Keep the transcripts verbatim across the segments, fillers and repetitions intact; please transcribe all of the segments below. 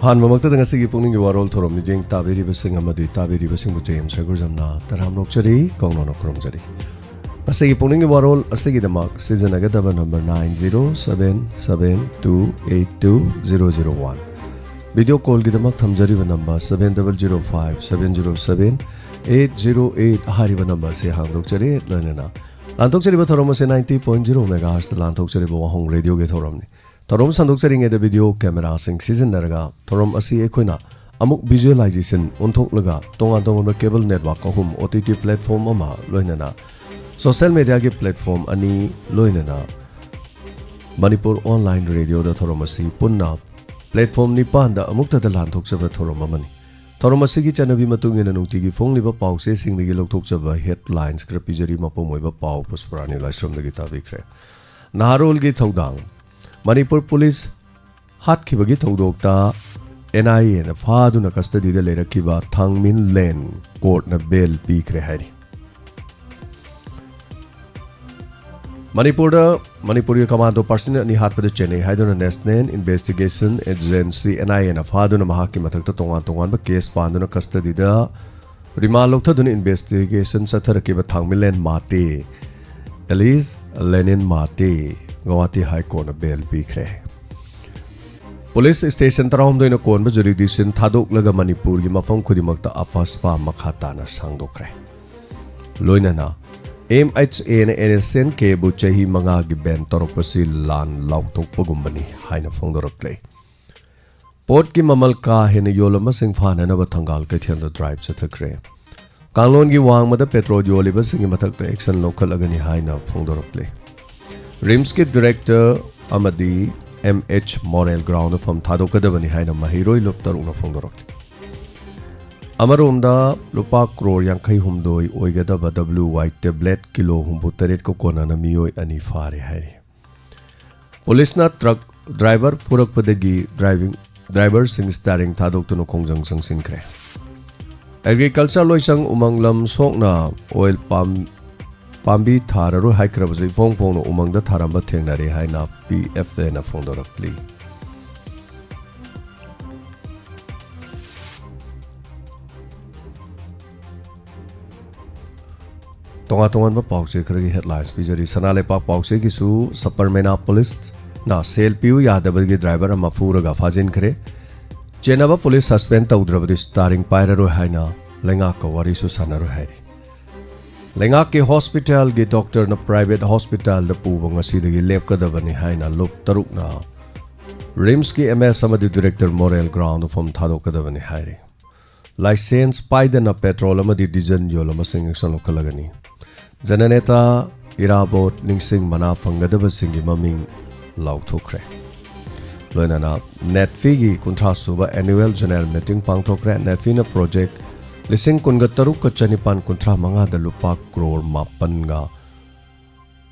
ꯑꯍꯥꯟꯕꯃꯛꯇꯗ ꯉꯁꯤꯒꯤ ꯄꯨꯛꯅꯤꯡꯒꯤ ꯋꯥꯔꯣꯜ ꯊꯧꯔꯝ ꯃꯤꯠꯌꯦꯡ ꯇꯥꯕꯤꯔꯤꯕꯁꯤꯡ ꯑꯃꯗꯤ ꯇꯥꯕꯤꯔꯤꯕꯁꯤꯡꯕꯨ ꯖꯦ ꯑꯦꯝ ꯁꯔꯒꯨꯖꯝꯅ ꯇꯔꯥꯝꯅ ꯑꯣꯛꯆꯔꯤ, ꯀꯧꯅꯅ ꯈꯨꯔꯨꯝꯖꯔꯤ꯫ ꯉꯁꯤꯒꯤ ꯄꯨꯛꯅꯤꯡꯒꯤ ꯋꯥꯔꯣꯜ ꯑꯁꯤꯒꯤꯗꯃꯛ ꯁꯤꯖꯤꯟꯅꯒꯗꯕ number nine zero seven seven two eight two zero zero one꯫ Video ꯀꯣꯜꯒꯤꯗꯃꯛ ꯊꯝꯖꯔꯤꯕ number seven double zero five seven zero seven eight zero eight ꯍꯥꯏꯔꯤꯕ ꯅꯝꯕꯔ ꯑꯁꯤ ꯍꯥꯡꯗꯣꯛꯆꯔꯤ꯫ ꯂꯣꯏꯅꯅ ꯂꯥꯟꯊꯣꯛꯆꯔꯤꯕ ꯊꯧꯔꯝ ꯑꯁꯤ ninety point zero megahertz ꯂꯥꯟꯊꯣꯛꯆꯔꯤꯕ ꯋꯥꯍꯣꯡ ꯔꯦꯗꯤꯑꯣꯒꯤ ꯊꯧꯔꯝꯅꯤ꯫ ꯊꯧꯔꯝ ꯁꯟꯗꯣꯛꯆꯔꯤꯉꯩꯗ ꯚꯤꯗꯤꯑꯣ ꯀꯦꯃꯦꯔꯥꯁꯤꯡ ꯁꯤꯖꯤꯟꯅꯔꯒ ꯊꯧꯔꯝ ꯑꯁꯤ ꯑꯩꯈꯣꯏꯅ ꯑꯃꯨꯛ ꯚꯤꯖꯨꯑꯦꯂꯥꯏꯖꯦꯁꯟ ꯑꯣꯟꯊꯣꯛꯂꯒ ꯇꯣꯉꯥꯟ ꯇꯣꯉꯥꯟꯕ ꯀꯦꯕꯜ ꯅꯦꯠꯋꯥꯔꯛ ꯑꯍꯨꯝ, ꯑꯣ ꯇꯤ ꯇꯤ ꯄ꯭ꯂꯦꯠꯐꯣꯝ ꯑꯃ, ꯂꯣꯏꯅꯅ ꯁꯣꯁꯦꯜ ꯃꯦꯗꯤꯌꯥꯒꯤ ꯄ꯭ꯂꯦꯠꯐꯣꯝ ꯑꯅꯤ, ꯂꯣꯏꯅꯅ ꯃꯅꯤꯄꯨꯔ ꯑꯣꯟꯂꯥꯏꯟ ꯔꯦꯗꯤꯑꯣꯗ ꯊꯧꯔꯝ ꯑꯁꯤ ꯄꯨꯟꯅ ꯄ꯭ꯂꯦꯠꯐꯣꯝ ꯅꯤꯄꯥꯟꯗ ꯑꯃꯨꯛꯇꯗ ꯂꯥꯟꯊꯣꯛꯆꯕ ꯊꯧꯔꯝ ꯑꯃꯅꯤ꯫ ꯊꯧꯔꯝ ꯑꯁꯤꯒꯤ ꯆꯠꯅꯕꯤ ꯃꯇꯨꯡ ꯏꯟꯅ ꯅꯨꯡꯇꯤꯒꯤ ꯐꯣꯡꯂꯤꯕ ꯄꯥꯎ ꯆꯦꯁꯤꯡꯗꯒꯤ ꯂꯧꯊꯣꯛꯆꯕ ꯍꯦꯗꯂꯥꯏꯟꯁ ꯈꯔ ꯄꯤꯖꯔꯤ꯫ ꯃꯄꯨꯡ ꯑꯣꯏꯕ ꯄꯥꯎ ꯄꯨꯁꯄꯔꯥꯅꯤ ꯂꯥꯏꯁ꯭ꯔꯝꯗꯒꯤ ꯇꯥꯕꯤꯈ꯭ꯔꯦ꯫ ꯅꯍꯥꯔꯣꯜꯒꯤ ꯊꯧꯗꯥꯡ꯫ ꯃꯅꯤꯄꯨꯔ ꯄꯨꯂꯤꯁ ꯍꯥꯠꯈꯤꯕꯒꯤ ꯊꯧꯗꯣꯛꯇ ꯑꯦꯟ ꯑꯥꯏ ꯑꯦꯅ ꯐꯥꯗꯨꯅ ꯀꯁꯇꯗꯤꯗ ꯂꯩꯔꯛꯈꯤꯕ ꯊꯥꯡꯃꯤꯟꯂꯦꯟ ꯀꯣꯔꯠꯅ ꯕꯦꯜ ꯄꯤꯈ꯭ꯔꯦ ꯍꯥꯏꯔꯤ꯫ ꯃꯅꯤꯄꯨꯔꯗ, ꯃꯅꯤꯄꯨꯔꯒꯤ ꯀꯃꯥꯟꯗꯣ ꯄꯥꯔꯁꯟ ꯑꯅꯤ ꯍꯥꯠꯄꯗ ꯆꯦꯟꯅꯩ ꯍꯥꯏꯗꯨꯅ ꯅꯦꯁꯅꯦꯜ ꯏꯟꯚꯦꯁꯇꯤꯒꯦꯁꯟ ꯑꯦꯖꯦꯟꯁꯤ, ꯑꯦꯟ ꯑꯥꯏ ꯑꯦꯅ ꯐꯥꯗꯨꯅ ꯃꯍꯥꯛꯀꯤ ꯃꯊꯛꯇ ꯇꯣꯉꯥꯟ ꯇꯣꯉꯥꯟꯕ case ꯄꯥꯟꯗꯨꯅ ꯀꯁꯇꯗꯤꯗ ꯔꯤꯃꯥꯟ ꯂꯧꯊꯗꯨꯅ investigation ꯆꯠꯊꯔꯛꯈꯤꯕ ꯊꯥꯡꯃꯤꯂꯦꯟ Mate, Alice ꯂꯦꯅꯤꯟ Mate, Guwahati ꯍꯥꯏ ꯀꯣꯔꯠꯅ ꯕꯦꯜ ꯄꯤꯈ꯭ꯔꯦ꯫ ꯄꯨꯂꯤꯁ ꯁ꯭ꯇꯦꯁꯟ ꯇꯔꯥꯍꯨꯝꯗꯣꯏꯅ ꯀꯣꯟꯕ ꯖꯨꯔꯤꯗꯤꯛꯁꯟ ꯊꯥꯗꯣꯛꯂꯒ ꯃꯅꯤꯄꯨꯔꯒꯤ ꯃꯐꯝ ꯈꯨꯗꯤꯡꯃꯛꯇ ꯑꯐꯁꯄꯥ ꯃꯈꯥ ꯇꯥꯅ ꯁꯥꯡꯗꯣꯛꯈ꯭ꯔꯦ꯫ ꯂꯣꯏꯅꯅ ꯑꯦꯝ ꯑꯩꯆ ꯑꯦꯅ ꯑꯦꯟ ꯑꯦꯁ ꯑꯦꯟ ꯀꯦꯕꯨ ꯆꯍꯤ ꯃꯉꯥꯒꯤ ꯕꯦꯟ ꯇꯧꯔꯛꯄꯁꯤ ꯂꯥꯟ ꯂꯥꯎꯊꯣꯛꯄꯒꯨꯝꯕꯅꯤ ꯍꯥꯏꯅ ꯐꯣꯡꯗꯣꯔꯛꯂꯦ꯫ ꯄꯣꯠꯀꯤ ꯃꯃꯜ ꯀꯥ ꯍꯦꯟꯅ ꯌꯣꯜꯂꯝꯕꯁꯤꯡ ꯐꯥꯅꯅꯕ ꯊꯪꯒꯥꯜ ꯀꯩꯊꯦꯜꯗ ꯗ꯭ꯔꯥꯏꯚ ꯆꯠꯊꯈ꯭ꯔꯦ꯫ ꯀꯥꯡꯂꯣꯟꯒꯤ ꯋꯥꯡꯃꯗ ꯄꯦꯇ꯭ꯔꯣꯜ ꯌꯣꯜꯂꯤꯕꯁꯤꯡꯒꯤ ꯃꯊꯛꯇ ꯑꯦꯛꯁꯟ ꯂꯧꯈꯠꯂꯒꯅꯤ ꯍꯥꯏꯅ ꯐꯣꯡꯗꯣꯔꯛꯂꯤ꯫ ꯔꯤꯝꯁꯀꯤ ꯗꯤꯔꯦꯛꯇꯔ ꯑꯃꯗꯤ ꯑꯦꯝ ꯑꯩꯆ ꯃꯣꯔꯦꯜ ꯒ꯭ꯔꯥꯎꯟꯗ ꯐꯝ ꯊꯥꯗꯣꯛꯀꯗꯕꯅꯤ ꯍꯥꯏꯅ ꯃꯍꯩꯔꯣꯏ ꯂꯨꯞ ꯇꯔꯨꯛꯅ ꯐꯣꯡꯗꯣꯔꯛꯂꯤ꯫ ꯑꯃꯔꯣꯝꯗ, ꯂꯨꯄꯥ ꯀ꯭ꯔꯣꯔ ꯌꯥꯡꯈꯩ ꯍꯨꯝꯗꯣꯏ ꯑꯣꯏꯒꯗꯕ ꯗꯕ꯭ꯂꯤꯎ ꯋꯥꯏ ꯇꯦꯕ꯭ꯂꯦꯠ ꯀꯤꯂꯣ ꯍꯨꯝꯐꯨ ꯇꯔꯦꯠꯀ ꯀꯣꯟꯅꯅ ꯃꯤꯑꯣꯏ ꯑꯅꯤ ꯐꯥꯔꯦ ꯍꯥꯏꯔꯤ꯫ ꯄꯨꯂꯤꯁꯅ ꯇ꯭ꯔꯛ ꯗ꯭ꯔꯥꯏꯚꯔ ꯐꯨꯔꯛꯄꯗꯒꯤ ꯗ꯭ꯔꯥꯏꯚꯤꯡ, ꯗ꯭ꯔꯥꯏꯚꯔꯁꯤꯡ ꯁ꯭ꯇꯥꯔꯤꯡ ꯊꯥꯗꯣꯛꯇꯨꯅ ꯈꯣꯡꯖꯪ ꯆꯪꯁꯤꯟꯈ꯭ꯔꯦ꯫ ꯑꯦꯒ꯭ꯔꯤꯀꯜꯆꯔ ꯂꯣꯏꯁꯪ ꯎꯃꯪ ꯂꯝ ꯁꯣꯛꯅ ꯑꯣꯏꯜ ꯄꯥꯝ, ꯄꯥꯝꯕꯤ ꯊꯥꯔꯔꯣꯏ ꯍꯥꯏꯈ꯭ꯔꯕꯁꯨ ꯏꯐꯣꯡ ꯐꯣꯡꯅ ꯎꯃꯪꯗ ꯊꯥꯔꯝꯕ ꯊꯦꯡꯅꯔꯦ ꯍꯥꯏꯅ ꯄꯤ ꯑꯦꯐ ꯑꯦꯅ ꯐꯣꯡꯗꯣꯔꯛꯂꯤ꯫ ꯇꯣꯉꯥꯟ ꯇꯣꯉꯥꯟꯕ ꯄꯥꯎꯆꯦ ꯈꯔꯒꯤ headlines ꯄꯤꯖꯔꯤ꯫ ꯁꯅꯥ ꯂꯩꯄꯥꯛ ꯄꯥꯎꯆꯦꯒꯤꯁꯨ ꯁꯕꯔꯃꯦꯅꯥ ꯄꯨꯂꯤꯁꯅ ꯁꯦꯜ ꯄꯤꯌꯨ ꯌꯥꯗꯕꯒꯤ ꯗ꯭ꯔꯥꯏꯚꯔ ꯑꯃ ꯐꯨꯔꯒ ꯐꯥꯖꯤꯟꯈ꯭ꯔꯦ꯫ ꯆꯦꯟꯅꯕ ꯄꯨꯂꯤꯁ suspend ꯇꯧꯗ꯭ꯔꯕꯗꯤ ꯁ꯭ꯇꯥꯔꯤꯡ ꯄꯥꯏꯔꯔꯣꯏ ꯍꯥꯏꯅ ꯂꯩꯉꯥꯛꯀ ꯋꯥꯔꯤꯁꯨ ꯁꯥꯟꯅꯔꯣꯏ ꯍꯥꯏꯔꯤ꯫ ꯂꯩꯉꯥꯛꯀꯤ ꯍꯣꯁꯄꯤꯇꯥꯜꯒꯤ ꯗꯣꯛꯇꯔꯅ ꯄ꯭ꯔꯥꯏꯚꯦꯠ ꯍꯣꯁꯄꯤꯇꯥꯜꯗ ꯄꯨꯕ ꯉꯁꯤꯗꯒꯤ ꯂꯦꯞꯀꯗꯕꯅꯤ ꯍꯥꯏꯅ ꯂꯨꯞ ꯇꯔꯨꯛꯅ ꯔꯤꯝꯁꯀꯤ ꯑꯦꯝ ꯑꯦꯁ ꯑꯃꯗꯤ ꯗꯤꯔꯦꯛꯇꯔ ꯃꯣꯔꯦꯜ ꯒ꯭ꯔꯥꯎꯟꯗ ꯐꯣꯝ ꯊꯥꯗꯣꯛꯀꯗꯕꯅꯤ ꯍꯥꯏꯔꯤ꯫ ꯂꯥꯏꯁꯦꯟꯁ ꯄꯥꯏꯗꯅ ꯄꯦꯇ꯭ꯔꯣꯜ ꯑꯃꯗꯤ ꯗꯤꯖꯜ ꯌꯣꯜꯂꯝꯕꯁꯤꯡ action ꯂꯧꯈꯠꯂꯒꯅꯤ꯫ ꯖꯅꯅꯦꯇꯥ ꯏꯔꯥꯕꯣꯠ ꯅꯤꯡꯁꯤꯡ ꯃꯅꯥ ꯐꯪꯒꯗꯕꯁꯤꯡꯒꯤ ꯃꯃꯤꯡ ꯂꯥꯎꯊꯣꯛꯈ꯭ꯔꯦ꯫ ꯂꯣꯏꯅꯅ ꯅꯦꯠꯐꯤꯒꯤ ꯀꯨꯟꯊ꯭ꯔꯥ ꯁꯨꯕ annual general meeting ꯄꯥꯡꯊꯣꯛꯈ꯭ꯔꯦ꯫ ꯅꯦꯠꯐꯤꯅ ꯄ꯭ꯔꯣꯖꯦꯛ ꯂꯤꯁꯤꯡ ꯀꯨꯟꯒ ꯇꯔꯨꯛꯀ ꯆꯅꯤꯄꯥꯟ ꯀꯨꯟꯊ꯭ꯔꯥ ꯃꯉꯥꯗ ꯂꯨꯄꯥ ꯀ꯭ꯔꯣꯔ ꯃꯥꯄꯟꯒ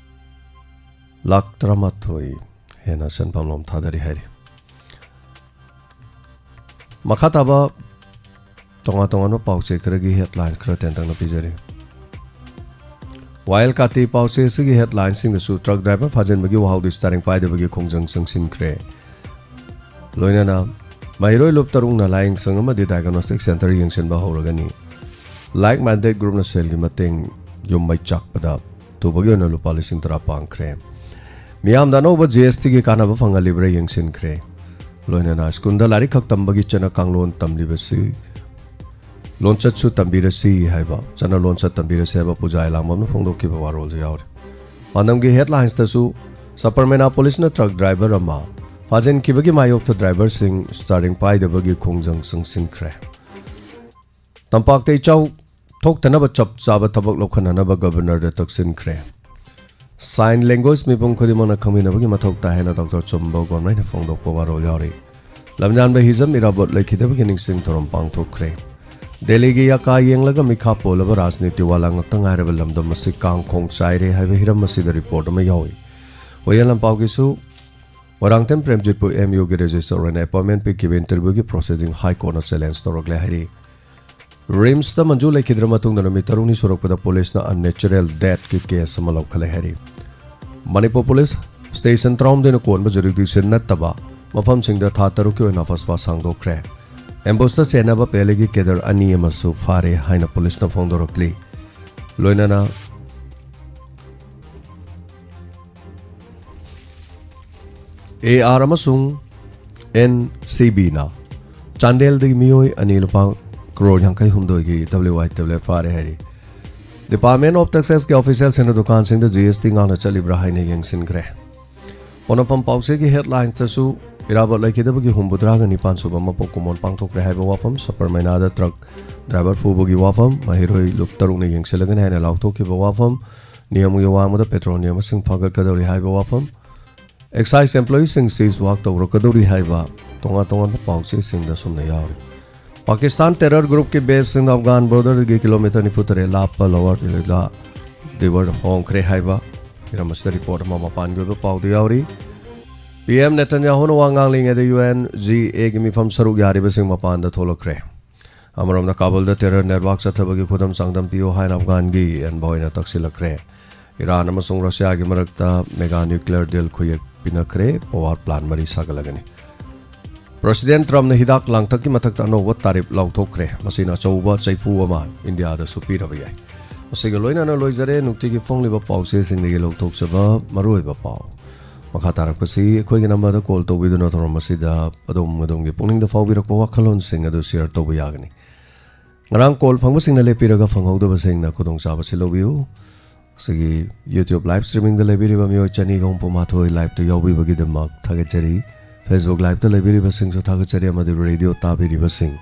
ꯂꯥꯛ ꯇꯔꯥꯃꯥꯊꯣꯏ ꯍꯦꯟꯅ ꯁꯦꯟꯐꯝꯂꯣꯝ ꯊꯥꯗꯔꯤ ꯍꯥꯏꯔꯤ꯫ ꯃꯈꯥ ꯇꯥꯕ ꯇꯣꯉꯥꯟ ꯇꯣꯉꯥꯟꯕ ꯄꯥꯎꯆꯦ ꯈꯔꯒꯤ headlines ꯈꯔ ꯇꯦꯟꯇꯛꯅ ꯄꯤꯖꯔꯤ꯫ ꯋꯥꯌꯦꯜ ꯀꯥꯇꯤ ꯄꯥꯎꯆꯦ ꯑꯁꯤꯒꯤ headlineꯁꯤꯡꯗꯁꯨ ꯇ꯭ꯔꯛ ꯗ꯭ꯔꯥꯏꯚꯔ ꯐꯥꯖꯤꯟꯕꯒꯤ ꯋꯥꯍꯧꯗꯨ ꯁ꯭ꯇꯥꯔꯤꯡ ꯄꯥꯏꯗꯕꯒꯤ ꯈꯣꯡꯖꯪ ꯆꯪꯁꯤꯟꯈ꯭ꯔꯦ꯫ ꯂꯣꯏꯅꯅ ꯃꯍꯩꯔꯣꯏ ꯂꯨꯞ ꯇꯔꯨꯛꯅ ꯂꯥꯏꯌꯦꯡꯁꯪ ꯑꯃꯗꯤ diagnostic centre ꯌꯦꯡꯁꯤꯟꯕ ꯍꯧꯔꯒꯅꯤ꯫ Like Minded Groupꯅ ꯁꯦꯜꯒꯤ ꯃꯇꯦꯡ ꯌꯨꯝ ꯃꯩ ꯆꯥꯛꯄꯗ ꯇꯨꯕꯒꯤ ꯑꯣꯏꯅ ꯂꯨꯄꯥ ꯂꯤꯁꯤꯡ ꯇꯔꯥ ꯄꯥꯡꯈ꯭ꯔꯦ꯫ ꯃꯤꯌꯥꯝꯗ ꯑꯅꯧꯕ ꯖꯤ ꯑꯦꯁ ꯇꯤꯒꯤ ꯀꯥꯟꯅꯕ ꯐꯪꯍꯜꯂꯤꯕ꯭ꯔꯥ ꯌꯦꯡꯁꯤꯟꯈ꯭ꯔꯦ꯫ ꯂꯣꯏꯅꯅ ꯁ꯭ꯀꯨꯜꯗ ꯂꯥꯏꯔꯤꯛ ꯈꯛ ꯇꯝꯕꯒꯤ ꯆꯠꯅ ꯀꯥꯡꯂꯣꯟ ꯇꯝꯂꯤꯕꯁꯤ, ꯂꯣꯟꯆꯠꯁꯨ ꯇꯝꯕꯤꯔꯁꯤ ꯍꯥꯏꯕ, ꯆꯠꯅ ꯂꯣꯟꯆꯠ ꯇꯝꯕꯤꯔꯁꯤ ꯍꯥꯏꯕ ꯄꯨꯖꯥ ꯏꯂꯥꯡꯕꯝꯅ ꯐꯣꯡꯗꯣꯛꯈꯤꯕ ꯋꯥꯔꯣꯜꯁꯨ ꯌꯥꯎꯔꯤ꯫ ꯄꯥꯟꯗꯝꯒꯤ headlinesꯇꯁꯨ ꯁꯕꯔꯃꯦꯅꯥ ꯄꯨꯂꯤꯁꯅ ꯇ꯭ꯔꯛ ꯗ꯭ꯔꯥꯏꯚꯔ ꯑꯃ ꯐꯥꯖꯤꯟꯈꯤꯕꯒꯤ ꯃꯥꯌꯣꯛꯇ ꯗ꯭ꯔꯥꯏꯚꯔꯁꯤꯡ ꯁ꯭ꯇꯥꯔꯤꯡ ꯄꯥꯏꯗꯕꯒꯤ ꯈꯣꯡꯖꯪ ꯆꯪꯁꯤꯟꯈ꯭ꯔꯦ꯫ ꯇꯝꯄꯥꯛꯇ ꯏꯆꯥꯎ ꯊꯣꯛꯇꯅꯕ ꯆꯞ ꯆꯥꯕ ꯊꯕꯛ ꯂꯧꯈꯠꯅꯅꯕ ꯒꯕꯔꯅꯔꯗ ꯇꯛꯁꯤꯟꯈ꯭ꯔꯦ꯫ Sign language ꯃꯤꯄꯨꯝ ꯈꯨꯗꯤꯡꯃꯛꯅ ꯈꯪꯃꯤꯟꯅꯕꯒꯤ ꯃꯊꯧ ꯇꯥꯏ ꯍꯥꯏꯅ ꯗꯣꯛꯇꯔ ꯆꯨꯝꯕ ꯒꯣꯔꯃꯩꯅ ꯐꯣꯡꯗꯣꯛꯄ ꯋꯥꯔꯣꯜ ꯌꯥꯎꯔꯤ꯫ ꯂꯝꯌꯥꯟꯕ ꯍꯤꯖꯝ ꯏꯔꯥꯕꯣꯠ ꯂꯩꯈꯤꯗꯕꯒꯤ ꯅꯤꯡꯁꯤꯡ ꯊꯧꯔꯝ ꯄꯥꯡꯊꯣꯛꯈ꯭ꯔꯦ꯫ ꯗꯦꯜꯂꯤꯒꯤ ꯌꯥꯀꯥ ꯌꯦꯡꯂꯒ ꯃꯤꯈꯥ ꯄꯣꯜꯂꯕ ꯔꯥꯖꯅꯤꯇꯤ ꯋꯥꯂꯥ ꯉꯥꯛꯇ ꯉꯥꯏꯔꯕ ꯂꯝꯗꯝ ꯑꯁꯤ ꯀꯥꯡ ꯈꯣꯡ ꯆꯥꯏꯔꯦ ꯍꯥꯏꯕ ꯍꯤꯔꯝ ꯑꯁꯤꯗ ꯔꯤꯄꯣꯔꯠ ꯑꯃ ꯌꯥꯎꯏ꯫ ꯍꯨꯏꯌꯦꯟ ꯂꯥꯟꯄꯥꯎꯒꯤꯁꯨ ꯃꯣꯏꯔꯥꯡꯊꯦꯝ ꯄ꯭ꯔꯦꯝꯖꯤꯠꯄꯨ ꯑꯦꯝ ꯌꯨꯒꯤ ꯔꯦꯖꯤꯁꯇꯔ ꯑꯣꯏꯅ ꯑꯦꯄꯣꯏꯟꯃꯦꯟ ꯄꯤꯈꯤꯕ interviewꯒꯤ processꯁꯤꯡ ꯍꯥꯏ ꯀꯣꯔꯠꯅ ꯆꯦꯂꯦꯟꯖ ꯇꯧꯔꯛꯂꯦ ꯍꯥꯏꯔꯤ꯫ ꯔꯤꯝꯁꯇ ꯃꯟꯖꯨ ꯂꯩꯈꯤꯗ꯭ꯔ ꯃꯇꯨꯡꯗ ꯅꯨꯃꯤꯠ ꯇꯔꯨꯛꯅꯤ ꯁꯨꯔꯛꯄꯗ ꯄꯨꯂꯤꯁꯅ unnatural deathꯀꯤ ꯀꯦꯁ ꯑꯃ ꯂꯧꯈꯠꯂꯦ ꯍꯥꯏꯔꯤ꯫ ꯃꯅꯤꯄꯨꯔ ꯄꯨꯂꯤꯁ ꯁ꯭ꯇꯦꯁꯟ ꯇꯔꯥꯍꯨꯝꯗꯣꯏꯅ ꯀꯣꯟꯕ jurisdiction ꯅꯠꯇꯕ ꯃꯐꯝꯁꯤꯡꯗ ꯊꯥ ꯇꯔꯨꯛꯀꯤ ꯑꯣꯏꯅ ꯐꯁꯄꯥ ꯁꯥꯡꯗꯣꯛꯈ꯭ꯔꯦ꯫ ꯑꯦꯝꯕꯨꯁꯇ ꯆꯦꯟꯅꯕ ꯄꯦꯂꯦꯒꯤ ꯀꯦꯗꯔ ꯑꯅꯤ ꯑꯃꯁꯨ ꯐꯥꯔꯦ ꯍꯥꯏꯅ ꯄꯨꯂꯤꯁꯅ ꯐꯣꯡꯗꯣꯔꯛꯂꯤ꯫ ꯂꯣꯏꯅꯅ ꯑꯦ ꯑꯥꯔ ꯑꯃꯁꯨꯡ ꯑꯦꯟ ꯁꯤ ꯕꯤꯅ ꯆꯥꯟꯗꯦꯜꯗꯒꯤ ꯃꯤꯑꯣꯏ ꯑꯅꯤ ꯂꯨꯄꯥ ꯀ꯭ꯔꯣꯔ ꯌꯥꯡꯈꯩ ꯍꯨꯝꯗꯣꯏꯒꯤ ꯗꯕ꯭ꯂꯤꯎ ꯑꯥꯏ ꯇꯦꯕ꯭ꯂꯦꯠ ꯐꯥꯔꯦ ꯍꯥꯏꯔꯤ꯫ Department of Taxesꯀꯤ officialꯁꯤꯡꯅ ꯗꯨꯀꯥꯟꯁꯤꯡꯗ ꯖꯤ ꯑꯦꯁ ꯇꯤ ꯉꯥꯛꯅ ꯆꯠꯂꯤꯕ꯭ꯔꯥ ꯍꯥꯏꯅ ꯌꯦꯡꯁꯤꯟꯈ꯭ꯔꯦ꯫ ꯄꯣꯠꯅꯐꯝ ꯄꯥꯎꯆꯦꯒꯤ headlinesꯇꯁꯨ ꯏꯔꯥꯕꯠ ꯂꯩꯈꯤꯗꯕꯒꯤ ꯍꯨꯝꯐꯨꯇꯔꯥꯒ ꯅꯤꯄꯥꯟ ꯁꯨꯕ ꯃꯄꯣꯛ ꯀꯨꯝꯑꯣꯟ ꯄꯥꯡꯊꯣꯛꯈ꯭ꯔꯦ ꯍꯥꯏꯕ ꯋꯥꯐꯝ, ꯁꯄꯔ ꯃꯩꯅꯥꯗ ꯇ꯭ꯔꯛ ꯗ꯭ꯔꯥꯏꯚꯔ ꯐꯨꯕꯒꯤ ꯋꯥꯐꯝ, ꯃꯍꯩꯔꯣꯏ ꯂꯨꯞ ꯇꯔꯨꯛꯅ ꯌꯦꯡꯁꯤꯜꯂꯒꯅꯤ ꯍꯥꯏꯅ ꯂꯥꯎꯊꯣꯛꯈꯤꯕ ꯋꯥꯐꯝ, ꯅꯤꯌꯝꯒꯤ ꯋꯥꯡꯃꯗ ꯄꯦꯇ꯭ꯔꯣꯜꯒꯤ ꯃꯁꯤꯡ ꯐꯒꯠꯀꯗꯧꯔꯤ ꯍꯥꯏꯕ ꯋꯥꯐꯝ, excise employeeꯁꯤꯡ cease work ꯇꯧꯔꯛꯀꯗꯧꯔꯤ ꯍꯥꯏꯕ ꯇꯣꯉꯥꯟ ꯇꯣꯉꯥꯟꯕ ꯄꯥꯎꯆꯦꯁꯤꯡꯗ ꯑꯁꯨꯝꯅ ꯌꯥꯎꯔꯤ꯫ ꯄꯥꯀꯤꯁꯇꯥꯟ terror groupꯀꯤ baseꯁꯤꯡꯅ ꯑꯐꯒꯥꯟ borderꯗꯒꯤ ꯀꯤꯂꯣꯃꯤꯇꯔ ꯅꯤꯐꯨ ꯇꯔꯦꯠ ꯂꯥꯞꯄ ꯂꯣꯋꯔ ꯗꯤꯜꯂꯤꯗ ꯗꯤꯕꯔ ꯍꯣꯡꯈ꯭ꯔꯦ ꯍꯥꯏꯕ ꯍꯤꯔꯝ ꯑꯁꯤꯗ report ꯑꯃ ꯃꯄꯥꯟꯒꯤ ꯑꯣꯏꯕ ꯄꯥꯎꯗ ꯌꯥꯎꯔꯤ꯫ ꯄꯤ ꯑꯦꯝ ꯅꯦꯇꯟꯌꯥꯍꯨꯅ ꯋꯥ ꯉꯥꯡꯂꯤꯉꯩꯗ ꯌꯨ ꯑꯦꯟ ꯖꯤ ꯑꯦꯒꯤ ꯃꯤꯐꯝ ꯁꯔꯨꯛ ꯌꯥꯔꯤꯕꯁꯤꯡ ꯃꯄꯥꯟꯗ ꯊꯣꯛꯂꯛꯈ꯭ꯔꯦ꯫ ꯑꯃꯔꯣꯝꯗ ꯀꯥꯕꯨꯜꯗ terror network ꯆꯠꯊꯕꯒꯤ ꯈꯨꯗꯝ ꯆꯥꯡꯗꯝ ꯄꯤꯌꯨ ꯍꯥꯏꯅ ꯑꯐꯒꯥꯟꯒꯤ envoyꯅ ꯇꯛꯁꯤꯜꯂꯛꯈ꯭ꯔꯦ꯫ ꯏꯔꯥꯟ ꯑꯃꯁꯨꯡ ꯔꯁꯤꯌꯥꯒꯤ ꯃꯔꯛꯇ mega nuclear deal ꯈꯨꯌꯦꯛ ꯄꯤꯅꯈ꯭ꯔꯦ꯫ Power plant ꯃꯔꯤ ꯁꯥꯒꯠꯂꯒꯅꯤ꯫ President Trumpꯅ ꯍꯤꯗꯥꯛ ꯂꯥꯡꯊꯛꯀꯤ ꯃꯊꯛꯇ ꯑꯅꯧꯕ tariff ꯂꯥꯎꯊꯣꯛꯈ꯭ꯔꯦ꯫ ꯃꯁꯤꯅ ꯑꯆꯧꯕ ꯆꯩꯐꯨ ꯑꯃ ꯏꯟꯗꯤꯌꯥꯗꯁꯨ ꯄꯤꯔꯕ ꯌꯥꯏ꯫ ꯃꯁꯤꯒ ꯂꯣꯏꯅꯅ ꯂꯣꯏꯖꯔꯦ ꯅꯨꯡꯇꯤꯒꯤ ꯐꯣꯡꯂꯤꯕ ꯄꯥꯎꯆꯦꯁꯤꯡꯗꯒꯤ ꯂꯧꯊꯣꯛꯆꯕ ꯃꯔꯨꯑꯣꯏꯕ ꯄꯥꯎ꯫ ꯃꯈꯥ ꯇꯥꯔꯛꯄꯁꯤ ꯑꯩꯈꯣꯏꯒꯤ numberꯗ call ꯇꯧꯕꯤꯗꯨꯅ ꯊꯧꯔꯝ ꯑꯁꯤꯗ ꯑꯗꯣꯝ ꯑꯗꯣꯝꯒꯤ ꯄꯨꯛꯅꯤꯡꯗ ꯐꯥꯎꯕꯤꯔꯛꯄ ꯋꯥꯈꯜꯂꯣꯟꯁꯤꯡ ꯑꯗꯨ share ꯇꯧꯕ ꯌꯥꯒꯅꯤ꯫ ꯉꯔꯥꯡ call ꯐꯪꯕꯁꯤꯡꯅ ꯂꯦꯞꯄꯤꯔꯒ ꯐꯪꯍꯧꯗꯕꯁꯤꯡꯅ ꯈꯨꯗꯣꯡꯆꯥꯕꯁꯤ ꯂꯧꯕꯤꯌꯨ꯫ ꯑꯁꯤꯒꯤ YouTube live streamingꯗ ꯂꯩꯕꯤꯔꯤꯕ ꯃꯤꯑꯣꯏ ꯆꯅꯤꯒ ꯍꯨꯝꯐꯨ ꯃꯥꯊꯣꯏ liveꯇ ꯌꯥꯎꯕꯤꯕꯒꯤꯗꯃꯛ ꯊꯥꯒꯠꯆꯔꯤ꯫ Facebook liveꯇ ꯂꯩꯕꯤꯔꯤꯕꯁꯤꯡꯁꯨ ꯊꯥꯒꯠꯆꯔꯤ ꯑꯃꯗꯤ radio ꯇꯥꯕꯤꯔꯤꯕꯁꯤꯡ,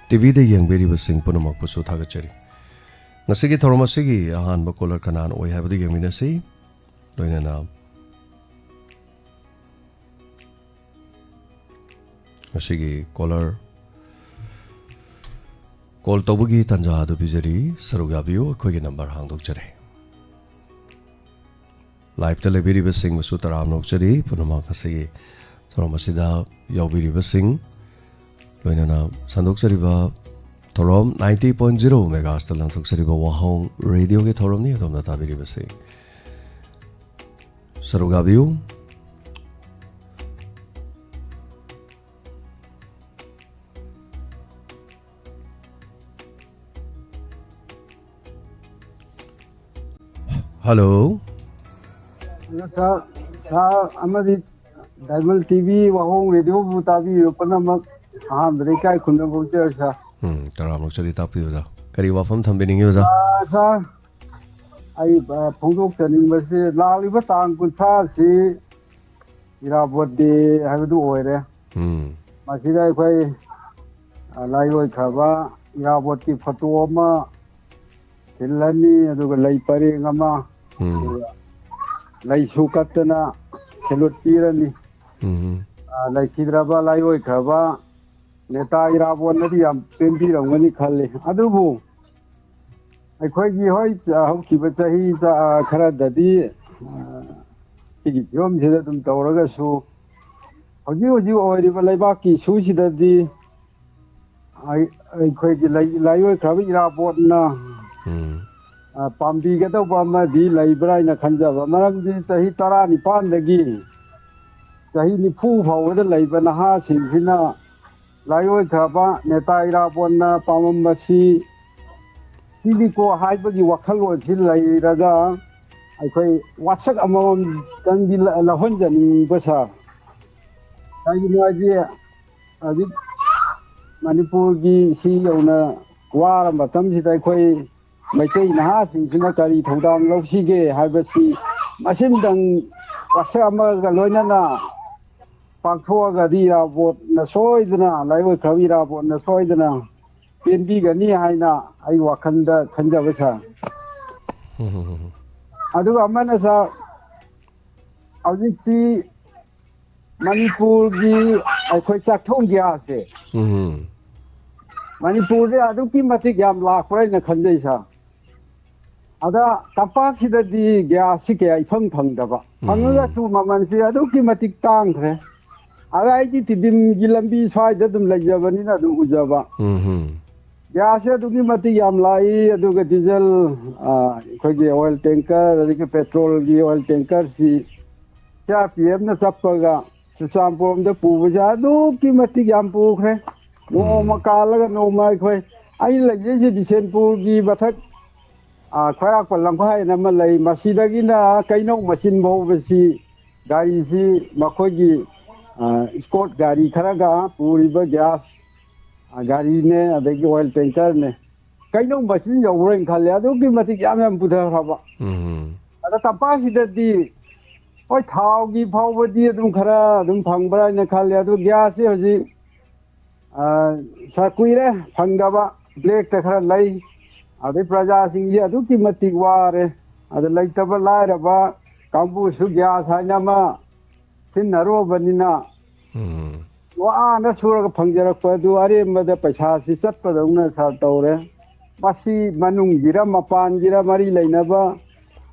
TVꯗ ꯌꯦꯡꯕꯤꯔꯤꯕꯁꯤꯡ ꯄꯨꯝꯅꯃꯛꯄꯨꯁꯨ ꯊꯥꯒꯠꯆꯔꯤ꯫ ꯉꯁꯤꯒꯤ ꯊꯧꯔꯝ ꯑꯁꯤꯒꯤ ꯑꯍꯥꯟꯕ caller ꯀꯅꯥꯅ ꯑꯣꯏ ꯍꯥꯏꯕꯗꯨ ꯌꯦꯡꯃꯤꯟꯅꯁꯤ꯫ ꯂꯣꯏꯅꯅ ꯉꯁꯤꯒꯤ caller call ꯇꯧꯕꯒꯤ ꯇꯥꯟꯖꯥ ꯑꯗꯨ ꯄꯤꯖꯔꯤ꯫ ꯁꯔꯨꯛ ꯌꯥꯕꯤꯌꯨ, ꯑꯩꯈꯣꯏꯒꯤ number ꯍꯥꯡꯗꯣꯛꯆꯔꯦ꯫ Liveꯇ ꯂꯩꯕꯤꯔꯤꯕꯁꯤꯡꯕꯨꯁꯨ ꯇꯔꯥꯝꯅ ꯑꯣꯛꯆꯔꯤ꯫ ꯄꯨꯝꯅꯃꯛ ꯉꯁꯤꯒꯤ ꯊꯧꯔꯝ ꯑꯁꯤꯗ ꯌꯥꯎꯕꯤꯔꯤꯕꯁꯤꯡ, ꯂꯣꯏꯅꯅ ꯁꯟꯗꯣꯛꯆꯔꯤꯕ ꯊꯧꯔꯝ ninety point zero megahertzꯇ ꯂꯥꯟꯊꯣꯛꯆꯔꯤꯕ ꯋꯥꯍꯣꯡ radioꯒꯤ ꯊꯧꯔꯝꯅꯤ꯫ ꯑꯗꯣꯝꯅ ꯇꯥꯕꯤꯔꯤꯕꯁꯤ ꯁꯔꯨꯛ ꯌꯥꯕꯤꯌꯨ꯫ Hello꯫ ꯑꯗꯣ ꯁꯥꯔ, ꯁꯥꯔ ꯑꯃꯗꯤ ꯗꯥꯏꯃꯟ ꯇꯤ ꯚꯤ ꯋꯥꯍꯣꯡ ꯔꯦꯗꯤꯑꯣꯕꯨ ꯇꯥꯕꯤꯔꯤꯕ ꯄꯨꯝꯅꯃꯛ ꯑꯍꯥꯟꯕꯗ ꯏꯀꯥꯏ ꯈꯨꯝꯅꯕ ꯐꯣꯡꯖꯔꯤ, ꯁꯥꯔ꯫ ꯎꯝ, ꯇꯔꯥꯃꯔꯛ ꯆꯠꯂꯤ ꯇꯥꯛꯄꯤꯌꯨ, ꯑꯣꯖꯥ꯫ ꯀꯔꯤ ꯋꯥꯐꯝ ꯊꯝꯕꯤꯅꯤꯡꯉꯤ, ꯑꯣꯖꯥ? ꯑꯥ, ꯁꯥꯔ, ꯑꯩ, ꯑ, ꯐꯣꯡꯗꯣꯛꯆꯅꯤꯡꯕꯁꯤ ꯂꯥꯛꯂꯤꯕ ꯇꯥꯡ ꯀꯨꯟꯊ꯭ꯔꯥꯁꯤ ꯏꯔꯥꯕꯣꯠ ꯗꯦ ꯍꯥꯏꯕꯗꯨ ꯑꯣꯏꯔꯦ꯫ ꯎꯝ꯫ ꯃꯁꯤꯗ ꯑꯩꯈꯣꯏ, ꯑ, ꯂꯥꯏꯑꯣꯏꯈ꯭ꯔꯕ ꯏꯔꯥꯕꯣꯠꯀꯤ ꯐꯣꯇꯣ ꯑꯃ ꯈꯤꯜꯂꯅꯤ, ꯑꯗꯨꯒ ꯂꯩ ꯄꯔꯦꯡ ꯑꯃ, ꯎꯝ꯫ ꯑꯗꯨꯒ ꯂꯩꯁꯨ ꯀꯠꯇꯅ ꯁꯦꯂꯨꯠ ꯄꯤꯔꯅꯤ꯫ ꯎꯝ꯫ ꯑ, ꯂꯩꯈꯤꯗ꯭ꯔꯕ, ꯂꯥꯏꯑꯣꯏꯈ꯭ꯔꯕ ꯅꯦꯇꯥ ꯏꯔꯥꯕꯣꯠꯅꯗꯤ ꯌꯥꯝ ꯄꯦꯟꯕꯤꯔꯝꯒꯅꯤ ꯈꯜꯂꯤ꯫ ꯑꯗꯨꯕꯨ ꯑꯩꯈꯣꯏꯒꯤ, ꯍꯣꯏ, ꯍꯧꯈꯤꯕ ꯆꯍꯤ ꯆ-, ꯈꯔꯗꯗꯤ, ꯑ, ꯁꯤꯒꯤ ꯐꯤꯕꯝꯁꯤꯗ ꯑꯗꯨꯝ ꯇꯧꯔꯒꯁꯨ, ꯍꯧꯖꯤꯛ ꯍꯧꯖꯤꯛ ꯑꯣꯏꯔꯤꯕ ꯂꯩꯕꯥꯛꯀꯤ ꯏꯁꯨꯁꯤꯗꯗꯤ ꯑꯩ-, ꯑꯩꯈꯣꯏꯒꯤ ꯂꯩ-, ꯂꯥꯏꯑꯣꯏꯈ꯭ꯔꯕ ꯏꯔꯥꯕꯣꯠꯅ, ꯎꯝ꯫ ꯑ, ꯄꯥꯝꯕꯤꯒꯗꯧꯕ ꯑꯃꯗꯤ ꯂꯩꯕ꯭ꯔꯥ ꯍꯥꯏꯅ ꯈꯟꯖꯕ꯫ ꯃꯔꯝꯗꯤ ꯆꯍꯤ ꯇꯔꯥꯅꯤꯄꯥꯟꯗꯒꯤ ꯆꯍꯤ ꯅꯤꯐꯨ ꯐꯥꯎꯕꯗ ꯂꯩꯕ ꯅꯍꯥꯁꯤꯡꯁꯤꯅ ꯂꯥꯏꯑꯣꯏꯈ꯭ꯔꯕ ꯅꯦꯇꯥ ꯏꯔꯥꯕꯣꯠꯅ ꯄꯥꯝꯂꯝꯕꯁꯤ ꯁꯤꯅꯤꯀꯣ ꯍꯥꯏꯕꯒꯤ ꯋꯥꯈꯜꯂꯣꯟꯁꯤ ꯂꯩꯔꯒ ꯑꯩꯈꯣꯏ ꯋꯥꯁꯛ ꯑꯃꯃꯝꯇꯪꯗꯤ ꯂ-, ꯂꯧꯍꯟꯖꯅꯤꯡꯕ, ꯁꯥꯔ꯫ ꯀꯩꯒꯤꯅꯣ ꯍꯥꯏꯗꯤ ꯍꯧꯖꯤꯛ ꯃꯅꯤꯄꯨꯔꯒꯤ ꯁꯤ ꯌꯧꯅ ꯋꯥꯔ ꯃꯇꯝꯁꯤꯗ ꯑꯩꯈꯣꯏ ꯃꯩꯇꯩ ꯅꯍꯥꯁꯤꯡꯁꯤꯅ ꯀꯔꯤ ꯊꯧꯗꯥꯡ ꯂꯧꯁꯤꯒꯦ ꯍꯥꯏꯕꯁꯤ ꯃꯁꯤꯃꯇꯪ ꯋꯥꯁꯛ ꯑꯃꯒ ꯂꯣꯏꯅꯅ ꯄꯥꯡꯊꯣꯛꯑꯒꯗꯤ ꯏꯔꯥꯕꯣꯠꯅ ꯁꯣꯏꯗꯅ, ꯂꯥꯏꯑꯣꯏꯈ꯭ꯔꯕ ꯏꯔꯥꯕꯣꯠꯅ ꯁꯣꯏꯗꯅ ꯄꯦꯟꯕꯤꯒꯅꯤ ꯍꯥꯏꯅ ꯑꯩ ꯋꯥꯈꯜꯗ ꯈꯟꯖꯕ, ꯁꯥꯔ꯫ ꯎꯝ, ꯎꯝ, ꯎꯝ꯫ ꯑꯗꯨꯒ ꯑꯃꯅ, ꯁꯥꯔ, ꯍꯧꯖꯤꯛꯇꯤ ꯃꯅꯤꯄꯨꯔꯒꯤ ꯑꯩꯈꯣꯏ ꯆꯥꯛꯊꯣꯡ ꯒ꯭ꯌꯥꯁꯁꯦ, ꯎꯝ꯫ ꯃꯅꯤꯄꯨꯔꯗ ꯑꯗꯨꯛꯀꯤ ꯃꯇꯤꯛ ꯌꯥꯝ ꯂꯥꯛꯄ꯭ꯔꯥ ꯍꯥꯏꯅ ꯈꯟꯖꯩ, ꯁꯥꯔ꯫ ꯑꯗ ꯇꯝꯄꯥꯛꯁꯤꯗꯗꯤ ꯒ꯭ꯌꯥꯁꯁꯤ ꯀꯌꯥ ꯏꯐꯪ ꯐꯪꯗꯕ, ꯎꯝ꯫ ꯐꯪꯉꯒꯁꯨ ꯃꯃꯜꯁꯤ ꯑꯗꯨꯛꯀꯤ ꯃꯇꯤꯛ ꯇꯥꯡꯈ꯭ꯔꯦ꯫ ꯑꯗ ꯑꯩꯗꯤ ꯇꯤꯗꯤꯝꯒꯤ ꯂꯝꯕꯤ ꯁ꯭ꯋꯥꯏꯗ ꯑꯗꯨꯝ ꯂꯩꯖꯕꯅꯤꯅ ꯑꯗꯨꯝ ꯎꯖꯕ꯫ ꯎꯝ꯫ ꯒ꯭ꯌꯥꯁꯁꯦ ꯑꯗꯨꯛꯀꯤ ꯃꯇꯤꯛ ꯌꯥꯝ ꯂꯥꯛꯏ, ꯑꯗꯨꯒ ꯗꯤꯖꯜ, ꯑ, ꯑꯩꯈꯣꯏꯒꯤ ꯑꯣꯏꯜ ꯇꯦꯡꯀꯔ, ꯑꯗꯒꯤ ꯄꯦꯇ꯭ꯔꯣꯜꯒꯤ oil ꯇꯦꯡꯀꯔꯁꯤ C R P ꯑꯦꯐꯅ ꯆꯞꯄꯒ Churachandpur ꯂꯣꯝꯗ ꯄꯨꯕꯁꯦ ꯑꯗꯨꯛꯀꯤ ꯃꯇꯤꯛ ꯌꯥꯝ ꯄꯨꯈ꯭ꯔꯦ꯫ ꯅꯣꯡꯃ ꯎꯝ꯫ ꯀꯥꯜꯂꯒ ꯅꯣꯡꯃ ꯑꯩꯈꯣꯏ, ꯑꯩꯅ ꯂꯩꯖꯩꯁꯦ ꯕꯤꯁꯦꯟꯄꯨꯔꯒꯤ ꯃꯊꯛ, ꯑ, ꯈ꯭ꯋꯥꯏꯔꯥꯛꯄ ꯂꯝꯈꯥꯏ ꯍꯥꯏꯅ ꯑꯃ ꯂꯩ, ꯃꯁꯤꯗꯒꯤꯅ ꯀꯩꯅꯧ ꯃꯆꯤꯟ ꯐꯥꯎꯕꯁꯤ ꯒꯥꯔꯤꯁꯤ ꯃꯈꯣꯏꯒꯤ ꯏꯁꯀꯣꯔꯠ ꯒꯥꯔꯤ ꯈꯔꯒ ꯄꯨꯔꯤꯕ ꯒ꯭ꯌꯥꯁ ꯒꯥꯔꯤꯅꯦ, ꯑꯗꯒꯤ ꯑꯣꯏꯜ ꯇꯦꯡꯀꯔꯅꯦ, ꯀꯩꯅꯣ ꯃꯆꯤꯟ ꯌꯧꯕ꯭ꯔꯥꯅ ꯈꯜꯂꯦ꯫ ꯑꯗꯨꯛꯀꯤ ꯃꯇꯤꯛ ꯌꯥꯝ ꯌꯥꯝ ꯄꯨꯊꯈ꯭ꯔꯕ꯫ ꯎꯝ꯫ ꯑꯗ ꯇꯝꯄꯥꯛꯁꯤꯗꯗꯤ ꯍꯣꯏ, ꯊꯥꯎꯒꯤ ꯐꯥꯎꯕꯗꯤ ꯑꯗꯨꯝ ꯈꯔ ꯑꯗꯨꯝ ꯐꯪꯕ꯭ꯔꯥ ꯍꯥꯏꯅ ꯈꯜꯂꯦ꯫ ꯑꯗꯨ ꯒ꯭ꯌꯥꯁꯁꯤ ꯍꯧꯖꯤꯛ ꯁꯥꯔ, ꯀꯨꯏꯔꯦ ꯐꯪꯗꯕ, ꯕ꯭ꯂꯦꯛꯇ ꯈꯔ ꯂꯩ꯫ ꯑꯗꯩ ꯄ꯭ꯔꯖꯥꯁꯤꯡꯁꯤ ꯑꯗꯨꯛꯀꯤ ꯃꯇꯤꯛ ꯋꯥꯔꯦ꯫ ꯑꯗ ꯂꯩꯇꯕ ꯂꯥꯏꯔꯕ ꯀꯥꯡꯕꯨꯁꯨ ꯒ꯭ꯌꯥꯁ ꯍꯥꯏꯅ ꯑꯃ ꯁꯤꯖꯤꯟꯅꯔꯨꯕꯅꯤꯅ, ꯎꯝ꯫ ꯋꯥꯅ ꯁꯨꯔꯒ ꯐꯪꯖꯔꯛꯄ ꯑꯗꯨ ꯑꯔꯦꯝꯕꯗ ꯄꯩꯁꯥꯁꯤ ꯆꯠꯄꯗꯧꯅ ꯁꯥꯔ ꯇꯧꯔꯦ꯫ ꯃꯁꯤ ꯃꯅꯨꯡꯒꯤꯔ ꯃꯄꯥꯟꯒꯤꯔ ꯃꯔꯤ ꯂꯩꯅꯕ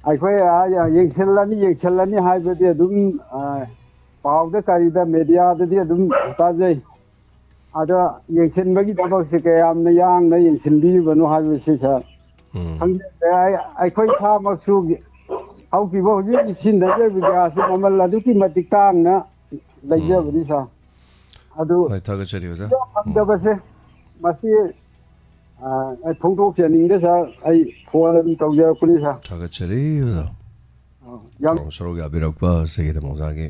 ꯑꯩꯈꯣꯏ, ꯑ, ꯌꯦꯡꯁꯤꯜꯂꯅꯤ, ꯌꯦꯡꯁꯤꯜꯂꯅꯤ ꯍꯥꯏꯕꯗꯤ ꯑꯗꯨꯝ, ꯑ, ꯄꯥꯎꯗ ꯀꯔꯤꯗ ꯃꯦꯗꯤꯌꯥꯗꯗꯤ ꯑꯗꯨꯝ ꯇꯥꯖꯩ꯫ ꯑꯗꯣ ꯌꯦꯡꯁꯤꯟꯕꯒꯤ ꯊꯕꯛꯁꯦ ꯀꯌꯥꯝꯅ ꯌꯥꯡꯅ ꯌꯦꯡꯁꯤꯟꯕꯤꯔꯤꯕꯅꯣ ꯍꯥꯏꯕꯁꯤ, ꯁꯥꯔ, ꯎꯝ꯫ ꯈꯪꯖꯗ꯭ꯔꯦ꯫ ꯑꯩ, ꯑꯩꯈꯣꯏ ꯏꯁꯥꯃꯛꯁꯨ ꯍꯧꯈꯤꯕ ꯍꯧꯖꯤꯛ ꯁꯤꯖꯤꯟꯅꯖꯔꯤꯕ ꯒ꯭ꯌꯥꯁꯁꯤ ꯃꯃꯜ ꯑꯗꯨꯛꯀꯤ ꯃꯇꯤꯛ ꯇꯥꯡꯅ ꯂꯩꯖꯕꯅꯤ, ꯎꯝ꯫ ꯁꯥꯔ꯫ ꯑꯗꯨ ꯍꯣꯏ, ꯊꯥꯒꯠꯆꯔꯤ, ꯑꯣꯖꯥ꯫ ꯎꯝ꯫ ꯐꯪꯗꯕꯁꯦ, ꯃꯁꯤ, ꯑ, ꯑꯩ ꯐꯣꯡꯗꯣꯛꯆꯅꯤꯡꯗꯦ, ꯁꯥꯔ꯫ ꯑꯩ ꯐꯣꯟ ꯑꯗꯨꯝ ꯇꯧꯖꯔꯛꯄꯅꯤ, ꯁꯥꯔ꯫ ꯊꯥꯒꯠꯆꯔꯤ, ꯑꯣꯖꯥ꯫ ꯑ, ꯌꯥꯝ ꯊꯧꯔꯝ ꯁꯔꯨꯛ ꯌꯥꯕꯤꯔꯛꯄ ꯑꯁꯤꯒꯤꯗꯃꯛ ꯑꯣꯖꯥꯒꯤ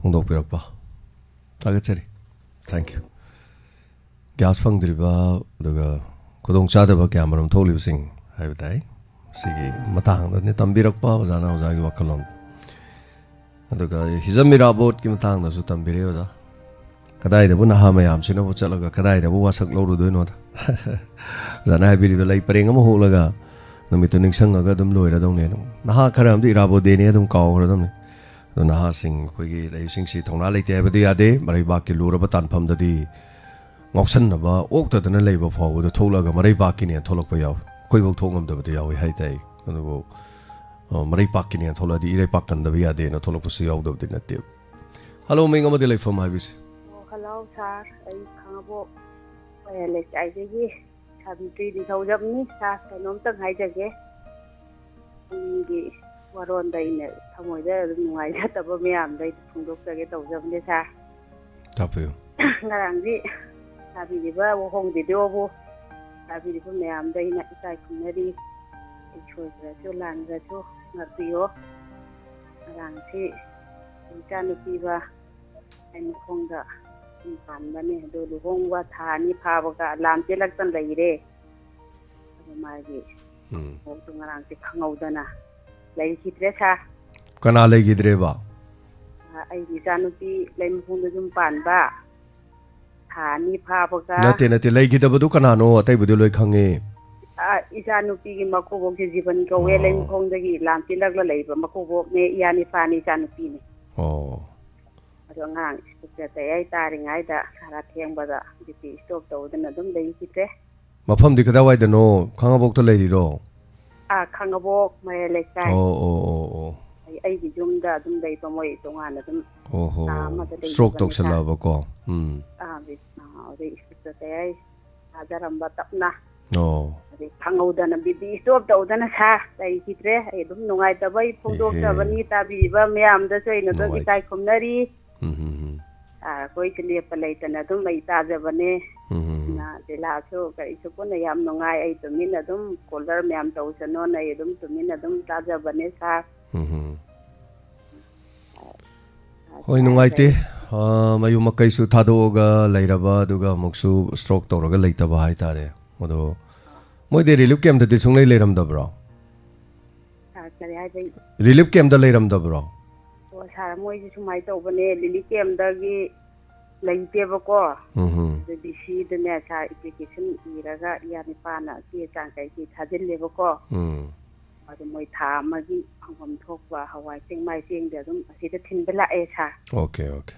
ꯐꯣꯡꯗꯣꯛꯄꯤꯔꯛꯄ ꯊꯥꯒꯠꯆꯔꯤ꯫ Thank you꯫ ꯒ꯭ꯌꯥꯁ ꯐꯪꯗ꯭ꯔꯤꯕ, ꯑꯗꯨꯒ ꯈꯨꯗꯣꯡꯆꯥꯗꯕ ꯀꯌꯥꯃꯔꯨꯝ ꯊꯣꯛꯂꯤꯕꯁꯤꯡ ꯍꯥꯏꯕ ꯇꯥꯏ꯫ ꯁꯤꯒꯤ ꯃꯇꯥꯡꯗꯅꯤ ꯇꯝꯕꯤꯔꯛꯄ ꯑꯣꯖꯥꯅ ꯑꯣꯖꯥꯒꯤ ꯋꯥꯈꯜꯂꯣꯟ꯫ ꯑꯗꯨꯒ ꯍꯤꯖꯝ ꯏꯔꯥꯕꯣꯠꯀꯤ ꯃꯇꯥꯡꯗꯁꯨ ꯇꯝꯕꯤꯔꯛꯑꯦ ꯑꯣꯖꯥ꯫ ꯀꯗꯥꯏꯗꯕꯨ ꯅꯍꯥ ꯃꯌꯥꯝꯁꯤꯅꯕꯨ ꯆꯠꯂꯒ ꯀꯗꯥꯏꯗꯕꯨ ꯋꯥꯁꯛ ꯂꯧꯔꯨꯗꯣꯏꯅꯣꯗ? ꯑꯣꯖꯥꯅ ꯍꯥꯏꯕꯤꯔꯤꯗꯣ, ꯂꯩ ꯄꯔꯦꯡ ꯑꯃ ꯍꯨꯛꯂꯒ ꯅꯨꯃꯤꯠꯇꯨ ꯅꯤꯡꯁꯤꯡꯉꯒ ꯑꯗꯨꯝ ꯂꯣꯏꯔꯗꯧꯅꯦ꯫ ꯑꯗꯨꯝ ꯅꯍꯥ ꯈꯔ ꯑꯃꯗꯤ ꯏꯔꯥꯕꯣꯠ ꯗꯦꯅꯦ ꯑꯗꯨꯝ ꯀꯥꯎꯈ꯭ꯔꯗꯧꯅꯦ꯫ ꯑꯗꯣ ꯅꯍꯥꯁꯤꯡ ꯑꯩꯈꯣꯏꯒꯤ ꯂꯩꯔꯤꯁꯤꯡꯁꯤ ꯊꯧꯅꯥ ꯂꯩꯇꯦ ꯍꯥꯏꯕꯗꯤ ꯌꯥꯗꯦ꯫ ꯃꯔꯩꯕꯥꯛꯀꯤ ꯂꯨꯔꯕ ꯇꯥꯟꯐꯝꯗꯗꯤ ꯉꯥꯎꯁꯟꯅꯕ ꯑꯣꯛꯇꯗꯅ ꯂꯩꯕ ꯐꯥꯎꯕꯗ ꯊꯣꯛꯂꯛꯑꯒ ꯃꯔꯩꯕꯥꯛꯀꯤꯅꯦꯅ ꯊꯣꯛꯂꯛꯄ ꯌꯥꯎꯏ꯫ ꯑꯩꯈꯣꯏꯐꯧ ꯊꯣꯛ ꯉꯝꯗꯕꯗꯤ ꯌꯥꯎꯏ ꯍꯥꯏ ꯇꯥꯏ꯫ ꯑꯗꯨꯕꯨ, ꯑ, ꯃꯔꯩꯄꯥꯛꯀꯤꯅꯦꯅ ꯊꯣꯛꯂꯛꯑꯗꯤ ꯏꯔꯩꯄꯥꯛ ꯀꯟꯗꯕ ꯌꯥꯗꯦꯅ ꯊꯣꯛꯂꯛꯄꯁꯨ ꯌꯥꯎꯗꯕꯗꯤ ꯅꯠꯇꯦ꯫ ꯍꯜꯂꯣ, ꯃꯤꯡ ꯑꯃꯗꯤ ꯂꯩꯐꯝ ꯍꯥꯏꯕꯤꯁꯤ꯫ ꯑꯣ, ꯍꯜꯂꯣ, ꯁꯥꯔ꯫ ꯑꯩ ꯈꯥꯉꯕꯣꯛ ꯃꯌꯥꯏ ꯂꯩꯀꯥꯏꯗꯒꯤ ꯁꯥꯕꯤꯇ꯭ꯔꯤ ꯅꯤꯡꯊꯧꯖꯝꯅꯤ꯫ ꯁꯥꯔ, ꯀꯩꯅꯣꯝꯇꯪ ꯍꯥꯏꯖꯒꯦ꯫ ꯃꯤꯒꯤ ꯋꯥꯔꯣꯟꯗ ꯑꯩꯅ ꯊꯃꯣꯏꯗ ꯑꯗꯨꯝ ꯅꯨꯡꯉꯥꯏꯖꯗꯕ ꯃꯌꯥꯝꯗꯣ ꯑꯩ ꯐꯣꯡꯗꯣꯛꯆꯒꯦ ꯇꯧꯖꯕꯅꯦ, ꯁꯥꯔ꯫ ꯇꯥꯛꯄꯤꯌꯨ꯫ ꯉꯔꯥꯡꯗꯤ ꯇꯥꯕꯤꯔꯤꯕ ꯋꯥꯍꯣꯡ ꯚꯤꯗꯤꯑꯣꯕꯨ ꯇꯥꯕꯤꯔꯤꯕ ꯃꯌꯥꯝꯗ ꯑꯩꯅ ꯏꯀꯥꯏ ꯈꯨꯝꯅꯔꯤ꯫ ꯑꯩ ꯁꯣꯏꯈ꯭ꯔꯁꯨ ꯂꯥꯟꯈ꯭ꯔꯁꯨ ꯉꯥꯛꯄꯤꯌꯣ꯫ ꯉꯔꯥꯡꯁꯤ ꯏꯆꯥꯅꯨꯄꯤꯒ ꯑꯩ ꯃꯈꯣꯡꯗ ꯁꯨꯝ ꯄꯥꯟꯕꯅꯦ꯫ ꯑꯗꯣ ꯂꯨꯍꯣꯡꯕ ꯊꯥ ꯑꯅꯤ ꯐꯥꯕꯒ ꯂꯥꯝ ꯆꯦꯜꯂꯛꯇꯅ ꯂꯩꯔꯦ꯫ ꯑꯗꯣ ꯃꯥꯒꯤ ꯎꯝ꯫ ꯃꯕꯣꯛꯇꯣ ꯉꯔꯥꯡꯁꯦ ꯈꯪꯍꯧꯗꯅ ꯂꯩꯈꯤꯗ꯭ꯔꯦ ꯁꯥꯔ꯫ ꯀꯅꯥ ꯂꯩꯈꯤꯗ꯭ꯔꯦꯕ? ꯑ, ꯑꯩꯒꯤ ꯏꯆꯥꯅꯨꯄꯤ ꯂꯩꯃꯈꯣꯡꯗ ꯌꯨꯝ ꯄꯥꯟꯕ ꯊꯥ ꯑꯅꯤ ꯐꯥꯕꯒ ꯅꯠꯇꯦ, ꯅꯠꯇꯦ, ꯂꯩꯈꯤꯗꯕꯗꯨ ꯀꯅꯥꯅꯣ? ꯑꯇꯩꯕꯨꯗꯤ ꯂꯣꯏ ꯈꯪꯉꯦ꯫ ꯑ, ꯏꯆꯥꯅꯨꯄꯤꯒꯤ ꯃꯀꯨꯕꯣꯛꯁꯦ ꯖꯤꯕꯟ ꯀꯧꯋꯦ꯫ ꯑꯣ꯫ ꯂꯩꯃꯈꯣꯡꯗꯒꯤ ꯂꯥꯝ ꯆꯦꯜꯂꯛꯂ ꯂꯩꯕ ꯃꯀꯨꯕꯣꯛꯅꯦ, ꯏꯌꯥ ꯅꯤꯄꯥꯅꯦ, ꯏꯆꯥꯅꯨꯄꯤꯅꯦ꯫ ꯑꯣ꯫ ꯑꯗꯣ ꯑꯉꯥꯡ ꯁ꯭ꯀꯨꯜ ꯆꯠꯇ ꯌꯥꯏ ꯇꯥꯔꯤꯉꯩꯗ ꯁꯥꯔ ꯑꯊꯦꯡꯕꯗ ꯕꯤ ꯄꯤ ꯁ꯭ꯇꯣꯛ ꯇꯧꯗꯅ ꯑꯗꯨꯝ ꯂꯩꯈꯤꯗ꯭ꯔꯦ꯫ ꯃꯐꯝꯗꯤ ꯀꯗꯥꯏꯋꯥꯏꯗꯅꯣ? ꯈꯥꯡꯉꯕꯣꯛꯇ ꯂꯩꯔꯤꯔꯣ? ꯑꯥ, ꯈꯥꯡꯉꯕꯣꯛ ꯃꯌꯥꯏ ꯂꯩꯀꯥꯏ꯫ ꯑꯣ, ꯑꯣ, ꯑꯣ, ꯑꯣ꯫ ꯑꯩ, ꯑꯩꯒꯤ ꯌꯨꯝꯗ ꯑꯗꯨꯝ ꯂꯩꯕ, ꯃꯣꯏ ꯇꯣꯉꯥꯟꯅ ꯑꯗꯨꯝ ꯑꯣꯍꯣ꯫ ꯀꯥ ꯑꯃꯗ ꯁ꯭ꯇ꯭ꯔꯣꯛ ꯂꯩꯖꯕꯅꯦ ꯁꯥꯔ꯫ ꯇꯧꯁꯜꯂꯛꯑꯕꯀꯣ? ꯎꯝ꯫ ꯑꯥ, ꯕꯤ-, ꯑꯥ, ꯑꯗꯩ ꯁ꯭ꯀꯨꯜ ꯆꯠꯄ ꯌꯥꯏ ꯊꯥꯖꯔꯝꯕ ꯇꯞꯅ꯫ ꯑꯣ꯫ ꯑꯗꯩ ꯈꯪꯍꯧꯗꯅ ꯕꯤ ꯄꯤ ꯁ꯭ꯇꯣꯛ ꯇꯧꯗꯅ ꯁꯥꯔ ꯂꯩꯈꯤꯗ꯭ꯔꯦ꯫ ꯑꯩ ꯑꯗꯨꯝ ꯅꯨꯡꯉꯥꯏꯇꯕꯩ ꯐꯣꯡꯗꯣꯛꯆꯕꯅꯤ꯫ ꯏꯍꯦ꯫ ꯇꯥꯕꯤꯔꯤꯕ ꯃꯌꯥꯝꯗꯁꯨ ꯑꯩꯅ ꯑꯗꯨꯝ ꯅꯨꯡꯉꯥꯏꯇꯦ꯫ ꯏꯀꯥꯏ ꯈꯨꯝꯅꯔꯤ꯫ ꯎꯝ, ꯍꯝ, ꯍꯝ꯫ ꯑꯥ, ꯑꯩꯈꯣꯏꯁꯨ ꯂꯦꯞꯄ ꯂꯩꯇꯅ ꯑꯗꯨꯝ ꯑꯩ ꯇꯥꯖꯕꯅꯦ꯫ ꯎꯝ, ꯍꯝ, ꯍꯝ꯫ ꯑꯗꯨꯅ ꯂꯤꯂꯥꯁꯨ ꯀꯔꯤꯁꯨ ꯄꯨꯟꯅ ꯌꯥꯝ ꯅꯨꯡꯉꯥꯏ꯫ ꯑꯩ ꯇꯨꯃꯤꯟꯅ ꯑꯗꯨꯝ ꯀꯣꯂꯔ ꯃꯌꯥꯝ ꯇꯧꯁꯅꯣꯅ ꯑꯩ ꯑꯗꯨꯝ ꯇꯨꯃꯤꯟꯅ ꯑꯗꯨꯝ ꯇꯥꯖꯕꯅꯦ ꯁꯥꯔ꯫ ꯎꯝ, ꯍꯝ꯫ ꯍꯣꯏ, ꯅꯨꯡꯉꯥꯏꯇꯦ꯫ ꯑꯥ, ꯃꯌꯨꯝ ꯃꯀꯩꯁꯨ ꯊꯥꯗꯣꯛꯑꯒ ꯂꯩꯔꯕ, ꯑꯗꯨꯒ ꯑꯃꯨꯛꯁꯨ ꯁ꯭ꯇ꯭ꯔꯣꯛ ꯇꯧꯔꯒ ꯂꯩꯇꯕ ꯍꯥꯏꯇꯥꯔꯦ꯫ ꯑꯗꯣ ꯃꯣꯏꯗꯤ ꯔꯤꯂꯤꯐ ꯀꯦꯝꯞꯇꯗꯤ ꯁꯨꯡꯂꯩ ꯂꯩꯔꯝꯗꯕ꯭ꯔꯣ? ꯁꯥꯔ, ꯀꯔꯤ ꯍꯥꯏꯕ? ꯔꯤꯂꯤꯐ ꯀꯦꯝꯞꯇ ꯂꯩꯔꯝꯗꯕ꯭ꯔꯣ? ꯑꯣ, ꯁꯥꯔ, ꯃꯣꯏꯁꯦ ꯁꯨꯃꯥꯏꯅ ꯇꯧꯕꯅꯦ, ꯔꯤꯂꯤꯐ ꯀꯦꯝꯞꯇꯒꯤ ꯂꯩꯇꯦꯕꯀꯣ꯫ ꯎꯝ ꯍꯝ꯫ ꯑꯗꯨ ꯗꯤ ꯁꯤꯗꯅꯦ, ꯁꯥꯔ, ꯑꯦꯄ꯭ꯂꯤꯀꯦꯁꯟ ꯏꯔꯒ ꯏꯌꯥ ꯅꯤꯄꯥꯅ ꯆꯦ ꯆꯥꯡ ꯀꯩꯀꯩ ꯊꯥꯖꯤꯜꯂꯦꯕꯀꯣ꯫ ꯎꯝ꯫ ꯑꯗꯨ ꯃꯣꯏ ꯊꯥ ꯑꯃꯒꯤ ꯐꯪꯐꯝ ꯊꯣꯛꯄ ꯍꯋꯥꯏ ꯆꯦꯡ ꯃꯥꯏ ꯆꯦꯡꯗꯤ ꯑꯗꯨꯝ ꯑꯁꯤꯗ ꯊꯤꯟꯕ ꯂꯥꯛꯑꯦ, ꯁꯥꯔ꯫ Okay, okay.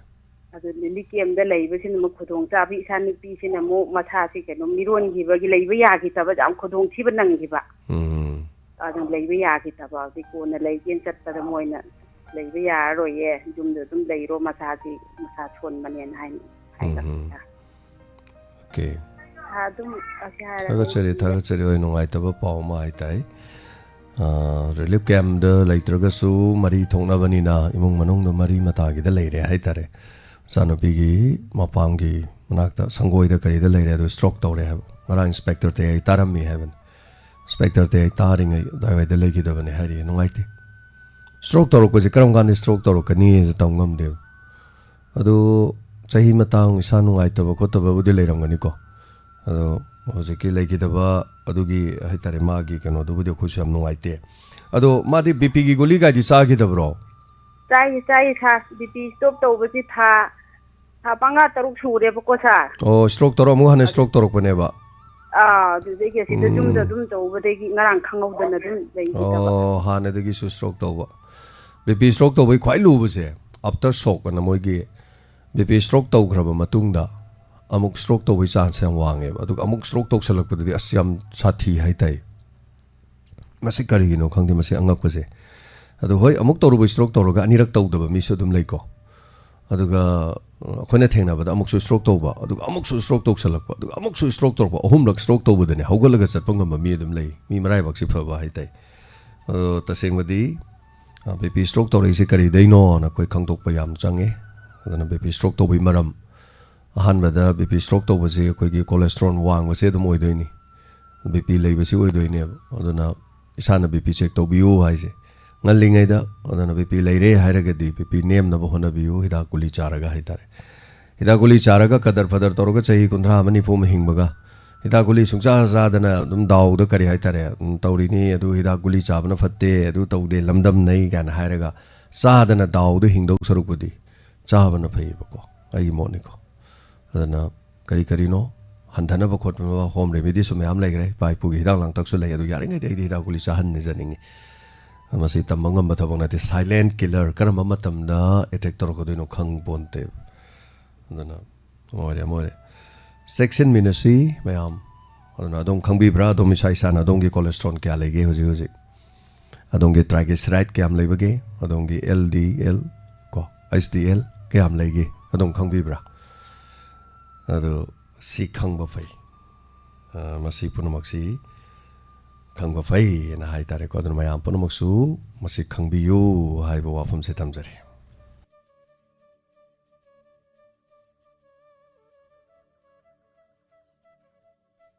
ꯑꯗꯨ ꯔꯤꯂꯤꯐ ꯀꯦꯝꯞꯇ ꯂꯩꯕꯁꯤꯅ ꯑꯃꯨꯛ ꯈꯨꯗꯣꯡꯆꯥꯕꯤ, ꯏꯆꯥ ꯅꯨꯄꯤꯁꯤꯅ ꯑꯃꯨꯛ ꯃꯁꯥꯁꯤ ꯀꯩꯅꯣ ꯃꯤꯔꯣꯟꯈꯤꯕꯒꯤ ꯂꯩꯕ ꯌꯥꯈꯤꯗꯕ, ꯌꯥꯝ ꯈꯨꯗꯣꯡꯊꯤꯕ ꯅꯪꯈꯤꯕ꯫ ꯎꯝ꯫ ꯑꯗꯨ ꯂꯩꯕ ꯌꯥꯈꯤꯗꯕ꯫ ꯍꯧꯖꯤꯛ ꯀꯣꯟꯅ ꯂꯩꯒꯦꯅ ꯆꯠꯄꯗ ꯃꯣꯏꯅ ꯂꯩꯕ ꯌꯥꯔꯔꯣꯏꯌꯦ, ꯌꯨꯝꯗ ꯑꯗꯨꯝ ꯂꯩꯔꯣ, ꯃꯁꯥꯁꯤ, ꯃꯁꯥ ꯁꯣꯟꯕꯅꯦꯅ ꯍꯥꯏꯅ ꯍꯥꯏꯔꯛꯄ꯫ ꯎꯝ꯫ ꯑꯣꯀꯦ꯫ ꯑꯗꯨꯝ ꯑꯁꯤ ꯍꯥꯏꯔꯒ ꯊꯥꯒꯠꯆꯔꯤ, ꯊꯥꯒꯠꯆꯔꯤ꯫ ꯍꯣꯏ, ꯅꯨꯡꯉꯥꯏꯇꯕ ꯄꯥꯎ ꯑꯃ ꯍꯥꯏꯇꯥꯏ꯫ ꯑꯥ, ꯔꯤꯂꯤꯐ ꯀꯦꯝꯞꯇ ꯂꯩꯇ꯭ꯔꯒꯁꯨ ꯃꯔꯤ ꯊꯣꯛꯅꯕꯅꯤꯅ ꯏꯃꯨꯡ ꯃꯅꯨꯡꯗ ꯃꯔꯤ ꯃꯇꯥꯒꯤꯗ ꯂꯩꯔꯦ ꯍꯥꯏꯇꯥꯔꯦ꯫ ꯃꯆꯥꯅꯨꯄꯤꯒꯤ ꯃꯄꯥꯝꯒꯤ ꯃꯅꯥꯛꯇ ꯁꯪꯒꯣꯏꯗ ꯀꯔꯤꯗ ꯂꯩꯔꯦ, ꯑꯗꯨ ꯁ꯭ꯇ꯭ꯔꯣꯛ ꯇꯧꯔꯦ ꯍꯥꯏꯕ꯫ ꯉꯔꯥꯡ ꯏꯟꯁꯄꯦꯛꯇꯔ ꯇꯌꯥꯏ ꯇꯥꯔꯝꯃꯤ ꯍꯥꯏꯕꯅꯤ꯫ ꯏꯟꯁꯄꯦꯛꯇꯔ ꯇꯌꯥꯏ ꯇꯥꯔꯤꯉꯩ ꯑꯗꯨꯋꯥꯏꯗ ꯂꯩꯈꯤꯗꯕꯅꯦ ꯍꯥꯏꯔꯤꯌꯦ꯫ ꯅꯨꯡꯉꯥꯏꯇꯦ꯫ ꯁ꯭ꯇ꯭ꯔꯣꯛ ꯇꯧꯔꯛꯄꯁꯦ ꯀꯔꯝ ꯀꯥꯟꯗ ꯁ꯭ꯇ꯭ꯔꯣꯛ ꯇꯧꯔꯛꯀꯅꯤꯁꯦ ꯇꯝ ꯉꯝꯗꯦꯕ꯫ ꯑꯗꯨ ꯆꯍꯤ ꯃꯇꯥꯡ ꯏꯁꯥ ꯅꯨꯡꯉꯥꯏꯇꯕ ꯈꯣꯠꯇꯕꯕꯨꯗꯤ ꯂꯩꯔꯝꯒꯅꯤꯀꯣ꯫ ꯑꯗꯣ ꯍꯧꯖꯤꯛꯀꯤ ꯂꯩꯈꯤꯗꯕ ꯑꯗꯨꯒꯤ ꯍꯥꯏꯇꯥꯔꯦ, ꯃꯥꯒꯤ ꯀꯩꯅꯣꯗꯨꯕꯨꯗꯤ ꯑꯩꯈꯣꯏꯁꯨ ꯌꯥꯝ ꯅꯨꯡꯉꯥꯏꯇꯦ꯫ ꯑꯗꯣ ꯃꯥꯗꯤ ꯕꯤ ꯄꯤꯒꯤ ꯒꯨꯂꯤ ꯒꯥꯏꯗꯤ ꯆꯥꯈꯤꯗꯕ꯭ꯔꯣ? ꯆꯥꯏ, ꯆꯥꯏ ꯁꯥꯔ꯫ ꯕꯤ ꯄꯤ ꯁ꯭ꯇꯣꯞ ꯇꯧꯕꯁꯤ ꯊꯥ, ꯊꯥ ꯃꯉꯥ ꯇꯔꯨꯛ ꯁꯨꯔꯦꯕꯀꯣ ꯁꯥꯔ꯫ ꯑꯣ, ꯁ꯭ꯇ꯭ꯔꯣꯛ ꯇꯧꯔ ꯑꯃꯨꯛ ꯍꯟꯅ ꯑꯗꯨ ꯁ꯭ꯇ꯭ꯔꯣꯛ ꯇꯧꯔꯛꯄꯅꯦꯕ? ꯑꯥ, ꯑꯗꯨꯗꯒꯤ ꯑꯁꯤꯗ ꯌꯨꯝꯗ ꯎꯝ꯫ ꯑꯗꯨꯝ ꯇꯧꯕꯗꯒꯤ ꯉꯔꯥꯡ ꯈꯪꯍꯧꯗꯅ ꯑꯗꯨꯝ ꯂꯩꯈꯤꯗꯕ꯫ ꯑꯣ, ꯍꯥꯟꯅꯗꯒꯤꯁꯨ ꯁ꯭ꯇ꯭ꯔꯣꯛ ꯇꯧꯕ꯫ ꯕꯤ ꯄꯤ ꯁ꯭ꯇ꯭ꯔꯣꯛ ꯇꯧꯕꯒꯤ ꯈ꯭ꯋꯥꯏ ꯂꯨꯕꯁꯦ ꯑꯥꯐꯇꯔ ꯁꯣꯛ ꯑꯅ ꯃꯣꯏꯒꯤ ꯕꯤ ꯄꯤ ꯁ꯭ꯇ꯭ꯔꯣꯛ ꯇꯧꯈ꯭ꯔꯕ ꯃꯇꯨꯡꯗ ꯑꯃꯨꯛ ꯁ꯭ꯇ꯭ꯔꯣꯛ ꯇꯧꯕꯒꯤ ꯆꯥꯟꯁ ꯌꯥꯝ ꯋꯥꯡꯉꯦꯕ꯫ ꯑꯗꯨꯒ ꯑꯃꯨꯛ ꯁ꯭ꯇ꯭ꯔꯣꯛ ꯇꯧꯁꯜꯂꯛꯄꯗꯗꯤ ꯑꯁ ꯌꯥꯝ ꯁꯥꯊꯤ ꯍꯥꯏꯇꯥꯏ꯫ ꯃꯁꯤ ꯀꯔꯤꯒꯤꯅꯣ ꯈꯪꯗꯦ, ꯃꯁꯤ ꯑꯉꯛꯄꯁꯦ꯫ ꯑꯗꯣ ꯍꯣꯏ, ꯑꯃꯨꯛ ꯇꯧꯔꯨꯕ ꯁ꯭ꯇ꯭ꯔꯣꯛ ꯇꯧꯔꯒ ꯑꯅꯤꯔꯛ ꯇꯧꯗꯕ ꯃꯤꯁꯨ ꯑꯗꯨꯝ ꯂꯩꯀꯣ꯫ ꯑꯗꯨꯒ, ꯑ, ꯑꯩꯈꯣꯏꯅ ꯊꯦꯡꯅꯕꯗ ꯑꯃꯨꯛꯁꯨ ꯁ꯭ꯇ꯭ꯔꯣꯛ ꯇꯧꯕ, ꯑꯗꯨꯒ ꯑꯃꯨꯛꯁꯨ ꯁ꯭ꯇ꯭ꯔꯣꯛ ꯇꯧꯁꯜꯂꯛꯄ, ꯑꯗꯨꯒ ꯑꯃꯨꯛꯁꯨ ꯁ꯭ꯇ꯭ꯔꯣꯛ ꯇꯧꯔꯛꯄ, ꯑꯍꯨꯝꯂꯛ ꯁ꯭ꯇ꯭ꯔꯣꯛ ꯇꯧꯕꯗꯅꯦ ꯍꯧꯒꯠꯂꯒ ꯆꯠꯄ ꯉꯝꯕ ꯃꯤ ꯑꯗꯨꯝ ꯂꯩ꯫ ꯃꯤ ꯃꯔꯥꯏꯕꯛꯁꯤ ꯐꯕ ꯍꯥꯏꯇꯥꯏ꯫ ꯑꯗꯣ ꯇꯁꯦꯡꯕꯗꯤ, ꯑ, ꯕꯤ ꯄꯤ ꯁ꯭ꯇ꯭ꯔꯣꯛ ꯇꯧꯔꯛꯏꯁꯦ ꯀꯔꯤꯗꯩꯅꯣꯅ ꯑꯩꯈꯣꯏ ꯈꯪꯗꯣꯛꯄ ꯌꯥꯝ ꯆꯪꯉꯦ꯫ ꯑꯗꯨꯅ ꯕꯤ ꯄꯤ ꯁ꯭ꯇ꯭ꯔꯣꯛ ꯇꯧꯕꯒꯤ ꯃꯔꯝ, ꯑꯍꯥꯟꯕꯗ ꯕꯤ ꯄꯤ ꯁ꯭ꯇ꯭ꯔꯣꯛ ꯇꯧꯕꯁꯦ ꯑꯩꯈꯣꯏꯒꯤ ꯀꯣꯂꯦꯁꯇ꯭ꯔꯣꯜ ꯋꯥꯡꯕꯁꯦ ꯑꯗꯨꯝ ꯑꯣꯏꯗꯣꯏꯅꯤ꯫ ꯕꯤ ꯄꯤ ꯂꯩꯕꯁꯤ ꯑꯣꯏꯗꯣꯏꯅꯦꯕ꯫ ꯑꯗꯨꯅ ꯏꯁꯥꯅ ꯕꯤ ꯄꯤ ꯆꯦꯛ ꯇꯧꯕꯤꯌꯨ ꯍꯥꯏꯁꯦ ꯉꯜꯂꯤꯉꯩꯗ꯫ ꯑꯗꯨꯅ ꯕꯤ ꯄꯤ ꯂꯩꯔꯦ ꯍꯥꯏꯔꯒꯗꯤ ꯕꯤ ꯄꯤ ꯅꯦꯝꯅꯕ ꯍꯣꯠꯅꯕꯤꯌꯨ, ꯍꯤꯗꯥꯛ ꯒꯨꯂꯤ ꯆꯥꯔꯒ ꯍꯥꯏꯇꯥꯔꯦ꯫ ꯍꯤꯗꯥꯛ ꯒꯨꯂꯤ ꯆꯥꯔꯒ ꯀꯗꯔ ꯐꯗꯔ ꯇꯧꯔꯒ ꯆꯍꯤ ꯀꯨꯟꯊ꯭ꯔꯥ ꯑꯃ ꯅꯤꯐꯨ ꯑꯃ ꯍꯤꯡꯕꯒ, ꯍꯤꯗꯥꯛ ꯒꯨꯂꯤ ꯁꯨꯡꯆꯥ ꯆꯥꯗꯅ ꯑꯗꯨꯝ ꯗꯥꯎꯗ ꯀꯔꯤ ꯍꯥꯏꯇꯥꯔꯦ, ꯎꯝ, ꯇꯧꯔꯤꯅꯤ, ꯑꯗꯨ ꯍꯤꯗꯥꯛ ꯒꯨꯂꯤ ꯆꯥꯕꯅ ꯐꯠꯇꯦ, ꯑꯗꯨ ꯇꯧꯗꯦ, ꯂꯝꯗꯝꯅꯩ ꯀꯥꯏꯅ ꯍꯥꯏꯔꯒ ꯆꯥꯗꯅ ꯗꯥꯎꯗ ꯍꯤꯡꯗꯧ ꯁꯔꯨꯛꯄꯨꯗꯤ ꯆꯥꯕꯅ ꯐꯩꯌꯦꯕꯀꯣ, ꯑꯩꯒꯤ ꯃꯣꯠꯅꯤꯀꯣ꯫ ꯑꯗꯨꯅ ꯀꯔꯤ ꯀꯔꯤꯅꯣ ꯍꯟꯊꯅꯕ ꯈꯣꯠꯅꯕ ꯍꯣꯝ ꯔꯦꯃꯤꯗꯤꯁꯨ ꯃꯌꯥꯝ ꯂꯩꯈ꯭ꯔꯦ, ꯏꯄꯥ ꯏꯄꯨꯒꯤ ꯍꯤꯗꯥꯛ ꯂꯥꯡꯊꯛꯁꯨ ꯂꯩ꯫ ꯑꯗꯨ ꯌꯥꯔꯤꯉꯩꯗꯤ ꯑꯩꯗꯤ ꯍꯤꯗꯥꯛ ꯒꯨꯂꯤ ꯆꯥꯍꯟꯅꯤꯖꯅꯤꯡꯉꯤ꯫ ꯃꯁꯤ ꯇꯝꯕ ꯉꯝꯕ ꯊꯕꯛ ꯅꯠꯇꯦ꯫ ꯁꯥꯏꯂꯦꯟ ꯀꯤꯂꯔ ꯀꯔꯝꯕ ꯃꯇꯝꯗ ꯑꯦꯇꯦꯛ ꯇꯧꯔꯛꯀꯗꯣꯏꯅꯣ ꯈꯪ ꯄꯣꯟꯇꯦ꯫ ꯑꯗꯨꯅ ꯑꯃ ꯑꯣꯏꯔꯦ, ꯑꯃ ꯑꯣꯏꯔꯦ꯫ ꯆꯦꯛꯁꯤꯟꯃꯤꯟꯅꯁꯤ ꯃꯌꯥꯝ꯫ ꯑꯗꯨꯅ ꯑꯗꯣꯝ ꯈꯪꯕꯤꯕ꯭ꯔꯥ? ꯑꯗꯣꯝ ꯏꯁꯥ ꯏꯁꯥꯅ ꯑꯗꯣꯝꯒꯤ ꯀꯣꯂꯦꯁꯇ꯭ꯔꯣꯜ ꯀꯌꯥ ꯂꯩꯒꯦ ꯍꯧꯖꯤꯛ ꯍꯧꯖꯤꯛ? ꯑꯗꯣꯝꯒꯤ ꯇ꯭ꯔꯥꯏꯒ꯭ꯂꯤꯁꯦꯔꯥꯏꯗ ꯀꯌꯥꯝ ꯂꯩꯕꯒꯦ? ꯑꯗꯣꯝꯒꯤ ꯑꯦꯜ ꯗꯤ ꯑꯦꯜ ꯀꯣ, ꯑꯩꯆ ꯗꯤ ꯑꯦꯜ ꯀꯌꯥꯝ ꯂꯩꯒꯦ? ꯑꯗꯣꯝ ꯈꯪꯕꯤꯕ꯭ꯔꯥ? ꯑꯗꯨ ꯁꯤ ꯈꯪꯕ ꯐꯩ꯫ ꯑ, ꯃꯁꯤ ꯄꯨꯝꯅꯃꯛꯁꯤ ꯈꯪꯕ ꯐꯩ ꯍꯥꯏꯅ ꯍꯥꯏ ꯇꯥꯔꯦꯀꯣ꯫ ꯑꯗꯨꯅ ꯃꯌꯥꯝ ꯄꯨꯝꯅꯃꯛꯁꯨ ꯃꯁꯤ ꯈꯪꯕꯤꯌꯨ ꯍꯥꯏꯕ ꯋꯥꯐꯝꯁꯦ ꯊꯝꯖꯔꯤ꯫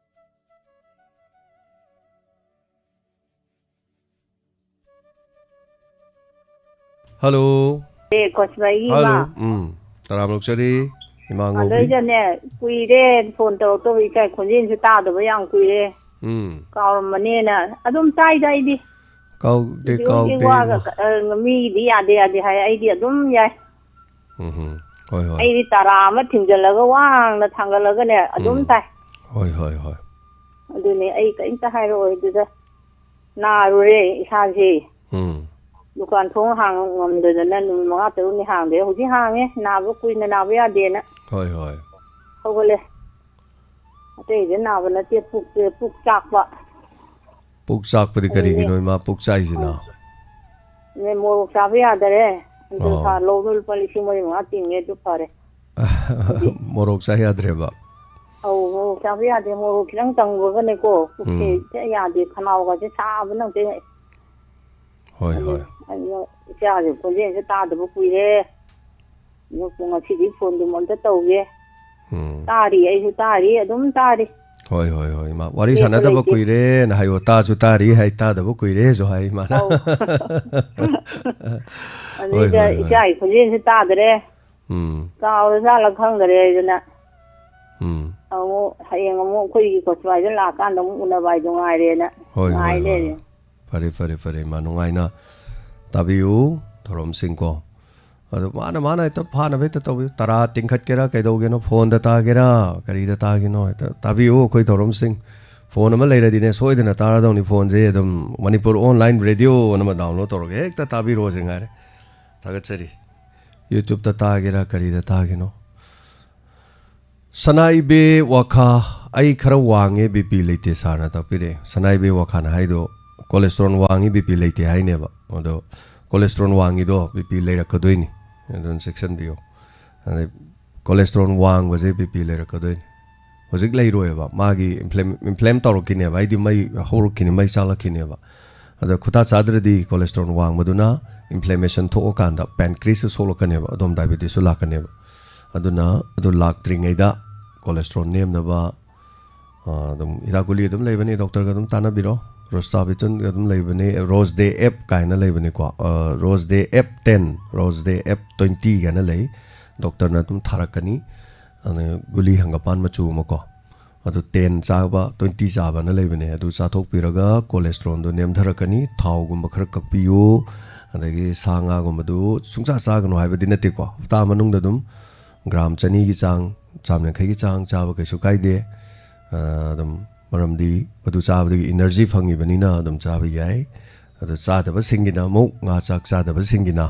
ꯍꯜꯂꯣ꯫ ꯑꯦ, ꯀꯣꯁꯤꯕꯥꯏꯒꯤ ꯍꯜꯂꯣ꯫ ꯏꯃꯥ꯫ ꯎꯝ꯫ ꯇꯔꯥꯝ ꯑꯣꯛꯆꯔꯤ, ꯏꯃꯥ ꯉꯧꯕꯤ꯫ ꯑꯗꯩꯗꯅꯦ, ꯀꯨꯏꯔꯦ ꯐꯣꯟ ꯇꯧꯔꯛꯇꯕ, ꯏꯀꯥꯏ ꯈꯣꯟꯖꯦꯜꯁꯨ ꯇꯥꯗꯕ ꯌꯥꯝ ꯀꯨꯏꯔꯦ꯫ ꯎꯝ꯫ ꯀꯥꯎꯔꯝꯃꯅꯦꯅ꯫ ꯑꯗꯨꯝ ꯇꯥꯏꯗ ꯑꯩꯗꯤ꯫ ꯀꯥꯎꯗꯦ, ꯍꯧꯖꯤꯛ ꯍꯧꯖꯤꯛ ꯀꯥꯎꯗꯦ, ꯋꯥꯒ ꯏꯃꯥ꯫ ꯀ-, ꯑ, ꯃꯤꯒꯤꯗꯤ ꯌꯥꯗꯦ, ꯌꯥꯗꯦ ꯍꯥꯏ, ꯑꯩꯗꯤ ꯑꯗꯨꯝ ꯌꯥꯏ꯫ ꯎꯝ ꯍꯝ꯫ ꯍꯣꯏ, ꯍꯣꯏ꯫ ꯑꯩꯗꯤ ꯇꯔꯥ ꯑꯃ ꯊꯤꯡꯖꯤꯜꯂꯒ ꯋꯥꯡꯅ ꯊꯥꯡꯒꯠꯂꯒꯅꯦ ꯑꯗꯨꯝ ꯎꯝ꯫ ꯇꯥꯏ꯫ ꯍꯣꯏ, ꯍꯣꯏ, ꯍꯣꯏ꯫ ꯑꯗꯨꯅꯦ ꯑꯩ ꯀꯔꯤꯝꯇ ꯍꯥꯏꯔꯛꯑꯣꯏ ꯑꯗꯨꯗ꯫ ꯅꯥꯔꯨꯔꯦ ꯏꯁꯥꯁꯦ꯫ ꯎꯝ꯫ ꯗꯨꯀꯥꯟ ꯊꯣꯡ ꯍꯥꯡ ꯉꯝꯗꯗꯅ ꯅꯨꯃꯤꯠ ꯃꯉꯥ ꯇꯔꯨꯛꯅꯤ ꯍꯥꯡꯗꯦ꯫ ꯍꯧꯖꯤꯛ ꯍꯥꯡꯉꯦ, ꯅꯥꯕ ꯀꯨꯏꯅ ꯅꯥꯕ ꯌꯥꯗꯦꯅ꯫ ꯍꯣꯏ, ꯍꯣꯏ꯫ ꯍꯧꯒꯠꯂꯦ꯫ ꯑꯇꯩꯗꯤ ꯅꯥꯕ ꯅꯠꯇꯦ, ꯄꯨꯛꯁꯦ, ꯄꯨꯛ ꯆꯥꯛꯄ꯫ ꯄꯨꯛ ꯆꯥꯛꯄꯗꯤ ꯑꯗꯨꯅꯦ꯫ ꯀꯔꯤꯒꯤꯅꯣ, ꯏꯃꯥ, ꯄꯨꯛ ꯆꯥꯛꯏꯁꯤꯅ? ꯑꯗꯨꯅꯦ, ꯃꯣꯔꯣꯛ ꯆꯥꯕ ꯌꯥꯗꯔꯦ꯫ ꯑꯗꯨ ꯑꯣ꯫ ꯊꯥ ꯂꯧꯕ ꯂꯨꯄꯥ ꯂꯤꯁꯤꯡ ꯃꯔꯤ ꯃꯉꯥ ꯇꯤꯡꯉꯦ, ꯑꯗꯨ ꯐꯔꯦ꯫ ꯃꯣꯔꯣꯛ ꯆꯥ ꯌꯥꯗ꯭ꯔꯦꯕ? ꯑꯧ, ꯃꯣꯔꯣꯛ ꯆꯥꯕ ꯌꯥꯗꯦ꯫ ꯃꯣꯔꯣꯛ ꯈꯤꯇꯪ ꯆꯪꯕꯒꯅꯦꯀꯣ, ꯄꯨꯛꯁꯦ ꯎꯝ꯫ ꯍꯦꯛꯇ ꯌꯥꯗꯦ, ꯈꯅꯥꯎꯒꯁꯦ ꯁꯥꯕꯅ ꯍꯦꯛꯇ꯫ ꯍꯣꯏ, ꯑꯗꯨ ꯍꯣꯏ꯫ ꯑꯩꯅ ꯏꯆꯥꯁꯦ ꯈꯣꯟꯖꯦꯜꯁꯦ ꯇꯥꯗꯕ ꯀꯨꯏꯔꯦ꯫ ꯑꯗꯨ ꯉꯁꯤꯗꯤ ꯐꯣꯟꯗꯨꯝ ꯑꯝꯇ ꯇꯧꯒꯦ꯫ ꯎꯝ꯫ ꯇꯥꯔꯤ, ꯑꯩꯁꯨ ꯇꯥꯔꯤ, ꯑꯗꯨꯝ ꯇꯥꯔꯤ꯫ ꯍꯣꯏ, ꯍꯣꯏ, ꯍꯣꯏ, ꯏꯃꯥ꯫ ꯋꯥꯔꯤ ꯂꯦꯞꯄ ꯁꯥꯟꯅꯗꯕ ꯂꯩꯇꯦ꯫ ꯀꯨꯏꯔꯦꯅ ꯍꯥꯏꯌꯣ꯫ ꯇꯥꯁꯨ ꯇꯥꯔꯤ ꯍꯥꯏ, ꯇꯥꯗꯕ ꯀꯨꯏꯔꯦꯁꯨ ꯍꯥꯏ, ꯏꯃꯥꯅ꯫ ꯑꯧ꯫ ꯍꯣꯏ, ꯑꯗꯨꯗ ꯍꯣꯏ, ꯍꯣꯏ꯫ ꯏꯆꯥꯒꯤ ꯈꯣꯟꯖꯦꯜꯁꯦ ꯇꯥꯗ꯭ꯔꯦ꯫ ꯎꯝ꯫ ꯀꯥꯎꯔꯖꯥꯠꯂ ꯈꯪꯗ꯭ꯔꯦ ꯑꯗꯨꯅ꯫ ꯎꯝ꯫ ꯑꯃꯨꯛ ꯍꯌꯦꯡ ꯑꯃꯨꯛ ꯑꯩꯈꯣꯏꯒꯤ ꯀꯣꯆꯤꯕꯥꯏꯗ ꯂꯥꯛꯑꯀꯥꯟꯗ ꯑꯃꯨꯛ ꯎꯅꯕ ꯍꯥꯏꯗꯣ ꯉꯥꯏꯔꯦꯅ ꯍꯣꯏ, ꯉꯥꯏ ꯍꯣꯏ, ꯍꯣꯏ, ꯂꯩꯔꯦ꯫ ꯍꯣꯏ꯫ ꯐꯔꯦ, ꯐꯔꯦ, ꯐꯔꯦ, ꯏꯃꯥ꯫ ꯅꯨꯡꯉꯥꯏꯅ ꯇꯥꯕꯤꯌꯨ ꯊꯧꯔꯝꯁꯤꯡꯀꯣ꯫ ꯑꯗꯣ ꯃꯥꯅ, ꯃꯥꯅ ꯍꯦꯛꯇ ꯐꯥꯅꯕ ꯍꯦꯛꯇ ꯇꯧꯕꯤꯌꯨ꯫ ꯇꯔꯥ ꯇꯤꯡꯈꯠꯀꯦꯔꯥ, ꯀꯩꯗꯧꯒꯦꯅꯣ, ꯐꯣꯟꯗ ꯇꯥꯒꯦꯔꯥ, ꯀꯔꯤꯗ ꯇꯥꯒꯦꯅꯣ, ꯍꯦꯛꯇ ꯇꯥꯕꯤꯌꯨ ꯑꯩꯈꯣꯏ ꯊꯧꯔꯝꯁꯤꯡ꯫ ꯐꯣꯟ ꯑꯃ ꯂꯩꯔꯗꯤꯅꯦ, ꯁꯣꯏꯗꯅ ꯇꯥꯔꯗꯧꯅꯤ ꯐꯣꯟꯁꯦ꯫ ꯑꯗꯨꯝ ꯃꯅꯤꯄꯨꯔ ꯑꯣꯟꯂꯥꯏꯟ ꯔꯦꯗꯤꯑꯣ ꯑꯅ ꯑꯃ ꯗꯥꯎꯟꯂꯣꯗ ꯇꯧꯔꯒ ꯍꯦꯛꯇ ꯇꯥꯕꯤꯔꯣꯁꯦ ꯉꯥꯏꯔꯦ꯫ ꯊꯥꯒꯠꯆꯔꯤ꯫ YouTube ꯇ ꯇꯥꯒꯦꯔꯥ, ꯀꯔꯤꯗ ꯇꯥꯒꯦꯅꯣ꯫ ꯁꯅꯥ ꯏꯕꯦ ꯋꯥꯈꯥ, "ꯑꯩ ꯈꯔ ꯋꯥꯡꯉꯦ, ꯕꯤ ꯄꯤ ꯂꯩꯇꯦ ꯁꯥꯔꯅ" ꯇꯥꯛꯄꯤꯔꯛꯑꯦ꯫ ꯁꯅꯥ ꯏꯕꯦ ꯋꯥꯈꯥꯅ ꯍꯥꯏꯗꯣ cholesterol ꯋꯥꯡꯉꯤ, ꯕꯤ ꯄꯤ ꯂꯩꯇꯦ ꯍꯥꯏꯅꯦꯕ꯫ ꯑꯗꯣ cholesterol ꯋꯥꯡꯉꯤꯗꯣ ꯕꯤ ꯄꯤ ꯂꯩꯔꯛꯀꯗꯣꯏꯅꯤ, ꯑꯗꯨꯅ ꯆꯦꯛꯁꯤꯟꯕꯤꯌꯨ꯫ ꯑꯗꯩ cholesterol ꯋꯥꯡꯕꯁꯦ ꯕꯤ ꯄꯤ ꯂꯩꯔꯛꯀꯗꯣꯏꯅꯤ꯫ ꯍꯧꯖꯤꯛ ꯂꯩꯔꯣꯏꯕ, ꯃꯥꯒꯤ inflam-, inflame ꯇꯧꯔꯛꯈꯤꯅꯦꯕ, ꯍꯥꯏꯗꯤ ꯃꯩ ꯍꯧꯔꯛꯈꯤꯅꯤ, ꯃꯩ ꯆꯥꯛꯂꯛꯈꯤꯅꯦꯕ꯫ ꯑꯗ ꯈꯨꯠꯇꯥ ꯆꯥꯗ꯭ꯔꯗꯤ cholesterol ꯋꯥꯡꯕꯗꯨꯅ inflammation ꯊꯣꯛꯑꯀꯥꯟꯗ pancreas ꯁꯣꯛꯂꯛꯀꯅꯦꯕ, ꯑꯗꯨꯝ diabetes ꯁꯨ ꯂꯥꯛꯀꯅꯦꯕ꯫ ꯑꯗꯨꯅ ꯑꯗꯨ ꯂꯥꯛꯇ꯭ꯔꯤꯉꯩꯗ cholesterol ꯅꯦꯝꯅꯕ, ꯑ, ꯑꯗꯨꯝ ꯍꯤꯗꯥꯛ ꯒꯨꯂꯤ ꯑꯗꯨꯝ ꯂꯩꯕꯅꯤ, doctor ꯒ ꯑꯗꯨꯝ ꯇꯥꯟꯅꯕꯤꯔꯣ꯫ ꯔꯣꯁꯇꯥꯕꯤꯇꯟ ꯑꯗꯨꯝ ꯂꯩꯕꯅꯦ, ꯔꯣꯁ ꯗꯦ ꯑꯦꯞ ꯀꯥꯏꯅ ꯂꯩꯕꯅꯦꯀꯣ, ꯔꯣꯁ ꯗꯦ ꯑꯦꯞ ꯇꯦꯟ, ꯔꯣꯁ ꯗꯦ ꯑꯦꯞ ꯇ꯭ꯋꯦꯟꯇꯤ ꯀꯥꯏꯅ ꯂꯩ, ꯗꯣꯛꯇꯔꯅ ꯑꯗꯨꯝ ꯊꯥꯔꯛꯀꯅꯤ꯫ ꯑꯗꯨꯅ ꯒꯨꯂꯤ ꯍꯪꯒꯄꯥꯟ ꯃꯆꯨ ꯑꯃꯀꯣ, ꯑꯗꯨ ꯇꯦꯟ ꯆꯥꯕ, ꯇ꯭ꯋꯦꯟꯇꯤ ꯆꯥꯕꯅ ꯂꯩꯕꯅꯦ꯫ ꯑꯗꯨ ꯆꯥꯊꯣꯛꯄꯤꯔꯒ ꯀꯣꯂꯦꯁꯇ꯭ꯔꯣꯜꯗꯣ ꯅꯦꯝꯊꯔꯛꯀꯅꯤ, ꯊꯥꯎꯒꯨꯝꯕ ꯈꯔ ꯀꯛꯄꯤꯌꯨ, ꯑꯗꯒꯤ ꯁꯥ ꯉꯥꯒꯨꯝꯕꯗꯨ ꯁꯨꯡꯆꯥ ꯆꯥꯒꯅꯨ ꯍꯥꯏꯕꯗꯤ ꯅꯠꯇꯦꯀꯣ꯫ ꯍꯞꯇꯥ ꯃꯅꯨꯡꯗ ꯑꯗꯨꯝ ꯒ꯭ꯔꯥꯝ ꯆꯅꯤꯒꯤ ꯆꯥꯡ, ꯆꯥꯝ ꯌꯥꯡꯈꯩꯒꯤ ꯆꯥꯡ ꯆꯥꯕ ꯀꯩꯁꯨ ꯀꯥꯏꯗꯦ꯫ ꯑꯗꯨꯝ ꯃꯔꯝꯗꯤ ꯑꯗꯨ ꯆꯥꯕꯗꯒꯤ ꯏꯅꯔꯖꯤ ꯐꯪꯉꯤꯕꯅꯤꯅ ꯑꯗꯨꯝ ꯆꯥꯕ ꯌꯥꯏ꯫ ꯑꯗꯣ ꯆꯥꯗꯕꯁꯤꯡꯒꯤꯅ ꯑꯃꯨꯛ, ꯉꯥ ꯆꯥꯛ ꯆꯥꯗꯕꯁꯤꯡꯒꯤꯅ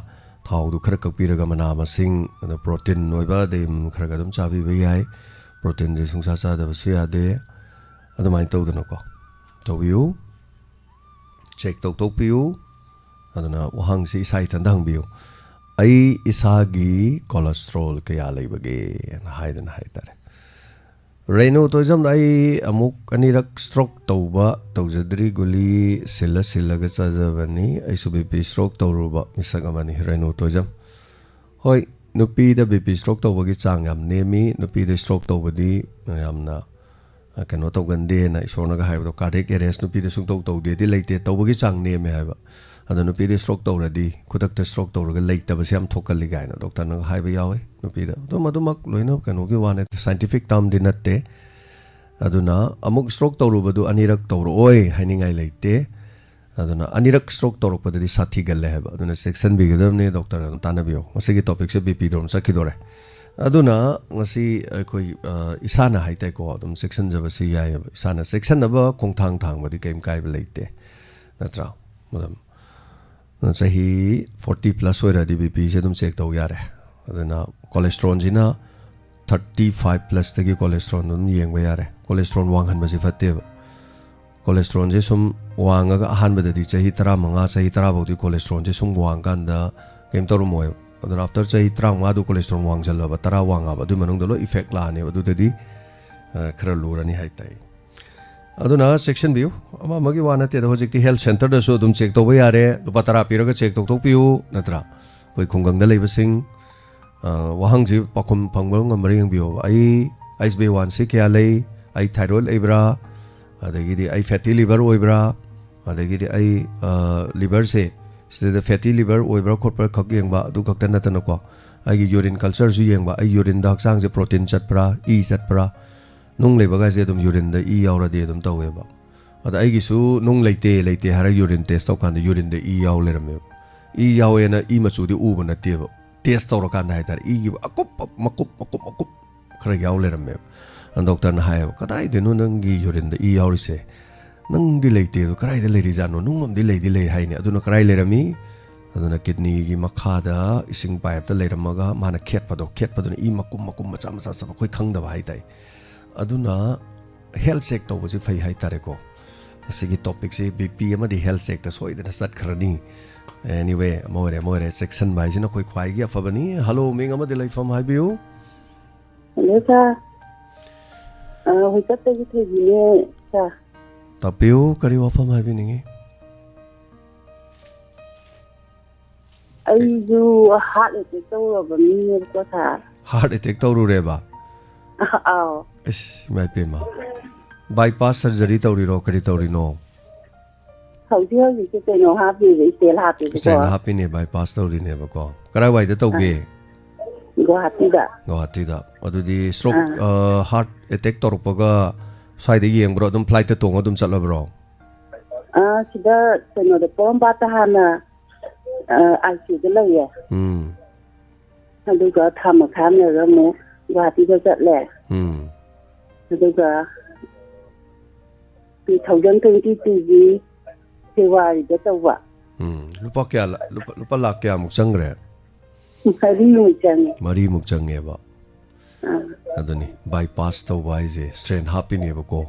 ꯊꯥꯎꯗꯨ ꯈꯔ ꯀꯛꯄꯤꯔꯒ ꯃꯅꯥ ꯃꯁꯤꯡ, ꯑꯗꯣ ꯄ꯭ꯔꯣꯇꯤꯟ ꯑꯣꯏꯕ ꯑꯗꯩ ꯈꯔ ꯈꯔ ꯑꯗꯨꯝ ꯆꯥꯕꯤꯕ ꯌꯥꯏ꯫ ꯄ꯭ꯔꯣꯇꯤꯟꯁꯦ ꯁꯨꯡꯆꯥ ꯆꯥꯗꯕꯁꯨ ꯌꯥꯗꯦ꯫ ꯑꯗꯨꯃꯥꯏꯅ ꯇꯧꯗꯅꯀꯣ ꯇꯧꯕꯤꯌꯨ, ꯆꯦꯛ ꯇꯧꯊꯣꯛꯄꯤꯌꯨ꯫ ꯑꯗꯨꯅ ꯋꯥꯍꯪꯁꯤ ꯏꯁꯥ ꯏꯊꯟꯇ ꯍꯪꯕꯤꯌꯨ, "ꯑꯩ ꯏꯁꯥꯒꯤ ꯀꯣꯂꯦꯁꯇ꯭ꯔꯣꯜ ꯀꯌꯥ ꯂꯩꯕꯒꯦꯅ?" ꯍꯥꯏꯗꯅ ꯍꯥꯏꯇꯥꯔꯦ꯫ ꯔꯦꯅꯨ ꯇꯣꯏꯖꯝꯗ, "ꯑꯩ ꯑꯃꯨꯛ ꯑꯅꯤꯔꯛ ꯁ꯭ꯇ꯭ꯔꯣꯛ ꯇꯧꯕ ꯇꯧꯖꯗ꯭ꯔꯤ, ꯒꯨꯂꯤ ꯁꯤꯜꯂ ꯁꯤꯜꯂꯒ ꯆꯥꯖꯕꯅꯤ꯫ ꯑꯩꯁꯨ ꯕꯤ ꯄꯤ ꯁ꯭ꯇ꯭ꯔꯣꯛ ꯇꯧꯔꯨꯕ ꯃꯤꯁꯛ ꯑꯃꯅꯤ", ꯔꯦꯅꯨ ꯇꯣꯏꯖꯝ꯫ ꯍꯣꯏ, ꯅꯨꯄꯤꯗ ꯕꯤ ꯄꯤ ꯁ꯭ꯇ꯭ꯔꯣꯛ ꯇꯧꯕꯒꯤ ꯆꯥꯡ ꯌꯥꯝ ꯅꯦꯝꯃꯤ꯫ ꯅꯨꯄꯤꯗ ꯁ꯭ꯇ꯭ꯔꯣꯛ ꯇꯧꯕꯗꯤ ꯌꯥꯝꯅ, ꯑ, ꯀꯩꯅꯣ ꯇꯧꯒꯟꯗꯦꯅ ꯏꯁꯣꯔꯅꯒ ꯍꯥꯏꯕꯗꯣ, ꯀꯥꯔꯗꯤꯌꯦꯛ ꯑꯦꯔꯦꯁ ꯅꯨꯄꯤꯗ ꯁꯨꯡꯇꯧ ꯇꯧꯗꯦꯗꯤ ꯂꯩꯇꯦ, ꯇꯧꯕꯒꯤ ꯆꯥꯡ ꯅꯦꯝꯃꯦ ꯍꯥꯏꯕ꯫ ꯑꯗꯣ ꯅꯨꯄꯤꯗ ꯁ꯭ꯇ꯭ꯔꯣꯛ ꯇꯧꯔꯗꯤ, ꯈꯨꯗꯛꯇ ꯁ꯭ꯇ꯭ꯔꯣꯛ ꯇꯧꯔꯒ ꯂꯩꯇꯕꯁꯦ ꯌꯥꯝ ꯊꯣꯛꯀꯜꯂꯤ ꯀꯥꯏꯅ ꯗꯣꯛꯇꯔꯅꯒ ꯍꯥꯏꯕ ꯌꯥꯎꯋꯤ꯫ ꯅꯨꯄꯤꯗ ꯑꯗꯨꯝ, ꯑꯗꯨꯃꯛ ꯂꯣꯏꯅ ꯀꯩꯅꯣꯒꯤ ꯋꯥ ꯅꯠꯇꯦ, ꯁꯥꯏꯟꯇꯤꯐꯤꯛ ꯇꯥꯔꯝꯗꯤ ꯅꯠꯇꯦ꯫ ꯑꯗꯨꯅ ꯑꯃꯨꯛ ꯁ꯭ꯇ꯭ꯔꯣꯛ ꯇꯧꯔꯨꯕꯗꯨ ꯑꯅꯤꯔꯛ ꯇꯧꯔꯛꯑꯣꯏ ꯍꯥꯏꯅꯤꯡꯉꯥꯏ ꯂꯩꯇꯦ꯫ ꯑꯗꯨꯅ ꯑꯅꯤꯔꯛ ꯁ꯭ꯇ꯭ꯔꯣꯛ ꯇꯧꯔꯛꯄꯗꯗꯤ ꯁꯥꯊꯤꯒꯜꯂꯦ ꯍꯥꯏꯕ꯫ ꯑꯗꯨꯅ ꯆꯦꯛꯁꯤꯟꯕꯤꯒꯗꯕꯅꯤ, ꯗꯣꯛꯇꯔꯒ ꯑꯗꯨꯝ ꯇꯥꯟꯅꯕꯤꯌꯨ꯫ ꯉꯁꯤꯒꯤ ꯇꯣꯄꯤꯛꯁꯦ ꯕꯤ ꯄꯤꯗꯣ ꯑꯗꯨꯝ ꯆꯠꯈꯤꯗꯣꯔꯦ꯫ ꯑꯗꯨꯅ ꯉꯁꯤ ꯑꯩꯈꯣꯏ, ꯑ, ꯏꯁꯥꯅ ꯍꯥꯏꯇꯥꯔꯦꯀꯣ, ꯑꯗꯨꯝ ꯆꯦꯛꯁꯤꯟꯖꯕꯁꯤ ꯌꯥꯏꯑꯕ꯫ ꯏꯁꯥꯅ ꯆꯦꯛꯁꯤꯟꯅꯕ ꯈꯣꯡꯊꯥꯡ ꯊꯥꯡꯕꯗꯤ ꯀꯩꯝ ꯀꯥꯏꯕ ꯂꯩꯇꯦ, ꯅꯠꯇ꯭ꯔꯥ? ꯑꯗꯨꯝ ꯆꯍꯤ ꯐꯣꯔꯇꯤ ꯄ꯭ꯂꯁ ꯑꯣꯏꯔꯗꯤ ꯕꯤ ꯄꯤꯁꯦ ꯑꯗꯨꯝ ꯆꯦꯛ ꯇꯧ ꯌꯥꯔꯦ꯫ ꯑꯗꯨꯅ ꯀꯣꯂꯦꯁꯇ꯭ꯔꯣꯜꯁꯤꯅ ꯊꯥꯔꯇꯤ ꯐꯥꯏꯚ ꯄ꯭ꯂꯁꯇꯒꯤ ꯀꯣꯂꯦꯁꯇ꯭ꯔꯣꯜ ꯑꯗꯨꯝ ꯌꯦꯡꯕ ꯌꯥꯔꯦ꯫ ꯀꯣꯂꯦꯁꯇ꯭ꯔꯣꯜ ꯋꯥꯡꯍꯟꯕꯁꯤ ꯐꯠꯇꯦꯕ꯫ ꯀꯣꯂꯦꯁꯇ꯭ꯔꯣꯜꯁꯦ ꯁꯨꯝ ꯋꯥꯡꯉꯒ ꯑꯍꯥꯟꯕꯗꯗꯤ ꯆꯍꯤ ꯇꯔꯥꯃꯉꯥ, ꯆꯍꯤ ꯇꯔꯥ ꯐꯥꯎꯗꯤ ꯀꯣꯂꯦꯁꯇ꯭ꯔꯣꯜꯁꯦ ꯁꯨꯝ ꯋꯥꯡꯀꯥꯟꯗ ꯀꯩꯝ ꯇꯧꯔꯝꯃꯣꯏꯕ꯫ ꯑꯗꯨꯅ ꯑꯥꯐꯇꯔ ꯆꯍꯤ ꯇꯔꯥꯃꯉꯥꯗꯨ ꯀꯣꯂꯦꯁꯇ꯭ꯔꯣꯜ ꯋꯥꯡꯖꯜꯂꯕ, ꯇꯔꯥ ꯋꯥꯡꯉꯕ, ꯑꯗꯨꯏ ꯃꯅꯨꯡꯗ ꯂꯣꯏ ꯏꯐꯦꯛ ꯂꯥꯛꯑꯅꯦꯕ꯫ ꯑꯗꯨꯗꯗꯤ, ꯑ, ꯈꯔ ꯂꯨꯔꯅꯤ ꯍꯥꯏꯇꯥꯏ꯫ ꯑꯗꯨꯅ ꯆꯦꯛꯁꯤꯟꯕꯤꯌꯨ꯫ ꯑꯃ ꯑꯃꯒꯤ ꯋꯥ ꯅꯠꯇꯦꯗ, ꯍꯧꯖꯤꯛꯇꯤ ꯍꯦꯜꯊ ꯁꯦꯟꯇꯔꯗꯁꯨ ꯑꯗꯨꯝ ꯆꯦꯛ ꯇꯧꯕ ꯌꯥꯔꯦ꯫ ꯂꯨꯄꯥ ꯇꯔꯥ ꯄꯤꯔꯒ ꯆꯦꯛ ꯇꯧꯊꯣꯛꯄꯤꯌꯨ, ꯅꯠꯇ꯭ꯔꯥ? ꯑꯩꯈꯣꯏ ꯈꯨꯡꯒꯪꯗ ꯂꯩꯕꯁꯤꯡ, ꯑ, ꯋꯥꯍꯪꯁꯤ ꯄꯥꯎꯈꯨꯝ ꯐꯪꯕ ꯉꯝꯕ꯭ꯔꯥ ꯌꯦꯡꯕꯤꯌꯣꯕ꯫ ꯑꯩ ꯑꯩꯁ ꯕꯤ ꯋꯥꯟ ꯁꯤ ꯀꯌꯥ ꯂꯩ? ꯑꯩ ꯊꯥꯏꯔꯣꯏꯗ ꯂꯩꯕ꯭ꯔꯥ? ꯑꯗꯒꯤꯗꯤ ꯑꯩ ꯐꯦꯇꯤ ꯂꯤꯚꯔ ꯑꯣꯏꯕ꯭ꯔꯥ? ꯑꯗꯒꯤꯗꯤ ꯑꯩ ꯂꯤꯚꯔꯁꯦ ꯁꯤꯗ ꯐꯦꯇꯤ ꯂꯤꯚꯔ ꯑꯣꯏꯕ꯭ꯔꯥ ꯈꯣꯠꯄ꯭ꯔꯥ ꯈꯛ ꯌꯦꯡꯕ, ꯑꯗꯨ ꯈꯛꯇ ꯅꯠꯇꯅꯀꯣ, ꯑꯩꯒꯤ ꯌꯨꯔꯤꯟ ꯀꯜꯆꯔꯁꯨ ꯌꯦꯡꯕ, ꯑꯩ ꯌꯨꯔꯤꯟꯗ ꯍꯛꯆꯥꯡꯁꯦ ꯄ꯭ꯔꯣꯇꯤꯟ ꯆꯠꯄ꯭ꯔꯥ, ꯏ ꯆꯠꯄ꯭ꯔꯥ, ꯅꯨꯡ ꯂꯩꯕꯒꯥꯏꯁꯦ ꯑꯗꯨꯝ ꯌꯨꯔꯤꯟꯗ ꯏ ꯌꯥꯎꯔꯗꯤ ꯑꯗꯨꯝ ꯇꯧꯋꯦꯕ꯫ ꯑꯗ ꯑꯩꯒꯤꯁꯨ ꯅꯨꯡ ꯂꯩꯇꯦ ꯂꯩꯇꯦ ꯍꯥꯏꯔꯒ ꯌꯨꯔꯤꯟ ꯇꯦꯁ ꯇꯧꯀꯥꯟꯗ ꯌꯨꯔꯤꯟꯗ ꯏ ꯌꯥꯎ ꯂꯩꯔꯝꯃꯦꯕ꯫ ꯏ ꯌꯥꯎꯋꯦꯅ ꯏ ꯃꯆꯨꯗꯤ ꯎꯕ ꯅꯠꯇꯦꯕ, ꯇꯦꯁ ꯇꯧꯔꯀꯥꯟꯗ ꯍꯥꯏꯇꯥꯔꯦ, ꯏꯒꯤ ꯑꯀꯨꯞꯄ ꯃꯀꯨꯞ ꯃꯀꯨꯞ ꯃꯀꯨꯞ ꯈꯔ ꯌꯥꯎ ꯂꯩꯔꯝꯃꯦꯕ꯫ ꯑꯗ ꯗꯣꯛꯇꯔꯅ ꯍꯥꯏꯌꯦꯕ, "ꯀꯗꯥꯏꯗꯅꯣ ꯅꯪꯒꯤ ꯌꯨꯔꯤꯟꯗ ꯏ ꯌꯥꯎꯔꯤꯁꯦ? ꯅꯪꯗꯤ ꯂꯩꯇꯦ, ꯑꯗꯣ ꯀꯗꯥꯏꯗ ꯂꯩꯔꯤꯖꯥꯠꯅꯣ? ꯅꯨꯡ ꯑꯃꯗꯤ ꯂꯩꯗꯤ ꯂꯩ ꯍꯥꯏꯅꯦ, ꯑꯗꯨꯅ ꯀꯗꯥꯏ ꯂꯩꯔꯝꯃꯤ?" ꯑꯗꯨꯅ ꯀꯤꯗꯅꯤꯒꯤ ꯃꯈꯥꯗ ꯏꯁꯤꯡ ꯄꯥꯏꯞꯇ ꯂꯩꯔꯝꯃꯒ ꯃꯥꯅ ꯈꯦꯠꯄꯗꯣ, ꯈꯦꯠꯄꯗꯨꯅ ꯏ ꯃꯀꯨꯝ ꯃꯀꯨꯝ ꯃꯆꯥ ꯃꯆꯥ ꯆꯠꯄ ꯑꯩꯈꯣꯏ ꯈꯪꯗꯕ ꯍꯥꯏꯇꯥꯔꯦ꯫ ꯑꯗꯨꯅ ꯍꯦꯜꯊ ꯆꯦꯛ ꯇꯧꯕꯁꯤ ꯐꯩ ꯍꯥꯏꯇꯥꯔꯦꯀꯣ꯫ ꯃꯁꯤꯒꯤ ꯇꯣꯄꯤꯛꯁꯤ ꯕꯤ ꯄꯤ ꯑꯃꯗꯤ ꯍꯦꯜꯊ ꯆꯦꯛꯇ ꯁꯣꯏꯗꯅ ꯆꯠꯈ꯭ꯔꯅꯤ꯫ ꯑꯦꯅꯤꯋꯦ, ꯑꯃ ꯑꯣꯏꯔꯦ ꯑꯃ ꯑꯣꯏꯔꯦ, ꯆꯦꯛꯁꯤꯟꯕ ꯍꯥꯏꯁꯤꯅ ꯑꯩꯈꯣꯏ ꯈ꯭ꯋꯥꯏꯒꯤ ꯑꯐꯕꯅꯤ꯫ ꯍꯜꯂꯣ, ꯃꯤꯡ ꯑꯃꯗꯤ ꯂꯩꯐꯝ ꯍꯥꯏꯕꯤꯌꯨ꯫ ꯍꯜꯂꯣ ꯁꯥꯔ, ꯑ, ꯍꯣꯏꯆꯠꯇꯒꯤ ꯊꯣꯏꯕꯤꯅꯦ ꯁꯥꯔ꯫ ꯇꯥꯛꯄꯤꯌꯨ, ꯀꯔꯤ ꯋꯥꯐꯝ ꯍꯥꯏꯕꯤꯅꯤꯡꯉꯤ? ꯑꯩꯁꯨ ꯍꯥꯔꯠ ꯑꯦꯇꯦꯛ ꯇꯧꯔꯕ ꯃꯤꯅꯦꯕꯀꯣ ꯁꯥꯔ꯫ Heart attack ꯇꯧꯔꯨꯔꯦꯕ? ꯑꯥꯎ꯫ ꯏꯁ, ꯏꯃꯥ ꯏꯄꯦꯝꯃ, ꯕꯥꯏꯄꯥꯁ ꯁꯔꯖꯔꯤ ꯇꯧꯔꯤꯔꯣ, ꯀꯔꯤ ꯇꯧꯔꯤꯅꯣ? ꯍꯧꯖꯤꯛ ꯍꯧꯖꯤꯛꯁꯦ ꯀꯩꯅꯣ ꯍꯥꯞꯄꯤꯕ, ꯏꯁꯇꯦꯟ ꯍꯥꯞꯄꯤꯕꯀꯣ꯫ ꯏꯁꯇꯦꯟ ꯍꯥꯞꯄꯤꯅꯦ, ꯕꯥꯏꯄꯥꯁ ꯇꯧꯔꯤꯅꯦꯕꯀꯣ꯫ ꯀꯔꯥꯏꯋꯥꯏꯗ ꯇꯧꯒꯦ? ꯒꯨꯋꯥꯍꯥꯇꯤꯗ꯫ ꯒꯨꯋꯥꯍꯥꯇꯤꯗ꯫ ꯑꯗꯨꯗꯤ ꯁ꯭ꯇ꯭ꯔꯣꯛ, ꯑꯥ꯫ ꯑ, ꯍꯥꯔꯠ ꯑꯦꯇꯦꯛ ꯇꯧꯔꯛꯄꯒ ꯁ꯭ꯋꯥꯏꯗ ꯌꯦꯡꯕ꯭ꯔꯣ, ꯑꯗꯨꯝ ꯐ꯭ꯂꯥꯏꯠꯇ ꯇꯣꯡꯉ ꯑꯗꯨꯝ ꯆꯠꯂꯕ꯭ꯔꯣ? ꯑ, ꯁꯤꯗ ꯀꯩꯅꯣꯗ, ꯄꯣꯔꯣꯝꯄꯥꯠꯇ ꯍꯥꯟꯅ, ꯑ, ꯑꯥꯏ ꯁꯤ ꯌꯨꯗ ꯂꯩꯌꯦ꯫ ꯎꯝ꯫ ꯑꯗꯨꯒ ꯊꯥ ꯃꯈꯥꯏ ꯑꯃ ꯂꯩꯔꯒ ꯑꯃꯨꯛ ꯒꯨꯋꯥꯍꯥꯇꯤꯗ ꯆꯠꯂꯦ꯫ ꯎꯝ꯫ ꯑꯗꯨꯒ two thousand twenty twoꯒꯤ ꯐꯦꯕ꯭ꯔꯨꯋꯥꯔꯤꯗ ꯇꯧꯕ꯫ ꯎꯝ꯫ ꯂꯨꯄꯥ ꯀꯌꯥ ꯂ-, ꯂꯨꯄꯥ, ꯂꯨꯄꯥ ꯂꯥꯛ ꯀꯌꯥꯃꯨꯛ ꯆꯪꯈ꯭ꯔꯦ? ꯃꯔꯤꯃꯨꯛ ꯆꯪꯉꯦ꯫ ꯃꯔꯤꯃꯨꯛ ꯆꯪꯉꯦꯕ꯫ ꯑꯥ꯫ ꯑꯗꯨꯅꯤ, ꯕꯥꯏꯄꯥꯁ ꯇꯧꯕ ꯍꯥꯏꯁꯦ ꯏꯁꯇꯦꯟ ꯍꯥꯞꯄꯤꯅꯦꯕꯀꯣ꯫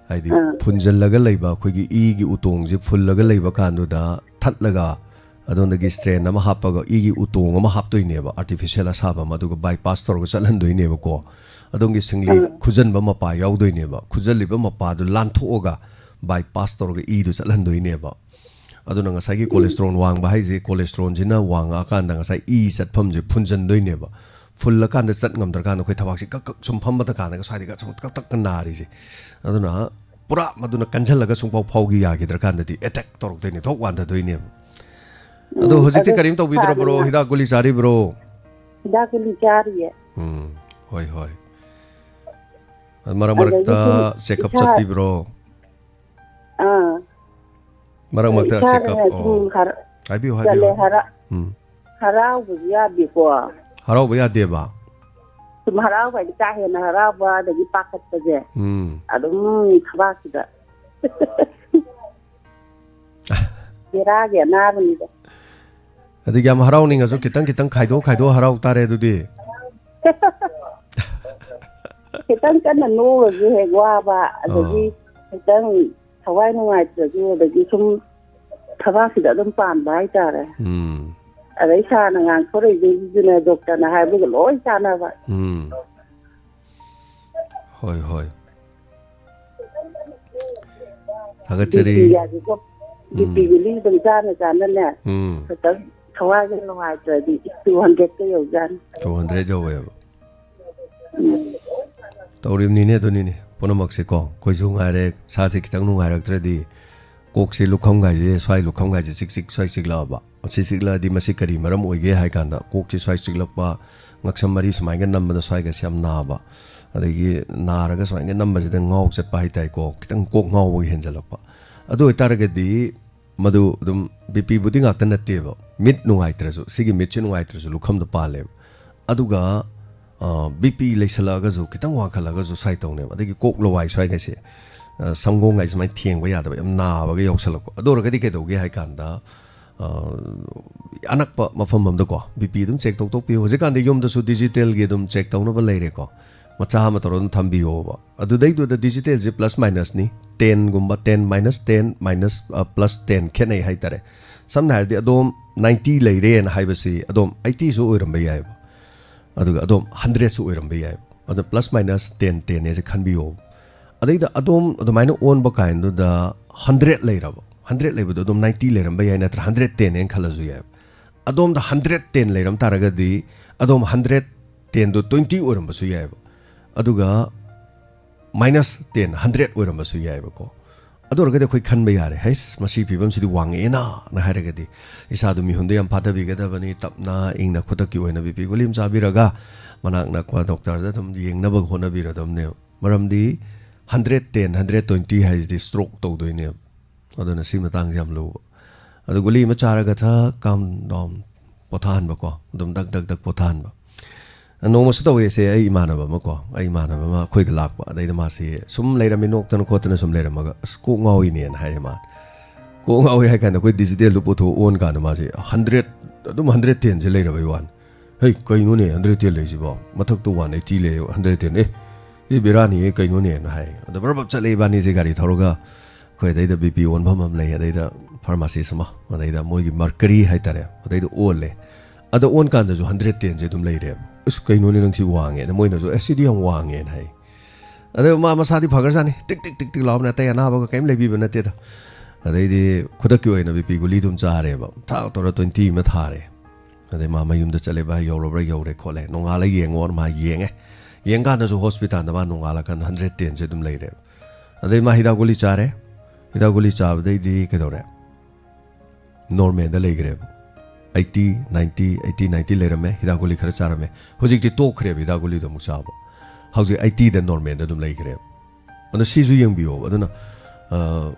ꯍꯥꯏꯗꯤ ꯑꯥ꯫ ꯐꯨꯟꯖꯜꯂꯒ ꯂꯩꯕ ꯑꯩꯈꯣꯏꯒꯤ ꯏꯒꯤ ꯎꯇꯣꯡꯁꯦ ꯐꯨꯜꯂꯒ ꯂꯩꯕ ꯀꯥꯟꯗꯨꯗ ꯊꯠꯂꯒ, ꯑꯗꯣꯝꯗꯒꯤ ꯏꯁꯇꯦꯟ ꯑꯃ ꯍꯥꯞꯄꯒ ꯏꯒꯤ ꯎꯇꯣꯡ ꯑꯃ ꯍꯥꯞꯇꯣꯏꯅꯦꯕ, ꯑꯥꯔꯇꯤꯐꯤꯁꯦꯜ ꯑꯁꯥꯕ ꯑꯃ, ꯑꯗꯨꯒ ꯕꯥꯏꯄꯥꯁ ꯇꯧꯔꯒ ꯆꯠꯍꯟꯗꯣꯏꯅꯦꯕꯀꯣ꯫ ꯑꯗꯣꯝꯒꯤ ꯁꯤꯡꯂꯤ ꯑꯥ꯫ ꯈꯨꯖꯟꯕ ꯃꯄꯥ ꯌꯥꯎꯗꯣꯏꯅꯦꯕ꯫ ꯈꯨꯖꯜꯂꯤꯕ ꯃꯄꯥꯗꯨ ꯂꯥꯟꯊꯣꯛꯑꯒ ꯕꯥꯏꯄꯥꯁ ꯇꯧꯔꯒ ꯏꯗꯨ ꯆꯠꯍꯟꯗꯣꯏꯅꯦꯕ꯫ ꯑꯗꯨꯅ ꯉꯁꯥꯏꯒꯤ ꯎꯝ꯫ ꯀꯣꯂꯦꯁꯇ꯭ꯔꯣꯟ ꯋꯥꯡꯕ ꯍꯥꯏꯁꯦ, ꯀꯣꯂꯦꯁꯇ꯭ꯔꯣꯟꯁꯤꯅ ꯋꯥꯡꯉꯛꯑꯀꯥꯟꯗ ꯉꯁꯥꯏ ꯏ ꯆꯠꯐꯝꯁꯦ ꯐꯨꯟꯖꯟꯗꯣꯏꯅꯦꯕ꯫ ꯐꯨꯜꯂꯀꯥꯟꯗ ꯆꯠ ꯉꯝꯗ꯭ꯔꯀꯥꯟꯗ ꯑꯩꯈꯣꯏ ꯊꯕꯥꯛꯁꯦ ꯀꯛ ꯀꯛ ꯁꯨꯝ ꯐꯝꯕꯗ ꯀꯥꯟꯗꯒ ꯁ꯭ꯋꯥꯏꯗꯒ ꯁꯨꯝ ꯀꯛ ꯇꯛꯀ ꯅꯥꯔꯤꯁꯦ꯫ ꯑꯗꯨꯅ ꯄꯨꯔꯥ ꯃꯗꯨꯅ ꯀꯟꯁꯤꯜꯂꯒ ꯁꯨꯡꯐꯥꯎ ꯐꯥꯎꯈꯤ ꯌꯥꯈꯤꯗ꯭ꯔꯀꯥꯟꯗꯗꯤ ꯑꯦꯇꯦꯛ ꯇꯧꯔꯛꯇꯣꯏꯅꯦ, ꯊꯣꯛ ꯋꯥꯟꯊꯗꯣꯏꯅꯦꯕ꯫ ꯑꯗꯣ ꯎꯝ, ꯍꯧꯖꯤꯛꯇꯤ ꯑꯗꯣ ꯀꯔꯤꯝ ꯇꯧꯕꯤꯗ꯭ꯔꯕ꯭ꯔꯣ? ꯐꯥꯗꯅ ꯍꯤꯗꯥꯛ ꯒꯨꯂꯤ ꯆꯥꯔꯤꯕ꯭ꯔꯣ? ꯍꯤꯗꯥꯛ ꯒꯨꯂꯤ ꯆꯥꯔꯤꯌꯦ꯫ ꯎꯝ, ꯍꯣꯏ, ꯍꯣꯏ꯫ ꯃꯔꯛ ꯑꯗꯒꯤ ꯃꯔꯛꯇ ꯁꯨꯝ ꯆꯦꯛꯑꯞ ꯏꯁꯥ ꯆꯠꯄꯤꯕ꯭ꯔꯣ? ꯑꯥ꯫ ꯃꯔꯛ ꯃꯔꯛꯇ ꯏꯁꯥꯗꯅꯦ ꯆꯦꯛꯑꯞ, ꯑꯣ꯫ ꯁꯨꯝ ꯍꯔ-, ꯍꯥꯏꯕꯤꯌꯨ, ꯍꯥꯏꯕꯤꯌꯨ, ꯆꯠꯂꯦ, ꯍꯥꯏꯕꯤꯌꯨ꯫ ꯍꯔ-, ꯎꯝ꯫ ꯍꯔꯥꯎꯕꯁꯨ ꯌꯥꯗꯦꯀꯣ꯫ ꯍꯔꯥꯎꯕ ꯌꯥꯗꯦꯕ? ꯁꯨꯝ ꯍꯔꯥꯎꯕ ꯍꯥꯏꯗꯤ ꯀꯥ ꯍꯦꯟꯅ ꯍꯔꯥꯎꯕ ꯑꯗꯒꯤ ꯄꯥꯈꯠꯄꯁꯦ ꯎꯝ꯫ ꯑꯗꯨꯝ ꯊꯕꯥꯛꯁꯤꯗ꯫ ꯕꯦꯔꯥꯒꯤ ꯑꯅꯥꯕꯅꯤꯗ꯫ ꯑꯗꯒꯤ ꯌꯥꯝ ꯍꯔꯥꯎꯅꯤꯡꯉꯁꯨ ꯈꯤꯇꯪ ꯈꯤꯇꯪ ꯈꯥꯏꯗꯣꯛ ꯈꯥꯏꯗꯣꯛ ꯍꯔꯥꯎ ꯇꯥꯔꯦ ꯑꯗꯨꯗꯤ꯫ ꯈꯤꯇꯪ ꯀꯟꯅ ꯅꯣꯛꯑꯁꯨ ꯍꯦꯛ ꯋꯥꯕ, ꯑꯗꯒꯤ ꯑꯣ꯫ ꯈꯤꯇꯪ ꯊꯋꯥꯏ ꯅꯨꯡꯉꯥꯏꯇ꯭ꯔꯁꯨ, ꯑꯗꯒꯤ ꯁꯨꯝ ꯊꯕꯥꯛꯁꯤꯗ ꯑꯗꯨꯝ ꯄꯥꯟꯕ ꯍꯥꯏꯇꯥꯔꯦ꯫ ꯎꯝ꯫ ꯑꯗꯩ ꯁꯥꯔꯅ ꯉꯥꯡꯊꯣꯔꯛꯏꯁꯤꯡꯁꯤꯁꯨꯅꯦ, ꯗꯣꯛꯇꯔꯅ ꯍꯥꯏꯕꯒ ꯂꯣꯏ ꯆꯥꯟꯅꯕ꯫ ꯎꯝ꯫ ꯍꯣꯏ, ꯍꯣꯏ꯫ ꯊꯥꯒꯠꯆꯔꯤ꯫ ꯕꯤ ꯄꯤꯒꯁꯦꯀꯣ, ꯎꯝ꯫ ꯕꯤ ꯄꯤ ꯒꯨꯂꯤ ꯑꯗꯨꯝ ꯆꯥꯅ ꯆꯥꯅꯅꯦ, ꯎꯝ꯫ ꯈꯤꯇꯪ ꯊꯋꯥꯏꯒ ꯅꯨꯡꯉꯥꯏꯇ꯭ꯔꯗꯤ two hundred ꯀ ꯌꯧꯖꯥꯠꯅꯤ꯫ Two hundred ꯌꯧꯋꯦꯕ꯫ ꯎꯝ꯫ ꯇꯧꯔꯤꯕꯅꯤꯅꯦ, ꯑꯗꯨꯅꯤꯅꯦ꯫ ꯄꯨꯝꯅꯃꯛꯁꯦꯀꯣ, ꯑꯩꯈꯣꯏꯁꯨ ꯉꯥꯏꯔꯦ, ꯁꯥꯁꯦ ꯈꯤꯇꯪ ꯅꯨꯡꯉꯥꯏꯔꯛꯇ꯭ꯔꯗꯤ, ꯀꯣꯛꯁꯦ ꯂꯨꯈꯝ ꯒꯥꯏꯁꯦ, ꯁ꯭ꯋꯥꯏ ꯂꯨꯈꯝ ꯒꯥꯏꯁꯦ ꯆꯤꯛ ꯆꯤꯛ ꯁ꯭ꯋꯥꯏ ꯆꯤꯛꯂꯛꯑꯕ꯫ ꯃꯁꯤ ꯆꯤꯛꯂꯛꯑꯗꯤ ꯃꯁꯤ ꯀꯔꯤ ꯃꯔꯝ ꯑꯣꯏꯒꯦ ꯍꯥꯏ ꯀꯥꯟꯗ, ꯀꯣꯛꯁꯦ ꯁ꯭ꯋꯥꯏ ꯆꯤꯛꯂꯛꯄ, ꯉꯛꯁꯝ ꯃꯔꯤ ꯁꯨꯃꯥꯏꯅ ꯅꯝꯕꯗ ꯁ꯭ꯋꯥꯏꯒꯁꯦ ꯌꯥꯝ ꯅꯥꯕ, ꯑꯗꯒꯤ ꯅꯥꯔꯒ ꯁꯨꯃꯥꯏꯅ ꯅꯝꯕꯁꯤꯗ ꯉꯥꯎ ꯆꯠꯄ ꯍꯥꯏꯇꯥꯔꯦꯀꯣ, ꯈꯤꯇꯪ ꯀꯣꯛ ꯉꯥꯎꯕꯒꯤ ꯍꯦꯟꯖꯜꯂꯛꯄ꯫ ꯑꯗꯨ ꯑꯣꯏꯇꯥꯔꯒꯗꯤ ꯃꯗꯨ ꯑꯗꯨꯝ ꯕꯤ ꯄꯤꯕꯨꯗꯤ ꯉꯥꯛꯇ ꯅꯠꯇꯦꯕ, ꯃꯤꯠ ꯅꯨꯡꯉꯥꯏꯇ꯭ꯔꯁꯨ, ꯁꯤꯒꯤ ꯃꯤꯠꯁꯤ ꯅꯨꯡꯉꯥꯏꯇ꯭ꯔꯁꯨ ꯂꯨꯈꯝꯗ ꯄꯥꯜꯂꯦꯕ꯫ ꯑꯗꯨꯒ, ꯑ, ꯕꯤ ꯄꯤ ꯂꯩꯁꯜꯂꯛꯑꯒꯁꯨ, ꯈꯤꯇꯪ ꯋꯥꯡꯈꯠꯂꯒꯁꯨ ꯁ꯭ꯋꯥꯏ ꯇꯧꯅꯦꯕ꯫ ꯑꯗꯒꯤ ꯀꯣꯛ ꯂꯋꯥꯏ ꯁ꯭ꯋꯥꯏꯒꯁꯦ, ꯑ, ꯁꯪꯒꯣꯡꯒꯥꯏ ꯁꯨꯃꯥꯏꯅ ꯊꯦꯡꯕ ꯌꯥꯗꯕ, ꯌꯥꯝ ꯅꯥꯕꯒ ꯌꯥꯎꯁꯜꯂꯛꯄ꯫ ꯑꯗꯨ ꯑꯣꯏꯔꯒꯗꯤ ꯀꯩꯗꯧꯒꯦ ꯍꯥꯏ ꯀꯥꯟꯗ, ꯑ, ꯑꯅꯛꯄ ꯃꯐꯝ ꯑꯃꯗꯀꯣ ꯕꯤ ꯄꯤ ꯑꯗꯨꯝ ꯆꯦꯛ ꯇꯧꯊꯣꯛꯄꯤꯌꯨ꯫ ꯍꯧꯖꯤꯛꯀꯥꯟꯗꯤ ꯌꯨꯝꯗꯁꯨ ꯗꯤꯖꯤꯇꯦꯜꯒꯤ ꯑꯗꯨꯝ ꯆꯦꯛ ꯇꯧꯅꯕ ꯂꯩꯔꯦꯀꯣ, ꯃꯆꯥ ꯑꯃ ꯇꯧꯔꯒ ꯑꯗꯨꯝ ꯊꯝꯕꯤꯌꯣꯕ꯫ ꯑꯗꯨꯗꯩꯗꯨꯗ ꯗꯤꯖꯤꯇꯦꯜꯁꯦ ꯄ꯭ꯂꯁ ꯃꯥꯏꯅꯁꯅꯤ, ꯇꯦꯟꯒꯨꯝꯕ, ten minus ten minus, uh, plus ten ꯈꯦꯠꯅꯩ ꯍꯥꯏꯇꯥꯔꯦ꯫ ꯁꯝꯅ ꯍꯥꯏꯔꯗꯤ ꯑꯗꯣꯝ ꯅꯥꯏꯟꯇꯤ ꯂꯩꯔꯦꯅ ꯍꯥꯏꯕꯁꯤ ꯑꯗꯣꯝ ꯑꯩꯠꯇꯤꯁꯨ ꯑꯣꯏꯔꯝꯕ ꯌꯥꯏꯑꯕ, ꯑꯗꯨꯒ ꯑꯗꯣꯝ ꯍꯟꯗ꯭ꯔꯦꯠꯁꯨ ꯑꯣꯏꯔꯝꯕ ꯌꯥꯏꯑꯕ꯫ ꯑꯗꯣ ꯄ꯭ꯂꯁ ꯃꯥꯏꯅꯁ ꯇꯦꯟ ꯇꯦꯟ ꯍꯥꯏꯁꯦ ꯈꯟꯕꯤꯌꯣ꯫ ꯑꯗꯩꯗ ꯑꯗꯣꯝ ꯑꯗꯨꯃꯥꯏꯅ ꯑꯣꯟꯕ ꯀꯥꯟꯗꯨꯗ ꯍꯟꯗ꯭ꯔꯦꯠ ꯂꯩꯔꯕ, ꯍꯟꯗ꯭ꯔꯦꯠ ꯂꯩꯕꯗꯣ ꯑꯗꯨꯝ ꯅꯥꯏꯟꯇꯤ ꯂꯩꯔꯝꯕ ꯌꯥꯏ, ꯅꯠꯇ꯭ꯔ ꯍꯟꯗ꯭ꯔꯦꯠ ꯇꯦꯟ ꯍꯥꯏꯅ ꯈꯜꯂꯁꯨ ꯌꯥꯏꯑꯕ꯫ ꯑꯗꯣꯝꯗ ꯍꯟꯗ꯭ꯔꯦꯠ ꯇꯦꯟ ꯂꯩꯔꯝ ꯇꯥꯔꯒꯗꯤ ꯑꯗꯣꯝ ꯍꯟꯗ꯭ꯔꯦꯠ ꯇꯦꯟꯗꯣ ꯇ꯭ꯋꯦꯟꯇꯤ ꯑꯣꯏꯔꯝꯕꯁꯨ ꯌꯥꯏꯑꯕ꯫ ꯑꯗꯨꯒ ꯃꯥꯏꯅꯁ ꯇꯦꯟ ꯍꯟꯗ꯭ꯔꯦꯠ ꯑꯣꯏꯔꯝꯕꯁꯨ ꯌꯥꯏꯕꯀꯣ꯫ ꯑꯗꯨ ꯑꯣꯏꯔꯒꯗꯤ ꯑꯩꯈꯣꯏ ꯈꯟꯕ ꯌꯥꯔꯦ, ꯍꯩꯁ, ꯃꯁꯤ ꯐꯤꯕꯝꯁꯤꯗꯤ ꯋꯥꯡꯉꯛꯑꯦꯅ ꯍꯥꯏꯔꯒꯗꯤ ꯏꯁꯥꯗꯨ ꯃꯤꯍꯨꯟꯗ ꯌꯥꯝ ꯐꯥꯊꯕꯤꯒꯗꯕꯅꯤ꯫ ꯇꯞꯅ ꯏꯪꯅ ꯈꯨꯗꯛꯀꯤ ꯑꯣꯏꯅ ꯕꯤ ꯄꯤ ꯒꯨꯂꯤ ꯑꯃ ꯆꯥꯕꯤꯔꯒ ꯃꯅꯥꯛ ꯅꯛꯄ ꯗꯣꯛꯇꯔꯗ ꯑꯗꯨꯝ ꯌꯦꯡꯅꯕ ꯍꯣꯠꯅꯕꯤꯔꯗꯕꯅꯦꯕ꯫ ꯃꯔꯝꯗꯤ ꯍꯟꯗ꯭ꯔꯦꯠ ꯇꯦꯟ ꯍꯟꯗ꯭ꯔꯦꯠ ꯇ꯭ꯋꯦꯟꯇꯤ ꯍꯥꯏꯁꯤꯗꯤ ꯁ꯭ꯇ꯭ꯔꯣꯛ ꯇꯧꯗꯣꯏꯅꯦꯕ꯫ ꯑꯗꯨꯅ ꯁꯤ ꯃꯇꯥꯡꯁꯦ ꯌꯥꯝ ꯂꯨꯕ꯫ ꯑꯗꯨ ꯒꯨꯂꯤ ꯑꯃ ꯆꯥꯔꯒ ꯊꯛ, ꯀꯥꯝ ꯗꯥꯎꯟ, ꯄꯣꯊꯥꯍꯟꯕꯀꯣ, ꯑꯗꯨꯝ ꯗꯛ ꯗꯛ ꯗꯛ ꯄꯣꯊꯥꯍꯟꯕ꯫ ꯅꯣꯡꯃꯁꯨ ꯇꯧꯋꯦꯁꯦ, ꯑꯩ ꯏꯃꯥꯟꯅꯕ ꯑꯃꯀꯣ, ꯑꯩ ꯏꯃꯥꯟꯅꯕ ꯑꯃ ꯑꯩꯈꯣꯏꯗ ꯂꯥꯛꯄ꯫ ꯑꯗꯩꯗ ꯃꯥꯁꯦ ꯁꯨꯝ ꯂꯩꯔꯝꯃꯤ, ꯅꯣꯛꯇꯅ ꯈꯣꯠꯇꯅ ꯁꯨꯝ ꯂꯩꯔꯝꯃꯒ, "ꯑꯁ, ꯀꯣꯛ ꯉꯥꯎꯏꯅꯦꯅ" ꯍꯥꯏꯌꯦ ꯃꯥꯅ꯫ ꯀꯣꯛ ꯉꯥꯎꯏ ꯍꯥꯏ ꯀꯥꯟꯗ ꯑꯩꯈꯣꯏ ꯗꯤꯖꯤꯇꯦꯜꯗꯨ ꯄꯨꯊꯣꯛ ꯑꯣꯟ ꯀꯥꯟꯗ ꯃꯥꯁꯦ ꯍꯟꯗ꯭ꯔꯦꯠ, ꯑꯗꯨꯝ ꯍꯟꯗ꯭ꯔꯦꯠ ꯇꯦꯟꯁꯦ ꯂꯩꯔꯕꯩ ꯋꯥꯅꯤ꯫ "ꯍꯩ, ꯀꯩꯅꯣꯅꯦ ꯍꯟꯗ꯭ꯔꯦꯠ ꯇꯦꯟ ꯂꯩꯁꯤꯕꯣ? ꯃꯊꯛꯇ ꯋꯥꯟ ꯑꯩꯠꯇꯤ ꯂꯩ, ꯍꯟꯗ꯭ꯔꯦꯠ ꯇꯦꯟ, ꯑꯦ, ꯁꯤ ꯕꯦꯔꯥꯅꯤꯌꯦ, ꯀꯩꯅꯣꯅꯦꯅ" ꯍꯥꯏ꯫ ꯑꯗ ꯕꯔ ꯕꯞ ꯆꯠꯂꯦ ꯏꯕꯥꯅꯤꯁꯦ ꯒꯥꯔꯤ ꯊꯧꯔꯒ꯫ ꯑꯩꯈꯣꯏ ꯑꯗꯩꯗ ꯕꯤ ꯄꯤ ꯑꯣꯟꯐꯝ ꯑꯃ ꯂꯩ, ꯑꯗꯩꯗ ꯐꯥꯔꯃꯥꯁꯤꯁ ꯑꯃ, ꯑꯗꯩꯗ ꯃꯣꯏꯒꯤ ꯃꯔꯀꯔꯤ ꯍꯥꯏꯇꯥꯔꯦ, ꯑꯗꯩꯗ ꯑꯣꯜꯂꯦ꯫ ꯑꯗ ꯑꯣꯟ ꯀꯥꯟꯗꯁꯨ ꯍꯟꯗ꯭ꯔꯦꯠ ꯇꯦꯟꯁꯦ ꯑꯗꯨꯝ ꯂꯩꯔꯦꯕ꯫ "ꯑꯁ, ꯀꯩꯅꯣꯅꯦ ꯅꯪ ꯁꯤ ꯋꯥꯡꯉꯦ?" ꯑꯗ ꯃꯣꯏꯅꯁꯨ, "ꯑꯦ, ꯁꯤꯗꯤ ꯌꯥꯝ ꯋꯥꯡꯉꯦꯅ" ꯍꯥꯏ꯫ ꯑꯗ ꯃꯥ ꯃꯁꯥꯗꯤ ꯐꯈ꯭ꯔꯖꯥꯠꯅꯤ, ꯇꯤꯛ ꯇꯤꯛ ꯇꯤꯛ ꯇꯤꯛ ꯂꯥꯎꯕꯅꯦ, ꯑꯇꯩ ꯑꯅꯥꯕꯒ ꯀꯩꯝ ꯂꯩꯕꯤꯕ ꯅꯠꯇꯦꯗ꯫ ꯑꯗꯩꯗꯤ ꯈꯨꯗꯛꯀꯤ ꯑꯣꯏꯅ ꯕꯤ ꯄꯤ ꯒꯨꯂꯤꯗꯨ ꯑꯗꯨꯝ ꯆꯥꯔꯦꯕ, ꯊꯥꯛ ꯇꯧꯔ ꯇ꯭ꯋꯦꯟꯇꯤ ꯑꯃ ꯊꯥꯔꯦ꯫ ꯑꯗꯩ ꯃꯥ ꯃꯌꯨꯝꯗ ꯆꯠꯂꯦ, "ꯚꯥꯏ, ꯌꯧꯔꯕ꯭ꯔꯥ?" "ꯌꯧꯔꯦ ꯈꯣꯠꯂꯦ, ꯅꯣꯡꯉꯥꯜꯂ ꯌꯦꯡꯉꯣꯅ" ꯃꯥ ꯌꯦꯡꯉꯦ꯫ ꯌꯦꯡꯀꯥꯟꯗꯁꯨ ꯍꯣꯁꯄꯤꯇꯥꯜꯗ ꯃꯥ ꯅꯣꯡꯉꯥꯜꯂꯀꯥꯟꯗ ꯍꯟꯗ꯭ꯔꯦꯠ ꯇꯦꯟꯁꯦ ꯑꯗꯨꯝ ꯂꯩꯔꯦꯕ꯫ ꯑꯗꯩ ꯃꯥ ꯍꯤꯗꯥꯛ ꯒꯨꯂꯤ ꯆꯥꯔꯦ꯫ ꯍꯤꯗꯥꯛ ꯒꯨꯂꯤ ꯆꯥꯕꯗꯩꯗꯤ ꯀꯩꯗꯧꯔꯦ? ꯅꯣꯔꯃꯦꯜꯗ ꯂꯩꯈ꯭ꯔꯦꯕ꯫ ꯑꯩꯠꯇꯤ, ꯅꯥꯏꯟꯇꯤ, ꯑꯩꯠꯇꯤ, ꯅꯥꯏꯟꯇꯤ ꯂꯩꯔꯝꯃꯦ, ꯍꯤꯗꯥꯛ ꯒꯨꯂꯤ ꯈꯔ ꯆꯥꯔꯝꯃꯦ꯫ ꯍꯧꯖꯤꯛꯇꯤ ꯇꯣꯛꯈ꯭ꯔꯦꯕ ꯍꯤꯗꯥꯛ ꯒꯨꯂꯤꯗꯣ ꯑꯃꯨꯛ ꯆꯥꯕ꯫ ꯍꯧꯖꯤꯛ ꯑꯩꯠꯇꯤꯗ ꯅꯣꯔꯃꯦꯜꯗ ꯑꯗꯨꯝ ꯂꯩꯈ꯭ꯔꯦꯕ꯫ ꯑꯗꯣ ꯁꯤꯁꯨ ꯌꯦꯡꯕꯤꯌꯣꯕ꯫ ꯑꯗꯨꯅ, ꯑ,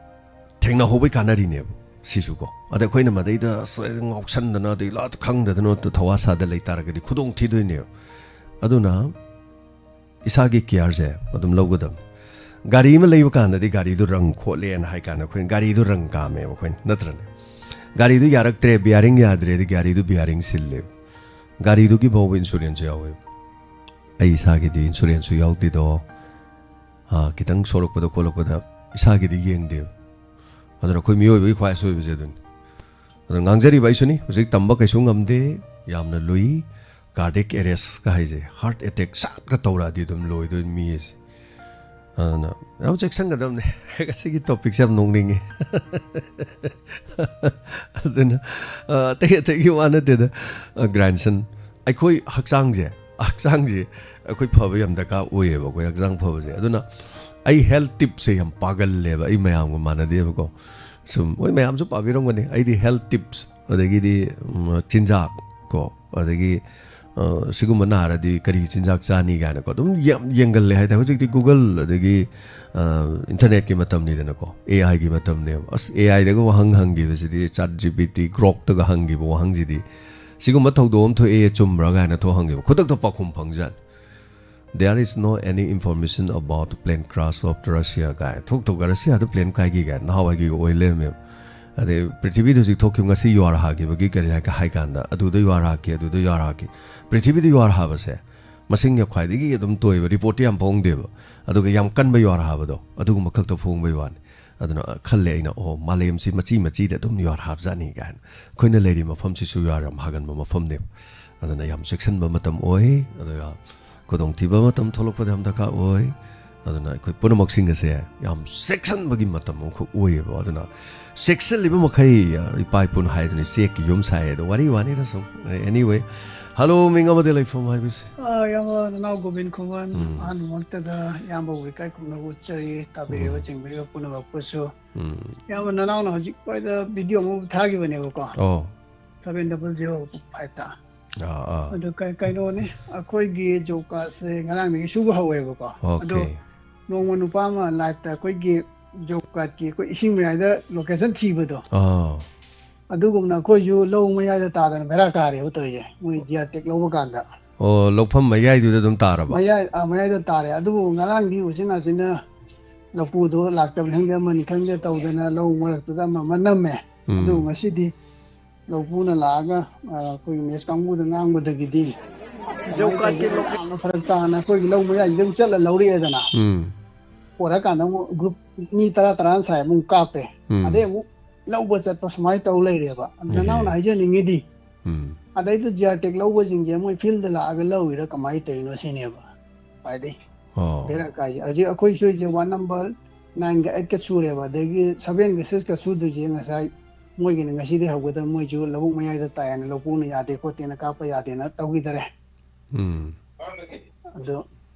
ꯊꯦꯡꯅꯍꯧꯕꯩ ꯀꯥꯟꯅꯔꯤꯅꯦꯕ ꯁꯤꯁꯨꯀꯣ꯫ ꯑꯗ ꯑꯩꯈꯣꯏꯅ ꯃꯗꯩꯗ ꯑꯁ ꯉꯥꯎꯁꯟꯗꯅ, ꯑꯗꯩ ꯂꯥ ꯈꯪꯗꯗꯅ ꯊꯋꯥ ꯁꯥꯗ ꯂꯩ ꯇꯥꯔꯒꯗꯤ ꯈꯨꯗꯣꯡ ꯊꯤꯗꯣꯏꯅꯦꯕ꯫ ꯑꯗꯨꯅ ꯏꯁꯥꯒꯤ ꯀꯤꯌꯔꯁꯦ ꯑꯗꯨꯝ ꯂꯧꯒꯗꯕꯅꯤ꯫ ꯒꯥꯔꯤ ꯑꯃ ꯂꯩꯕ ꯀꯥꯟꯗꯗꯤ ꯒꯥꯔꯤꯗꯨ ꯔꯪ ꯈꯣꯠꯂꯦꯅ ꯍꯥꯏ ꯀꯥꯟꯗ ꯑꯩꯈꯣꯏꯅ ꯒꯥꯔꯤꯗꯨ ꯔꯪ ꯀꯥꯝꯃꯦꯕ ꯑꯩꯈꯣꯏꯅ, ꯅꯠꯇ꯭ꯔꯅꯦ? ꯒꯥꯔꯤꯗꯨ ꯌꯥꯔꯛꯇ꯭ꯔꯦ, ꯕꯤꯌꯥꯔꯤꯡ ꯌꯥꯗ꯭ꯔꯦꯗꯤ ꯒꯥꯔꯤꯗꯨ ꯕꯤꯌꯥꯔꯤꯡ ꯁꯤꯜꯂꯦꯕ꯫ ꯒꯥꯔꯤꯗꯨꯒꯤ ꯐꯥꯎꯕ ꯏꯟꯁꯨꯔꯦꯟꯁ ꯌꯥꯎꯋꯦꯕ꯫ ꯑꯩ ꯏꯁꯥꯒꯤꯗꯤ ꯏꯟꯁꯨꯔꯦꯟꯁꯁꯨ ꯌꯥꯎꯗꯦꯗꯣ꯫ ꯑꯥ, ꯈꯤꯇꯪ ꯁꯣꯛꯂꯛꯄꯗ ꯈꯣꯠꯂꯛꯄꯗ ꯏꯁꯥꯒꯤꯗꯤ ꯌꯦꯡꯗꯦꯕ꯫ ꯑꯗꯨꯅ ꯑꯩꯈꯣꯏ ꯃꯤꯑꯣꯏꯕꯒꯤ ꯈ꯭ꯋꯥꯏ ꯑꯁꯣꯏꯕꯁꯦ ꯑꯗꯨꯅꯤ꯫ ꯑꯗꯨꯅ ꯉꯥꯡꯖꯔꯤꯕ ꯑꯩꯁꯨꯅꯤ, ꯍꯧꯖꯤꯛ ꯇꯝꯕ ꯀꯩꯁꯨ ꯉꯝꯗꯦ, ꯌꯥꯝꯅ ꯂꯨꯏ꯫ ꯀꯥꯔꯗꯤꯌꯛ ꯑꯦꯔꯦꯁꯀ ꯍꯥꯏꯁꯦ, ꯍꯥꯔꯠ ꯑꯦꯇꯦꯛ ꯁꯥꯠꯀ ꯇꯧꯔꯛꯑꯗꯤ ꯑꯗꯨꯝ ꯂꯣꯏꯗꯣꯏꯅꯤ ꯃꯤ ꯑꯁꯦ꯫ ꯑꯗꯨꯅ ꯌꯥꯝ ꯆꯦꯛꯁꯤꯟꯒꯗꯕꯅꯦ꯫ ꯉꯁꯤꯒꯤ ꯇꯣꯄꯤꯛꯁꯦ ꯌꯥꯝ ꯅꯣꯛꯅꯤꯡꯉꯤ꯫ ꯑꯗꯨꯅ, ꯑ, ꯑꯇꯩ ꯑꯇꯩꯒꯤ ꯋꯥ ꯅꯠꯇꯦꯗ꯫ ꯑ, ꯒ꯭ꯔꯥꯟꯁꯟ, ꯑꯩꯈꯣꯏ ꯍꯛꯆꯥꯡꯁꯦ ꯍꯛꯆꯥꯡꯁꯦ ꯑꯩꯈꯣꯏ ꯐꯕ ꯌꯥꯝ ꯗꯔꯀꯥꯔ ꯑꯣꯏꯌꯦꯕ, ꯑꯩꯈꯣꯏ ꯍꯛꯆꯥꯡ ꯐꯕꯁꯦ꯫ ꯑꯗꯨꯅ ꯑꯩ health tipsꯁꯦ ꯌꯥꯝ ꯄꯥꯒꯜꯂꯦꯕ, ꯑꯩ ꯃꯌꯥꯝꯒ ꯃꯥꯟꯅꯗꯦꯕꯀꯣ꯫ ꯁꯨꯝ ꯃꯣꯏ ꯃꯌꯥꯝꯁꯨ ꯄꯥꯕꯤꯔꯝꯒꯅꯤ, ꯑꯩꯗꯤ health tips, ꯑꯗꯒꯤꯗꯤ ꯎꯝ, ꯆꯤꯟꯖꯥꯛ ꯀꯣ, ꯑꯗꯒꯤ ꯑ, ꯁꯤꯒꯨꯝꯕ ꯅꯥꯔꯗꯤ ꯀꯔꯤ ꯆꯤꯟꯖꯥꯛ ꯆꯥꯅꯤ ꯀꯥꯏꯅꯀꯣ, ꯑꯗꯨꯝ ꯌꯥꯝ ꯌꯦꯡꯒꯜꯂꯦ ꯍꯥꯏꯇꯥꯔꯦ꯫ ꯍꯧꯖꯤꯛꯇꯤ Google ꯑꯗꯒꯤ internetꯀꯤ ꯃꯇꯝꯅꯤꯗꯅꯀꯣ, AIꯒꯤ ꯃꯇꯝꯅꯦꯕ꯫ ꯑꯁ, AIꯗꯒ ꯋꯥꯍꯪ ꯍꯪꯈꯤꯕꯁꯤꯗꯤ, ChatGPT, Grokꯇꯒ ꯍꯪꯈꯤꯕ ꯋꯥꯍꯪꯁꯤꯗꯤ, "ꯁꯤꯒꯨꯝꯕ ꯊꯧꯗꯣꯛ ꯑꯃ ꯊꯣꯛꯑꯦ, ꯆꯨꯝꯕ꯭ꯔꯥ?" ꯀꯥꯏꯅ ꯊꯣꯛ ꯍꯪꯈꯤꯕ, ꯈꯨꯗꯛꯇ ꯄꯥꯎꯈꯨꯝ ꯐꯪꯖꯥꯠꯅꯤ꯫ "There is no any information about plane crash of Russia" ꯀꯥꯏ ꯊꯣꯛ ꯊꯣꯛꯑꯒ, "ꯔꯁꯤꯌꯥꯗ plane ꯀꯥꯏꯒꯤ" ꯀꯥꯏ ꯅꯍꯥꯟꯋꯥꯏꯒꯤ ꯑꯣꯏ ꯂꯩꯔꯝꯃꯦꯕ꯫ ꯑꯗꯩ ꯄ꯭ꯔꯤꯊꯤꯕꯤꯗ ꯍꯧꯖꯤꯛ ꯊꯣꯛꯈꯤꯕ, ꯉꯁꯤ ꯌꯨꯍꯥꯔ ꯍꯥꯈꯤꯕꯒꯤ ꯀꯔꯤ ꯍꯥꯏ ꯍꯥꯏ ꯀꯥꯟꯗ, ꯑꯗꯨꯗ ꯌꯨꯍꯥꯔ ꯍꯥꯈꯤ, ꯑꯗꯨꯗ ꯌꯨꯍꯥꯔ ꯍꯥꯈꯤ꯫ ꯄ꯭ꯔꯤꯊꯤꯕꯤꯗ ꯌꯨꯍꯥꯔ ꯍꯥꯕꯁꯦ ꯃꯁꯤꯡꯅ ꯈ꯭ꯋꯥꯏꯗꯒꯤ ꯑꯗꯨꯝ ꯇꯣꯏꯕ, ꯔꯤꯄꯣꯔꯠꯇꯤ ꯌꯥꯝ ꯐꯣꯡꯗꯦꯕ꯫ ꯑꯗꯨꯒ ꯌꯥꯝ ꯀꯟꯕ ꯌꯨꯍꯥꯔ ꯍꯥꯕꯗꯣ, ꯑꯗꯨꯒꯨꯝꯕ ꯈꯛꯇ ꯐꯣꯡꯕꯩ ꯋꯥꯅꯤ꯫ ꯑꯗꯨꯅ, ꯑ, ꯈꯜꯂꯦ ꯑꯩꯅ, "ꯑꯣ, ꯃꯥꯂꯦꯝꯁꯤ ꯃꯆꯤ ꯃꯆꯤꯗ ꯑꯗꯨꯝ ꯌꯨꯍꯥꯔ ꯍꯥꯞꯖꯥꯠꯅꯤ" ꯀꯥꯏꯅ꯫ ꯑꯩꯈꯣꯏꯅ ꯂꯩꯔꯤꯕ ꯃꯐꯝꯁꯤꯁꯨ ꯌꯨꯍꯥꯔ ꯌꯥꯝ ꯍꯥꯒꯟꯕ ꯃꯐꯝꯅꯦꯕ꯫ ꯑꯗꯨꯅ ꯌꯥꯝ ꯆꯦꯛꯁꯤꯟꯕ ꯃꯇꯝ ꯑꯣꯏ, ꯑꯗꯨꯒ ꯈꯨꯗꯣꯡꯊꯤꯕ ꯃꯇꯝ ꯊꯣꯛꯂꯛꯄꯗ ꯌꯥꯝ ꯗꯔꯀꯥꯔ ꯑꯣꯏ꯫ ꯑꯗꯨꯅ ꯑꯩꯈꯣꯏ ꯄꯨꯝꯅꯃꯛꯁꯤꯡ ꯑꯁꯦ ꯌꯥꯝ ꯆꯦꯛꯁꯤꯟꯕꯒꯤ ꯃꯇꯝ ꯑꯃꯈꯛ ꯑꯣꯏꯌꯦꯕ꯫ ꯑꯗꯨꯅ ꯆꯦꯛꯁꯤꯜꯂꯤꯕ ꯃꯈꯩ, ꯑ, ꯏꯄꯥ ꯏꯄꯨꯅ ꯍꯥꯏꯗꯨꯅꯤ, "ꯆꯦꯛꯀꯤ ꯌꯨꯝ ꯁꯥꯏ" ꯑꯗꯣ, ꯋꯥꯔꯤ ꯋꯥꯅꯤꯗ ꯁꯨꯝ꯫ Anyway, hello, ꯃꯤꯡ ꯑꯃꯗꯤ ꯂꯩꯐꯝ ꯍꯥꯏꯕꯁꯦ꯫ ꯑ, ꯏꯌꯥꯝꯕ ꯅꯅꯥꯎ ꯒꯣꯕꯤꯟ ꯈꯨꯃꯟ, ꯎꯝ꯫ ꯑꯍꯥꯟꯕꯃꯛꯇꯗ ꯏꯌꯥꯝꯕꯕꯨ ꯏꯀꯥꯏ ꯈꯨꯝꯅꯕ ꯎꯠꯆꯔꯤ, ꯇꯥꯕꯤꯔꯤꯕ, ꯎꯝ꯫ ꯆꯤꯡꯕꯤꯔꯤꯕ ꯄꯨꯝꯅꯃꯛꯄꯨꯁꯨ꯫ ꯎꯝ꯫ ꯏꯌꯥꯝꯕ ꯅꯅꯥꯎꯅ ꯍꯧꯖꯤꯛ ꯋꯥꯏꯗ video ꯑꯃ ꯊꯥꯈꯤꯕꯅꯦꯕꯀꯣ꯫ ꯑꯣ꯫ Seven double zero fiveꯇ꯫ ꯑꯥ, ꯑꯥ꯫ ꯑꯗꯨ ꯀꯩ-, ꯀꯩꯅꯣꯅꯤ, ꯑꯩꯈꯣꯏꯒꯤ job cardꯁꯦ ꯉꯔꯥꯡꯗꯒꯤ ꯁꯨꯕ ꯍꯧꯋꯦꯕꯀꯣ꯫ ꯑꯗꯣ OK꯫ ꯅꯣꯡꯃ ꯅꯨꯄꯥ ꯑꯃ liveꯇ ꯑꯩꯈꯣꯏꯒꯤ job cardꯀꯤ ꯑꯩꯈꯣꯏ ꯏꯁꯤꯡ ꯃꯌꯥꯏꯗ location ꯊꯤꯕꯗꯣ꯫ ꯑꯥ꯫ ꯑꯗꯨꯒꯨꯝꯅ ꯑꯩꯈꯣꯏꯁꯨ ꯂꯧ ꯃꯌꯥꯏꯗ ꯇꯥꯗꯅ ꯕꯦꯔꯥ ꯀꯥꯔꯦꯕ ꯇꯧꯔꯤꯁꯦ, ꯃꯣꯏ GR tag ꯂꯧꯕ ꯀꯥꯟꯗ꯫ ꯑꯣ, ꯂꯧꯐꯝ ꯃꯌꯥꯏꯗꯨꯗ ꯑꯗꯨꯝ ꯇꯥꯔꯕ? ꯃꯌꯥꯏ-, ꯑꯥ, ꯃꯌꯥꯏꯗ ꯇꯥꯔꯦ꯫ ꯑꯗꯨꯕꯨ ꯉꯔꯥꯡꯗꯤ ꯎꯆꯤꯟ ꯅꯥꯆꯤꯟꯅ ꯂꯧꯄꯨꯗꯣ ꯂꯥꯛꯇꯕꯅꯤ ꯈꯪꯗꯦ, ꯑꯃꯅꯤ ꯈꯪꯗꯦ ꯇꯧꯗꯅ ꯂꯧ ꯃꯔꯛꯇꯨꯗ ꯑꯃ ꯑꯃ ꯅꯝꯃꯦ꯫ ꯎꯝ꯫ ꯑꯗꯨꯕꯨ ꯉꯁꯤꯗꯤ ꯂꯧꯄꯨꯅ ꯂꯥꯛꯑꯒ, ꯑ, ꯑꯩꯈꯣꯏꯒꯤ mess ꯀꯥꯡꯕꯨꯗ ꯉꯥꯡꯕꯗꯒꯤꯗꯤ job cardꯀꯤ ꯂꯧ- ꯌꯥꯝꯅ ꯐꯔꯛ ꯇꯥꯅ ꯑꯩꯈꯣꯏꯒꯤ ꯂꯧ ꯃꯌꯥꯏꯁꯤꯗ ꯑꯃꯨꯛ ꯆꯠꯂ ꯂꯧꯔꯛꯑꯦꯗꯅ꯫ ꯎꯝ꯫ ꯄꯣꯔꯛꯑꯀꯥꯟꯗ ꯑꯃꯨꯛ group ꯃꯤ ꯇꯔꯥ ꯇꯔꯥ ꯁꯥꯏ ꯑꯃꯨꯛ ꯀꯥꯞꯄꯦ꯫ ꯎꯝ꯫ ꯑꯗꯩ ꯑꯃꯨꯛ ꯂꯧꯕ ꯆꯠꯄ ꯁꯨꯃꯥꯏꯅ ꯇꯧ ꯂꯩꯔꯦꯕ꯫ ꯑꯗ ꯅꯅꯥꯎꯅ ꯍꯥꯏꯖꯅꯤꯡꯉꯤꯗꯤ, ꯎꯝ꯫ ꯑꯗꯩꯗ GR tag ꯂꯧꯕꯁꯤꯡꯁꯦ ꯃꯣꯏ fieldꯗ ꯂꯥꯛꯑꯒ ꯂꯧꯔꯤꯔꯥ ꯀꯃꯥꯏꯅ ꯇꯧꯔꯤꯅꯣ ꯁꯤꯅꯦꯕ ꯈ꯭ꯋꯥꯏꯗꯒꯤ ꯑꯣ꯫ ꯕꯦꯔꯥ ꯀꯥꯏꯁꯦ꯫ ꯍꯧꯖꯤꯛ ꯑꯩꯈꯣꯏ ꯁꯣꯏꯁꯦ ward number nineꯒ eightꯀ ꯁꯨꯔꯦꯕ, ꯑꯗꯒꯤ sevenꯒ sixꯀ ꯁꯨꯗꯣꯏꯁꯦ ꯉꯁꯥꯏ ꯃꯣꯏꯒꯤꯅ ꯉꯁꯤꯗꯤ ꯍꯧꯒꯗꯕ, ꯃꯣꯏꯁꯨ ꯂꯧꯕꯨꯛ ꯃꯌꯥꯏꯗ ꯇꯥꯏꯌꯦꯅ ꯂꯧꯄꯨꯅ ꯌꯥꯗꯦ ꯈꯣꯠꯇꯦꯅ ꯀꯥꯞꯄ ꯌꯥꯗꯦꯅ ꯇꯧꯈꯤꯗꯔꯦ꯫ ꯎꯝ꯫ ꯑꯗꯨ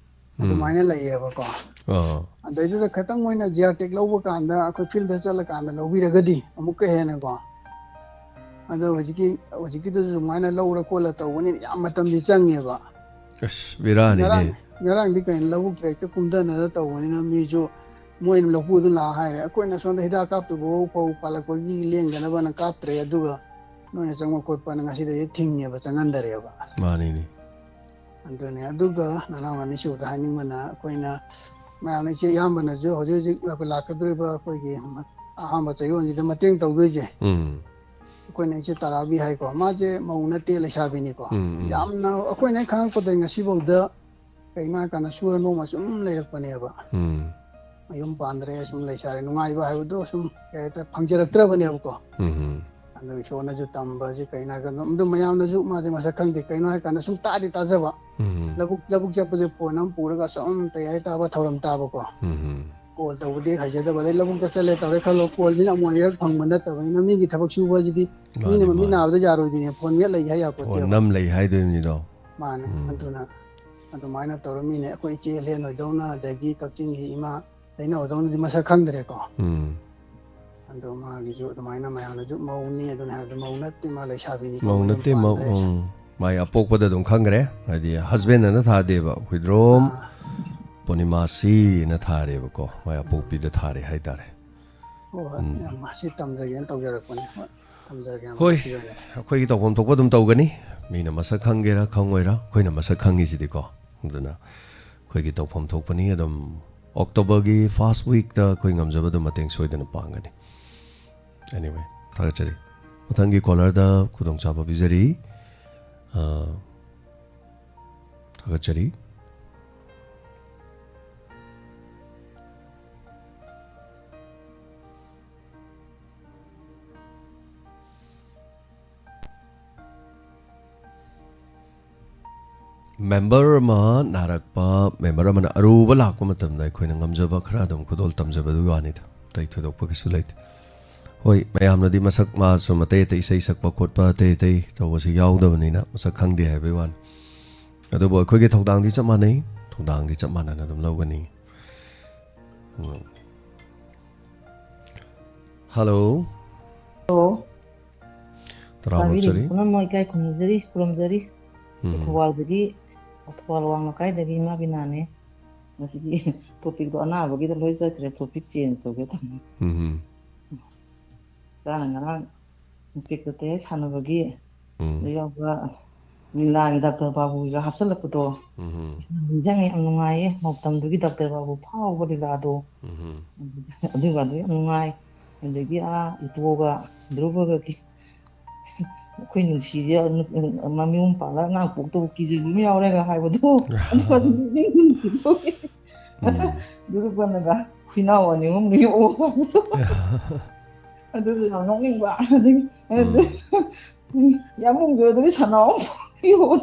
ꯎꯝ꯫ ꯑꯗꯨꯃꯥꯏꯅ ꯂꯩꯌꯦꯕꯀꯣ꯫ ꯑꯥ꯫ ꯑꯗꯩꯗꯨꯗ ꯈꯤꯇꯪ ꯃꯣꯏꯅ ꯖꯤ ꯑꯥꯔ ꯇꯦꯛ ꯂꯧꯕ ꯀꯥꯟꯗ, ꯑꯩꯈꯣꯏ ꯐꯤꯜꯗ ꯆꯠꯂꯀꯥꯟꯗ ꯂꯧꯕꯤꯔꯒꯗꯤ ꯑꯃꯨꯛꯀ ꯍꯦꯟꯅꯀꯣ, ꯑꯗꯣ ꯍꯧꯖꯤꯛꯀꯤ, ꯍꯧꯖꯤꯛꯀꯤꯗꯨꯁꯨ ꯑꯗꯨꯃꯥꯏꯅ ꯂꯧꯔ ꯈꯣꯠꯂ ꯇꯧꯕꯅꯤꯅ ꯌꯥꯝ ꯃꯇꯝꯗꯤ ꯆꯪꯉꯦꯕ꯫ ꯑꯁ, ꯕꯦꯔꯥꯅꯤꯅꯦ꯫ ꯉꯔꯥꯡ, ꯉꯔꯥꯡꯗꯤ ꯀꯩꯅꯣ, ꯂꯧꯕꯨꯛꯇ ꯍꯦꯛꯇ ꯀꯨꯝꯊꯅꯔ ꯇꯧꯕꯅꯤꯅ ꯃꯤꯁꯨ, ꯃꯣꯏꯅ ꯂꯧꯄꯨꯗꯨ ꯂꯥꯛꯑ ꯍꯥꯏꯔꯦ, "ꯑꯩꯈꯣꯏꯅ ꯁꯣꯝꯗ ꯍꯤꯗꯥꯛ ꯀꯥꯞꯇꯨꯕ ꯐꯧ ꯄꯥꯜꯂꯛꯄꯒꯤ ꯂꯦꯡꯗꯅꯕꯅ ꯀꯥꯞꯇ꯭ꯔꯦ, ꯑꯗꯨꯒ ꯅꯣꯏꯅ ꯆꯪꯕ ꯈꯣꯠꯄꯅ ꯉꯁꯤꯗꯒꯤ ꯊꯤꯡꯉꯦꯕ, ꯆꯪꯍꯟꯗꯔꯦꯕ"꯫ ꯃꯥꯅꯤꯅꯦ꯫ ꯑꯗꯨꯅꯦ꯫ ꯑꯗꯨꯒ ꯅꯅꯥꯎ ꯑꯅꯤꯁꯨꯕꯗ ꯍꯥꯏꯅꯤꯡꯕꯅ, ꯑꯩꯈꯣꯏꯅ ꯃꯌꯥꯝꯅ, ꯏꯆꯦ ꯑꯌꯥꯝꯕꯅꯁꯨ ꯍꯧꯖꯤꯛ ꯍꯧꯖꯤꯛ ꯂꯥꯛꯀꯗꯧꯔꯤꯕ ꯑꯩꯈꯣꯏꯒꯤ ꯑꯍꯥꯟꯕ ꯆꯌꯣꯜꯁꯤꯗ ꯃꯇꯦꯡ ꯇꯧꯗꯣꯏꯁꯦ, ꯎꯝ꯫ ꯑꯩꯈꯣꯏꯅ ꯏꯆꯦ ꯇꯔꯥꯕꯤ ꯍꯥꯏꯀꯣ, ꯃꯥꯁꯦ ꯃꯧ ꯅꯠꯇꯦ, ꯂꯩꯁꯥꯕꯤꯅꯤꯀꯣ꯫ ꯎꯝ, ꯎꯝ꯫ ꯌꯥꯝꯅ, ꯑꯩꯈꯣꯏꯅ ꯍꯦꯛ ꯈꯪꯉꯛꯄꯗꯒꯤ ꯉꯁꯤꯐꯥꯎꯗ ꯀꯩꯅꯣ ꯍꯥꯏꯀꯥꯟꯗ ꯁꯨꯔ ꯅꯣꯝꯃ ꯁꯨꯝ ꯂꯩꯔꯛꯄꯅꯦꯕ꯫ ꯎꯝ꯫ ꯃꯌꯨꯝ ꯄꯥꯟꯗ꯭ꯔꯦ, ꯁꯨꯝ ꯂꯩꯁꯥꯔꯦ, ꯅꯨꯡꯉꯥꯏꯕ ꯍꯥꯏꯕꯗꯣ ꯁꯨꯝ, ꯀꯩ ꯍꯥꯏꯇꯥꯔꯦ, ꯐꯪꯖꯔꯛꯇ꯭ꯔꯕꯅꯦꯕꯀꯣ꯫ ꯎꯝ꯫ ꯑꯗꯣ ꯏꯁꯣꯔꯅꯁꯨ ꯇꯝꯕꯁꯦ ꯀꯩꯅꯣ ꯍꯥꯏꯀꯥꯟꯗ, ꯑꯗꯨꯝ ꯃꯌꯥꯝꯅꯁꯨ ꯃꯥꯁꯦ ꯃꯁꯛ ꯈꯪꯗꯦ, ꯀꯩꯅꯣ ꯍꯥꯏꯀꯥꯟꯗ ꯁꯨꯝ ꯇꯥꯗꯤ ꯇꯥꯖꯕ꯫ ꯎꯝ꯫ ꯂꯧꯕꯨꯛ, ꯂꯧꯕꯨꯛ ꯆꯠꯄꯁꯦ ꯐꯣꯟ ꯑꯃ ꯄꯨꯔꯒ ꯁꯨꯝ ꯇꯌꯥꯔꯤ ꯇꯥꯕ, ꯊꯧꯔꯝ ꯇꯥꯕꯀꯣ꯫ ꯎꯝ꯫ ꯀꯣꯜ ꯇꯧꯕꯗꯤ ꯍꯩꯖꯗꯕ, ꯑꯗꯩ ꯂꯧꯕꯨꯛꯇ ꯆꯠꯂꯦ ꯇꯧꯔꯦ ꯈꯜꯂꯣ, ꯀꯣꯜꯁꯤꯅ ꯑꯃꯨꯛ ꯑꯅꯤꯔꯛ ꯐꯪꯕ ꯅꯠꯇꯕꯅꯤꯅ, ꯃꯤꯒꯤ ꯊꯕꯛ ꯁꯨꯕꯁꯤꯗꯤ ꯃꯥꯅꯤ, ꯃꯤꯅ ꯃꯃꯤꯠ ꯃꯥꯅꯤ꯫ ꯅꯥꯕꯗ ꯌꯥꯔꯣꯏꯗꯣꯏꯅꯦ, ꯐꯣꯟ ꯃꯦꯠ ꯂꯩ ꯍꯥꯏ ꯐꯣꯟ ꯌꯥꯄꯣꯠꯇꯦꯕ꯫ ꯅꯝ ꯂꯩ ꯍꯥꯏꯗꯣꯏꯅꯤꯗꯣ꯫ ꯃꯥꯅꯦ꯫ ꯎꯝ꯫ ꯑꯗꯨꯅ ꯑꯗꯨꯃꯥꯏꯅ ꯇꯧꯔꯃꯤꯅꯦ꯫ ꯑꯩꯈꯣꯏ ꯏꯆꯦ ꯍꯦꯟ ꯍꯣꯏꯗꯧꯅ, ꯑꯗꯒꯤ ꯀꯛꯆꯤꯡꯒꯤ ꯏꯃꯥ ꯂꯩꯅꯧꯗꯧꯅꯗꯤ ꯃꯁꯛ ꯈꯪꯗ꯭ꯔꯦꯀꯣ꯫ ꯎꯝ꯫ ꯑꯗꯣ ꯃꯥꯒꯤꯁꯨ ꯑꯗꯨꯃꯥꯏꯅ ꯃꯌꯥꯝꯅꯁꯨ ꯃꯧꯅꯤ ꯑꯗꯨꯅ ꯍꯥꯏꯕꯗ, ꯃꯧ ꯅꯠꯇꯦ, ꯃꯥ ꯂꯩꯁꯥꯕꯤꯅꯤ, ꯃꯧ ꯃꯌꯨꯝ ꯅꯠꯇꯦ, ꯃꯧ, ꯄꯥꯟꯗ꯭ꯔꯦ꯫ ꯎꯝ꯫ ꯃꯥꯏ ꯑꯄꯣꯛꯄꯗ ꯑꯗꯨꯝ ꯈꯪꯈ꯭ꯔꯦ, ꯍꯥꯏꯗꯤ ꯍꯁꯕꯦꯟ ꯑꯅ ꯊꯥꯗꯦꯕ, ꯍꯨꯏꯗ꯭ꯔꯣꯝ ꯑꯥ꯫ ꯄꯨꯔꯅꯤꯃꯥꯁꯤꯅ ꯊꯥꯔꯦꯕꯀꯣ, ꯃꯥꯏ ꯑꯄꯣꯛꯄꯤꯗ ꯊꯥꯔꯦ ꯍꯥꯏꯇꯥꯔꯦ꯫ ꯍꯣꯏ, ꯍꯣꯏ꯫ ꯎꯝ꯫ ꯌꯥꯝ ꯑꯁꯤ ꯇꯝꯖꯒꯦꯅ ꯇꯧꯖꯔꯛꯄꯅꯦ꯫ ꯍꯣꯏ, ꯊꯝꯖꯔꯒꯦ, ꯌꯥꯝ ꯍꯣꯏ, ꯅꯨꯡꯁꯤꯕ ꯑꯣꯏꯅ꯫ ꯑꯩꯈꯣꯏꯒꯤ ꯇꯧꯐꯝ ꯊꯣꯛꯄ ꯑꯗꯨꯝ ꯇꯧꯒꯅꯤ꯫ ꯃꯤꯅ ꯃꯁꯛ ꯈꯪꯒꯦꯔꯥ ꯈꯪꯉꯣꯏꯔꯥ, ꯑꯩꯈꯣꯏꯅ ꯃꯁꯛ ꯈꯪꯉꯤꯁꯤꯗꯤꯀꯣ꯫ ꯑꯗꯨꯅ ꯑꯩꯈꯣꯏꯒꯤ ꯇꯧꯐꯝ ꯊꯣꯛꯄꯅꯤ꯫ ꯑꯗꯨꯝ ꯑꯣꯛꯇꯣꯕꯔꯒꯤ ꯐꯥꯔꯁ ꯋꯤꯛꯇ ꯑꯩꯈꯣꯏ ꯉꯝꯖꯕ ꯑꯗꯨꯝ ꯃꯇꯦꯡ ꯁꯣꯏꯗꯅ ꯄꯥꯡꯒꯅꯤ꯫ Anyway, ꯊꯥꯒꯠꯆꯔꯤ꯫ ꯃꯊꯪꯒꯤ ꯀꯣꯂꯔꯗ ꯈꯨꯗꯣꯡꯆꯥꯕ ꯄꯤꯖꯔꯤ꯫ ꯑ, ꯊꯥꯒꯠꯆꯔꯤ꯫ ꯃꯦꯝꯕꯔ ꯑꯃ ꯅꯥꯔꯛꯄ, ꯃꯦꯝꯕꯔ ꯑꯃꯅ ꯑꯔꯨꯕ ꯂꯥꯛꯄ ꯃꯇꯝꯗ ꯑꯩꯈꯣꯏꯅ ꯉꯝꯖꯕ ꯈꯔ ꯑꯗꯨꯝ ꯈꯨꯗꯣꯜ ꯇꯝꯖꯕꯗꯨꯒꯤ ꯋꯥꯅꯤꯗ, ꯑꯇꯩ ꯊꯣꯏꯗꯣꯛꯄ ꯀꯩꯁꯨ ꯂꯩꯇꯦ꯫ ꯍꯣꯏ, ꯃꯌꯥꯝꯅꯗꯤ ꯃꯁꯛ ꯃꯥ ꯁꯨꯝ ꯑꯇꯩ ꯑꯇꯩ ꯏꯁꯩ ꯁꯛꯄ ꯈꯣꯠꯄ ꯑꯇꯩ ꯑꯇꯩ ꯇꯧꯕꯁꯤ ꯌꯥꯎꯗꯕꯅꯤꯅ ꯃꯁꯛ ꯈꯪꯗꯦ ꯍꯥꯏꯕꯒꯤ ꯋꯥꯅꯤ꯫ ꯑꯗꯨꯕꯨ ꯑꯩꯈꯣꯏꯒꯤ ꯊꯧꯗꯥꯡꯗꯤ ꯆꯞ ꯃꯥꯟꯅꯩ꯫ ꯊꯧꯗꯥꯡꯗꯤ ꯆꯞ ꯃꯥꯟꯅꯅ ꯑꯗꯨꯝ ꯂꯧꯒꯅꯤ꯫ ꯎꯝ꯫ ꯍꯜꯂꯣ꯫ ꯍꯜꯂꯣ꯫ ꯇꯔꯥꯃꯔꯨꯞ ꯇꯥꯕꯤꯔꯤꯕ ꯆꯔꯤ꯫ ꯄꯨꯝꯅꯃꯛ ꯏꯀꯥꯏ ꯈꯨꯝꯅꯖꯔꯤ, ꯈꯨꯔꯨꯝꯖꯔꯤ꯫ ꯎꯝ꯫ ꯊꯧꯕꯥꯜꯗꯒꯤ, ꯊꯧꯕꯥꯜ ꯋꯥꯡꯃ ꯀꯥꯏꯗꯒꯤ ꯏꯃꯥ ꯕꯤꯅꯥꯅꯦ꯫ ꯉꯁꯤꯒꯤ ꯇꯣꯄꯤꯛꯇꯣ ꯑꯅꯥꯕꯒꯤꯗ ꯂꯣꯏ ꯆꯠꯈ꯭ꯔꯦ, ꯇꯣꯄꯤꯛ ꯆꯦꯟꯖ ꯇꯧꯒꯦ ꯇꯧꯅꯤ꯫ ꯎꯝ꯫ ꯏꯆꯥꯅ ꯉꯔꯥꯡ ꯅꯨꯄꯤ ꯀꯣꯇꯦ ꯁꯥꯟꯅꯕꯒꯤ ꯎꯝ꯫ ꯑꯗꯨ ꯌꯥꯎꯕ ꯂꯤꯂꯥꯒꯤ ꯗꯥꯛꯇꯔ ꯕꯥꯕꯨꯒ ꯍꯥꯞꯆꯤꯜꯂꯛꯄꯗꯣ꯫ ꯎꯝ꯫ ꯅꯤꯡꯁꯤꯡꯉꯦ, ꯌꯥꯝ ꯅꯨꯡꯉꯥꯏꯌꯦ꯫ ꯃꯇꯝꯗꯨꯒꯤ ꯗꯥꯛꯇꯔ ꯕꯥꯕꯨ ꯐꯥꯎꯕ ꯂꯤꯂꯥꯗꯣ꯫ ꯎꯝ꯫ ꯑꯗꯨꯒꯗꯣ ꯌꯥꯝ ꯅꯨꯡꯉꯥꯏ꯫ ꯑꯗꯒꯤ ꯑꯥ ꯏꯄꯨꯒ ꯗ꯭ꯔꯨꯕꯒꯒꯤ ꯑꯩꯈꯣꯏ ꯅꯨꯡꯁꯤꯁꯦ ꯃꯃꯤꯌꯨꯝ ꯄꯥꯜꯂꯒ ꯑꯉꯥꯡ ꯄꯣꯛꯇꯕ ꯀꯤꯖꯕ ꯑꯃ ꯌꯥꯎꯔꯦꯒ ꯍꯥꯏꯕꯗꯣ꯫ ꯑꯗꯨꯒ ꯎꯝ꯫ ꯗ꯭ꯔꯨꯕꯅꯒ ꯍꯨꯏꯅꯥꯎ ꯑꯅꯤ ꯑꯍꯨꯝ ꯌꯣꯛꯑꯣ ꯍꯥꯏꯕꯗꯣ꯫ ꯑꯗꯨꯁꯨ ꯌꯥꯝ ꯅꯣꯛꯅꯤꯡꯕ꯫ ꯑꯗꯒꯤ ꯎꯝ꯫ ꯌꯥꯝꯕꯨꯡꯁꯨ ꯑꯗꯨꯗꯤ ꯁꯅꯥ ꯑꯃ ꯌꯣꯛꯑꯣ꯫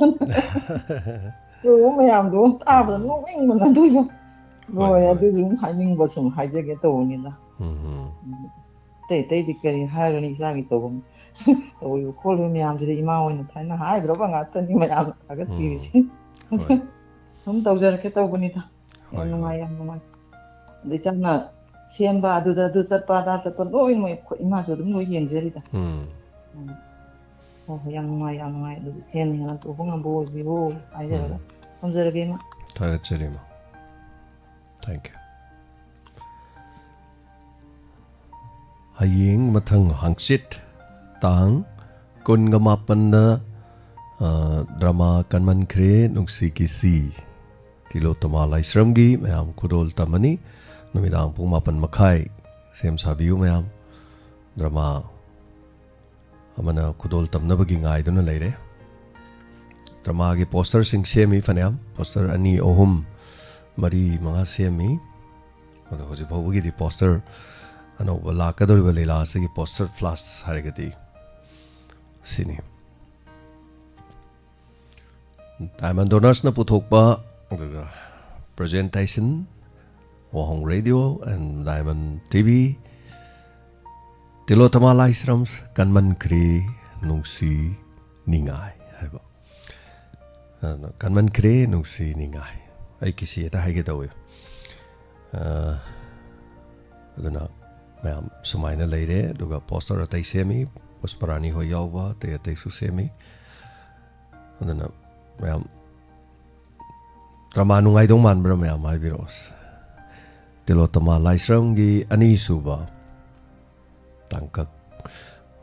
ꯇꯧꯕ ꯃꯌꯥꯝꯗꯣ ꯇꯥꯕꯗ ꯎꯝ꯫ ꯅꯣꯛꯅꯤꯡꯕꯅ ꯑꯗꯨꯁꯨ꯫ ꯍꯣꯏ, ꯂꯣꯏꯔꯦ꯫ ꯍꯣꯏ꯫ ꯑꯗꯨꯁꯨ ꯑꯗꯨꯝ ꯍꯥꯏꯅꯤꯡꯕ ꯁꯨꯝ ꯍꯥꯏꯖꯒꯦ ꯇꯧꯕꯅꯤꯗ꯫ ꯎꯝ꯫ ꯑꯇꯩ ꯑꯇꯩꯗꯤ ꯀꯔꯤ ꯍꯥꯏꯔꯨꯅꯤ, ꯏꯆꯥꯒꯤ ꯇꯧꯐꯝ ꯇꯧꯔꯤꯕ ꯈꯣꯠꯂꯤꯕ ꯃꯌꯥꯝꯁꯤꯗꯤ ꯏꯃꯥ ꯍꯣꯏꯅ ꯊꯥꯏꯅ ꯍꯥꯏꯈ꯭ꯔꯕ ꯉꯥꯛꯇꯅꯤ ꯃꯌꯥꯝꯅ ꯊꯥꯒꯠꯄꯤꯔꯤꯁꯤ꯫ ꯎꯝ꯫ ꯍꯣꯏ꯫ ꯁꯨꯝ ꯇꯧꯖꯔꯛꯀꯦ ꯇꯧꯕꯅꯤꯗ꯫ ꯌꯥꯝ ꯍꯣꯏ, ꯍꯣꯏ꯫ ꯅꯨꯡꯉꯥꯏ, ꯌꯥꯝ ꯅꯨꯡꯉꯥꯏ꯫ ꯑꯗꯩ ꯏꯆꯥꯅ ꯁꯦꯝꯕ, ꯑꯗꯨꯗ ꯑꯗꯨ ꯆꯠꯄ, ꯑꯗꯥ ꯆꯠꯄ ꯂꯣꯏꯅꯃꯛ ꯑꯩꯈꯣꯏ ꯏꯃꯥꯁꯨ ꯑꯗꯨꯝ ꯂꯣꯏ ꯌꯦꯡꯖꯔꯤꯗ꯫ ꯎꯝ꯫ ꯎꯝ꯫ ꯍꯣꯏ, ꯍꯣꯏ, ꯌꯥꯝ ꯅꯨꯡꯉꯥꯏ, ꯌꯥꯝ ꯅꯨꯡꯉꯥꯏ꯫ ꯑꯗꯨꯗꯤ ꯍꯦꯟꯅ ꯍꯦꯟꯅ ꯇꯧꯕ ꯉꯝꯕ ꯑꯣꯏꯕꯤꯌꯨ ꯍꯥꯏꯖꯔꯒ ꯎꯝ꯫ ꯊꯝꯖꯔꯒꯦ, ꯏꯃꯥ꯫ ꯊꯥꯒꯠꯆꯔꯤ, ꯏꯃꯥ꯫ Thank you꯫ ꯍꯌꯦꯡ ꯃꯊꯪ ꯍꯪꯆꯤꯠ ꯇꯥꯡ ꯀꯨꯟꯒ ꯃꯥꯄꯟꯗ, ꯑ, ꯗ꯭ꯔꯃꯥ ꯀꯟꯃꯟꯈ꯭ꯔꯦ ꯅꯨꯡꯁꯤ ꯀꯤꯁꯤ ꯇꯤꯂꯣꯇꯃꯥ ꯂꯥꯏꯁ꯭ꯔꯝꯒꯤ ꯃꯌꯥꯝ ꯈꯨꯗꯣꯜ ꯇꯝꯃꯅꯤ꯫ ꯅꯨꯃꯤꯗꯥꯡ ꯄꯨꯡ ꯃꯥꯄꯟ ꯃꯈꯥꯏ ꯁꯦꯝ ꯁꯥꯕꯤꯌꯨ ꯃꯌꯥꯝ꯫ ꯗ꯭ꯔꯃꯥ ꯑꯃꯅ ꯈꯨꯗꯣꯜ ꯇꯝꯅꯕꯒꯤ ꯉꯥꯏꯗꯨꯅ ꯂꯩꯔꯦ꯫ ꯗ꯭ꯔꯃꯥꯒꯤ ꯄꯣꯁꯇꯔꯁꯤꯡ ꯁꯦꯝꯃꯤ ꯐꯅꯌꯥꯝ꯫ ꯄꯣꯁꯇꯔ ꯑꯅꯤ, ꯑꯍꯨꯝ, ꯃꯔꯤ, ꯃꯉꯥ ꯁꯦꯝꯃꯤ꯫ ꯑꯗꯣ ꯍꯧꯖꯤꯛ ꯐꯥꯎꯕꯒꯤꯗꯤ ꯄꯣꯁꯇꯔ ꯑꯅꯧꯕ ꯂꯥꯛꯀꯗꯧꯔꯤꯕ ꯂꯤꯂꯥ ꯑꯁꯤꯒꯤ ꯄꯣꯁꯇꯔ ꯐ꯭ꯂꯥꯁ ꯍꯥꯏꯔꯒꯗꯤ ꯁꯤꯅꯤ꯫ ꯗꯥꯏꯃꯟ ꯗꯣꯅꯔꯁꯅ ꯄꯨꯊꯣꯛꯄ, ꯑꯗꯨꯒ ꯄ꯭ꯔꯖꯦꯟꯇꯦꯁꯟ, ꯋꯥꯍꯣꯡ radio and Diamond T V, Tilotama ꯂꯥꯏꯁ꯭ꯔꯝꯁ ꯀꯟꯃꯟꯈ꯭ꯔꯦ ꯅꯨꯡꯁꯤ ꯅꯤꯡꯉꯥꯏ ꯍꯥꯏꯕ꯫ ꯑꯗꯨꯅ ꯀꯟꯃꯟꯈ꯭ꯔꯦ ꯅꯨꯡꯁꯤ ꯅꯤꯡꯉꯥꯏ꯫ ꯑꯩ ꯀꯤꯁꯤ ꯍꯦꯛꯇ ꯍꯥꯏꯒꯦ ꯇꯧꯏ꯫ ꯑ, ꯑꯗꯨꯅ ꯃꯌꯥꯝ ꯁꯨꯃꯥꯏꯅ ꯂꯩꯔꯦ꯫ ꯑꯗꯨꯒ ꯄꯣꯁꯇꯔ ꯑꯇꯩ ꯁꯦꯝꯃꯤ, ꯄꯨꯁꯄꯔꯥꯅꯤ ꯍꯣꯏ ꯌꯥꯎꯕ ꯑꯇꯩ ꯑꯇꯩꯁꯨ ꯁꯦꯝꯃꯤ꯫ ꯑꯗꯨꯅ ꯃꯌꯥꯝ ꯗ꯭ꯔꯃꯥ ꯅꯨꯡꯉꯥꯏꯗꯧ ꯃꯥꯟꯕ꯭ꯔꯥ ꯃꯌꯥꯝ ꯍꯥꯏꯕꯤꯔꯛꯑꯣ꯫ ꯇꯤꯂꯣꯇꯃꯥ ꯂꯥꯏꯁ꯭ꯔꯝꯒꯤ ꯑꯅꯤꯁꯨꯕ ꯇꯥꯡꯀꯛ,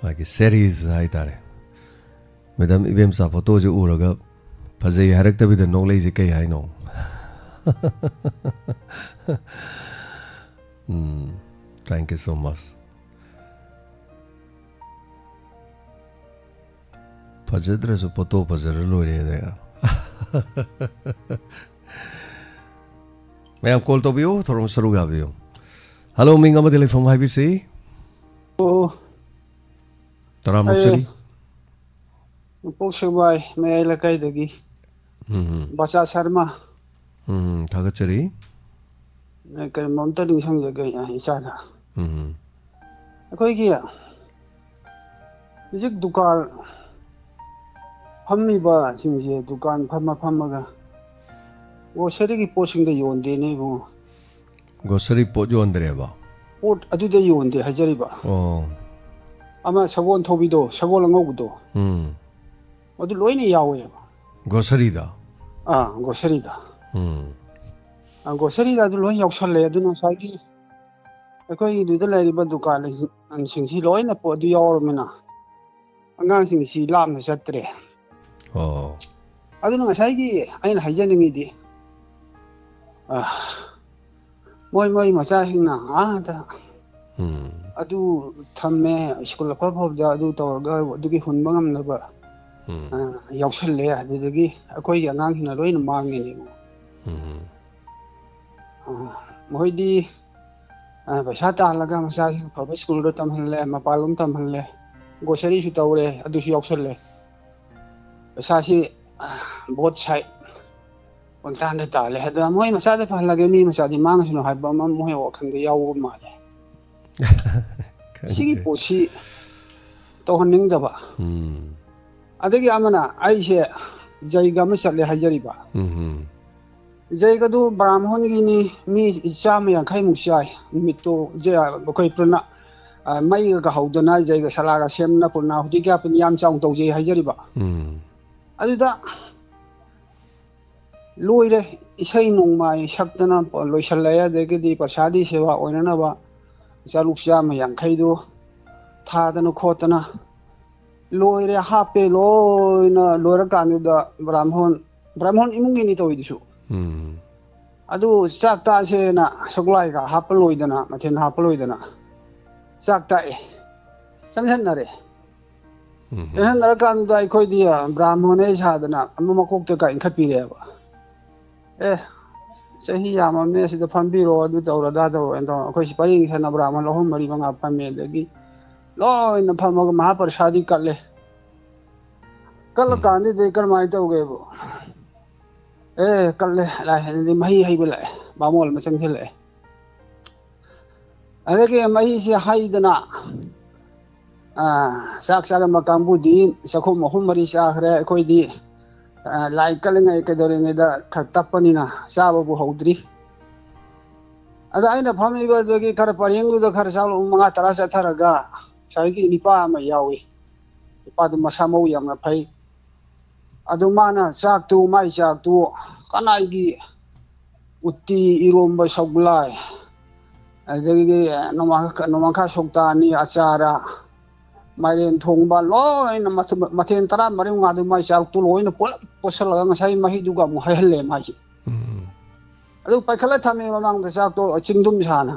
ꯃꯥꯒꯤ ꯁꯦꯔꯤꯁ ꯍꯥꯏꯇꯥꯔꯦ꯫ ꯃꯦꯗꯥꯝ ꯏꯕꯦꯝꯆꯥ ꯐꯣꯇꯣꯁꯦ ꯎꯔꯒ ꯐꯖꯩ ꯍꯥꯏꯔꯛꯇꯕꯤꯗ ꯅꯣꯛꯂꯛꯏꯁꯦ ꯀꯩ ꯍꯥꯏꯅꯣ? Um, thank you so much꯫ ꯐꯖꯗ꯭ꯔꯁꯨ ꯐꯣꯇꯣ ꯐꯖꯔ ꯂꯣꯏꯔꯦ ꯑꯗ꯫ ꯃꯌꯥꯝ ꯀꯣꯜ ꯇꯧꯕꯤꯌꯨ, ꯊꯧꯔꯝ ꯁꯔꯨꯛ ꯌꯥꯕꯤꯌꯨ꯫ ꯍꯜꯂꯣ, ꯃꯤꯡ ꯑꯃꯗꯤ ꯂꯩꯐꯝ ꯍꯥꯏꯕꯤꯁꯤ꯫ ꯑꯣ, ꯇꯔꯥꯝꯅ ꯑꯩ ꯑꯣꯛꯆꯔꯤ꯫ ꯅꯣꯡꯄꯣꯛ ꯁꯦꯛꯃꯥꯏ ꯃꯌꯥꯏ ꯂꯩꯀꯥꯏꯗꯒꯤ ꯎꯝ, ꯕꯆꯥ ꯁꯔꯃ꯫ ꯎꯝ, ꯊꯥꯒꯠꯆꯔꯤ꯫ ꯑꯦ, ꯀꯩꯅꯣꯝꯇ ꯅꯤꯡꯁꯤꯡꯖꯒꯦ, ꯑ, ꯏꯆꯥꯗ꯫ ꯎꯝ꯫ ꯑꯩꯈꯣꯏꯒꯤ ꯍꯧꯖꯤꯛ ꯗꯨꯀꯥꯟ ꯐꯝꯃꯤꯕꯁꯤꯡꯁꯦ, ꯗꯨꯀꯥꯟ ꯐꯝꯃ ꯐꯝꯃꯒ ꯒ꯭ꯔꯣꯁꯔꯤꯒꯤ ꯄꯣꯠꯁꯤꯡꯗ ꯌꯣꯟꯗꯦꯅꯦ ꯏꯕꯨꯡꯉꯣ꯫ ꯒ꯭ꯔꯣꯁꯔꯤ ꯄꯣꯠ ꯌꯣꯟꯗ꯭ꯔꯦꯕ? ꯄꯣꯠ ꯑꯗꯨꯗ ꯌꯣꯟꯗꯦ ꯍꯥꯏꯖꯔꯤꯕ꯫ ꯑꯣ꯫ ꯑꯃ ꯁꯒꯣꯜ ꯊꯧꯕꯤꯗꯣ, ꯁꯒꯣꯜ ꯑꯉꯧꯕꯗꯣ, ꯎꯝ꯫ ꯑꯗꯨ ꯂꯣꯏꯅ ꯌꯥꯎꯋꯦꯕ꯫ ꯒ꯭ꯔꯣꯁꯔꯤꯗ? ꯑꯥ, ꯒ꯭ꯔꯣꯁꯔꯤꯗ꯫ ꯎꯝ꯫ ꯑꯥ, ꯒ꯭ꯔꯣꯁꯔꯤꯗ ꯑꯗꯨ ꯂꯣꯏ ꯌꯥꯎꯁꯜꯂꯦ꯫ ꯑꯗꯨꯅ ꯉꯁꯥꯏꯒꯤ ꯑꯩꯈꯣꯏꯒꯤꯗꯨꯗ ꯂꯩꯔꯤꯕ ꯗꯨꯀꯥꯟꯁꯤꯡꯁꯤ ꯂꯣꯏꯅ ꯄꯣꯠ ꯑꯗꯨ ꯌꯥꯎꯔꯕꯅꯤꯅ ꯑꯉꯥꯡꯁꯤꯡꯁꯤ ꯂꯥꯞꯅ ꯆꯠꯇ꯭ꯔꯦ꯫ ꯑꯣ꯫ ꯑꯗꯨꯅ ꯉꯁꯥꯏꯒꯤ ꯑꯩꯅ ꯍꯥꯏꯖꯅꯤꯡꯉꯤꯗꯤ, ꯑ, ꯃꯣꯏ ꯃꯣꯏ ꯃꯆꯥꯁꯤꯡꯅ ꯑꯥꯗ ꯎꯝ꯫ ꯑꯗꯨ ꯊꯝꯃꯦ, ꯁ꯭ꯀꯨꯜ ꯑꯐ ꯑꯐꯕꯗ ꯑꯗꯨ ꯇꯧꯔꯒ ꯑꯗꯨꯒꯤ ꯍꯨꯟꯕ ꯉꯝꯅꯕ, ꯎꯝ꯫ ꯑ, ꯌꯥꯎꯁꯜꯂꯦ꯫ ꯑꯗꯨꯗꯒꯤ ꯑꯩꯈꯣꯏꯒꯤ ꯑꯉꯥꯡꯁꯤꯡꯅ ꯂꯣꯏꯅ ꯃꯥꯡꯉꯤꯅꯦ꯫ ꯎꯝ꯫ ꯑ, ꯃꯈꯣꯏꯗꯤ, ꯑ, ꯄꯩꯁꯥ ꯇꯥꯜꯂꯒ ꯃꯆꯥꯁꯤꯡ ꯑꯐꯕ ꯁ꯭ꯀꯨꯜꯗ ꯇꯝꯍꯜꯂꯦ, ꯃꯄꯥꯟꯂꯣꯝ ꯇꯝꯍꯜꯂꯦ, ꯒ꯭ꯔꯣꯁꯔꯤꯁꯨ ꯇꯧꯔꯦ, ꯑꯗꯨꯁꯨ ꯌꯥꯎꯁꯜꯂꯦ꯫ ꯄꯩꯁꯥꯁꯤ, ꯑ, both side ꯑꯣꯟꯇꯥꯟꯗ ꯇꯥꯜꯂꯦ꯫ ꯑꯗ ꯃꯣꯏ ꯃꯆꯥꯗ ꯐꯍꯜꯂꯒꯦ, ꯃꯤ ꯃꯆꯥꯗꯤ ꯃꯥꯡꯉꯁꯅꯨ ꯍꯥꯏꯕ ꯑꯃ ꯃꯣꯏ ꯋꯥꯈꯜꯗ ꯌꯥꯎꯕ ꯃꯥꯜꯂꯦ꯫ ꯈꯪꯗꯦ꯫ ꯁꯤꯒꯤ ꯄꯣꯠꯁꯤ ꯇꯧꯍꯟꯅꯤꯡꯗꯕ꯫ ꯎꯝ꯫ ꯑꯗꯒꯤ ꯑꯃꯅ ꯑꯩꯁꯦ ꯖꯩꯒ ꯑꯃ ꯆꯠꯂꯦ ꯍꯥꯏꯖꯔꯤꯕ꯫ ꯎꯝ ꯖꯩꯒꯗꯨ ꯕ꯭ꯔꯥꯝꯍꯣꯟꯒꯤꯅꯤ, ꯃꯤ ꯆꯥꯝꯃ ꯌꯥꯡꯈꯩꯃꯨꯛ ꯆꯥꯏ꯫ ꯅꯨꯃꯤꯠꯇꯨ ꯖ-, ꯑꯩꯈꯣꯣꯏ ꯄꯨꯅ ꯃꯩꯒ ꯀꯍꯧꯗꯅ ꯖꯩꯒ ꯁꯂꯥꯒ ꯁꯦꯝꯗꯅ ꯄꯨꯅ ꯍꯧꯖꯤꯛ ꯀꯌꯥ ꯄꯨꯅ ꯌꯥꯝ ꯆꯥꯎꯅ ꯇꯧꯖꯩ ꯍꯥꯏꯖꯔꯤꯕ꯫ ꯎꯝ ꯑꯗꯨꯗ ꯂꯣꯏꯔꯦ, ꯏꯁꯩ ꯅꯣꯡꯃꯥꯏ ꯁꯛꯇꯅ ꯂꯣꯏꯁꯜꯂꯛꯑꯦ꯫ ꯑꯗꯒꯤꯗꯤ ꯄ꯭ꯔꯁꯥꯗꯤ ꯁꯦꯕꯥ ꯑꯣꯏꯅꯅꯕ ꯆꯥꯂꯨꯛ ꯆꯥꯝꯃ ꯌꯥꯡꯈꯩꯗꯨ ꯊꯥꯗꯅ ꯈꯣꯠꯇꯅ ꯂꯣꯏꯔꯦ, ꯍꯥꯞꯄꯦ꯫ ꯂꯣꯏꯅ ꯂꯣꯏꯔꯀꯥꯟꯗꯨꯗ ꯕ꯭ꯔꯥꯝꯍꯣꯟ, ꯕ꯭ꯔꯥꯝꯍꯣꯟ ꯏꯃꯨꯡꯒꯤꯅꯤ ꯇꯧꯔꯤꯗꯨꯁꯨ꯫ ꯎꯝ ꯑꯗꯨ ꯆꯥꯛ ꯇꯥꯁꯦꯅ ꯁꯒꯣꯜꯍꯋꯥꯏꯒ ꯍꯥꯞꯄ ꯂꯣꯏꯗꯅ, ꯃꯊꯦꯜ ꯍꯥꯞꯄ ꯂꯣꯏꯗꯅ ꯆꯥꯛ ꯇꯥꯛꯑꯦ꯫ ꯆꯪꯁꯟꯅꯔꯦ꯫ ꯎꯝ ꯆꯪꯁꯟꯅꯔꯀꯥꯟꯗ ꯑꯩꯈꯣꯏꯗꯤ ꯕ꯭ꯔꯥꯝꯍꯣꯟꯅꯦ ꯁꯥꯗꯅ ꯑꯃ ꯃꯀꯣꯛꯇ ꯀ ꯏꯟꯈꯠꯄꯤꯔꯦꯕ꯫ "ꯑꯦ, ꯆꯍꯤ ꯌꯥꯝꯃꯕꯅꯦ, ꯁꯤꯗ ꯐꯝꯕꯤꯔꯣ, ꯑꯗꯨ ꯇꯧꯔꯣ, ꯑꯗꯥ ꯇꯧꯔꯣ" ꯍꯥꯏꯅ ꯇꯧꯔ ꯑꯩꯈꯣꯏ ꯁꯤꯄꯥꯔꯤ ꯁꯥꯟꯅ ꯕ꯭ꯔꯥꯝꯍꯣꯟ ꯑꯍꯨꯝ ꯃꯔꯤ ꯃꯉꯥ ꯐꯝꯃꯦ꯫ ꯑꯗꯒꯤ ꯂꯣꯏꯅ ꯐꯝꯃꯒ ꯃꯍꯥꯄ꯭ꯔꯁꯥꯗꯤ ꯀꯠꯂꯦ꯫ ꯀꯠꯂꯀꯥꯟꯗꯨꯗ ꯀꯔꯝꯍꯥꯏꯅ ꯇꯧꯒꯦꯕꯨ, "ꯑꯦ, ꯀꯠꯂꯦ, ꯂꯥꯏ", ꯑꯗꯨꯗꯤ ꯃꯍꯤ ꯍꯩꯕ ꯂꯥꯛꯑꯦ, ꯕꯥꯃꯣꯟ ꯑꯃ ꯆꯪꯁꯤꯜꯂꯛꯑꯦ꯫ ꯑꯗꯒꯤ ꯃꯍꯤꯁꯤ ꯍꯩꯗꯅ, ꯑꯥ, ꯆꯥꯛ ꯆꯥꯔꯝꯕ ꯀꯥꯡꯕꯨꯗꯤ ꯆꯥꯛꯈꯨꯝ ꯑꯍꯨꯝ ꯃꯔꯤ ꯆꯥꯈ꯭ꯔꯦ꯫ ꯑꯩꯈꯣꯏꯗꯤ, ꯑꯥ, ꯂꯥꯏ ꯀꯠꯂꯤꯉꯩ ꯀꯩꯗꯧꯔꯤꯉꯩꯗ ꯈꯔ ꯇꯞꯄꯅꯤꯅ ꯆꯥꯕꯕꯨ ꯍꯧꯗ꯭ꯔꯤ꯫ ꯑꯗ ꯑꯩꯅ ꯐꯝꯃꯤꯕꯗꯨꯒꯤ ꯈꯔ ꯄꯔꯦꯡꯗꯨꯗ ꯈꯔ ꯆꯥꯛꯂꯣꯡ ꯃꯉꯥ ꯇꯔꯥ ꯆꯠꯊꯔꯒ ꯉꯁꯥꯏꯒꯤ ꯅꯤꯄꯥ ꯑꯃ ꯌꯥꯎꯏ꯫ ꯅꯤꯄꯥꯗꯨ ꯃꯁꯥ ꯃꯎ ꯌꯥꯝꯅ ꯐꯩ꯫ ꯑꯗꯨ ꯃꯥꯅ ꯆꯥꯛꯇꯨ, ꯃꯥꯏ ꯆꯥꯛꯇꯨ ꯀꯅꯥꯏꯒꯤ ꯎꯇꯤ, ꯏꯔꯣꯝꯕ, ꯁꯧꯒꯂꯥꯏ, ꯑꯗꯒꯤꯗꯤ ꯅꯣꯡꯃꯥꯡꯈꯥ, ꯅꯣꯡꯃꯥꯡꯈꯥ ꯁꯧꯇꯥꯅꯤ, ꯑꯆꯥꯔ, ꯃꯥꯏꯔꯦꯟ ꯊꯣꯡꯕ, ꯂꯣꯏꯅ ꯃꯊ-, ꯃꯊꯦꯜ ꯇꯔꯥ ꯃꯔꯤ ꯃꯉꯥꯗꯨ ꯃꯥꯏ ꯆꯥꯛꯇꯨ ꯂꯣꯏꯅ ꯄꯨꯂꯞ ꯄꯣꯠꯁꯤꯜꯂꯒ ꯉꯁꯥꯏ ꯃꯍꯤꯗꯨꯒ ꯑꯃꯨꯛ ꯍꯩꯍꯜꯂꯦ ꯃꯥꯏꯁꯦ꯫ ꯎꯝ ꯑꯗꯨ ꯄꯥꯏꯈꯠꯂ ꯊꯝꯃꯦ ꯃꯃꯥꯡꯗ ꯆꯥꯛꯇꯣ ꯆꯤꯡꯗꯨꯝ ꯁꯥꯅ꯫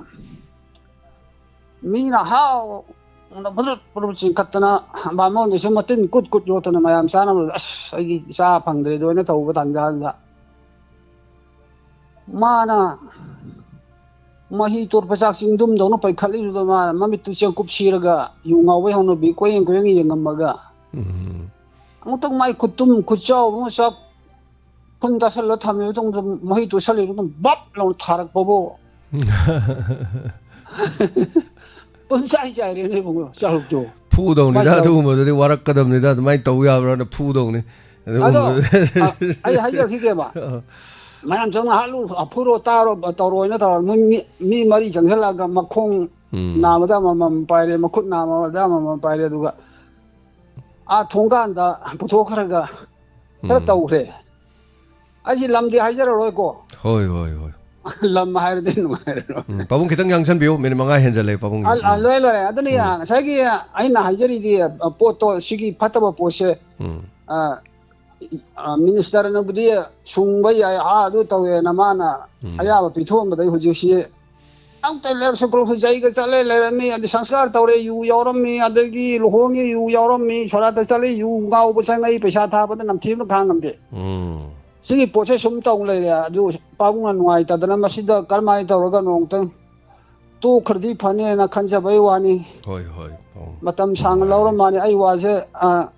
ꯃꯤꯅ ꯍꯥꯎꯅ ꯐꯨꯔꯨꯠ ꯐꯨꯔꯨꯠ ꯆꯤꯡꯈꯠꯇꯅ, ꯕꯥꯃꯣꯟꯗꯁꯨ ꯃꯇꯤꯟ ꯀꯨꯠ ꯀꯨꯠ ꯌꯣꯠꯇꯅ ꯃꯌꯥꯝ ꯆꯥꯅꯕ꯫ ꯑꯁ, ꯑꯩꯗꯤ ꯆꯥ ꯐꯪꯗ꯭ꯔꯦ ꯑꯗꯨꯃꯥꯏꯅ ꯇꯧꯕ ꯇꯥꯟꯖꯥꯗꯨꯗ꯫ ꯃꯥꯅ ꯃꯍꯤ ꯇꯣꯠꯄ ꯆꯥꯛ ꯆꯤꯡꯗꯨꯝꯗꯧꯅ ꯄꯩꯈꯠꯂꯤꯗꯨꯗ ꯃꯥꯅ ꯃꯃꯤꯠꯇꯨ ꯆꯦꯡꯀꯨꯞ ꯁꯤꯔꯒ ꯌꯨ ꯉꯥꯎꯕꯩ ꯍꯧꯅꯕꯤ ꯀꯣꯏꯌꯦꯡ ꯀꯣꯏꯌꯦꯡ ꯌꯦꯡꯉꯝꯃꯒ, ꯎꯝ ꯑꯃꯨꯛꯇꯪ ꯃꯥꯏ ꯈꯨꯠꯇꯨꯝ ꯈꯨꯠꯆꯥꯎ ꯑꯃ ꯆꯥꯛ ꯐꯨꯟ ꯇꯥꯁꯜꯂ ꯊꯝꯃꯦ꯫ ꯃꯇꯨꯡꯗ ꯃꯍꯤ ꯇꯣꯠꯁꯜꯂꯦ꯫ ꯃꯇꯨꯡ ꯕꯞ ꯂꯥꯎꯅ ꯊꯥꯔꯛꯄꯕꯨ ꯄꯨꯟꯆꯥꯏ ꯆꯥꯏꯔꯦꯅꯦ ꯏꯕꯨꯡꯉꯣ, ꯆꯥꯛꯂꯨꯛꯇꯣ꯫ ꯐꯨꯗꯧꯅꯤꯗ꯫ ꯃꯥꯏ ꯆꯥꯛ- ꯑꯗꯨꯒꯨꯝꯕꯗꯨꯗꯤ ꯋꯥꯔꯛꯀꯗꯕꯅꯤꯗ꯫ ꯑꯗꯨꯃꯥꯏꯅ ꯇꯧ ꯌꯥꯕ꯭ꯔꯥꯅ ꯐꯨꯗꯧꯅꯤ꯫ ꯑꯗꯣ, ꯑ, ꯑꯩ ꯍꯥꯏꯖꯔꯛꯈꯤꯒꯦꯕ꯫ ꯃꯌꯥꯝ ꯆꯪꯅ ꯍꯥꯠꯂꯨ, ꯐꯨꯔꯣ, ꯇꯥꯔꯣ, ꯇꯧꯔꯣꯏꯅ ꯇꯧꯔ, ꯃꯣꯏ ꯃꯤ, ꯃꯤ ꯃꯔꯤ ꯆꯪꯁꯤꯜꯂꯛꯑꯒ ꯃꯈꯣꯡ ꯎꯝ꯫ ꯅꯥꯝꯃꯗ ꯑꯃꯃꯝ ꯄꯥꯏꯔꯦ, ꯃꯈꯨꯠ ꯅꯥꯝꯃꯗ ꯑꯃꯃꯝ ꯄꯥꯏꯔꯦ, ꯑꯗꯨꯒ ꯑꯥ ꯊꯣꯡꯒꯥꯟꯗ ꯄꯨꯊꯣꯛꯈ꯭ꯔꯒ ꯈꯔ ꯎꯝ꯫ ꯇꯧꯈ꯭ꯔꯦ꯫ ꯑꯩꯁꯤ ꯂꯝꯗꯤ ꯍꯥꯏꯖꯔꯔꯣꯏꯀꯣ꯫ ꯍꯣꯏ, ꯍꯣꯏ, ꯍꯣꯏ꯫ ꯂꯝ ꯍꯥꯏꯔꯗꯤ ꯅꯨꯡꯉꯥꯏꯔꯔꯣꯏ꯫ ꯎꯝ, ꯄꯥꯕꯨꯡ ꯈꯤꯇꯪ ꯌꯥꯡꯁꯟꯕꯤꯌꯨ, ꯃꯤꯅꯤꯠ ꯃꯉꯥ ꯍꯦꯟꯖꯜꯂꯛꯑꯦ, ꯄꯥꯕꯨꯡꯒꯤ꯫ ꯑ, ꯑ, ꯎꯝ꯫ ꯂꯣꯏꯔꯦ, ꯂꯣꯏꯔꯦ꯫ ꯑꯗꯨꯅꯤ, ꯎꯝ꯫ ꯉꯁꯥꯏꯒꯤ ꯑꯩꯅ ꯍꯥꯏꯖꯔꯤꯗꯤ, ꯑ, ꯄꯣꯠꯇꯣ, ꯁꯤꯒꯤ ꯐꯠꯇꯕ ꯄꯣꯠꯁꯦ, ꯎꯝ꯫ ꯑ, ꯑ, ꯃꯤꯅꯤꯁꯇꯔꯅꯕꯨꯗꯤ ꯁꯨꯡꯕ ꯌꯥꯏ, ꯑꯥ, ꯑꯗꯨ ꯇꯧꯋꯦꯅ ꯃꯥꯅ ꯎꯝ꯫ ꯑꯌꯥꯕ ꯄꯤꯊꯣꯛꯑꯝꯕꯗꯩ ꯍꯧꯖꯤꯛꯁꯤ ꯑꯝꯇ ꯂꯩꯔꯛ ꯁ꯭ꯀꯨꯜ ꯈꯨꯖꯩꯒ ꯆꯠꯂꯦ ꯂꯩꯔꯝꯃꯤ, ꯑꯗꯩ ꯁꯪꯁꯀꯥꯔ ꯇꯧꯔꯦ ꯌꯨ ꯌꯥꯎꯔꯝꯃꯤ, ꯑꯗꯒꯤ ꯂꯨꯍꯣꯡꯉꯤ ꯌꯨ ꯌꯥꯎꯔꯝꯃꯤ, ꯁꯣꯔꯥꯠꯇ ꯆꯠꯂꯤ ꯌꯨ ꯉꯥꯎꯕ ꯆꯪꯉꯛꯏ, ꯄꯩꯁꯥ ꯊꯥꯕꯗ ꯅꯝꯊꯤꯕꯅ ꯈꯥꯡꯉꯝꯗꯦ꯫ ꯎꯝ꯫ ꯁꯤꯒꯤ ꯄꯣꯠꯁꯦ ꯁꯨꯝ ꯇꯧ ꯂꯩꯔꯦ꯫ ꯑꯗꯨ ꯄꯥꯕꯨꯡꯅ ꯅꯨꯡꯉꯥꯏꯇꯗꯅ ꯃꯁꯤꯗ ꯀꯔꯝꯍꯥꯏꯅ ꯇꯧꯔꯒ ꯅꯣꯡꯇꯪ ꯇꯣꯛꯈ꯭ꯔꯗꯤ ꯐꯅꯦꯅ ꯈꯟꯖꯕꯩ ꯋꯥꯅꯤ꯫ ꯍꯣꯏ, ꯍꯣꯏ, ꯄꯥꯕꯨꯡ꯫ ꯃꯇꯝ ꯁꯥꯡꯅ ꯅꯨꯡꯉꯥꯏꯔꯦ꯫ ꯂꯧꯔ ꯃꯥꯅꯤ꯫ ꯑꯩ ꯋꯥꯁꯦ, ꯑ,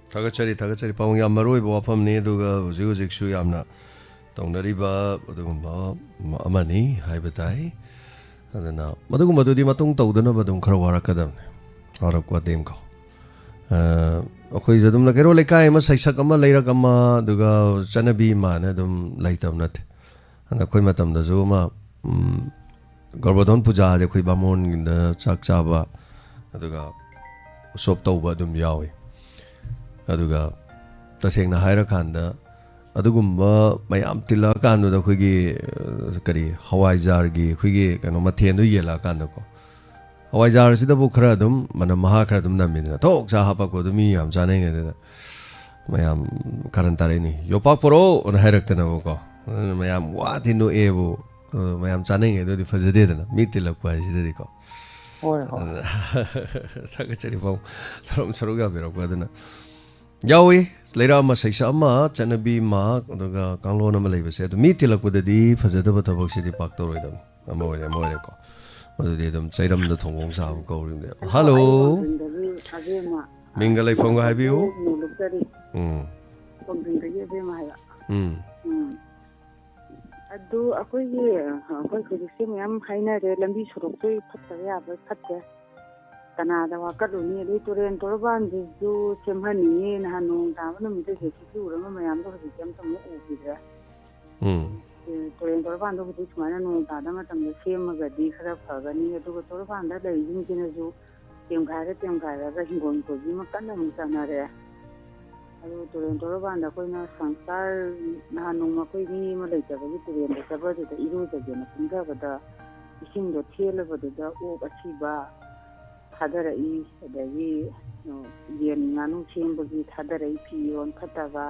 ꯊꯥꯒꯠꯆꯔꯤ, ꯊꯥꯒꯠꯆꯔꯤ꯫ ꯄꯥꯕꯨꯡ, ꯌꯥꯝ ꯃꯔꯨ ꯑꯣꯏꯕ ꯋꯥꯐꯝꯅꯤ, ꯑꯗꯨꯒ ꯍꯧꯖꯤꯛ ꯍꯧꯖꯤꯛꯁꯨ ꯌꯥꯝꯅ ꯇꯧꯅꯔꯤꯕ ꯑꯗꯨꯒꯨꯝꯕ ꯑꯃꯅꯤ ꯍꯥꯏꯕ ꯇꯥꯏ꯫ ꯑꯗꯨꯅ ꯃꯗꯨꯒꯨꯝꯕꯗꯨꯗꯤ ꯃꯇꯨꯡ ꯇꯧꯗꯅꯕ ꯑꯗꯨꯝ ꯈꯔ ꯋꯥꯔꯛꯀꯗꯕꯅꯤ꯫ ꯋꯥꯔꯛꯄ ꯑꯗꯦꯝꯀꯣ꯫ ꯑ, ꯑꯩꯈꯣꯏꯁꯨ ꯑꯗꯨꯝ ꯀꯩꯔꯣꯜ ꯂꯩꯀꯥꯏ ꯑꯃ, ꯁꯩꯁꯛ ꯑꯃ, ꯂꯩꯔꯛ ꯑꯃ, ꯑꯗꯨꯒ ꯆꯠꯅꯕꯤ ꯑꯃ ꯍꯥꯏꯅ ꯑꯗꯨꯝ ꯂꯩꯇꯕ ꯅꯠꯇꯦ꯫ ꯑꯗ ꯑꯩꯈꯣꯏ ꯃꯇꯝꯗꯁꯨ ꯑꯃ, ꯎꯝ, ꯒꯣꯕꯔꯙꯟ ꯄꯨꯖꯥꯁꯦ ꯑꯩꯈꯣꯏ ꯕꯥꯃꯣꯟꯒꯤꯗ ꯆꯥꯛ ꯆꯥꯕ, ꯑꯗꯨꯒ ꯎꯁꯣꯞ ꯇꯧꯕ ꯑꯗꯨꯝ ꯌꯥꯎꯏ꯫ ꯑꯗꯨꯒ ꯇꯁꯦꯡꯅ ꯍꯥꯏꯔꯀꯥꯟꯗ ꯑꯗꯨꯒꯨꯝꯕ ꯃꯌꯥꯝ ꯇꯤꯜꯂꯛꯑꯀꯥꯟꯗꯨꯗ ꯑꯩꯈꯣꯏꯒꯤ, ꯑ, ꯀꯔꯤ, ꯍꯋꯥꯏꯖꯥꯔꯒꯤ ꯑꯩꯈꯣꯏꯒꯤ ꯀꯩꯅꯣ ꯃꯊꯦꯜꯗꯣ ꯌꯦꯜꯂꯛꯑꯀꯥꯟꯗꯀꯣ, ꯍꯋꯥꯏꯖꯥꯔꯁꯤꯗꯕꯨ ꯈꯔ ꯑꯗꯨꯝ ꯃꯅꯝ ꯃꯍꯥ ꯈꯔ ꯑꯗꯨꯝ ꯅꯝꯃꯤꯗꯅ, ꯊꯣꯛ ꯆꯥ ꯍꯥꯞꯄꯛꯄꯗꯣ ꯃꯤ ꯌꯥꯝ ꯆꯥꯅꯩꯉꯩꯗꯨꯗ ꯃꯌꯥꯝ ꯀꯥꯔꯟ ꯇꯥꯔꯛꯏꯅꯤ, "ꯌꯣꯄꯥꯛ ꯄꯣꯔꯛꯑꯣ" ꯑꯅ ꯍꯥꯏꯔꯛꯇꯅꯕꯀꯣ꯫ ꯑꯗꯨꯅ ꯃꯌꯥꯝ ꯋꯥꯗꯤ ꯅꯣꯛꯑꯦꯕꯨ, ꯑ, ꯃꯌꯥꯝ ꯆꯥꯅꯩꯉꯩꯗꯨꯗꯤ ꯐꯖꯗꯦꯗꯅ, ꯃꯤ ꯇꯤꯜꯂꯛꯄ ꯍꯥꯏꯁꯤꯗꯗꯤꯀꯣ꯫ ꯍꯣꯏ, ꯍꯣꯏ꯫ ꯑꯗꯨꯅ ꯊꯥꯒꯠꯆꯔꯤ ꯄꯥꯕꯨꯡ, ꯊꯧꯔꯝ ꯁꯔꯨꯛ ꯌꯥꯕꯤꯔꯛꯄ꯫ ꯑꯗꯨꯅ ꯌꯥꯎꯏ, ꯂꯩꯔꯛ ꯑꯃ, ꯁꯩꯁꯛ ꯑꯃ, ꯆꯠꯅꯕꯤ ꯑꯃ, ꯑꯗꯨꯒ ꯀꯥꯡꯂꯣꯟ ꯑꯃ ꯂꯩꯕꯁꯦ, ꯑꯗꯨ ꯃꯤ ꯇꯤꯜꯂꯛꯄꯗꯗꯤ ꯐꯖꯗꯕ ꯊꯕꯛꯁꯤꯗꯤ ꯄꯥꯛ ꯇꯧꯔꯣꯏꯗꯕꯅꯤ꯫ ꯑꯃ ꯑꯣꯏꯔꯦ, ꯑꯃ ꯑꯣꯏꯔꯦꯀꯣ꯫ ꯃꯗꯨꯗꯤ ꯑꯗꯨꯝ ꯆꯩꯔꯝꯗ ꯊꯣꯡꯒꯣꯡ ꯁꯥꯕ ꯀꯧꯔꯤꯕꯅꯦ꯫ ꯑꯗꯣ ꯍꯜꯂꯣ꯫ ꯑꯩ ꯋꯥꯡꯖꯤꯡꯗꯒꯤ ꯑꯕꯦꯝꯃ, ꯃꯤꯡꯒ ꯂꯩꯐꯝꯒ ꯍꯥꯏꯕꯤꯌꯨ꯫ ꯅꯣꯡꯂꯨꯛꯆꯔꯤ꯫ ꯎꯝ꯫ ꯋꯥꯡꯖꯤꯡꯗꯒꯤ ꯑꯕꯦꯝꯃ ꯍꯥꯏꯕ꯫ ꯎꯝ꯫ ꯎꯝ꯫ ꯑꯗꯨ ꯑꯩꯈꯣꯏꯒꯤ, ꯑꯩꯈꯣꯏ ꯍꯧꯖꯤꯛꯁꯦ ꯃꯌꯥꯝ ꯍꯥꯏꯅꯔꯦ, ꯂꯝꯕꯤ ꯁꯣꯔꯣꯛꯇꯨ ꯐꯠꯇꯕ ꯌꯥꯕ ꯐꯠꯇꯦ꯫ ꯀꯅꯥꯗ ꯋꯥꯀꯠꯂꯨꯅꯤ? ꯑꯗꯩ ꯇꯨꯔꯦꯟ ꯇꯣꯔꯕꯥꯟꯗꯨꯁꯨ ꯁꯦꯝꯍꯟꯅꯤꯡꯉꯤ꯫ ꯅꯍꯥꯟ ꯅꯣꯡ ꯇꯥꯕ ꯅꯨꯃꯤꯠꯇ ꯖꯦ ꯁꯤ ꯕꯤ ꯎꯔꯒ ꯃꯌꯥꯝꯗꯣ ꯍꯧꯖꯤꯛꯇꯤ ꯑꯝꯇ ꯑꯃꯨꯛ ꯎꯈꯤꯗ꯭ꯔꯦ꯫ ꯎꯝ꯫ ꯑꯦ, ꯇꯨꯔꯦꯟ ꯇꯣꯔꯕꯥꯟꯗꯣ ꯍꯧꯖꯤꯛ ꯁꯨꯃꯥꯏꯅ ꯅꯣꯡ ꯇꯥꯗ ꯃꯇꯝꯗ ꯁꯦꯝꯃꯒꯗꯤ ꯈꯔ ꯐꯒꯅꯤ꯫ ꯑꯗꯨꯒ ꯇꯣꯔꯕꯥꯟꯗ ꯂꯩꯔꯤꯁꯤꯡꯁꯤꯅꯁꯨ ꯇꯦꯝꯈꯥꯏꯔ ꯇꯦꯝꯈꯥꯏꯔꯒ ꯍꯤꯡꯒꯣꯜ ꯀꯣꯏꯕꯤ ꯑꯃ ꯀꯟꯅ ꯑꯃꯨꯛ ꯆꯠꯅꯔꯦ꯫ ꯑꯗꯨ ꯇꯨꯔꯦꯟ ꯇꯣꯔꯕꯥꯟꯗ ꯑꯩꯈꯣꯏꯅ ꯁꯪꯁꯥꯔ, ꯅꯍꯥꯟ ꯅꯣꯡꯃ ꯑꯩꯈꯣꯏ ꯃꯤ ꯑꯃ ꯂꯩꯇꯕꯒꯤ ꯇꯨꯔꯦꯟꯗ ꯆꯠꯄꯗꯨꯗ ꯏꯔꯨꯖꯒꯦꯅ ꯀꯨꯝꯊꯕꯗ ꯏꯁꯤꯡꯗꯣ ꯊꯦꯜꯂꯕꯗꯨꯗ ꯑꯣꯛ ꯑꯁꯤꯕ ꯊꯥꯗꯔꯛꯏ, ꯑꯗꯒꯤ, ꯑ, ꯌꯦꯟ ꯉꯥꯅꯨ ꯁꯦꯝꯕꯒꯤ ꯊꯥꯗꯔꯛꯏ ꯐꯤꯔꯣꯜ ꯐꯠꯇꯕ,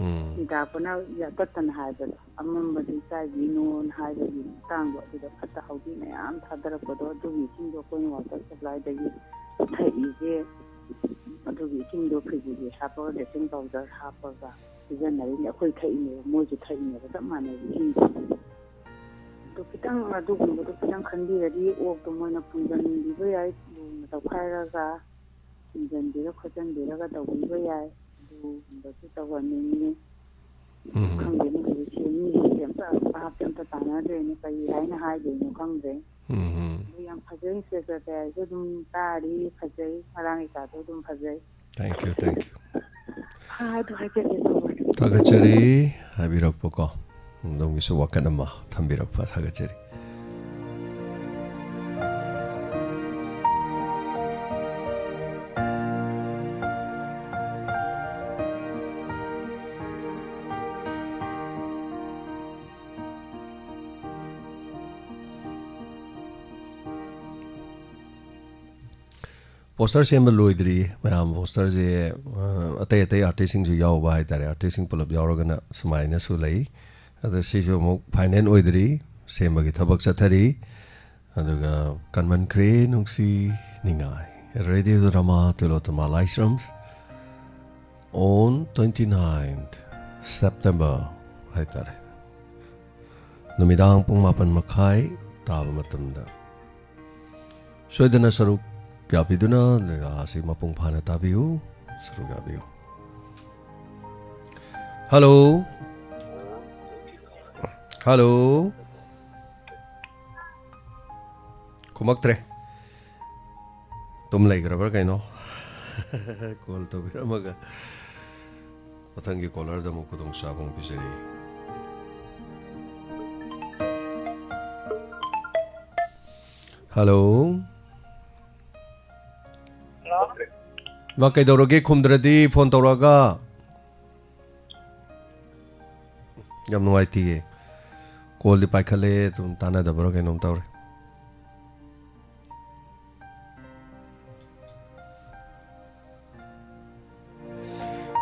ꯎꯝ꯫ ꯁꯤꯗꯥꯛꯄꯅ ꯌꯥꯇꯠꯇꯅ ꯍꯥꯏꯕꯗꯣ, ꯑꯃꯝꯕꯗꯤ ꯆꯥꯏꯕꯤꯅꯣꯅ ꯍꯥꯏꯕꯒꯤ ꯃꯇꯥꯡꯗꯣ, ꯑꯗꯨꯗ ꯐꯠꯇ ꯍꯥꯎꯗꯤ ꯃꯌꯥꯝ ꯊꯥꯗꯔꯛꯄꯗꯣ, ꯑꯗꯨꯒꯤ ꯏꯁꯤꯡꯗꯣ ꯑꯩꯈꯣꯏꯅ ꯋꯥꯇꯔ ꯁꯄ꯭ꯂꯥꯏꯗꯒꯤ ꯊꯛꯏꯁꯦ꯫ ꯑꯗꯨꯒꯤ ꯏꯁꯤꯡꯗꯣ ꯐꯤꯖꯤꯒꯤ ꯍꯥꯞꯄꯒ, ꯕ꯭ꯂꯤꯆꯤꯡ ꯄꯥꯎꯗꯔ ꯍꯥꯞꯄꯒ ꯁꯤꯖꯤꯟꯅꯔꯤꯅꯦ꯫ ꯑꯩꯈꯣꯏ ꯊꯛꯏꯅꯦꯕ, ꯃꯣꯏꯁꯨ ꯊꯛꯏꯅꯦꯕ, ꯆꯞ ꯃꯥꯟꯅꯩ ꯏꯁꯤꯡꯗꯣ꯫ ꯑꯗꯨ ꯈꯤꯇꯪ, ꯑꯗꯨꯒꯨꯝꯕꯗꯣ ꯈꯤꯇꯪ ꯈꯟꯕꯤꯔꯗꯤ, ꯑꯣꯛꯇꯣ ꯃꯣꯏꯅ ꯄꯨꯟꯁꯤꯟꯕꯤꯕ ꯌꯥꯏ, ꯂꯨꯅ ꯇꯧꯈꯥꯏꯔꯒ ꯄꯨꯟꯁꯤꯟꯕꯤꯔ ꯈꯣꯠꯆꯟꯕꯤꯔꯒ ꯇꯧꯕꯤꯕ ꯌꯥꯏ꯫ ꯑꯗꯨꯒꯨꯝꯕꯁꯨ ꯇꯧꯍꯟꯅꯤꯡꯉꯤ꯫ ꯎꯝ꯫ ꯈꯪꯗꯦꯅꯦ, ꯍꯧꯖꯤꯛꯁꯦ ꯃꯤꯁꯤꯡꯁꯦ ꯑꯝꯇ ꯚꯥꯞꯁꯦ ꯑꯝꯇ ꯇꯥꯟꯅꯗ꯭ꯔꯦꯅꯦ, ꯀꯔꯤ ꯍꯥꯏꯅ ꯍꯥꯏꯗꯣꯏꯅꯣ ꯈꯪꯗ꯭ꯔꯦ꯫ ꯎꯝ꯫ ꯑꯗꯨ ꯌꯥꯝ ꯐꯖꯩ, ꯁꯦꯀ꯭ꯔꯦꯇꯔꯤꯁꯨ ꯑꯗꯨꯝ ꯇꯥꯔꯤ, ꯐꯖꯩ, ꯉꯔꯥꯡ ꯀꯩꯀꯥꯗꯣ ꯑꯗꯨꯝ ꯐꯖꯩ꯫ Thank you, thank you. ꯍꯥꯏꯗꯣ ꯍꯥꯏꯖꯒꯦ ꯇꯧꯕꯅꯦ꯫ ꯊꯥꯒꯠꯆꯔꯤ, ꯍꯥꯏꯕꯤꯔꯛꯄꯀꯣ꯫ ꯑꯗꯣꯝꯒꯤꯁꯨ ꯋꯥꯀꯠ ꯑꯃ ꯊꯝꯕꯤꯔꯛꯄ ꯊꯥꯒꯠꯆꯔꯤ꯫ ꯄꯣꯁꯇꯔ ꯁꯦꯝꯕ ꯂꯣꯏꯗ꯭ꯔꯤ ꯃꯌꯥꯝ꯫ ꯄꯣꯁꯇꯔꯁꯦ, ꯑ, ꯑꯇꯩ ꯑꯇꯩ ꯑꯥꯔꯇꯤꯁꯁꯤꯡꯁꯨ ꯌꯥꯎꯕ ꯍꯥꯏꯇꯥꯔꯦ, ꯑꯥꯔꯇꯤꯁꯁꯤꯡ ꯄꯨꯂꯞ ꯌꯥꯎꯔꯒꯅ ꯁꯨꯃꯥꯏꯅꯁꯨ ꯂꯩ꯫ ꯑꯗꯣ ꯁꯤꯁꯨ ꯑꯃꯨꯛ ꯐꯥꯏꯅꯦꯜ ꯑꯣꯏꯗ꯭ꯔꯤ, ꯁꯦꯝꯕꯒꯤ ꯊꯕꯛ ꯆꯠꯊꯔꯤ꯫ ꯑꯗꯨꯒ ꯀꯟꯃꯟꯈ꯭ꯔꯦ ꯅꯨꯡꯁꯤ ꯅꯤꯡꯉꯥꯏ꯫ Radio drama Tilotama Laisram on twenty-ninth September ꯍꯥꯏꯇꯥꯔꯦ, ꯅꯨꯃꯤꯗꯥꯡ ꯄꯨꯡ ꯃꯥꯄꯟ ꯃꯈꯥꯏ ꯇꯥꯕ ꯃꯇꯝꯗ ꯁꯣꯏꯗꯅ ꯁꯔꯨꯛ ꯌꯥꯕꯤꯗꯨꯅ ꯂꯤꯂꯥ ꯑꯁꯤ ꯃꯄꯨꯡ ꯐꯥꯅ ꯇꯥꯕꯤꯌꯨ, ꯁꯔꯨꯛ ꯌꯥꯕꯤꯌꯨ꯫ ꯍꯜꯂꯣ? ꯍꯜꯂꯣ? ꯈꯨꯝꯃꯛꯇ꯭ꯔꯦ꯫ ꯇꯨꯝ ꯂꯩꯈ꯭ꯔꯕ꯭ꯔꯥ ꯀꯩꯅꯣ? ꯀꯣꯜ ꯇꯧꯕꯤꯔꯝꯃꯒ ꯃꯊꯪꯒꯤ ꯀꯣꯂꯔꯗ ꯑꯃꯨꯛ ꯈꯨꯗꯣꯡꯆꯥꯕ ꯑꯃꯨꯛ ꯄꯤꯖꯔꯤ꯫ ꯍꯜꯂꯣ꯫ ꯍꯜꯂꯣ꯫ ꯏꯃꯥ, ꯀꯩꯗꯧꯔꯒꯦ ꯈꯨꯝꯗ꯭ꯔꯗꯤ ꯐꯣꯟ ꯇꯧꯔꯛꯑꯒ? ꯌꯥꯝ ꯅꯨꯡꯉꯥꯏꯇꯤꯌꯦ꯫ ꯀꯣꯜꯗꯤ ꯄꯥꯏꯈꯠꯂꯦ, ꯑꯗꯨꯝ ꯇꯥꯟꯅꯗꯕ꯭ꯔꯥ ꯀꯩꯅꯣꯝ ꯇꯧꯔꯦ꯫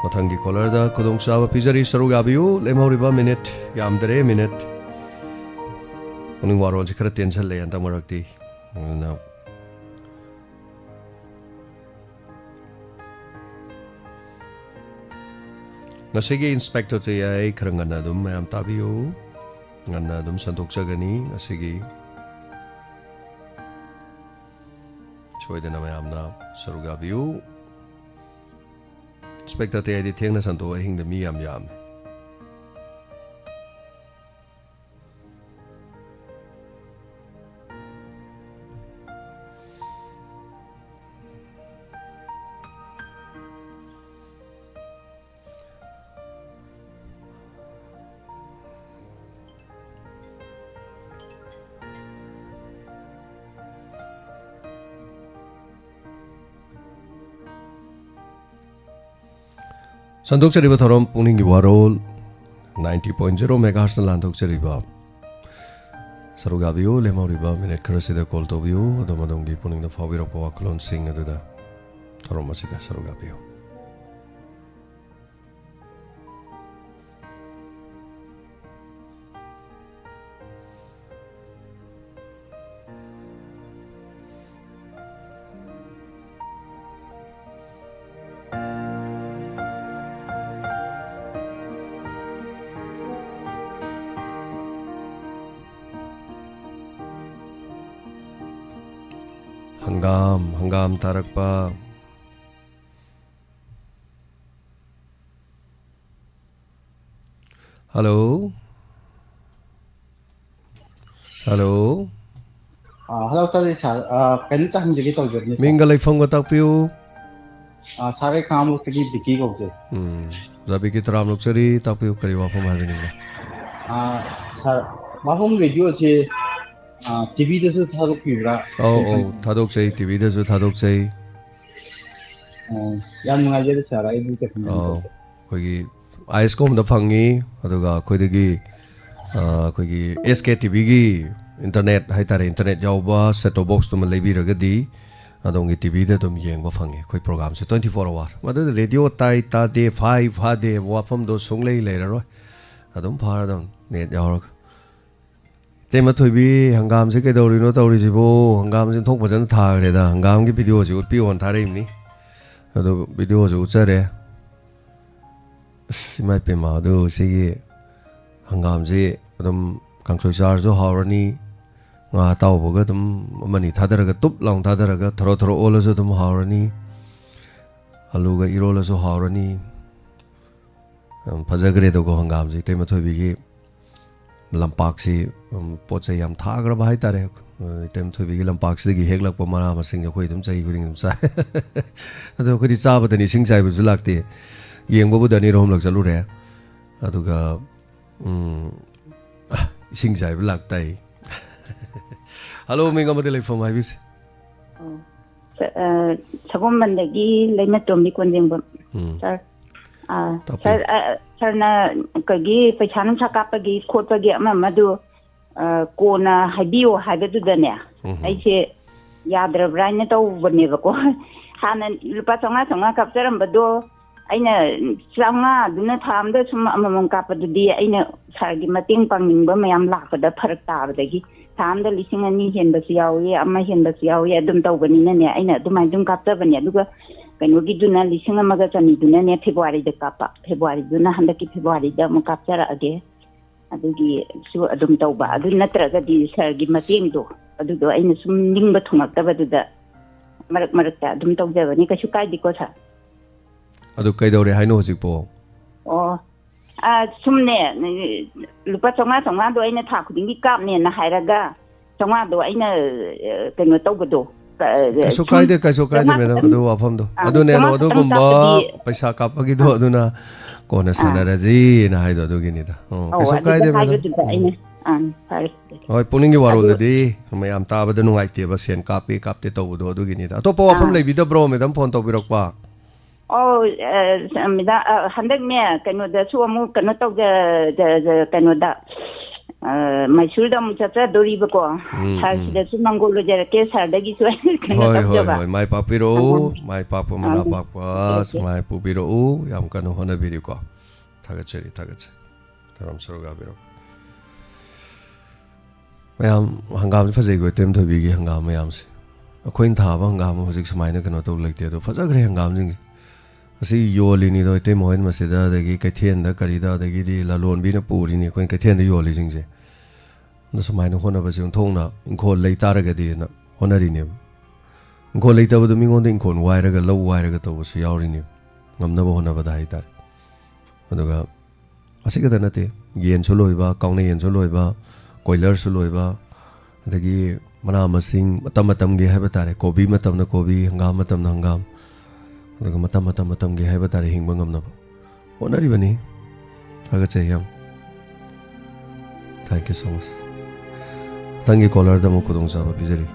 ꯃꯊꯪꯒꯤ ꯀꯣꯂꯔꯗ ꯈꯨꯗꯣꯡꯆꯥꯕ ꯄꯤꯖꯔꯤ, ꯁꯔꯨꯛ ꯌꯥꯕꯤꯌꯨ꯫ ꯂꯦꯝꯍꯧꯔꯤꯕ ꯃꯤꯅꯤꯠ ꯌꯥꯝꯗꯔꯦ, ꯃꯤꯅꯤꯠ ꯄꯨꯛꯅꯤꯡ ꯋꯥꯔꯣꯜꯁꯦ ꯈꯔ ꯇꯦꯟꯁꯜꯂꯦ ꯍꯟꯗꯛ ꯃꯔꯛꯇꯤ꯫ ꯑꯗꯨꯅ ꯉꯁꯤꯒꯤ ꯏꯟꯁꯄꯦꯛꯇꯔ ꯇꯦꯌꯥꯏ ꯈꯔ ꯉꯟꯅ ꯑꯗꯨꯝ ꯃꯌꯥꯝ ꯇꯥꯕꯤꯌꯨ꯫ ꯉꯟꯅ ꯑꯗꯨꯝ ꯁꯟꯗꯣꯛꯆꯒꯅꯤ ꯉꯁꯤꯒꯤ꯫ ꯁꯣꯏꯗꯅ ꯃꯌꯥꯝꯅ ꯁꯔꯨꯛ ꯌꯥꯕꯤꯌꯨ꯫ ꯏꯟꯁꯄꯦꯛꯇꯔ ꯇꯦꯌꯥꯏꯗꯤ ꯊꯦꯡꯅ ꯁꯟꯗꯣꯛꯑ ꯑꯍꯤꯡꯗ ꯃꯤ ꯌꯥꯝ ꯌꯥꯝꯃꯤ꯫ ꯁꯟꯗꯣꯛꯆꯔꯤꯕ ꯊꯧꯔꯝ ꯄꯨꯛꯅꯤꯡꯒꯤ ꯋꯥꯔꯣꯜ ninety point zero megahertzꯅ ꯂꯥꯟꯊꯣꯛꯆꯔꯤꯕ ꯁꯔꯨꯛ ꯌꯥꯕꯤꯌꯨ꯫ ꯂꯦꯝꯍꯧꯔꯤꯕ ꯃꯤꯅꯤꯠ ꯈꯔꯁꯤꯗ ꯀꯣꯜ ꯇꯧꯕꯤꯌꯨ꯫ ꯑꯗꯣꯝ ꯑꯗꯣꯝꯒꯤ ꯄꯨꯛꯅꯤꯡꯗ ꯐꯥꯎꯕꯤꯔꯛꯄ ꯋꯥꯈꯜꯂꯣꯟꯁꯤꯡ ꯑꯗꯨꯗ ꯊꯧꯔꯝ ꯑꯁꯤꯗ ꯁꯔꯨꯛ ꯌꯥꯕꯤꯌꯨ꯫ ꯍꯪꯒꯥꯝ, ꯍꯪꯒꯥꯝ ꯊꯥꯔꯛꯄ꯫ ꯍꯜꯂꯣ? ꯍꯜꯂꯣ? ꯑꯥ, ꯍꯜꯂꯣ, ꯇꯥꯖꯩ ꯁꯥꯔ꯫ ꯑꯥ, ꯀꯩꯅꯣꯝꯇ ꯍꯪꯖꯒꯦ ꯇꯧꯖꯕꯅꯤ, ꯁꯥꯔ꯫ ꯃꯤꯡꯒ ꯂꯩꯐꯝꯒ ꯇꯥꯛꯄꯤꯌꯨ꯫ ꯑꯥ, ꯁꯥꯔ, ꯑꯩ ꯈꯥꯉꯕꯣꯛꯇꯒꯤ ꯕꯤꯀꯤ ꯀꯧꯖꯩ꯫ ꯎꯝ, ꯑꯣꯖꯥ ꯕꯤꯀꯤ, ꯇꯔꯥꯝꯅ ꯑꯣꯛꯆꯔꯤ꯫ ꯇꯥꯛꯄꯤꯌꯨ, ꯀꯔꯤ ꯋꯥꯐꯝ ꯍꯥꯏꯕꯤꯅꯤꯡꯕ? ꯑꯥ, ꯁꯥꯔ, ꯃꯐꯝ ꯔꯦꯗꯤꯑꯣꯁꯦ, ꯑꯥ, ꯇꯤꯚꯤꯗꯁꯨ ꯊꯥꯗꯣꯛꯄꯤꯕ꯭ꯔꯥ? ꯑꯧ, ꯑꯧ, ꯊꯥꯗꯣꯛꯆꯩ, ꯇꯤꯚꯤꯗꯁꯨ ꯊꯥꯗꯣꯛꯆꯩ꯫ ꯑꯣ, ꯌꯥꯝ ꯅꯨꯡꯉꯥꯏꯖꯔꯦ, ꯁꯥꯔ꯫ ꯑꯩꯕꯨ ꯇꯦꯛꯅꯤꯛ ꯑꯧ, ꯑꯩꯈꯣꯏꯒꯤ ꯑꯥꯏ ꯑꯦꯁ ꯀꯣꯝꯗ ꯐꯪꯉꯤ, ꯑꯗꯨꯒ ꯑꯩꯈꯣꯏꯗꯒꯤ, ꯑ, ꯑꯩꯈꯣꯏꯒꯤ ꯑꯦꯁ ꯀꯦ ꯇꯤꯚꯤꯒꯤ ꯏꯟꯇꯔꯅꯦꯠ ꯍꯥꯏꯇꯥꯔꯦ, ꯏꯟꯇꯔꯅꯦꯠ ꯌꯥꯎꯕ ꯁꯦꯠ ꯇꯣꯞ ꯕꯣꯛꯁꯇꯨꯃ ꯂꯩꯕꯤꯔꯒꯗꯤ ꯑꯗꯣꯝꯒꯤ ꯇꯤꯚꯤꯗ ꯑꯗꯨꯝ ꯌꯦꯡꯕ ꯐꯪꯉꯤ ꯑꯩꯈꯣꯏ ꯄ꯭ꯔꯣꯒꯥꯝꯁꯦ ꯇ꯭ꯋꯦꯟꯇꯤ ꯐꯣꯔ ꯑꯋꯥꯔ꯫ ꯃꯗꯨꯗ ꯔꯦꯗꯤꯑꯣ ꯇꯥꯏ ꯇꯥꯗꯦ, ꯐꯥꯏ ꯐꯥꯗꯦ ꯋꯥꯐꯝꯗꯣ ꯁꯨꯡꯂꯩ ꯂꯩꯔꯔꯣꯏ, ꯑꯗꯨꯝ ꯐꯥꯔꯗꯧꯅꯤ ꯅꯦꯠ ꯌꯥꯎꯔꯒ꯫ ꯏꯇꯩꯃ ꯊꯣꯏꯕꯤ, ꯍꯪꯒꯥꯝꯁꯦ ꯀꯩꯗꯧꯔꯤꯅꯣ ꯇꯧꯔꯤꯁꯤꯕꯣ? ꯍꯪꯒꯥꯝꯁꯦ ꯑꯣꯟꯊꯣꯛ ꯐꯖꯅ ꯊꯥꯈ꯭ꯔꯦꯗ꯫ ꯍꯪꯒꯥꯝꯒꯤ ꯚꯤꯗꯤꯑꯣꯁꯤ ꯎꯠꯄꯤꯌꯣꯅ ꯊꯥꯔꯛꯏꯕꯅꯤ꯫ ꯑꯗꯨ ꯚꯤꯗꯤꯑꯣꯁꯨ ꯎꯠꯆꯔꯦ꯫ ꯑꯁ, ꯏꯃꯥ ꯏꯄꯦꯝꯃ, ꯑꯗꯨ ꯁꯤꯒꯤ ꯍꯪꯒꯥꯝꯁꯤ ꯑꯗꯨꯝ ꯀꯥꯡꯁꯣꯏ ꯆꯥꯔꯁꯨ ꯍꯥꯎꯔꯅꯤ, ꯉꯥ ꯑꯇꯥꯎꯕꯒ ꯑꯗꯨꯝ ꯑꯃꯅꯤ ꯊꯥꯗꯔꯒ, ꯇꯨꯞ ꯂꯥꯎꯅ ꯊꯥꯗꯔꯒ ꯊꯔꯣ ꯊꯔꯣ ꯑꯣꯜꯂꯁꯨ ꯑꯗꯨꯝ ꯍꯥꯎꯔꯅꯤ, ꯑꯂꯨꯒ ꯏꯔꯣꯜꯂꯁꯨ ꯍꯥꯎꯔꯅꯤ꯫ ꯌꯥꯝ ꯐꯖꯈ꯭ꯔꯦꯗꯀꯣ ꯍꯪꯒꯥꯝꯁꯤ꯫ ꯏꯇꯩꯃ ꯊꯣꯏꯕꯤꯒꯤ ꯂꯝꯄꯥꯛꯁꯤ, ꯎꯝ, ꯄꯣꯠ ꯆꯩ ꯌꯥꯝ ꯊꯥꯈ꯭ꯔꯕ ꯍꯥꯏꯇꯥꯔꯦ꯫ ꯑ, ꯏꯇꯩꯃ ꯊꯣꯏꯕꯤꯒꯤ ꯂꯝꯄꯥꯛꯁꯤꯗꯒꯤ ꯍꯦꯛꯂꯛꯄ ꯃꯅꯥ ꯃꯁꯤꯡꯁꯦ ꯑꯩꯈꯣꯏ ꯑꯗꯨꯝ ꯆꯍꯤ ꯈꯨꯗꯤꯡꯒꯤ ꯑꯗꯨꯝ ꯆꯥꯏ꯫ ꯑꯗꯣ ꯑꯩꯈꯣꯏꯗꯤ ꯆꯥꯕꯗꯅꯤ, ꯏꯁꯤꯡ ꯆꯥꯏꯕꯁꯨ ꯂꯥꯛꯇꯦ꯫ ꯌꯦꯡꯕꯕꯨꯗꯤ ꯑꯅꯤꯔꯛ ꯑꯍꯨꯝꯂꯛ ꯆꯠꯂꯨꯔꯦ꯫ ꯑꯗꯨꯒ, ꯎꯝ, ꯏꯁꯤꯡ ꯆꯥꯏꯕ ꯂꯥꯛꯇꯥꯏ꯫ ꯍꯜꯂꯣ, ꯃꯤꯡ ꯑꯃꯗꯤ ꯂꯩꯐꯝ ꯍꯥꯏꯕꯤꯁꯤ꯫ ꯑꯣ, ꯁ-, ꯑ, ꯁꯒꯣꯜꯕꯟꯗꯒꯤ ꯂꯩꯃꯇꯣꯝꯕꯤ ꯀꯣꯟꯖꯦꯡꯕꯝ꯫ ꯎꯝ꯫ ꯁꯥꯔ, ꯑ, ꯇꯥꯛꯄꯤꯌꯨ꯫ ꯁꯥꯔ, ꯑ, ꯁꯥꯔꯅ ꯀꯩꯒꯤ ꯄꯩꯁꯥ ꯅꯨꯡꯁꯥ ꯀꯥꯞꯄꯒꯤ ꯈꯣꯠꯄꯒꯤ ꯑꯃ ꯑꯃꯗꯨ, ꯑ, ꯀꯣꯟꯅ ꯍꯥꯏꯕꯤꯌꯨ ꯍꯥꯏꯕꯗꯨꯗꯅꯦ, ꯎꯝ꯫ ꯑꯩꯁꯦ ꯌꯥꯗ꯭ꯔꯕ꯭ꯔꯥ ꯍꯥꯏꯅ ꯇꯧꯕꯅꯦꯕꯀꯣ꯫ ꯍꯥꯟꯅ ꯂꯨꯄꯥ ꯆꯥꯝꯃꯉꯥ ꯆꯥꯝꯃꯉꯥ ꯀꯥꯞꯆꯔꯝꯕꯗꯣ ꯑꯩꯅ ꯆꯥꯝꯃꯉꯥꯗꯨꯅ ꯊꯥ ꯑꯃꯗ ꯁꯨꯝ ꯑꯃꯃꯝ ꯀꯥꯞꯄꯗꯨꯗꯤ ꯑꯩꯅ ꯁꯥꯔꯒꯤ ꯃꯇꯦꯡ ꯄꯥꯡꯅꯤꯡꯕ ꯃꯌꯥꯝ ꯂꯥꯛꯄꯗ ꯐꯔꯛ ꯇꯥꯕꯗꯒꯤ ꯊꯥ ꯑꯃꯗ ꯂꯤꯁꯤꯡ ꯑꯅꯤ ꯍꯦꯟꯕꯁꯨ ꯌꯥꯎꯏ, ꯑꯃ ꯍꯦꯟꯕꯁꯨ ꯌꯥꯎꯏ, ꯑꯗꯨꯝ ꯇꯧꯕꯅꯤꯅꯅꯦ ꯑꯩꯅ ꯑꯗꯨꯃꯥꯏꯅ ꯑꯗꯨꯝ ꯀꯥꯞꯆꯕꯅꯦ꯫ ꯑꯗꯨꯒ ꯀꯩꯅꯣꯒꯤꯗꯨꯅ ꯂꯤꯁꯤꯡ ꯑꯃꯒ ꯆꯅꯤꯗꯨꯅꯅꯦ ꯐꯦꯕꯋꯥꯔꯤꯗ ꯀꯥꯞꯄ, ꯐꯦꯕꯋꯥꯔꯤꯗꯨꯅ ꯍꯟꯗꯛꯀꯤ ꯐꯦꯕꯋꯥꯔꯤꯗ ꯑꯃꯨꯛ ꯀꯥꯞꯆꯔꯛꯑꯒꯦ꯫ ꯑꯗꯨꯒꯤꯁꯨ ꯑꯗꯨꯝ ꯇꯧꯕ, ꯑꯗꯨ ꯅꯠꯇ꯭ꯔꯒꯗꯤ ꯁꯥꯔꯒꯤ ꯃꯇꯦꯡꯗꯣ ꯑꯗꯨꯗꯣ ꯑꯩꯅ ꯁꯨꯝ ꯅꯤꯡꯕ ꯊꯨꯡꯉꯛꯇꯕꯗꯨꯗ ꯃꯔꯛ ꯃꯔꯛꯇ ꯑꯗꯨꯝ ꯇꯧꯖꯕꯅꯤ, ꯀꯩꯁꯨ ꯀꯥꯏꯗꯦꯀꯣ ꯁꯥꯔ꯫ ꯑꯗꯨ ꯀꯩꯗꯧꯔꯦ ꯍꯥꯏꯅꯣ ꯍꯧꯖꯤꯛꯄꯣ? ꯑꯣ, ꯑ, ꯁꯨꯝꯅꯦ, ꯂꯨꯄꯥ ꯆꯥꯝꯃꯉꯥ ꯆꯥꯝꯃꯉꯥꯗꯣ ꯑꯩꯅ ꯊꯥ ꯈꯨꯗꯤꯡꯒꯤ ꯀꯥꯞꯅꯦꯅ ꯍꯥꯏꯔꯒ ꯆꯥꯝꯃꯉꯥꯗꯣ ꯑꯩꯅ, ꯑ, ꯀꯩꯅꯣ ꯇꯧꯕꯗꯣ, ꯀ-, ꯑ, ꯀꯩꯁꯨ ꯁꯨꯝ ꯀꯥꯏꯗꯦ, ꯀꯩꯁꯨ ꯀꯥꯏꯗꯦ, ꯆꯥꯝꯃꯉꯥ ꯃꯦꯗꯥꯝ꯫ ꯈꯛꯇꯪ, ꯑꯗꯨ ꯋꯥꯐꯝꯗꯣ꯫ ꯑ, ꯑꯗꯨꯅꯦ, ꯑꯗꯣ ꯆꯥꯝꯃꯉꯥ ꯈꯛꯇꯪ ꯑꯗꯨꯒꯨꯝꯕ ꯀꯥꯞꯄꯗꯤ, ꯄꯩꯁꯥ ꯀꯥꯞꯄꯒꯤꯗꯣ ꯑ, ꯑꯗꯨꯅ ꯀꯣꯟꯅ ꯑ, ꯁꯥꯟꯅꯔꯁꯤꯅ ꯍꯥꯏꯗꯣ ꯑꯗꯨꯒꯤꯅꯤꯗ꯫ ꯑꯣ, ꯑꯧ, ꯀꯩꯁꯨ ꯑꯗꯨꯗ ꯀꯥꯏꯗꯦ, ꯃꯦꯗꯥꯝ꯫ ꯍꯥꯏꯕꯗꯨꯗ ꯎꯝ꯫ ꯑꯩꯅ, ꯑ, ꯐꯔꯦ꯫ ꯍꯣꯏ, ꯄꯨꯛꯅꯤꯡꯒꯤ ꯑꯗꯨ ꯋꯥꯔꯣꯜꯗꯗꯤ ꯃꯌꯥꯝ ꯇꯥꯕꯗ ꯅꯨꯡꯉꯥꯏꯇꯦꯕ, ꯁꯦꯟ ꯀꯥꯞꯄꯦ ꯀꯥꯞꯇꯦ ꯇꯧꯕꯗꯣ, ꯑꯗꯨꯒꯤꯅꯤꯗ꯫ ꯑꯇꯣꯞꯄ ꯋꯥꯐꯝ ꯑꯥ꯫ ꯂꯩꯕꯤꯗꯕ꯭ꯔꯣ, ꯃꯦꯗꯥꯝ, ꯐꯣꯟ ꯇꯧꯕꯤꯔꯛꯄ? ꯑꯧ, ꯑ, ꯃꯦꯗꯥꯝ, ꯑ, ꯍꯟꯗꯛꯅꯦ, ꯀꯩꯅꯣꯗꯁꯨ ꯑꯃꯨꯛ ꯀꯩꯅꯣ ꯇꯧꯖ-, ꯖ-, ꯖ-, ꯀꯩꯅꯣꯗ, ꯑ, ꯃꯩꯁꯨꯔꯗ ꯑꯃꯨꯛ ꯆꯠꯆꯗꯣꯔꯤꯕꯀꯣ꯫ ꯎꯝ, ꯎꯝ꯫ ꯁꯥꯔꯁꯤꯗꯁꯨ ꯃꯪꯒꯣꯜ ꯂꯣꯏꯖꯔꯛꯀꯦ, ꯁꯥꯔꯗꯒꯤꯁꯨ ꯑꯩ ꯀꯩꯅꯣ ꯍꯣꯏ, ꯍꯣꯏ, ꯇꯧꯖꯕ꯫ ꯍꯣꯏ꯫ ꯃꯥꯏ ꯄꯥꯛꯄꯤꯔꯛꯎ, ꯑꯥ꯫ ꯃꯥꯏ ꯄꯥꯛꯄ, ꯃꯅꯥ ꯑꯥ꯫ ꯄꯥꯛꯄ, ꯑꯣꯀꯦ, ꯑꯣꯀꯦ꯫ ꯁꯨꯃꯥꯏ ꯄꯨꯕꯤꯔꯛꯎ꯫ ꯌꯥꯝ ꯀꯟꯅ ꯍꯣꯠꯅꯕꯤꯔꯤꯀꯣ꯫ ꯊꯥꯒꯠꯆꯔꯤ, ꯊꯥꯒꯠꯆꯔꯤ꯫ ꯊꯧꯔꯝ ꯁꯔꯨꯛ ꯌꯥꯕꯤꯔꯛꯄ꯫ ꯃꯌꯥꯝ, ꯍꯪꯒꯥꯝꯁꯦ ꯐꯖꯩꯀꯣ, ꯏꯇꯩꯃ ꯊꯣꯏꯕꯤꯒꯤ ꯍꯪꯒꯥꯝ ꯃꯌꯥꯝꯁꯦ꯫ ꯑꯩꯈꯣꯏꯅ ꯊꯥꯕ ꯍꯪꯒꯥꯝ ꯍꯧꯖꯤꯛ ꯁꯨꯃꯥꯏꯅ ꯀꯩꯅꯣ ꯇꯧ ꯂꯩꯇꯦ, ꯑꯗꯣ ꯐꯖꯈ꯭ꯔꯦ ꯍꯪꯒꯥꯝꯁꯤꯡꯁꯦ꯫ ꯑꯁꯤ ꯌꯣꯜꯂꯤꯅꯤꯗꯣ ꯏꯇꯩꯃ ꯍꯣꯏ ꯃꯁꯤꯗ, ꯑꯗꯒꯤ ꯀꯩꯊꯦꯜꯗ ꯀꯔꯤꯗ, ꯑꯗꯒꯤꯗꯤ ꯂꯂꯣꯟꯕꯤꯅ ꯄꯨꯔꯤꯅꯤ ꯑꯩꯈꯣꯏꯅ ꯀꯩꯊꯦꯜꯗ ꯌꯣꯜꯂꯤꯁꯤꯡꯁꯦ꯫ ꯑꯗꯣ ꯁꯨꯃꯥꯏꯅ ꯍꯣꯠꯅꯕꯁꯦ ꯑꯣꯟꯊꯣꯛꯅ ꯏꯪꯈꯣꯜ ꯂꯩ ꯇꯥꯔꯒꯗꯤꯅ ꯍꯣꯠꯅꯔꯤꯅꯦꯕ꯫ ꯏꯪꯈꯣꯜ ꯂꯩꯇꯕꯗꯣ ꯃꯤꯉꯣꯟꯗ ꯏꯪꯈꯣꯜ ꯋꯥꯏꯔꯒ, ꯂꯧ ꯋꯥꯏꯔꯒ ꯇꯧꯕꯁꯨ ꯌꯥꯎꯔꯤꯅꯦꯕ, ꯉꯝꯅꯕ ꯍꯣꯠꯅꯕꯗ ꯍꯥꯏꯇꯥꯔꯦ꯫ ꯑꯗꯨꯒ ꯑꯁꯤ ꯈꯛꯇ ꯅꯠꯇꯦ, ꯌꯦꯟꯁꯨ ꯂꯣꯏꯕ, ꯀꯥꯎꯅ ꯌꯦꯟꯁꯨ ꯂꯣꯏꯕ, ꯀꯣꯏꯂꯔꯁꯨ ꯂꯣꯏꯕ, ꯑꯗꯒꯤ ꯃꯅꯥ ꯃꯁꯤꯡ ꯃꯇꯝ ꯃꯇꯝꯒꯤ ꯍꯥꯏꯕ ꯇꯥꯔꯦ, ꯀꯣꯕꯤ ꯃꯇꯝꯗ ꯀꯣꯕꯤ, ꯍꯪꯒꯥꯝ ꯃꯇꯝꯗ ꯍꯪꯒꯥꯝ, ꯑꯗꯨꯒ ꯃꯇꯝ, ꯃꯇꯝ, ꯃꯇꯝꯒꯤ ꯍꯥꯏꯕ ꯇꯥꯔꯦ, ꯍꯤꯡꯕ ꯉꯝꯅꯕ ꯍꯣꯠꯅꯔꯤꯕꯅꯤ꯫ ꯊꯥꯒꯠꯆꯩ ꯌꯥꯝ꯫ Thank you so much꯫ ꯃꯊꯪꯒꯤ ꯀꯣꯂꯔꯗ ꯑꯃꯨꯛ ꯈꯨꯗꯣꯡꯆꯥꯕ ꯄꯤꯖꯔꯤ꯫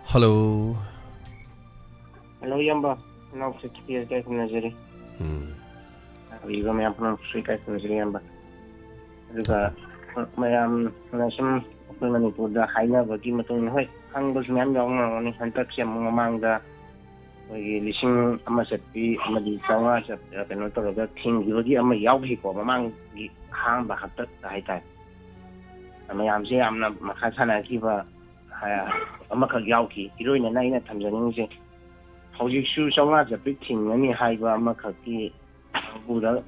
Hello꯫ Hello, ꯏꯌꯥꯝꯕ꯫ ꯏꯅꯥꯎꯁꯦ ꯈꯤꯇꯪ ꯏꯀꯥꯏ ꯈꯨꯝꯅꯖꯔꯤ꯫ ꯎꯝ꯫ ꯂꯥꯛꯂꯤꯕ ꯃꯌꯥꯝ ꯄꯨꯝꯅꯃꯛꯁꯨ ꯏꯀꯥꯏ ꯈꯨꯝꯅꯖꯔꯤ, ꯏꯌꯥꯝꯕ꯫ ꯑꯗꯨꯒ ꯃꯌꯥꯝꯅ ꯁꯨꯝ ꯑꯩꯈꯣꯏ ꯃꯅꯤꯄꯨꯔꯗ ꯍꯥꯏꯅꯕꯒꯤ ꯃꯇꯨꯡ ꯏꯟꯅ, ꯍꯣꯏ, ꯈꯪꯕꯁꯨ ꯃꯌꯥꯝ ꯌꯥꯎꯅꯔꯝꯒꯅꯤ꯫ ꯍꯟꯗꯛꯁꯦ ꯑꯃꯨꯛ ꯃꯃꯥꯡꯗ ꯑꯩꯈꯣꯏꯒꯤ ꯂꯤꯁꯤꯡ ꯑꯃ ꯆꯠꯄꯤ ꯑꯃꯗꯤ ꯆꯥꯝꯃꯉꯥ ꯆꯠ-, ꯀꯩꯅꯣ ꯇꯧꯔꯒ ꯊꯤꯡꯈꯤꯕꯒꯤ ꯑꯃ ꯌꯥꯎꯈꯤꯀꯣ, ꯃꯃꯥꯡꯒꯤ ꯑꯍꯥꯡꯕ ꯍꯥꯛꯇꯛꯇ ꯍꯥꯏꯇꯥꯔꯦ꯫ ꯃꯌꯥꯝꯁꯦ ꯌꯥꯝꯅ ꯃꯈꯥ ꯁꯥꯟꯅꯈꯤꯕ, ꯍꯥ-, ꯑꯃꯈꯛ ꯌꯥꯎꯈꯤ꯫ ꯏꯔꯣꯏꯅꯅ ꯑꯩꯅ ꯊꯝꯖꯅꯤꯡꯉꯤꯁꯦ, ꯍꯧꯖꯤꯛꯁꯨ ꯆꯥꯝꯃꯉꯥ ꯆꯠꯄꯤ ꯊꯤꯡꯒꯅꯤ ꯍꯥꯏꯕ ꯑꯃꯈꯛꯀꯤ ꯀꯥꯡꯕꯨꯗ,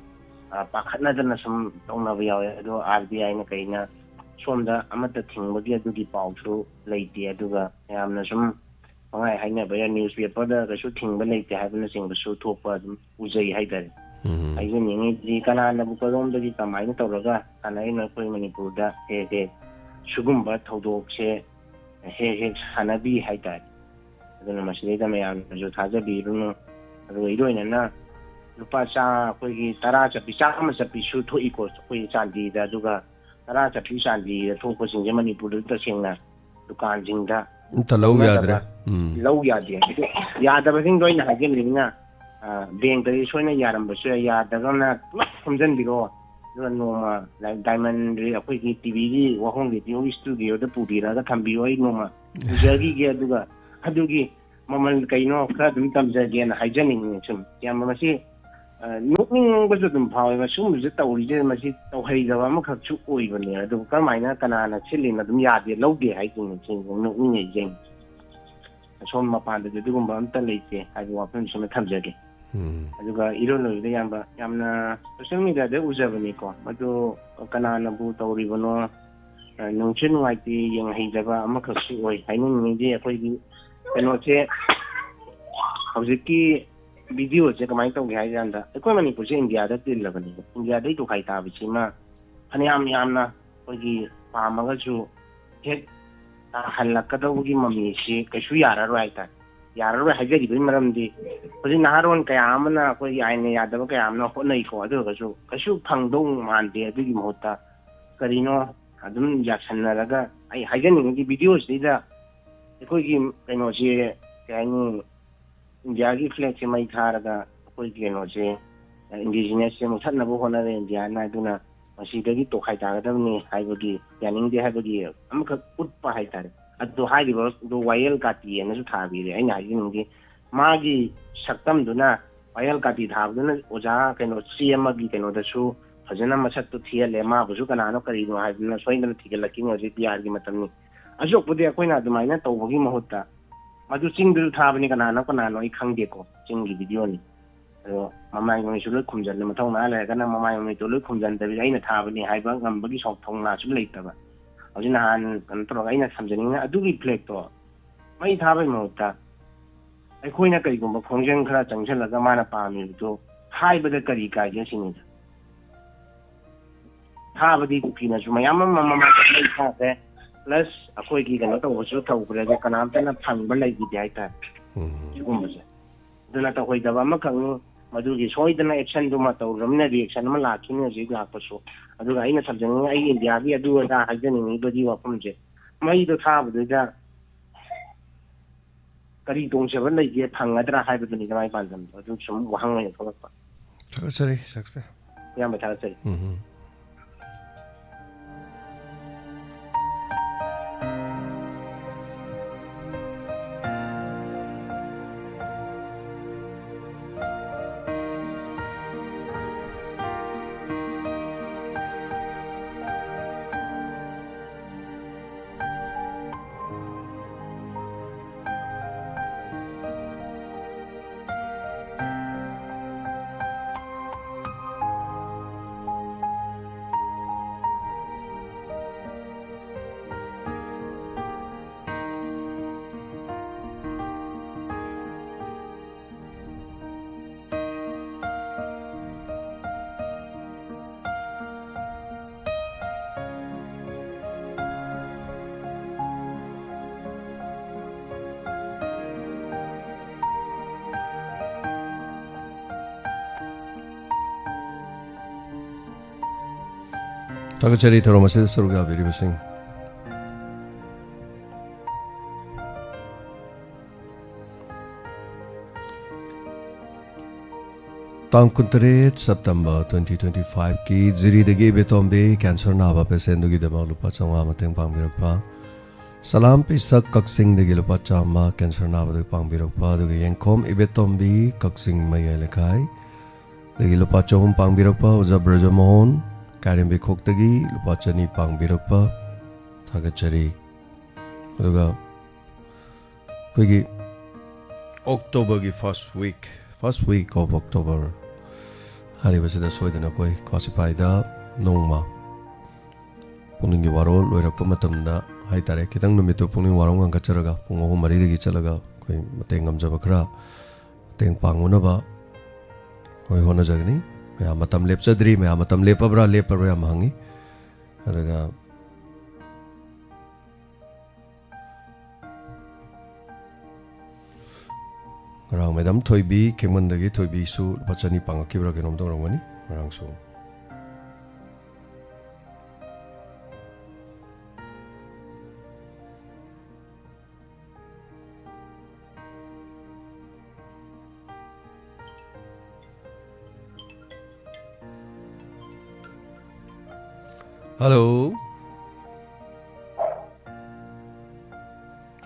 ꯑ, ꯄꯥꯈꯠꯅꯗꯅ ꯁꯨꯝ ꯇꯧꯅꯕ ꯌꯥꯎꯋꯦ꯫ ꯑꯗꯣ RBIꯅ ꯀꯩꯅ ꯁꯣꯝꯗ ꯑꯃꯠꯇ ꯊꯤꯡꯕꯒꯤ ꯑꯗꯨꯒꯤ ꯄꯥꯎꯁꯨ ꯂꯩꯇꯦ꯫ ꯑꯗꯨꯒ ꯃꯌꯥꯝꯅ ꯁꯨꯝ ꯄꯪꯍꯥꯏ ꯍꯥꯏꯅꯕ ꯌꯥꯏ, newspaperꯗ ꯀꯩꯁꯨ ꯊꯤꯡꯕ ꯂꯩꯇꯦ ꯍꯥꯏꯕꯅꯆꯤꯡꯕꯁꯨ ꯊꯣꯛꯄ ꯑꯗꯨꯝ ꯎꯖꯩ ꯍꯥꯏꯇꯥꯔꯦ꯫ ꯎꯝ꯫ ꯍꯥꯏꯖꯅꯤꯡꯉꯤꯗꯤ ꯀꯅꯥꯅꯕꯨ ꯀꯔꯣꯝꯗꯒꯤ ꯀꯃꯥꯏꯅ ꯇꯧꯔꯒ ꯁꯥꯟꯅꯔꯤꯅꯣ? ꯑꯩꯈꯣꯏ ꯃꯅꯤꯄꯨꯔꯗ ꯍꯦꯛ ꯍꯦꯛ ꯁꯤꯒꯨꯝꯕ ꯊꯧꯗꯣꯛꯁꯦ ꯍꯦꯛ ꯍꯦꯛ ꯁꯥꯟꯅꯕꯤ ꯍꯥꯏꯇꯥꯔꯦ꯫ ꯑꯗꯨꯅ ꯃꯁꯤꯗꯩꯗ ꯃꯌꯥꯝꯅꯁꯨ ꯊꯥꯖꯕꯤꯔꯨꯅꯨ꯫ ꯑꯗꯨꯒ ꯏꯔꯣꯏꯅꯅ ꯂꯨꯄꯥ ꯆꯥ-, ꯑꯩꯈꯣꯏꯒꯤ ꯇꯔꯥ ꯆꯠꯄꯤ, ꯆꯥꯝꯃ ꯆꯠꯄꯤꯁꯨ ꯊꯣꯛꯏꯀꯣ ꯑꯩꯈꯣꯏ ꯆꯥꯟꯗꯤꯗ꯫ ꯑꯗꯨꯒ ꯇꯔꯥ ꯆꯠꯄꯤ ꯆꯥꯟꯗꯤꯗ ꯊꯣꯛꯄꯁꯤꯡꯁꯦ ꯃꯅꯤꯄꯨꯔꯗ ꯇꯁꯦꯡꯅ ꯗꯨꯀꯥꯟꯁꯤꯡꯗ ꯑꯝꯇ ꯂꯧ ꯌꯥꯗ꯭ꯔꯦ꯫ ꯂꯧꯅꯗꯕ, ꯎꯝ꯫ ꯂꯧ ꯌꯥꯗꯦ꯫ ꯑꯗꯨ ꯌꯥꯗꯕꯁꯤꯡꯗꯣ ꯑꯩꯅ ꯍꯥꯏꯖꯅꯤꯡꯉꯤꯅ, ꯑ, bankꯇꯗꯤ ꯁꯣꯏꯅ ꯌꯥꯔꯝꯕꯁꯨ ꯌꯥꯏ, ꯌꯥꯗ꯭ꯔꯒꯅ ꯄꯨꯂꯞ ꯈꯣꯝꯖꯤꯟꯕꯤꯔꯣ꯫ ꯑꯗꯨꯒ ꯅꯣꯡꯃ ꯂꯥꯏꯛ Diamond ꯔꯦ-, ꯑꯩꯈꯣꯏꯒꯤ TVꯒꯤ ꯋꯥꯍꯣꯡ ꯔꯦꯗꯤꯑꯣꯒꯤ studioꯗ ꯄꯨꯕꯤꯔꯒ ꯊꯝꯕꯤꯌꯨ꯫ ꯑꯩ ꯅꯣꯡꯃ ꯎꯖꯈꯤꯒꯦ꯫ ꯑꯗꯨꯒ ꯑꯗꯨꯒꯤ ꯃꯃꯜ ꯀꯩꯅꯣ ꯈꯔ ꯑꯗꯨꯝ ꯇꯝꯖꯒꯦꯅ ꯍꯥꯏꯖꯅꯤꯡꯉꯤ꯫ ꯁꯨꯝ ꯌꯥꯝꯅ ꯃꯁꯤ, ꯑ, ꯅꯣꯛꯅꯤꯡꯕꯁꯨ ꯑꯗꯨꯝ ꯐꯥꯎꯋꯦꯕ꯫ ꯁꯤꯒꯨꯝꯕꯁꯦ ꯇꯧꯔꯤꯁꯦ ꯃꯁꯤ ꯇꯧꯍꯩꯗꯕ ꯑꯃꯈꯛꯁꯨ ꯑꯣꯏꯕꯅꯦ꯫ ꯑꯗꯨꯕꯨ ꯀꯔꯝꯍꯥꯏꯅ ꯀꯅꯥꯅ ꯁꯤꯜꯂꯤꯅꯣ ꯑꯗꯨꯝ ꯌꯥꯗꯦ, ꯂꯧꯗꯦ ꯍꯥꯏꯁꯤꯅꯤ꯫ ꯁꯤ ꯅꯣꯛꯅꯤꯡꯉꯩꯁꯦ꯫ ꯑꯁꯣꯝ ꯃꯄꯥꯟꯗꯗꯤ ꯑꯗꯨꯒꯨꯝꯕ ꯑꯝꯇ ꯂꯩꯇꯦ ꯍꯥꯏꯕ ꯋꯥꯐꯝꯁꯤꯃ ꯊꯝꯖꯒꯦ꯫ ꯎꯝ꯫ ꯑꯗꯨꯒ ꯏꯔꯣꯏ ꯂꯣꯏꯕꯗ ꯏꯌꯥꯝꯕ, ꯌꯥꯝꯅ social mediaꯗ ꯎꯖꯕꯅꯤꯀꯣ, ꯃꯗꯨ ꯀꯅꯥꯅꯕꯨ ꯇꯧꯔꯤꯕꯅꯣ, ꯑ, ꯅꯨꯡꯁꯨ ꯅꯨꯡꯉꯥꯏꯇꯦ, ꯌꯦꯡꯍꯩꯗꯕ ꯑꯃꯈꯛꯁꯨ ꯑꯣꯏ꯫ ꯍꯥꯏꯅꯤꯡꯉꯤꯗꯤ ꯑꯩꯈꯣꯏꯒꯤ ꯀꯩꯅꯣꯁꯦ, ꯍꯧꯖꯤꯛꯀꯤ videoꯁꯦ ꯀꯃꯥꯏꯅ ꯇꯧꯒꯦ ꯍꯥꯏ ꯀꯥꯟꯗ, ꯑꯩꯈꯣꯏ ꯃꯅꯤꯄꯨꯔꯁꯦ ꯏꯟꯗꯤꯌꯥꯗ ꯇꯤꯜꯂꯕꯅꯦꯕ꯫ ꯏꯟꯗꯤꯌꯥꯗꯩ ꯇꯣꯈꯥꯏ ꯇꯥꯕꯁꯤꯃ ꯐꯅꯌꯥꯝ ꯌꯥꯝꯅ ꯑꯩꯈꯣꯏꯒꯤ ꯄꯥꯝꯃꯒꯁꯨ ꯍꯦꯛ ꯇꯥꯍꯜꯂꯛꯀꯗꯧꯕꯒꯤ ꯃꯃꯤꯁꯤ ꯀꯩꯁꯨ ꯌꯥꯔꯔꯣꯏ ꯍꯥꯏꯇꯥꯔꯦ꯫ ꯌꯥꯔꯔꯣꯏ ꯍꯥꯏꯖꯔꯤꯕꯒꯤ ꯃꯔꯝꯗꯤ, ꯍꯧꯖꯤꯛ ꯅꯍꯥꯔꯣꯟ ꯀꯌꯥ ꯑꯃꯅ ꯑꯩꯈꯣꯏꯒꯤ ꯑꯥꯏꯟꯅ ꯌꯥꯗꯕ ꯀꯌꯥ ꯑꯃꯅ ꯍꯣꯠꯅꯩꯀꯣ꯫ ꯑꯗꯨ ꯑꯣꯏꯔꯒꯁꯨ ꯀꯩꯁꯨ ꯐꯪꯗꯧ ꯃꯥꯟꯗꯦ꯫ ꯑꯗꯨꯒꯤ ꯃꯍꯨꯠꯇ ꯀꯔꯤꯅꯣ ꯑꯗꯨꯝ ꯌꯥꯁꯟꯅꯔꯒ, ꯑꯩ ꯍꯥꯏꯖꯅꯤꯡꯉꯤꯗꯤ videoꯁꯤꯗ ꯑꯩꯈꯣꯏꯒꯤ ꯀꯩꯅꯣꯁꯤ, ꯀꯩ ꯍꯥꯏꯅꯤ, ꯏꯟꯗꯤꯌꯥꯒꯤ flagꯁꯦ ꯃꯩ ꯊꯥꯔꯒ ꯑꯩꯈꯣꯏꯒꯤ ꯀꯩꯅꯣꯁꯦ, indigenousꯁꯦ ꯃꯨꯊꯠꯅꯕ ꯍꯣꯠꯅꯔꯦ ꯏꯟꯗꯤꯌꯥꯅ꯫ ꯑꯗꯨꯅ ꯃꯁꯤꯗꯒꯤ ꯇꯣꯈꯥꯏ ꯇꯥꯒꯗꯕꯅꯤ ꯍꯥꯏꯕꯒꯤ, ꯌꯥꯅꯤꯡꯗꯦ ꯍꯥꯏꯕꯒꯤ ꯑꯃꯈꯛ ꯎꯠꯄ ꯍꯥꯏꯇꯥꯔꯦ꯫ ꯑꯗꯨ ꯍꯥꯏꯔꯤꯕ ꯑꯗꯨ ꯋꯥꯌꯦꯜ ꯀꯥꯇꯤ ꯍꯥꯏꯅꯁꯨ ꯊꯥꯕꯤꯔꯦ꯫ ꯑꯩꯅ ꯍꯥꯏꯖꯅꯤꯡꯉꯤꯗꯤ ꯃꯥꯒꯤ ꯁꯛꯇꯝꯗꯨꯅ ꯄꯥꯌꯦꯜ ꯀꯥꯇꯤ ꯊꯥꯕꯗꯨꯅ ꯑꯣꯖꯥ ꯀꯩꯅꯣ ꯆꯦ ꯑꯃꯒꯤ ꯀꯩꯅꯣꯗꯁꯨ ꯐꯖꯅ ꯃꯁꯛꯇꯨ ꯊꯤꯍꯜꯂꯦ꯫ ꯃꯥꯕꯨꯁꯨ ꯀꯅꯥꯅꯣ ꯀꯔꯤꯅꯣ ꯍꯥꯏꯗꯅ ꯁꯣꯏꯗꯅ ꯊꯤꯒꯠꯂꯛꯈꯤꯅꯤ ꯍꯧꯖꯤꯛ ꯄꯤ ꯑꯥꯔꯒꯤ ꯃꯇꯝꯅꯤ꯫ ꯑꯁꯣꯛꯄꯗꯤ ꯑꯩꯈꯣꯏꯅ ꯑꯗꯨꯃꯥꯏꯅ ꯇꯧꯕꯒꯤ ꯃꯍꯨꯠꯇ ꯃꯗꯨ ꯆꯤꯡꯗꯁꯨ ꯊꯥꯕꯅꯤ, ꯀꯅꯥꯅꯣ ꯀꯅꯥꯅꯣ ꯑꯩ ꯈꯪꯗꯦꯀꯣ, ꯆꯤꯡꯒꯤ ꯚꯤꯗꯤꯑꯣꯅꯤ꯫ ꯑꯗꯣ ꯃꯃꯥꯏ ꯃꯃꯤꯠꯁꯨ ꯂꯣꯏ ꯈꯨꯝꯖꯤꯜꯂꯦ, ꯃꯊꯧꯅꯥ ꯂꯩꯔꯒꯅ ꯃꯃꯥꯏ ꯃꯃꯤꯠꯇꯣ ꯂꯣꯏ ꯈꯨꯝꯖꯤꯟꯗꯕꯤꯗ ꯑꯩꯅ ꯊꯥꯕꯅꯤ ꯍꯥꯏꯕ ꯉꯝꯕꯒꯤ ꯁꯥꯎ-, ꯊꯧꯅꯥꯁꯨ ꯂꯩꯇꯕ꯫ ꯍꯧꯖꯤꯛ ꯅꯍꯥꯟ ꯀꯩꯅꯣ ꯇꯧꯔꯒ ꯑꯩꯅ ꯊꯝꯖꯅꯤꯡꯉꯤ ꯑꯗꯨꯒꯤ ꯐ꯭ꯂꯦꯛꯇꯣ ꯃꯩ ꯊꯥꯕꯒꯤ ꯃꯍꯨꯠꯇ ꯑꯩꯈꯣꯏꯅ ꯀꯔꯤꯒꯨꯝꯕ ꯈꯣꯡꯖꯪ ꯈꯔ ꯆꯪꯁꯤꯜꯂꯒ ꯃꯥꯅ ꯄꯥꯝꯃꯤꯕꯗꯨ ꯍꯥꯏꯕꯗ ꯀꯔꯤ ꯀꯥꯏꯒꯦ ꯁꯤꯅꯤꯗ꯫ ꯊꯥꯕꯗꯤ ꯀꯨꯀꯤꯅꯁꯨ ꯃꯌꯥꯝ ꯑꯃ ꯃꯃꯥꯡꯗ ꯃꯩ ꯊꯥꯈ꯭ꯔꯦ, ꯄ꯭ꯂꯁ ꯑꯩꯈꯣꯏꯒꯤ ꯀꯩꯅꯣ ꯇꯧꯕꯁꯨ ꯇꯧꯈ꯭ꯔꯦ, ꯑꯗꯣ ꯀꯅꯥꯝꯇꯅ ꯐꯪꯕ ꯂꯩꯈꯤꯗꯦ ꯍꯥꯏꯇꯥꯔꯦ꯫ ꯎꯝ꯫ ꯁꯤꯒꯨꯝꯕꯁꯦ ꯑꯗꯨꯅ ꯇꯧꯍꯩꯗꯕ ꯑꯃꯈꯛꯅꯤ꯫ ꯃꯗꯨꯒꯤ ꯁꯣꯏꯗꯅ ꯑꯦꯛꯁꯟꯗꯨꯃ ꯇꯧꯔꯕꯅꯤꯅ ꯔꯤꯑꯦꯛꯁꯟ ꯑꯃ ꯂꯥꯛꯈꯤꯅꯤ ꯍꯧꯖꯤꯛ ꯂꯥꯛꯄꯁꯨ꯫ ꯑꯗꯨꯒ ꯑꯩꯅ ꯊꯝꯖꯅꯤꯡꯉꯤ, ꯑꯩ ꯏꯟꯗꯤꯌꯥꯒꯤ ꯑꯗꯨ ꯑꯗꯥ ꯍꯥꯏꯖꯅꯤꯡꯉꯤꯕꯗꯤ ꯋꯥꯐꯝꯁꯦ, ꯃꯩꯗꯣ ꯊꯥꯕꯗꯨꯗ ꯀꯔꯤ ꯇꯣꯡꯖꯕ ꯂꯩꯒꯦ, ꯐꯪꯒꯗ꯭ꯔꯥ ꯍꯥꯏꯕꯗꯨꯅꯤ ꯃꯥꯏ ꯄꯥꯟꯗꯝꯗꯣ꯫ ꯑꯗꯨ ꯁꯨꯝ ꯋꯥꯍꯪ ꯑꯣꯏꯅ ꯊꯣꯛꯂꯛꯄ꯫ ꯊꯥꯒꯠꯆꯔꯤ, ꯁꯛꯁꯄꯤꯌꯔ꯫ ꯏꯌꯥꯝꯕ ꯊꯥꯒꯠꯆꯔꯤ꯫ ꯎꯝ ꯍꯝ꯫ ꯊꯥꯒꯠꯆꯔꯤ ꯊꯧꯔꯝ ꯑꯁꯤꯗ ꯁꯔꯨꯛ ꯌꯥꯕꯤꯔꯤꯕꯁꯤꯡ꯫ ꯇꯥꯡ ꯀꯨꯟꯇꯔꯦꯠ ꯁꯦꯞꯇꯦꯝꯕꯔ twenty twenty five ꯀꯤ ꯖꯤꯔꯤꯗꯒꯤ ꯏꯕꯦꯇꯣꯝꯕꯤ cancer ꯅꯥꯕ patientꯗꯨꯒꯤꯗꯃꯛ ꯂꯨꯄꯥ ꯆꯥꯝꯃꯉꯥ ꯃꯇꯦꯡ ꯄꯥꯡꯕꯤꯔꯛꯄ꯫ ꯁꯂꯥꯝ ꯄꯤꯁꯛ ꯀꯛꯆꯤꯡꯗꯒꯤ ꯂꯨꯄꯥ ꯆꯥꯝꯃ cancer ꯅꯥꯕꯗꯒꯤ ꯄꯥꯡꯕꯤꯔꯛꯄ, ꯑꯗꯨꯒ ꯌꯦꯡꯈꯣꯝ ꯏꯕꯦꯇꯣꯝꯕꯤ ꯀꯛꯆꯤꯡ ꯃꯌꯥꯏ ꯂꯩꯀꯥꯏ ꯗꯒꯤ ꯂꯨꯄꯥ ꯆꯍꯨꯝ ꯄꯥꯡꯕꯤꯔꯛꯄ ꯑꯣꯖꯥ ꯕ꯭ꯔꯖꯃꯣꯍꯟ ꯀꯥꯏꯔꯦꯝꯕꯤꯈꯣꯛꯇꯒꯤ ꯂꯨꯄꯥ ꯆꯅꯤ ꯄꯥꯡꯕꯤꯔꯛꯄ ꯊꯥꯒꯠꯆꯔꯤ꯫ ꯑꯗꯨꯒ ꯑꯩꯈꯣꯏꯒꯤ October ꯒꯤ first week, first week of October ꯍꯥꯏꯔꯤꯕꯁꯤꯗ ꯁꯣꯏꯗꯅ ꯑꯩꯈꯣꯏ ꯀ꯭ꯋꯥꯁꯤꯐꯥꯏꯗ ꯅꯣꯡꯃ ꯄꯨꯛꯅꯤꯡꯒꯤ ꯋꯥꯔꯣꯜ ꯂꯣꯏꯔꯛꯄ ꯃꯇꯝꯗ ꯍꯥꯏꯇꯥꯔꯦ, ꯈꯤꯇꯪ ꯅꯨꯃꯤꯠꯇꯨ ꯄꯨꯛꯅꯤꯡ ꯋꯥꯔꯣꯜ ꯉꯟꯈꯠꯆꯔꯒ ꯄꯨꯡ ꯑꯍꯨꯝ ꯃꯔꯤꯗꯒꯤ ꯆꯠꯂꯒ ꯑꯩꯈꯣꯏ ꯃꯇꯦꯡ ꯉꯝꯖꯕ ꯈꯔ ꯃꯇꯦꯡ ꯄꯥꯡꯉꯨꯅꯕ ꯑꯩꯈꯣꯏ ꯍꯣꯠꯅꯖꯒꯅꯤ꯫ ꯃꯌꯥꯝ ꯃꯇꯝ ꯂꯦꯞꯆꯗ꯭ꯔꯤ꯫ ꯃꯌꯥꯝ ꯃꯇꯝ ꯂꯦꯞꯄꯕ꯭ꯔꯥ ꯂꯦꯞꯄꯕ꯭ꯔꯥ ꯌꯥꯝ ꯍꯪꯉꯤ꯫ ꯑꯗꯨꯒ ꯉꯔꯥꯡ ꯃꯦꯗꯥꯝ ꯊꯣꯏꯕꯤ ꯈꯦꯡꯃꯟꯗꯒꯤ ꯊꯣꯏꯕꯤꯁꯨ ꯂꯨꯄꯥ ꯆꯅꯤ ꯄꯥꯡꯉꯛꯈꯤꯕ꯭ꯔꯥ ꯀꯩꯅꯣꯝ ꯇꯧꯔꯝꯒꯅꯤ ꯉꯔꯥꯡꯁꯨ꯫ Hello.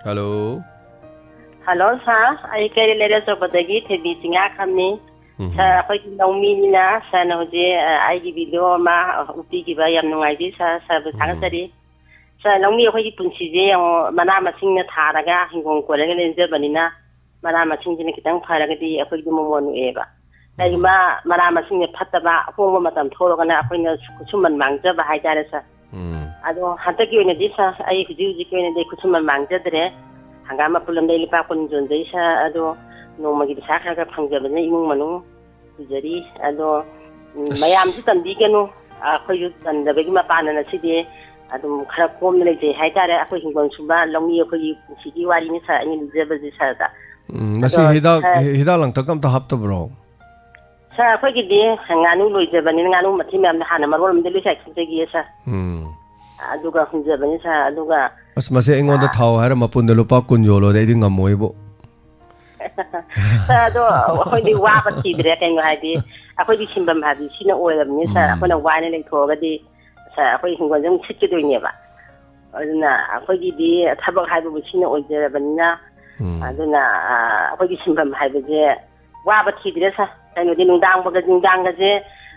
Hello. Hello, sir. ꯑꯩ ꯀꯩꯔꯦꯜ ꯂꯩꯔꯛ ꯑꯆꯧꯕꯗꯒꯤ ꯊꯣꯏꯕꯤ ꯆꯤꯡꯉꯥꯈꯝꯅꯤ꯫ ꯎꯝ꯫ Sir, ꯑꯩꯈꯣꯏꯒꯤ ꯂꯧꯃꯤꯅꯤꯅ sirꯅ ꯍꯧꯖꯤꯛ, ꯑ, ꯑꯩꯒꯤ video ꯑꯃ, ꯑ, ꯎꯠꯄꯤꯈꯤꯕ ꯌꯥꯝ ꯅꯨꯡꯉꯥꯏꯖꯩ, sir꯫ Sirꯕꯨ ꯎꯝ꯫ ꯊꯥꯒꯠꯆꯔꯤ꯫ Sir, ꯂꯧꯃꯤ ꯑꯩꯈꯣꯏꯒꯤ ꯄꯨꯟꯁꯤꯁꯦ ꯌꯦꯡꯉꯣ, ꯃꯅꯥ ꯃꯁꯤꯡꯅ ꯊꯥꯔꯒ ꯍꯤꯡꯒꯣꯜ ꯀꯣꯏꯔꯒ ꯂꯦꯟꯖꯕꯅꯤꯅ ꯃꯅꯥ ꯃꯁꯤꯡꯁꯤꯅ ꯈꯤꯇꯪ ꯐꯔꯒꯗꯤ ꯑꯩꯈꯣꯏꯒꯤ ꯃꯃꯣꯟ ꯅꯣꯛꯑꯦꯕ꯫ ꯎꯝ꯫ ꯀꯔꯤꯒꯨꯝꯕ ꯃꯅꯥ ꯃꯁꯤꯡꯁꯦ ꯐꯠꯇꯕ, ꯑꯍꯣꯡꯕ ꯃꯇꯝ ꯊꯣꯛꯂꯒꯅ ꯑꯩꯈꯣꯏꯅ ꯈꯨꯠꯁꯨꯃꯟ ꯃꯥꯡꯖꯕ ꯍꯥꯏꯇꯥꯔꯦ, sir꯫ ꯎꯝ꯫ ꯑꯗꯣ ꯍꯟꯗꯛꯀꯤ ꯑꯣꯏꯅꯗꯤ, sir, ꯑꯩ ꯍꯧꯖꯤꯛ ꯍꯧꯖꯤꯛꯀꯤ ꯑꯣꯏꯅꯗꯤ ꯈꯨꯠꯁꯨꯃꯟ ꯃꯥꯡꯖꯗ꯭ꯔꯦ꯫ ꯍꯪꯒꯥꯝ ꯃꯄꯨꯟ ꯑꯃꯗ ꯑꯩ ꯂꯨꯄꯥ ꯀꯨꯟ ꯌꯣꯟꯖꯩ, sir꯫ ꯑꯗꯣ ꯅꯣꯡꯃꯒꯤ ꯄꯩꯁꯥ ꯈꯔ ꯈꯔ ꯐꯪꯖꯕꯅ ꯏꯃꯨꯡ ꯃꯅꯨꯡ ꯄꯨꯖꯔꯤ꯫ ꯑꯗꯣ, ꯎꯝ, ꯑꯁ꯫ ꯃꯌꯥꯝꯁꯨ ꯇꯟꯕꯤꯒꯅꯨ꯫ ꯑꯩꯈꯣꯏꯁꯨ ꯇꯟꯗꯕꯒꯤ ꯃꯄꯥꯟꯅ ꯉꯁꯤꯗꯤ ꯑꯗꯨꯝ ꯈꯔ ꯀꯣꯝꯅ ꯂꯩꯖꯩ ꯍꯥꯏꯇꯥꯔꯦ꯫ ꯑꯩꯈꯣꯏ ꯍꯤꯡꯒꯣꯜ ꯁꯨꯕ ꯂꯧꯃꯤ ꯑꯩꯈꯣꯏꯒꯤ ꯄꯨꯟꯁꯤꯒꯤ ꯋꯥꯔꯤꯅꯤ, sir, ꯑꯩꯅ ꯂꯤꯖꯕꯁꯦ sirꯗ꯫ ꯎꯝ, ꯃꯁꯤ ꯑꯗꯣ, ꯍꯤꯗꯥꯛ, sir, ꯍꯤ-, ꯍꯤꯗꯥꯛ ꯂꯥꯡꯊꯛ ꯑꯝꯇ ꯍꯥꯞꯇꯕ꯭ꯔꯣ? Sir, ꯑꯩꯈꯣꯏꯒꯤꯗꯤ ꯉꯥꯅꯨ ꯂꯣꯏꯖꯕꯅꯤꯅ ꯉꯥꯅꯨ ꯃꯊꯤ ꯃꯌꯥꯝꯗꯣ ꯍꯥꯟꯅ ꯃꯔꯣꯜ ꯑꯃꯗꯤ ꯂꯣꯏ ꯆꯥꯏꯊꯣꯛꯆꯈꯤꯌꯦ, sir꯫ ꯎꯝ꯫ ꯑꯗꯨꯒ ꯍꯨꯟꯖꯕꯅꯤ, sir꯫ ꯑꯗꯨꯒ, ꯑꯁ, ꯃꯁꯤ ꯑꯩꯉꯣꯟꯗ, ꯑꯥ, ꯊꯥꯎ ꯍꯥꯏꯔ ꯃꯄꯨꯟꯗ ꯂꯨꯄꯥ ꯀꯨꯟ ꯌꯣꯜꯂꯣꯗꯤ ꯑꯩꯗꯤ ꯉꯝꯃꯣꯏꯕꯣ꯫ Sir, ꯑꯗꯣ ꯑꯩꯈꯣꯏꯗꯤ ꯋꯥꯕ ꯊꯤꯗ꯭ꯔꯦ, ꯀꯩꯅꯣ ꯍꯥꯏꯗꯤ, ꯑꯩꯈꯣꯏꯗꯤ ꯁꯤꯟꯐꯝ ꯍꯥꯏꯕꯗꯤ ꯁꯤꯅ ꯑꯣꯏꯔꯕꯅꯤ, sir꯫ ꯎꯝ꯫ ꯑꯩꯈꯣꯏꯅ ꯋꯥꯅ ꯂꯩꯊꯣꯛꯑꯒꯗꯤ, sir, ꯑꯩꯈꯣꯏ ꯍꯤꯡꯒꯣꯜꯁꯦ ꯑꯃꯨꯛ ꯁꯤꯠꯀꯗꯣꯏꯅꯦꯕ꯫ ꯑꯗꯨꯅ ꯑꯩꯈꯣꯏꯒꯤꯗꯤ ꯊꯕꯛ ꯍꯥꯏꯕꯕꯨ ꯁꯤꯅ ꯑꯣꯏꯖꯔꯕꯅꯤꯅ, ꯎꯝ꯫ ꯑꯗꯨꯅ ꯑ, ꯑꯩꯈꯣꯏꯒꯤ ꯁꯤꯟꯐꯝ ꯍꯥꯏꯕꯁꯦ ꯋꯥꯕ ꯊꯤꯗ꯭ꯔꯦ ꯁꯥꯔ꯫ ꯀꯩꯅꯣꯗꯤ ꯅꯨꯡꯗꯥꯡꯕꯒ ꯅꯨꯡꯗꯥꯡꯒꯁꯦ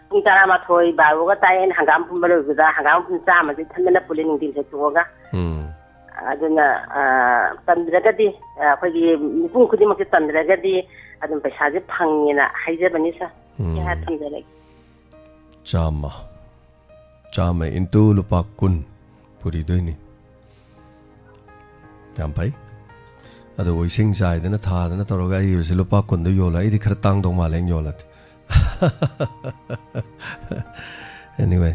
ꯄꯨꯡ ꯇꯔꯥꯃꯥꯊꯣꯏ ꯕꯥꯔꯣꯒ ꯇꯥꯏ꯫ ꯑꯩꯅ ꯍꯪꯒꯥꯝ ꯐꯨꯝꯕ ꯂꯣꯏꯕꯗ ꯍꯪꯒꯥꯝ ꯐꯨꯝ ꯆꯥꯝꯃꯁꯦ ꯏꯊꯟꯗꯅ ꯄꯨꯜꯂꯦ ꯅꯨꯡꯊꯤꯜ ꯁꯦꯠꯇꯣꯛꯑꯒ꯫ ꯎꯝ꯫ ꯑꯗꯨꯅ ꯑ, ꯇꯟꯗ꯭ꯔꯒꯗꯤ ꯑ, ꯑꯩꯈꯣꯏꯒꯤ ꯃꯤꯄꯨꯝ ꯈꯨꯗꯤꯡꯃꯛꯁꯦ ꯇꯟꯗ꯭ꯔꯒꯗꯤ ꯑꯗꯨꯝ ꯄꯩꯁꯥꯁꯦ ꯐꯪꯉꯦꯅ ꯍꯥꯏꯖꯕꯅꯤ ꯁꯥꯔ꯫ ꯁꯤ ꯍꯥꯏꯔ ꯎꯝ꯫ ꯊꯝꯖꯔꯒꯦ꯫ ꯆꯥꯝꯃ ꯆꯥꯝꯃ into ꯂꯨꯄꯥ ꯀꯨꯟ ꯄꯨꯔꯤꯗꯣꯏꯅꯤ꯫ ꯌꯥꯝ ꯐꯩ꯫ ꯑꯗꯨꯕꯨ ꯏꯁꯤꯡ ꯆꯥꯏꯗꯅ ꯊꯥꯗꯅ ꯇꯧꯔꯒ ꯑꯩꯒꯤꯁꯦ ꯂꯨꯄꯥ ꯀꯨꯟꯗ ꯌꯣꯜꯂꯦ꯫ ꯑꯩꯗꯤ ꯈꯔ ꯇꯥꯡꯗꯧ ꯃꯥꯜꯂꯦ ꯑꯩꯅ ꯌꯣꯜꯂꯗꯤ꯫ Anyway,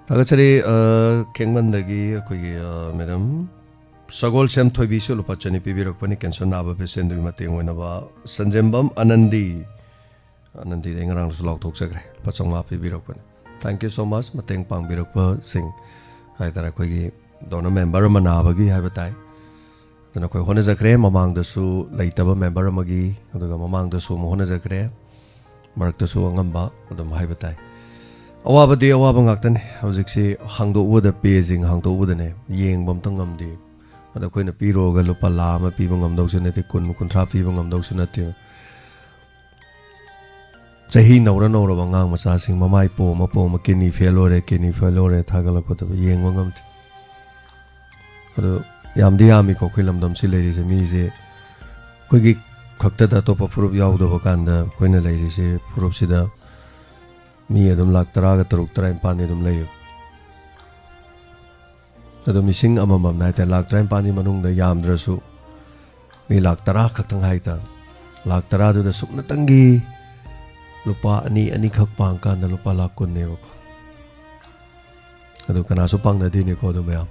ꯊꯥꯒꯠꯆꯔꯤ꯫ ꯑ, ꯈꯦꯡꯃꯟꯗꯒꯤ ꯑꯩꯈꯣꯏꯒꯤ, ꯑ, ꯃꯦꯗꯥꯝ ꯁꯒꯣꯜꯁꯦꯝ ꯊꯣꯏꯕꯤꯁꯨ ꯂꯨꯄꯥ ꯆꯅꯤ ꯄꯤꯕꯤꯔꯛꯄꯅꯤ꯫ ꯀꯦꯟꯁꯔ ꯅꯥꯕ ꯄꯦꯁꯦꯟꯗꯨꯒꯤ ꯃꯇꯦꯡ ꯑꯣꯏꯅꯕ ꯁꯟꯖꯦꯝꯕꯝ ꯑꯅꯟꯗꯤ, ꯑꯅꯟꯗꯤꯗꯤ ꯑꯩ ꯉꯔꯥꯡꯗꯁꯨ ꯂꯥꯎꯊꯣꯛꯆꯈ꯭ꯔꯦ, ꯂꯨꯄꯥ ꯆꯥꯝꯃꯉꯥ ꯄꯤꯕꯤꯔꯛꯄꯅꯤ꯫ Thank you so much꯫ ꯃꯇꯦꯡ ꯄꯥꯡꯕꯤꯔꯛꯄꯁꯤꯡ ꯍꯥꯏꯇꯥꯔꯦ, ꯑꯩꯈꯣꯏꯒꯤ ꯗꯣꯅꯔ ꯃꯦꯝꯕꯔ ꯑꯃ ꯅꯥꯕꯒꯤ ꯍꯥꯏꯕ ꯇꯥꯏ꯫ ꯑꯗꯨꯅ ꯑꯩꯈꯣꯏ ꯍꯣꯠꯅꯖꯈ꯭ꯔꯦ, ꯃꯃꯥꯡꯗꯁꯨ ꯂꯩꯇꯕ ꯃꯦꯝꯕꯔ ꯑꯃꯒꯤ, ꯑꯗꯨꯒ ꯃꯃꯥꯡꯗꯁꯨ ꯑꯃꯨꯛ ꯍꯣꯠꯅꯖꯈ꯭ꯔꯦ, ꯃꯔꯛꯇꯁꯨ ꯑꯉꯝꯕ ꯑꯗꯨꯝ ꯍꯥꯏꯕ ꯇꯥꯏ꯫ ꯑꯋꯥꯕꯗꯤ ꯑꯋꯥꯕ ꯉꯥꯛꯇꯅꯤ꯫ ꯍꯧꯖꯤꯛꯁꯤ ꯍꯥꯡꯗꯣꯛꯎꯕꯗ, ꯄꯦꯁꯤꯡ ꯍꯥꯡꯗꯣꯛꯎꯕꯗꯅꯦ, ꯌꯦꯡꯕ ꯑꯝꯇ ꯉꯝꯗꯦ꯫ ꯑꯗ ꯑꯩꯈꯣꯏꯅ ꯄꯤꯔꯨꯔꯒ ꯂꯨꯄꯥ ꯂꯥꯈ ꯑꯃ ꯄꯤꯕ ꯉꯝꯗꯧꯁꯨ ꯅꯠꯇꯦ, ꯀꯨꯟ ꯀꯨꯟꯊ꯭ꯔꯥ ꯄꯤꯕ ꯉꯝꯗꯧꯁꯨ ꯅꯠꯇꯦ꯫ ꯆꯍꯤ ꯅꯧꯔ ꯅꯧꯔꯕ ꯑꯉꯥꯡ ꯃꯆꯥꯁꯤꯡ ꯃꯃꯥꯏ ꯄꯣꯝꯃ ꯄꯣꯝꯃ, ꯀꯤꯗꯅꯤ ꯐꯦꯜ ꯑꯣꯏꯔꯦ, ꯀꯤꯗꯅꯤ ꯐꯦꯜ ꯑꯣꯏꯔꯦ ꯊꯥꯒꯠꯂꯛꯄꯗꯕꯨ ꯌꯦꯡꯕ ꯉꯝꯗꯦ꯫ ꯑꯗꯨ ꯌꯥꯝꯗꯤ ꯌꯥꯝꯃꯤꯀꯣ ꯑꯩꯈꯣꯏ ꯂꯝꯗꯝꯁꯤ ꯂꯩꯔꯤꯁꯦ꯫ ꯃꯤꯁꯦ ꯑꯩꯈꯣꯏꯒꯤ ꯈꯛꯇꯗ, ꯑꯇꯣꯞꯄ ꯐꯨꯔꯨꯞ ꯌꯥꯎꯗꯕ ꯀꯥꯟꯗ ꯑꯩꯈꯣꯏꯅ ꯂꯩꯔꯤꯁꯦ ꯐꯨꯔꯨꯞꯁꯤꯗ ꯃꯤ ꯑꯗꯨꯝ ꯂꯥꯈ ꯇꯔꯥꯒ ꯇꯔꯨꯛ, ꯇꯔꯥꯅꯤꯄꯥꯟꯗꯤ ꯑꯗꯨꯝ ꯂꯩꯌꯦꯕ꯫ ꯑꯗꯣ ꯃꯤꯁꯤꯡ ꯑꯃꯃꯝꯅ ꯍꯥꯏꯇꯥꯔꯦ, ꯂꯥꯈ ꯇꯔꯥꯅꯤꯄꯥꯟꯒꯤ ꯃꯅꯨꯡꯗ ꯌꯥꯝꯗ꯭ꯔꯁꯨ ꯃꯤ ꯂꯥꯈ ꯇꯔꯥ ꯈꯛꯇꯪ ꯍꯥꯏꯇꯥꯔꯦ, ꯂꯥꯈ ꯇꯔꯥꯗꯨꯗ ꯁꯨꯞꯅꯇꯪꯒꯤ ꯂꯨꯄꯥ ꯑꯅꯤ, ꯑꯅꯤꯈꯛ ꯄꯥꯡꯀꯥꯟꯗ ꯂꯨꯄꯥ ꯂꯥꯈ ꯀꯨꯟꯅꯦꯕꯀꯣ꯫ ꯑꯗꯨ ꯀꯅꯥꯁꯨ ꯄꯥꯡꯅꯗꯦꯅꯦꯀꯣ꯫ ꯑꯗꯨ ꯃꯌꯥꯝ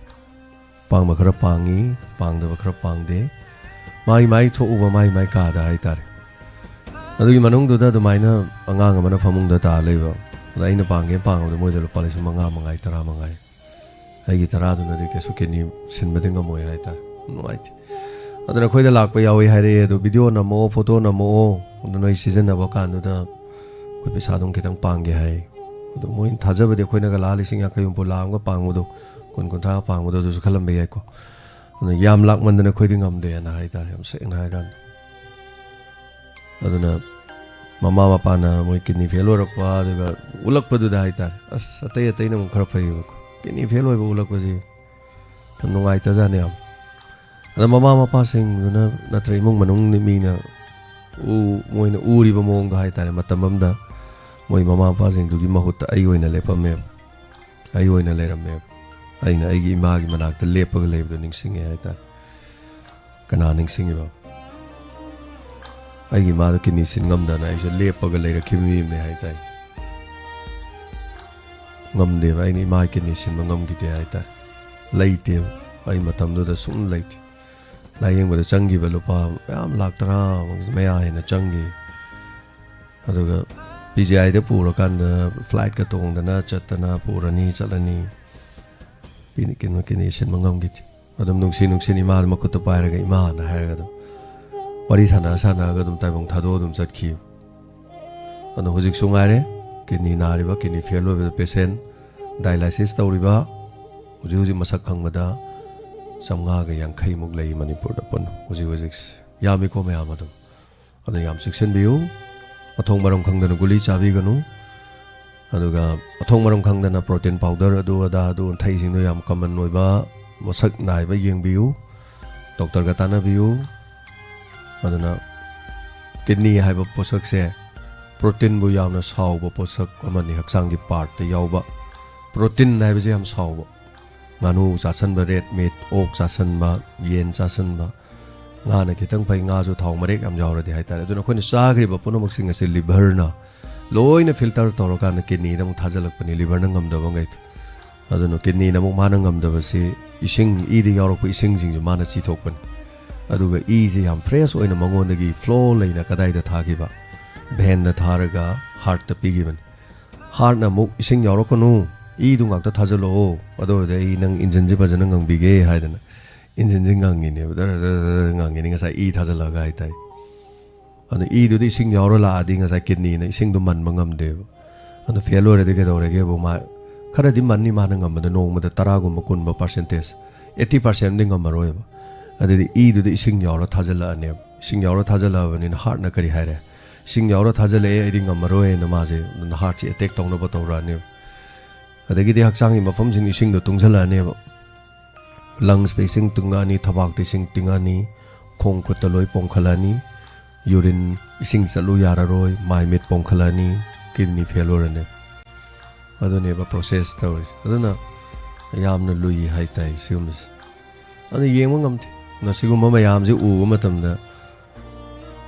ꯄꯥꯡꯕ ꯈꯔ ꯄꯥꯡꯉꯤ, ꯄꯥꯡꯗꯕ ꯈꯔ ꯄꯥꯡꯗꯦ, ꯃꯥꯏ ꯃꯥꯏ ꯊꯣꯛꯎꯕ ꯃꯥꯏ ꯃꯥꯏ ꯀꯥꯗ ꯍꯥꯏꯇꯥꯔꯦ꯫ ꯑꯗꯨꯒꯤ ꯃꯅꯨꯡꯗꯨꯗ ꯑꯗꯨꯃꯥꯏꯅ ꯑꯉꯥꯡ ꯑꯃꯅ ꯐꯃꯨꯡꯗ ꯇꯥ ꯂꯩꯕ, ꯑꯗ ꯑꯩꯅ ꯄꯥꯡꯒꯦꯅ ꯄꯥꯡꯕꯗ ꯃꯣꯏꯗ ꯂꯨꯄꯥ ꯂꯤꯁꯤꯡ ꯃꯉꯥ ꯃꯉꯥꯏ, ꯇꯔꯥ ꯃꯉꯥꯏ꯫ ꯑꯩꯒꯤ ꯇꯔꯥꯗꯨꯅꯗꯤ ꯀꯩꯁꯨ ꯀꯤꯗꯅꯤ ꯁꯤꯟꯕꯗꯤ ꯉꯝꯃꯣꯏ ꯍꯥꯏꯇꯥꯔꯦ꯫ ꯅꯨꯡꯉꯥꯏꯇꯦ꯫ ꯑꯗꯨꯅ ꯑꯩꯈꯣꯏꯗ ꯂꯥꯛꯄ ꯌꯥꯎꯏ ꯍꯥꯏꯔꯛꯑꯦ, ꯑꯗꯣ ꯚꯤꯗꯤꯑꯣ ꯅꯝꯃꯛꯑꯣ, ꯐꯣꯇꯣ ꯅꯝꯃꯛꯑꯣ, ꯑꯗꯨ ꯅꯣꯏ ꯁꯤꯖꯤꯟꯅꯕ ꯀꯥꯟꯗꯨꯗ ꯑꯩꯈꯣꯏ ꯄꯩꯁꯥ ꯑꯗꯨꯝ ꯈꯤꯇꯪ ꯄꯥꯡꯒꯦ ꯍꯥꯏ꯫ ꯑꯗꯣ ꯃꯣꯏꯅ ꯊꯥꯖꯕꯗꯤ ꯑꯩꯈꯣꯏꯅꯒ ꯂꯥꯈ ꯂꯤꯁꯤꯡ ꯌꯥꯡꯈꯩ ꯍꯨꯝꯐꯨ, ꯂꯥꯈ ꯑꯃꯒ ꯄꯥꯡꯕꯗꯣ ꯀꯨꯟ ꯀꯨꯟꯊ꯭ꯔꯥ ꯄꯥꯡꯕꯗꯣ ꯑꯗꯨꯁꯨ ꯈꯜꯂꯝꯕ ꯌꯥꯏꯀꯣ꯫ ꯑꯗꯨꯅ ꯌꯥꯝ ꯂꯥꯛꯃꯟꯗꯅ ꯑꯩꯈꯣꯏꯗꯤ ꯉꯝꯗꯦꯅ ꯍꯥꯏꯇꯥꯔꯦ, ꯌꯥꯝ ꯁꯦꯡꯅ ꯍꯥꯏꯔꯀꯥꯟꯗ꯫ ꯑꯗꯨꯅ ꯃꯃꯥ ꯃꯄꯥꯅ ꯃꯣꯏ ꯀꯤꯗꯅꯤ ꯐꯦꯜ ꯑꯣꯏꯔꯛꯄ ꯑꯗꯨꯒ ꯎꯠꯂꯛꯄꯗꯨꯗ ꯍꯥꯏꯇꯥꯔꯦ, ꯑꯁ, ꯑꯇꯩ ꯑꯇꯩꯅ ꯑꯃꯨꯛ ꯈꯔ ꯐꯩꯌꯦꯕꯀꯣ, ꯀꯤꯗꯅꯤ ꯐꯦꯜ ꯑꯣꯏꯕ ꯎꯠꯂꯛꯄꯁꯤ ꯌꯥꯝ ꯅꯨꯡꯉꯥꯏꯇꯖꯥꯠꯅꯤ ꯌꯥꯝ꯫ ꯑꯗ ꯃꯃꯥ ꯃꯄꯥꯁꯤꯡꯗꯨꯅ ꯅꯠꯇ꯭ꯔ ꯏꯃꯨꯡ ꯃꯅꯨꯡ ꯃꯤꯅ ꯎ ꯃꯣꯏꯅ ꯎꯔꯤꯕ ꯃꯑꯣꯡꯗꯣ ꯍꯥꯏꯇꯥꯔꯦ, ꯃꯇꯝ ꯑꯃꯗ ꯃꯣꯏ ꯃꯃꯥ ꯃꯄꯥꯁꯤꯡꯗꯨꯒꯤ ꯃꯍꯨꯠꯇ ꯑꯩ ꯑꯣꯏꯅ ꯂꯦꯞꯄꯝꯃꯦꯕ, ꯑꯩ ꯑꯣꯏꯅ ꯂꯩꯔꯝꯃꯦꯕ꯫ ꯑꯩꯅ ꯑꯩꯒꯤ ꯏꯃꯥꯒꯤ ꯃꯅꯥꯛꯇ ꯂꯦꯞꯄꯒ ꯂꯩꯕꯗꯣ ꯅꯤꯡꯁꯤꯡꯉꯦ ꯍꯥꯏꯇꯥꯔꯦ꯫ ꯀꯅꯥ ꯅꯤꯡꯁꯤꯡꯉꯤꯕ? ꯑꯩꯒꯤ ꯏꯃꯥꯗꯣ ꯀꯤꯗꯅꯤ ꯁꯤꯟ ꯉꯝꯗꯅ ꯑꯩꯁꯦ ꯂꯦꯞꯄꯒ ꯂꯩꯔꯛꯈꯤꯕ ꯃꯤ ꯑꯃꯅꯦ ꯍꯥꯏꯇꯥꯔꯦ꯫ ꯉꯝꯗꯦꯕ, ꯑꯩꯅ ꯏꯃꯥꯒꯤ ꯀꯤꯗꯅꯤ ꯁꯤꯟꯕ ꯉꯝꯈꯤꯗꯦ ꯍꯥꯏꯇꯥꯔꯦ꯫ ꯂꯩꯇꯦꯕ, ꯑꯩ ꯃꯇꯝꯗꯨꯗ ꯁꯨꯝ ꯂꯩꯇꯦ꯫ ꯂꯥꯏꯌꯦꯡꯕꯗ ꯆꯪꯈꯤꯕ ꯂꯨꯄꯥ ꯃꯌꯥꯝ ꯂꯥꯛ ꯇꯔꯥ ꯃꯌꯥ ꯍꯦꯟꯅ ꯆꯪꯈꯤ꯫ ꯑꯗꯨꯒ ꯄꯤ ꯖꯤ ꯑꯥꯏꯗ ꯄꯨꯔꯀꯥꯟꯗ ꯐ꯭ꯂꯥꯏꯠꯀ ꯇꯣꯡꯗꯅ ꯆꯠꯇꯅ ꯄꯨꯔꯅꯤ, ꯆꯠꯂꯅꯤ꯫ ꯀꯤꯗꯅꯤ, ꯀꯩꯅꯣ, ꯀꯤꯗꯅꯤ ꯁꯤꯟꯕ ꯉꯝꯈꯤꯗꯦ꯫ ꯑꯗꯨꯝ ꯅꯨꯡꯁꯤ ꯅꯨꯡꯁꯤꯅ ꯏꯃꯥꯗ ꯃꯈꯨꯠꯇ ꯄꯥꯏꯔꯒ, "ꯏꯃꯥꯅ" ꯍꯥꯏꯔꯒ ꯑꯗꯨꯝ ꯋꯥꯔꯤ ꯁꯥꯟꯅ ꯁꯥꯟꯅꯔꯒ ꯑꯗꯨꯝ ꯇꯥꯏꯕꯪ ꯊꯥꯗꯣꯛꯑ ꯑꯗꯨꯝ ꯆꯠꯈꯤ꯫ ꯑꯗꯣ ꯍꯧꯖꯤꯛꯁꯨ ꯉꯥꯏꯔꯦ, ꯀꯤꯗꯅꯤ ꯅꯥꯔꯤꯕ, ꯀꯤꯗꯅꯤ ꯐꯦꯜ ꯑꯣꯏꯕꯗ ꯄꯦꯁꯦꯟ, ꯗꯥꯏꯂꯥꯏꯁꯤꯁ ꯇꯧꯔꯤꯕ, ꯍꯧꯖꯤꯛ ꯍꯧꯖꯤꯛ ꯃꯁꯛ ꯈꯪꯕꯗ ꯆꯥꯝꯃꯉꯥꯒ ꯌꯥꯡꯈꯩꯃꯨꯛ ꯂꯩ ꯃꯅꯤꯄꯨꯔꯗ ꯄꯨꯟꯅ ꯍꯧꯖꯤꯛ ꯍꯧꯖꯤꯛꯁꯦ꯫ ꯌꯥꯝꯃꯤꯀꯣ ꯃꯌꯥꯝ ꯑꯗꯨꯝ꯫ ꯑꯗꯨꯅ ꯌꯥꯝ ꯆꯦꯛꯁꯤꯟꯕꯤꯌꯨ꯫ ꯃꯊꯣꯡ ꯃꯔꯝ ꯈꯪꯗꯅ ꯒꯨꯂꯤ ꯆꯥꯕꯤꯒꯅꯨ꯫ ꯑꯗꯨꯒ ꯃꯊꯣꯡ ꯃꯔꯝ ꯈꯪꯗꯅ ꯄ꯭ꯔꯣꯇꯤꯟ ꯄꯥꯎꯗꯔ ꯑꯗꯨ ꯑꯗꯥ ꯑꯗꯨ ꯊꯛꯏꯁꯤꯡꯗꯣ ꯌꯥꯝ ꯀꯃꯟ ꯑꯣꯏꯕ, ꯃꯁꯛ ꯅꯥꯏꯕ ꯌꯦꯡꯕꯤꯌꯨ, ꯗꯣꯛꯇꯔꯒ ꯇꯥꯟꯅꯕꯤꯌꯨ꯫ ꯑꯗꯨꯅ ꯀꯤꯗꯅꯤ ꯍꯥꯏꯕ ꯄꯣꯠꯁꯛꯁꯦ ꯄ꯭ꯔꯣꯇꯤꯟꯕꯨ ꯌꯥꯝꯅ ꯁꯥꯎꯕ ꯄꯣꯠꯁꯛ ꯑꯃꯅꯤ, ꯍꯛꯆꯥꯡꯒꯤ ꯄꯥꯔꯠꯇ ꯌꯥꯎꯕ꯫ ꯄ꯭ꯔꯣꯇꯤꯟ ꯍꯥꯏꯕꯁꯦ ꯌꯥꯝ ꯁꯥꯎꯕ꯫ ꯉꯥꯅꯨ ꯆꯥꯁꯟꯕ, ꯔꯦꯗ ꯃꯤꯠ, ꯑꯣꯛ ꯆꯥꯁꯟꯕ, ꯌꯦꯟ ꯆꯥꯁꯟꯕ, ꯉꯥꯅ ꯈꯤꯇꯪ ꯐꯩ, ꯉꯥꯁꯨ ꯊꯥꯎ ꯃꯔꯦꯛ ꯌꯥꯝ ꯌꯥꯎꯔꯗꯤ ꯍꯥꯏꯇꯥꯔꯦ꯫ ꯑꯗꯨꯅ ꯑꯩꯈꯣꯏꯅ ꯆꯥꯈ꯭ꯔꯤꯕ ꯄꯨꯝꯅꯃꯛꯁꯤꯡ ꯑꯁꯤ ꯂꯤꯚꯔꯅ ꯂꯣꯏꯅ ꯐꯤꯜꯇꯔ ꯇꯧꯔꯀꯥꯟꯗ ꯀꯤꯗꯅꯤꯗ ꯑꯃꯨꯛ ꯊꯥꯖꯤꯜꯂꯛꯄꯅꯤ, ꯂꯤꯚꯔꯅ ꯉꯝꯗꯕꯉꯩꯗꯣ꯫ ꯑꯗꯨꯅ ꯀꯤꯗꯅꯤꯅ ꯑꯃꯨꯛ ꯃꯥꯅ ꯉꯝꯗꯕꯁꯤ ꯏꯁꯤꯡ, ꯏꯗ ꯌꯥꯎꯔꯛꯄ ꯏꯁꯤꯡꯁꯤꯡꯁꯨ ꯃꯥꯅ ꯆꯤꯊꯣꯛꯄꯅꯤ꯫ ꯑꯗꯨꯒ ꯏꯁꯤ ꯌꯥꯝ ꯐ꯭ꯔꯦꯁ ꯑꯣꯏꯅ ꯃꯉꯣꯟꯗꯒꯤ ꯐ꯭ꯂꯣ ꯂꯩꯅ ꯀꯗꯥꯏꯗ ꯊꯥꯈꯤꯕ? ꯚꯦꯟꯗ ꯊꯥꯔꯒ ꯍꯥꯔꯠꯇ ꯄꯤꯈꯤꯕꯅꯤ꯫ ꯍꯥꯔꯠꯅ ꯑꯃꯨꯛ "ꯏꯁꯤꯡ ꯌꯥꯎꯔꯛꯀꯅꯨ, ꯏꯗꯨ ꯉꯥꯛꯇ ꯊꯥꯖꯤꯜꯂꯛꯑꯣ, ꯑꯗꯨ ꯑꯣꯏꯔꯗꯤ ꯑꯩ ꯅꯪ ꯏꯟꯖꯤꯟꯁꯤ ꯐꯖꯅ ꯉꯪꯕꯤꯒꯦ" ꯍꯥꯏꯗꯅ ꯏꯟꯖꯤꯟꯁꯤ ꯉꯪꯉꯤꯅꯦꯕ, ꯗꯔ ꯗꯔ ꯗꯔ ꯉꯪꯉꯤꯅꯦ, ꯉꯁꯥꯏ ꯏ ꯊꯥꯖꯤꯜꯂꯛꯑꯒ ꯍꯥꯏꯇꯥꯔꯦ꯫ ꯑꯗꯣ ꯏꯗꯨꯗ ꯏꯁꯤꯡ ꯌꯥꯎꯔ ꯂꯥꯛꯑꯗꯤ ꯉꯁꯥꯏ ꯀꯤꯗꯅꯤꯅ ꯏꯁꯤꯡꯗꯣ ꯃꯟꯕ ꯉꯝꯗꯦꯕ꯫ ꯑꯗꯣ ꯐꯦꯜ ꯑꯣꯏꯔꯗꯤ ꯀꯩꯗꯧꯔꯒꯦꯕꯨ, ꯃꯥ ꯈꯔꯗꯤ ꯃꯟꯅꯤ ꯃꯥꯅ ꯉꯝꯕꯗ, ꯅꯣꯡꯃꯗ ꯇꯔꯥꯒꯨꯝꯕ, ꯀꯨꯟꯕ percentage, eighty percent ꯗꯤ ꯉꯝꯃꯔꯣꯏꯕ꯫ ꯑꯗꯨꯗꯤ ꯏꯗꯨꯗ ꯏꯁꯤꯡ ꯌꯥꯎꯔ ꯊꯥꯖꯤꯜꯂꯛꯑꯅꯦꯕ꯫ ꯏꯁꯤꯡ ꯌꯥꯎꯔ ꯊꯥꯖꯤꯜꯂꯛꯑꯕꯅꯤꯅ heart ꯅ ꯀꯔꯤ ꯍꯥꯏꯔꯦ? "ꯏꯁꯤꯡ ꯌꯥꯎꯔ ꯊꯥꯖꯤꯜꯂꯛꯑꯦ, ꯑꯩꯗꯤ ꯉꯝꯃꯔꯣꯏꯅ" ꯃꯥꯁꯦ heart ꯁꯦ attack ꯇꯧꯅꯕ ꯇꯧꯔꯛꯑꯅꯦꯕ꯫ ꯑꯗꯒꯤꯗꯤ ꯍꯛꯆꯥꯡꯒꯤ ꯃꯐꯝꯁꯤꯡ ꯏꯁꯤꯡꯗꯣ ꯇꯨꯡꯁꯤꯜꯂꯛꯑꯅꯦꯕ꯫ Lungs ꯇ ꯏꯁꯤꯡ ꯇꯨꯡꯉꯛꯑꯅꯤ, ꯊꯕꯥꯛꯇ ꯏꯁꯤꯡ ꯇꯤꯡꯉꯛꯑꯅꯤ, ꯈꯣꯡ ꯈꯨꯠꯇ ꯂꯣꯏ ꯄꯣꯝꯈꯠꯂꯛꯑꯅꯤ, urine, ꯏꯁꯤꯡ ꯆꯠꯂꯨ ꯌꯥꯔꯔꯣꯏ, ꯃꯥꯏ ꯃꯤꯠ ꯄꯣꯝꯈꯠꯂꯛꯑꯅꯤ, kidney fail ꯑꯣꯏꯔꯅꯤ꯫ ꯑꯗꯨꯅꯦꯕ process ꯇꯧꯔꯤꯁꯦ꯫ ꯑꯗꯨꯅ ꯌꯥꯝꯅ ꯂꯨꯏ ꯍꯥꯏꯇꯥꯏ ꯁꯤꯒꯨꯝꯕꯁꯦ꯫ ꯑꯗꯨ ꯌꯦꯡꯕ ꯉꯝꯗꯦ꯫ ꯃꯁꯤꯒꯨꯝꯕ ꯃꯌꯥꯝꯁꯦ ꯎꯕ ꯃꯇꯝꯗ,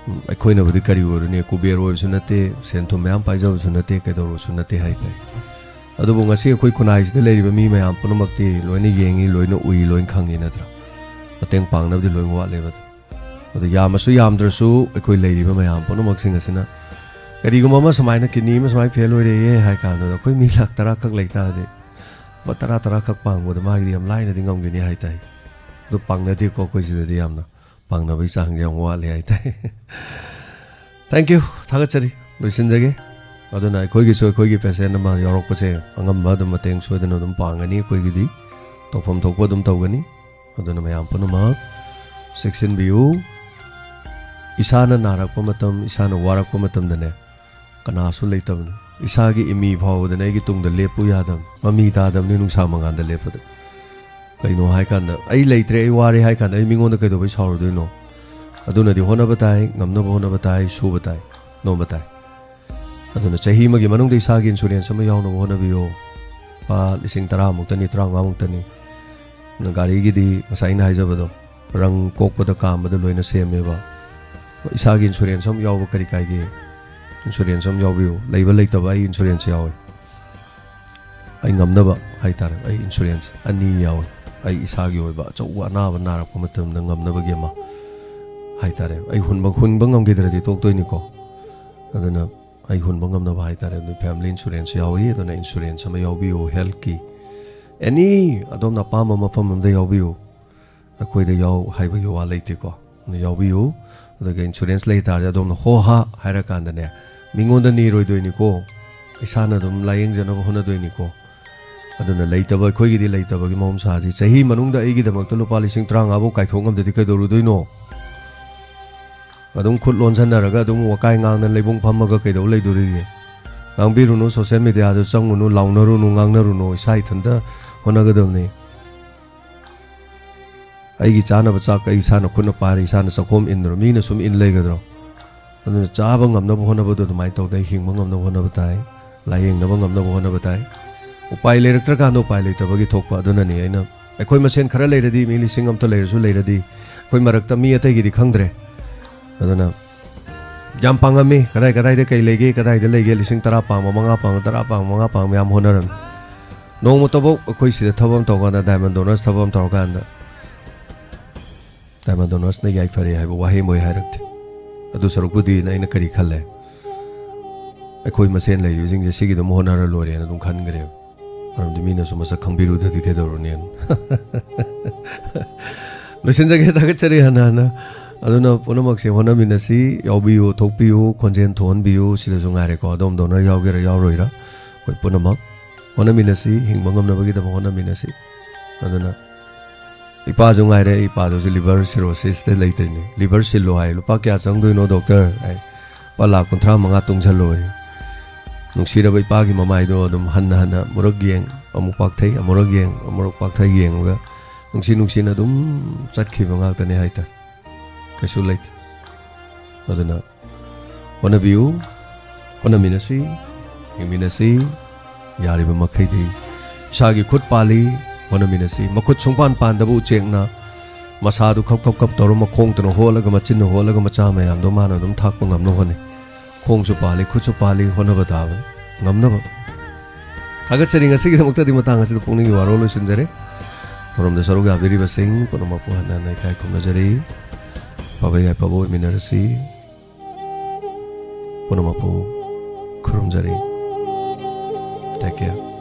ꯎꯝ, ꯑꯩꯈꯣꯏꯅꯕꯨꯗꯤ ꯀꯔꯤ ꯑꯣꯏꯔꯨꯅꯤ? ꯀꯨꯕꯦꯔ ꯑꯣꯏꯕꯁꯨ ꯅꯠꯇꯦ, ꯁꯦꯟ ꯊꯨꯝ ꯃꯌꯥꯝ ꯄꯥꯏꯖꯕꯁꯨ ꯅꯠꯇꯦ, ꯀꯩꯗꯧꯔꯕꯁꯨ ꯅꯠꯇꯦ ꯍꯥꯏꯇꯥꯏ꯫ ꯑꯗꯨꯕꯨ ꯉꯁꯤ ꯑꯩꯈꯣꯏ ꯈꯨꯟꯅꯥꯏꯁꯤꯗ ꯂꯩꯔꯤꯕ ꯃꯤ ꯃꯌꯥꯝ ꯄꯨꯝꯅꯃꯛꯇꯤ ꯂꯣꯏꯅ ꯌꯦꯡꯉꯤ, ꯂꯣꯏꯅ ꯎꯏ, ꯂꯣꯏꯅ ꯈꯪꯉꯤ ꯅꯠꯇ꯭ꯔꯥ? ꯃꯇꯦꯡ ꯄꯥꯡꯅꯕꯗꯤ ꯂꯣꯏ ꯋꯥꯠꯂꯦꯕ꯫ ꯑꯗꯨ ꯌꯥꯝꯃꯁꯨ ꯌꯥꯝꯗ꯭ꯔꯁꯨ ꯑꯩꯈꯣꯏ ꯂꯩꯔꯤꯕ ꯃꯌꯥꯝ ꯄꯨꯝꯅꯃꯛꯁꯤꯡ ꯑꯁꯤꯅ, ꯀꯔꯤꯒꯨꯝꯕ ꯑꯃ ꯁꯨꯃꯥꯏꯅ kidney ꯑꯃ ꯁꯨꯃꯥꯏꯅ fail ꯑꯣꯏꯔꯦ ꯍꯥꯏ ꯀꯥꯟꯗꯨꯗ ꯑꯩꯈꯣꯏ ꯃꯤ ꯂꯥꯈ ꯇꯔꯥ ꯈꯛ ꯂꯩ ꯇꯥꯔꯗꯤ, ꯂꯨꯄꯥ ꯇꯔꯥ, ꯇꯔꯥ ꯈꯛ ꯄꯥꯡꯕꯗ ꯃꯥꯒꯤꯗꯤ ꯌꯥꯝ ꯂꯥꯏꯅꯗꯤ ꯉꯝꯒꯅꯤ ꯍꯥꯏꯇꯥꯏ꯫ ꯑꯗꯨ ꯄꯥꯡꯅꯗꯦꯀꯣ ꯑꯩꯈꯣꯏ ꯁꯤꯗꯗꯤ, ꯌꯥꯝꯅ ꯄꯥꯡꯅꯕꯒꯤ ꯆꯥꯡꯁꯦ ꯌꯥꯝ ꯋꯥꯠꯂꯤ ꯍꯥꯏꯇꯥꯏ꯫ Thank you, ꯊꯥꯒꯠꯆꯔꯤ꯫ ꯂꯣꯏꯁꯤꯟꯖꯒꯦ꯫ ꯑꯗꯨꯅ ꯑꯩꯈꯣꯏꯒꯤꯁꯨ ꯑꯩꯈꯣꯏꯒꯤ patient ꯑꯃ ꯌꯥꯎꯔꯛꯄꯁꯦ ꯑꯉꯝꯕ ꯑꯗꯨꯝ ꯃꯇꯦꯡ ꯁꯣꯏꯗꯅ ꯑꯗꯨꯝ ꯄꯥꯡꯒꯅꯤ꯫ ꯑꯩꯈꯣꯏꯒꯤꯗꯤ ꯇꯧꯐꯝ ꯊꯣꯛꯄ ꯑꯗꯨꯝ ꯇꯧꯒꯅꯤ꯫ ꯑꯗꯨꯅ ꯃꯌꯥꯝ ꯄꯨꯝꯅꯃꯛ ꯆꯦꯛꯁꯤꯟꯕꯤꯌꯨ꯫ ꯏꯁꯥꯅ ꯅꯥꯔꯛꯄ ꯃꯇꯝ, ꯏꯁꯥꯅ ꯋꯥꯔꯛꯄ ꯃꯇꯝꯗꯅꯦ, ꯀꯅꯥꯁꯨ ꯂꯩꯇꯕꯅꯤ꯫ ꯏꯁꯥꯒꯤ ꯏꯃꯤ ꯐꯥꯎꯕꯗꯅꯦ ꯑꯩꯒꯤ ꯇꯨꯡꯗ ꯂꯦꯞꯄꯨ ꯌꯥꯗꯕꯅꯤ, ꯃꯃꯤ ꯇꯥꯗꯕꯅꯤ ꯅꯨꯡꯁꯥ ꯃꯉꯥꯜꯗ ꯂꯦꯞꯄꯗ꯫ ꯀꯩꯅꯣ ꯍꯥꯏꯀꯥꯟꯗ, ꯑꯩ ꯂꯩꯇ꯭ꯔꯦ, ꯑꯩ ꯋꯥꯔꯦ ꯍꯥꯏꯀꯥꯟꯗ ꯑꯩ ꯃꯤꯉꯣꯟꯗ ꯀꯩꯗꯧꯕꯩ ꯁꯥꯎꯔꯨꯗꯣꯏꯅꯣ? ꯑꯗꯨꯅꯗꯤ ꯍꯣꯠꯅꯕ ꯇꯥꯏ, ꯉꯝꯅꯕ ꯍꯣꯠꯅꯕ ꯇꯥꯏ, ꯁꯨꯕ ꯇꯥꯏ, ꯅꯣꯝꯕ ꯇꯥꯏ꯫ ꯑꯗꯨꯅ ꯆꯍꯤ ꯑꯃꯒꯤ ꯃꯅꯨꯡꯗ ꯏꯁꯥꯒꯤ insurance ꯑꯃ ꯌꯥꯎꯅꯕ ꯍꯣꯠꯅꯕꯤꯌꯨ꯫ ꯂꯨꯄꯥ ꯂꯤꯁꯤꯡ ꯇꯔꯥꯃꯨꯛꯇꯅꯤ, ꯇꯔꯥꯃꯉꯥꯃꯨꯛꯇꯅꯤ꯫ ꯒꯥꯔꯤꯒꯤꯗꯤ ꯉꯁꯥꯏ ꯑꯩꯅ ꯍꯥꯏꯖꯕꯗꯣ, ꯔꯪ ꯀꯣꯛꯄꯗ ꯀꯥꯝꯕꯗ ꯂꯣꯏꯅ ꯁꯦꯝꯃꯦꯕ꯫ ꯏꯁꯥꯒꯤ insurance ꯑꯃ ꯌꯥꯎꯕ ꯀꯔꯤ ꯀꯥꯏꯒꯦ? Insurance ꯑꯃ ꯌꯥꯎꯕꯤꯌꯨ꯫ ꯂꯩꯕ ꯂꯩꯇꯕ ꯑꯩ insurance ꯌꯥꯎꯋꯤ꯫ ꯑꯩ ꯉꯝꯅꯕ ꯍꯥꯏꯇꯥꯔꯦ, ꯑꯩ insurance ꯑꯅꯤ ꯌꯥꯎꯋꯤ꯫ ꯑꯩ ꯏꯁꯥꯒꯤ ꯑꯣꯏꯕ ꯑꯆꯧꯕ ꯑꯅꯥꯕ ꯅꯥꯔꯛꯄ ꯃꯇꯝꯗ ꯉꯝꯅꯕꯒꯤ ꯑꯃ ꯍꯥꯏꯇꯥꯔꯦ꯫ ꯑꯩ ꯍꯨꯟꯕ, ꯍꯨꯟꯕ ꯉꯝꯈꯤꯗ꯭ꯔꯗꯤ ꯇꯣꯛꯇꯣꯏꯅꯤꯀꯣ꯫ ꯑꯗꯨꯅ ꯑꯩ ꯍꯨꯟꯕ ꯉꯝꯅꯕ ꯍꯥꯏꯇꯥꯔꯦ, ꯑꯗꯨ family insurance ꯌꯥꯎꯏ꯫ ꯑꯗꯨꯅ insurance ꯑꯃ ꯌꯥꯎꯕꯤꯌꯨ health ꯀꯤ꯫ Any ꯑꯗꯣꯝꯅ ꯑꯄꯥꯝꯕ ꯃꯐꯝ ꯑꯃꯗ ꯌꯥꯎꯕꯤꯌꯨ꯫ ꯑꯩꯈꯣꯏꯗ ꯌꯥꯎ ꯍꯥꯏꯕꯒꯤ ꯋꯥ ꯂꯩꯇꯦꯀꯣ꯫ ꯑꯗꯨꯅ ꯌꯥꯎꯕꯤꯌꯨ꯫ ꯑꯗꯨꯒ insurance ꯂꯩ ꯇꯥꯔꯗꯤ ꯑꯗꯣꯝꯅ ꯍꯣ ꯍꯥ ꯍꯥꯏꯔꯀꯥꯟꯗꯅꯦ, ꯃꯤꯉꯣꯟꯗ ꯅꯤꯔꯣꯏꯗꯣꯏꯅꯤꯀꯣ꯫ ꯏꯁꯥꯅ ꯑꯗꯨꯝ ꯂꯥꯏꯌꯦꯡꯖꯅꯕ ꯍꯣꯠꯅꯗꯣꯏꯅꯤꯀꯣ꯫ ꯑꯗꯨꯅ ꯂꯩꯇꯕ ꯑꯩꯈꯣꯏꯒꯤꯗꯤ ꯂꯩꯇꯕꯒꯤ ꯃꯍꯧꯁꯥꯁꯤ, ꯆꯍꯤ ꯃꯅꯨꯡꯗ ꯑꯩꯒꯤꯗꯃꯛꯇ ꯂꯨꯄꯥ ꯂꯤꯁꯤꯡ ꯇꯔꯥꯃꯉꯥꯐꯧ ꯀꯥꯏꯊꯣꯛ ꯉꯝꯗꯗꯤ ꯀꯩꯗꯧꯔꯨꯗꯣꯏꯅꯣ? ꯑꯗꯨꯝ ꯈꯨꯠ ꯂꯣꯟꯁꯟꯅꯔꯒ ꯑꯗꯨꯝ ꯋꯥꯀꯥꯏ ꯉꯥꯡꯗꯅ ꯂꯩꯕꯨꯡ ꯐꯝꯃꯒ ꯀꯩꯗꯧ ꯂꯩꯗꯣꯔꯤꯒꯦ? ꯉꯥꯡꯕꯤꯔꯨꯅꯨ, social media ꯗ ꯆꯪꯉꯨꯅꯨ, ꯂꯥꯎꯅꯔꯨꯅꯨ, ꯉꯥꯡꯅꯔꯨꯅꯨ, ꯏꯁꯥ ꯏꯊꯟꯇ ꯍꯣꯠꯅꯒꯗꯕꯅꯤ꯫ ꯑꯩꯒꯤ ꯆꯥꯅꯕ ꯆꯥꯛ ꯑꯩ ꯏꯁꯥꯅ ꯈꯨꯠꯅ ꯄꯥꯏꯔ ꯏꯁꯥꯅ ꯆꯥꯛꯈꯣꯝ ꯏꯟꯗ꯭ꯔꯣ? ꯃꯤꯅ ꯁꯨꯝ ꯏꯟ ꯂꯩꯒꯗ꯭ꯔꯣ? ꯑꯗꯨꯅ ꯆꯥꯕ ꯉꯝꯅꯕ ꯍꯣꯠꯅꯕꯗꯣ ꯑꯗꯨꯃꯥꯏꯅ ꯇꯧꯗꯅ ꯍꯤꯡꯕ ꯉꯝꯅꯕ ꯍꯣꯠꯅꯕ ꯇꯥꯏ, ꯂꯥꯏꯌꯦꯡꯅꯕ ꯉꯝꯅꯕ ꯍꯣꯠꯅꯕ ꯇꯥꯏ꯫ ꯎꯄꯥꯏ ꯂꯩꯔꯛꯇ꯭ꯔꯀꯥꯟꯗ ꯎꯄꯥꯏ ꯂꯩꯇꯕꯒꯤ ꯊꯣꯛꯄ ꯑꯗꯨꯅꯅꯤ꯫ ꯑꯩꯅ, ꯑꯩꯈꯣꯏ ꯃꯁꯦꯟ ꯈꯔ ꯂꯩꯔꯗꯤ, ꯃꯤ ꯂꯤꯁꯤꯡ ꯑꯃꯇ ꯂꯩꯔꯁꯨ ꯂꯩꯔꯗꯤ, ꯑꯩꯈꯣꯏ ꯃꯔꯛꯇ ꯃꯤ ꯑꯇꯩꯒꯤꯗꯤ ꯈꯪꯗ꯭ꯔꯦ꯫ ꯑꯗꯨꯅ ꯌꯥꯝ ꯄꯥꯡꯉꯝꯃꯤ, ꯀꯗꯥꯏ ꯀꯗꯥꯏꯗ ꯀꯩ ꯂꯩꯒꯦ, ꯀꯗꯥꯏꯗ ꯂꯩꯒꯦ, ꯂꯤꯁꯤꯡ ꯇꯔꯥ ꯄꯥꯡꯕ, ꯃꯉꯥ ꯄꯥꯡꯕ, ꯇꯔꯥ ꯄꯥꯡꯕ, ꯃꯉꯥ ꯄꯥꯡꯕ ꯌꯥꯝ ꯍꯣꯠꯅꯔꯝꯃꯤ꯫ ꯅꯣꯡꯃꯇꯐꯧ ꯑꯩꯈꯣꯏ ꯁꯤꯗ ꯊꯕꯛ ꯑꯃ ꯇꯧꯔꯀꯥꯟꯗ, Diamond Donors ꯊꯕꯛ ꯑꯃ ꯇꯧꯔꯀꯥꯟꯗ, Diamond Donors ꯅ ꯌꯥꯏꯐꯔꯦ ꯍꯥꯏꯕ ꯋꯥꯍꯩ ꯃꯣꯏ ꯍꯥꯏꯔꯛꯇꯦ꯫ ꯑꯗꯨ ꯁꯔꯨꯛꯄꯨꯗꯤꯅ ꯑꯩꯅ ꯀꯔꯤ ꯈꯜꯂꯦ? ꯑꯩꯈꯣꯏ ꯃꯁꯦꯟ ꯂꯩꯔꯤꯕꯁꯤꯡꯁꯦ ꯁꯤꯒꯤ ꯑꯗꯨꯝ ꯍꯣꯠꯅꯔ ꯂꯣꯏꯔꯦꯅ ꯑꯗꯨꯝ ꯈꯟꯈ꯭ꯔꯦꯕ꯫ ꯃꯔꯝꯗꯤ ꯃꯤꯅꯁꯨ ꯃꯁꯛ ꯈꯪꯕꯤꯔꯨꯗ꯭ꯔꯗꯤ ꯀꯩꯗꯧꯔꯨꯅꯦꯅ꯫ ꯂꯣꯏꯁꯤꯟꯖꯒꯦ, ꯊꯥꯒꯠꯆꯔꯤ ꯍꯟꯅ ꯍꯟꯅ꯫ ꯑꯗꯨꯅ ꯄꯨꯝꯅꯃꯛꯁꯦ ꯍꯣꯠꯅꯃꯤꯟꯅꯁꯤ, ꯌꯥꯎꯕꯤꯌꯨ, ꯊꯣꯛꯄꯤꯌꯨ, ꯈꯣꯟꯖꯦꯜ ꯊꯣꯛꯍꯟꯕꯤꯌꯨ꯫ ꯁꯤꯗꯁꯨ ꯉꯥꯏꯔꯦꯀꯣ, ꯑꯗꯣꯝ donor ꯌꯥꯎꯒꯦꯔꯥ ꯌꯥꯎꯔꯣꯏꯔꯥ, ꯑꯩꯈꯣꯏ ꯄꯨꯝꯅꯃꯛ ꯍꯣꯠꯅꯃꯤꯟꯅꯁꯤ, ꯍꯤꯡꯕ ꯉꯝꯅꯕꯒꯤꯗꯃꯛ ꯍꯣꯠꯅꯃꯤꯟꯅꯁꯤ꯫ ꯑꯗꯨꯅ ꯏꯄꯥꯁꯨ ꯉꯥꯏꯔꯦ, ꯏꯄꯥꯗꯣ ꯍꯧꯖꯤꯛ liver cirrhosis ꯇ ꯂꯩꯇ꯭ꯔꯤꯅꯦ꯫ "Liver ꯁꯤꯜꯂꯣ" ꯍꯥꯏ, "ꯂꯨꯄꯥ ꯀꯌꯥ ꯆꯪꯗꯣꯏꯅꯣ ꯗꯣꯛꯇꯔ?" ꯍꯥꯏ, "ꯂꯨꯄꯥ ꯂꯥꯈ ꯀꯨꯟꯊ꯭ꯔꯥ ꯃꯉꯥ ꯇꯨꯡꯁꯤꯜꯂꯣ" ꯍꯥꯏ꯫ ꯅꯨꯡꯁꯤꯔꯕ ꯏꯄꯥꯒꯤ ꯃꯃꯥꯏꯗꯣ ꯑꯗꯨꯝ ꯍꯟꯅ ꯍꯟꯅ ꯑꯃꯨꯔꯛ ꯌꯦꯡ, ꯑꯃꯨꯛ ꯄꯥꯛꯊꯩ, ꯑꯃꯨꯔꯛ ꯌꯦꯡ, ꯑꯃꯨꯔꯛ ꯄꯥꯛꯊꯩ ꯌꯦꯡꯉꯒ ꯅꯨꯡꯁꯤ ꯅꯨꯡꯁꯤꯅ ꯑꯗꯨꯝ ꯆꯠꯈꯤꯕ ꯉꯥꯛꯇꯅꯦ ꯍꯥꯏꯇꯥꯔꯦ꯫ ꯀꯩꯁꯨ ꯂꯩꯇꯦ꯫ ꯑꯗꯨꯅ ꯍꯣꯠꯅꯕꯤꯌꯨ, ꯍꯣꯠꯅꯃꯤꯟꯅꯁꯤ, ꯍꯤꯡꯃꯤꯟꯅꯁꯤ, ꯌꯥꯔꯤꯕ ꯃꯈꯩꯗꯤ ꯏꯁꯥꯒꯤ ꯈꯨꯠ ꯄꯥꯜꯂꯤ, ꯍꯣꯠꯅꯃꯤꯟꯅꯁꯤ꯫ ꯃꯈꯨꯠ ꯁꯨꯡꯄꯥꯟ ꯄꯥꯟꯗꯕ ꯎꯆꯦꯛꯅ ꯃꯁꯥꯗꯨ ꯈꯞ ꯈꯞ ꯈꯞ ꯇꯧꯔ ꯃꯈꯣꯡꯗꯨꯅ ꯍꯣꯠꯂꯒ, ꯃꯆꯤꯟꯅ ꯍꯣꯠꯂꯒ ꯃꯆꯥ ꯃꯌꯥꯝꯗꯣ ꯃꯥꯅ ꯑꯗꯨꯝ ꯊꯥꯛꯄ ꯉꯝꯅꯕ ꯍꯣꯠꯅꯩ꯫ ꯈꯣꯡꯁꯨ ꯄꯥꯜꯂꯤ, ꯈꯨꯠꯁꯨ ꯄꯥꯜꯂꯤ, ꯍꯣꯠꯅꯕ ꯇꯥꯕꯅꯤ꯫ ꯉꯝꯅꯕ꯫ ꯊꯥꯒꯠꯆꯔꯤ, ꯉꯁꯤꯒꯤꯗꯃꯛꯇꯗꯤ ꯃꯇꯥꯡ ꯑꯁꯤꯗ ꯄꯨꯛꯅꯤꯡꯒꯤ ꯋꯥꯔꯣꯜ ꯂꯣꯏꯁꯤꯟꯖꯔꯦ꯫ ꯊꯧꯔꯝꯗ ꯁꯔꯨꯛ ꯌꯥꯕꯤꯔꯤꯕꯁꯤꯡ ꯄꯨꯝꯅꯃꯛꯄꯨ ꯍꯟꯅ ꯍꯟꯅ ꯏꯀꯥꯏ ꯈꯨꯝꯅꯖꯔꯤ꯫ ꯑꯐꯕ ꯌꯥꯏꯐꯕ ꯑꯣꯏꯃꯤꯟꯅꯔꯁꯤ꯫ ꯄꯨꯝꯅꯃꯛꯄꯨ ꯈꯨꯔꯨꯝꯖꯔꯤ꯫ Take care.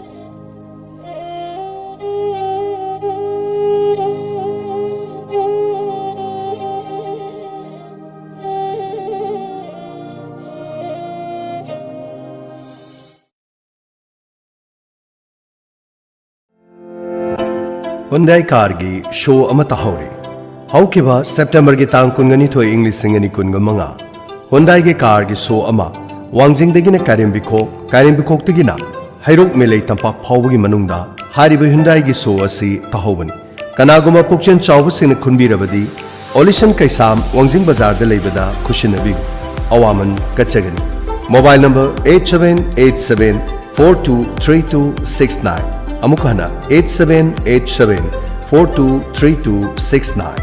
Hyundai car ꯒꯤ show ꯑꯃ ꯇꯥꯍꯧꯔꯦ꯫ ꯍꯧꯈꯤꯕ September ꯒꯤ ꯇꯥꯡ ꯀꯨꯟꯒ ꯅꯤꯊꯣꯏ, ꯏꯪ ꯂꯤꯁꯤꯡ ꯑꯅꯤ ꯀꯨꯟꯒ ꯃꯉꯥ, Hyundai ꯒꯤ car ꯒꯤ show ꯑꯃ ꯋꯥꯡꯖꯤꯡꯗꯒꯤꯅ ꯀꯥꯏꯔꯦꯝꯕꯤꯈꯣꯛ, ꯀꯥꯏꯔꯦꯝꯕꯤꯈꯣꯛꯇꯒꯤꯅ ꯍꯩꯔꯣꯛ ꯃꯦꯂꯩ ꯇꯝꯄꯥꯛ ꯐꯥꯎꯕꯒꯤ ꯃꯅꯨꯡꯗ ꯍꯥꯏꯔꯤꯕ Hyundai ꯒꯤ show ꯑꯁꯤ ꯇꯥꯍꯧꯕꯅꯤ꯫ ꯀꯅꯥꯒꯨꯝꯕ ꯄꯨꯛꯆꯦꯜ ꯆꯥꯎꯕꯁꯤꯡꯅ ꯈꯟꯕꯤꯔꯕꯗꯤ, ꯑꯣꯂꯤꯁꯟ ꯀꯩꯁꯥꯝ, ꯋꯥꯡꯖꯤꯡ ꯕꯖꯥꯔꯗ ꯂꯩꯕꯗ ꯈꯨꯠꯁꯤꯟꯅꯕꯤꯌꯨ꯫ ꯑꯋꯥꯃꯟ ꯀꯠꯆꯒꯅꯤ꯫ Mobile number eight seven eight seven four two three two six nine꯫ ꯑꯃꯨꯛ ꯍꯟꯅ, eight seven eight seven four two three two six nine꯫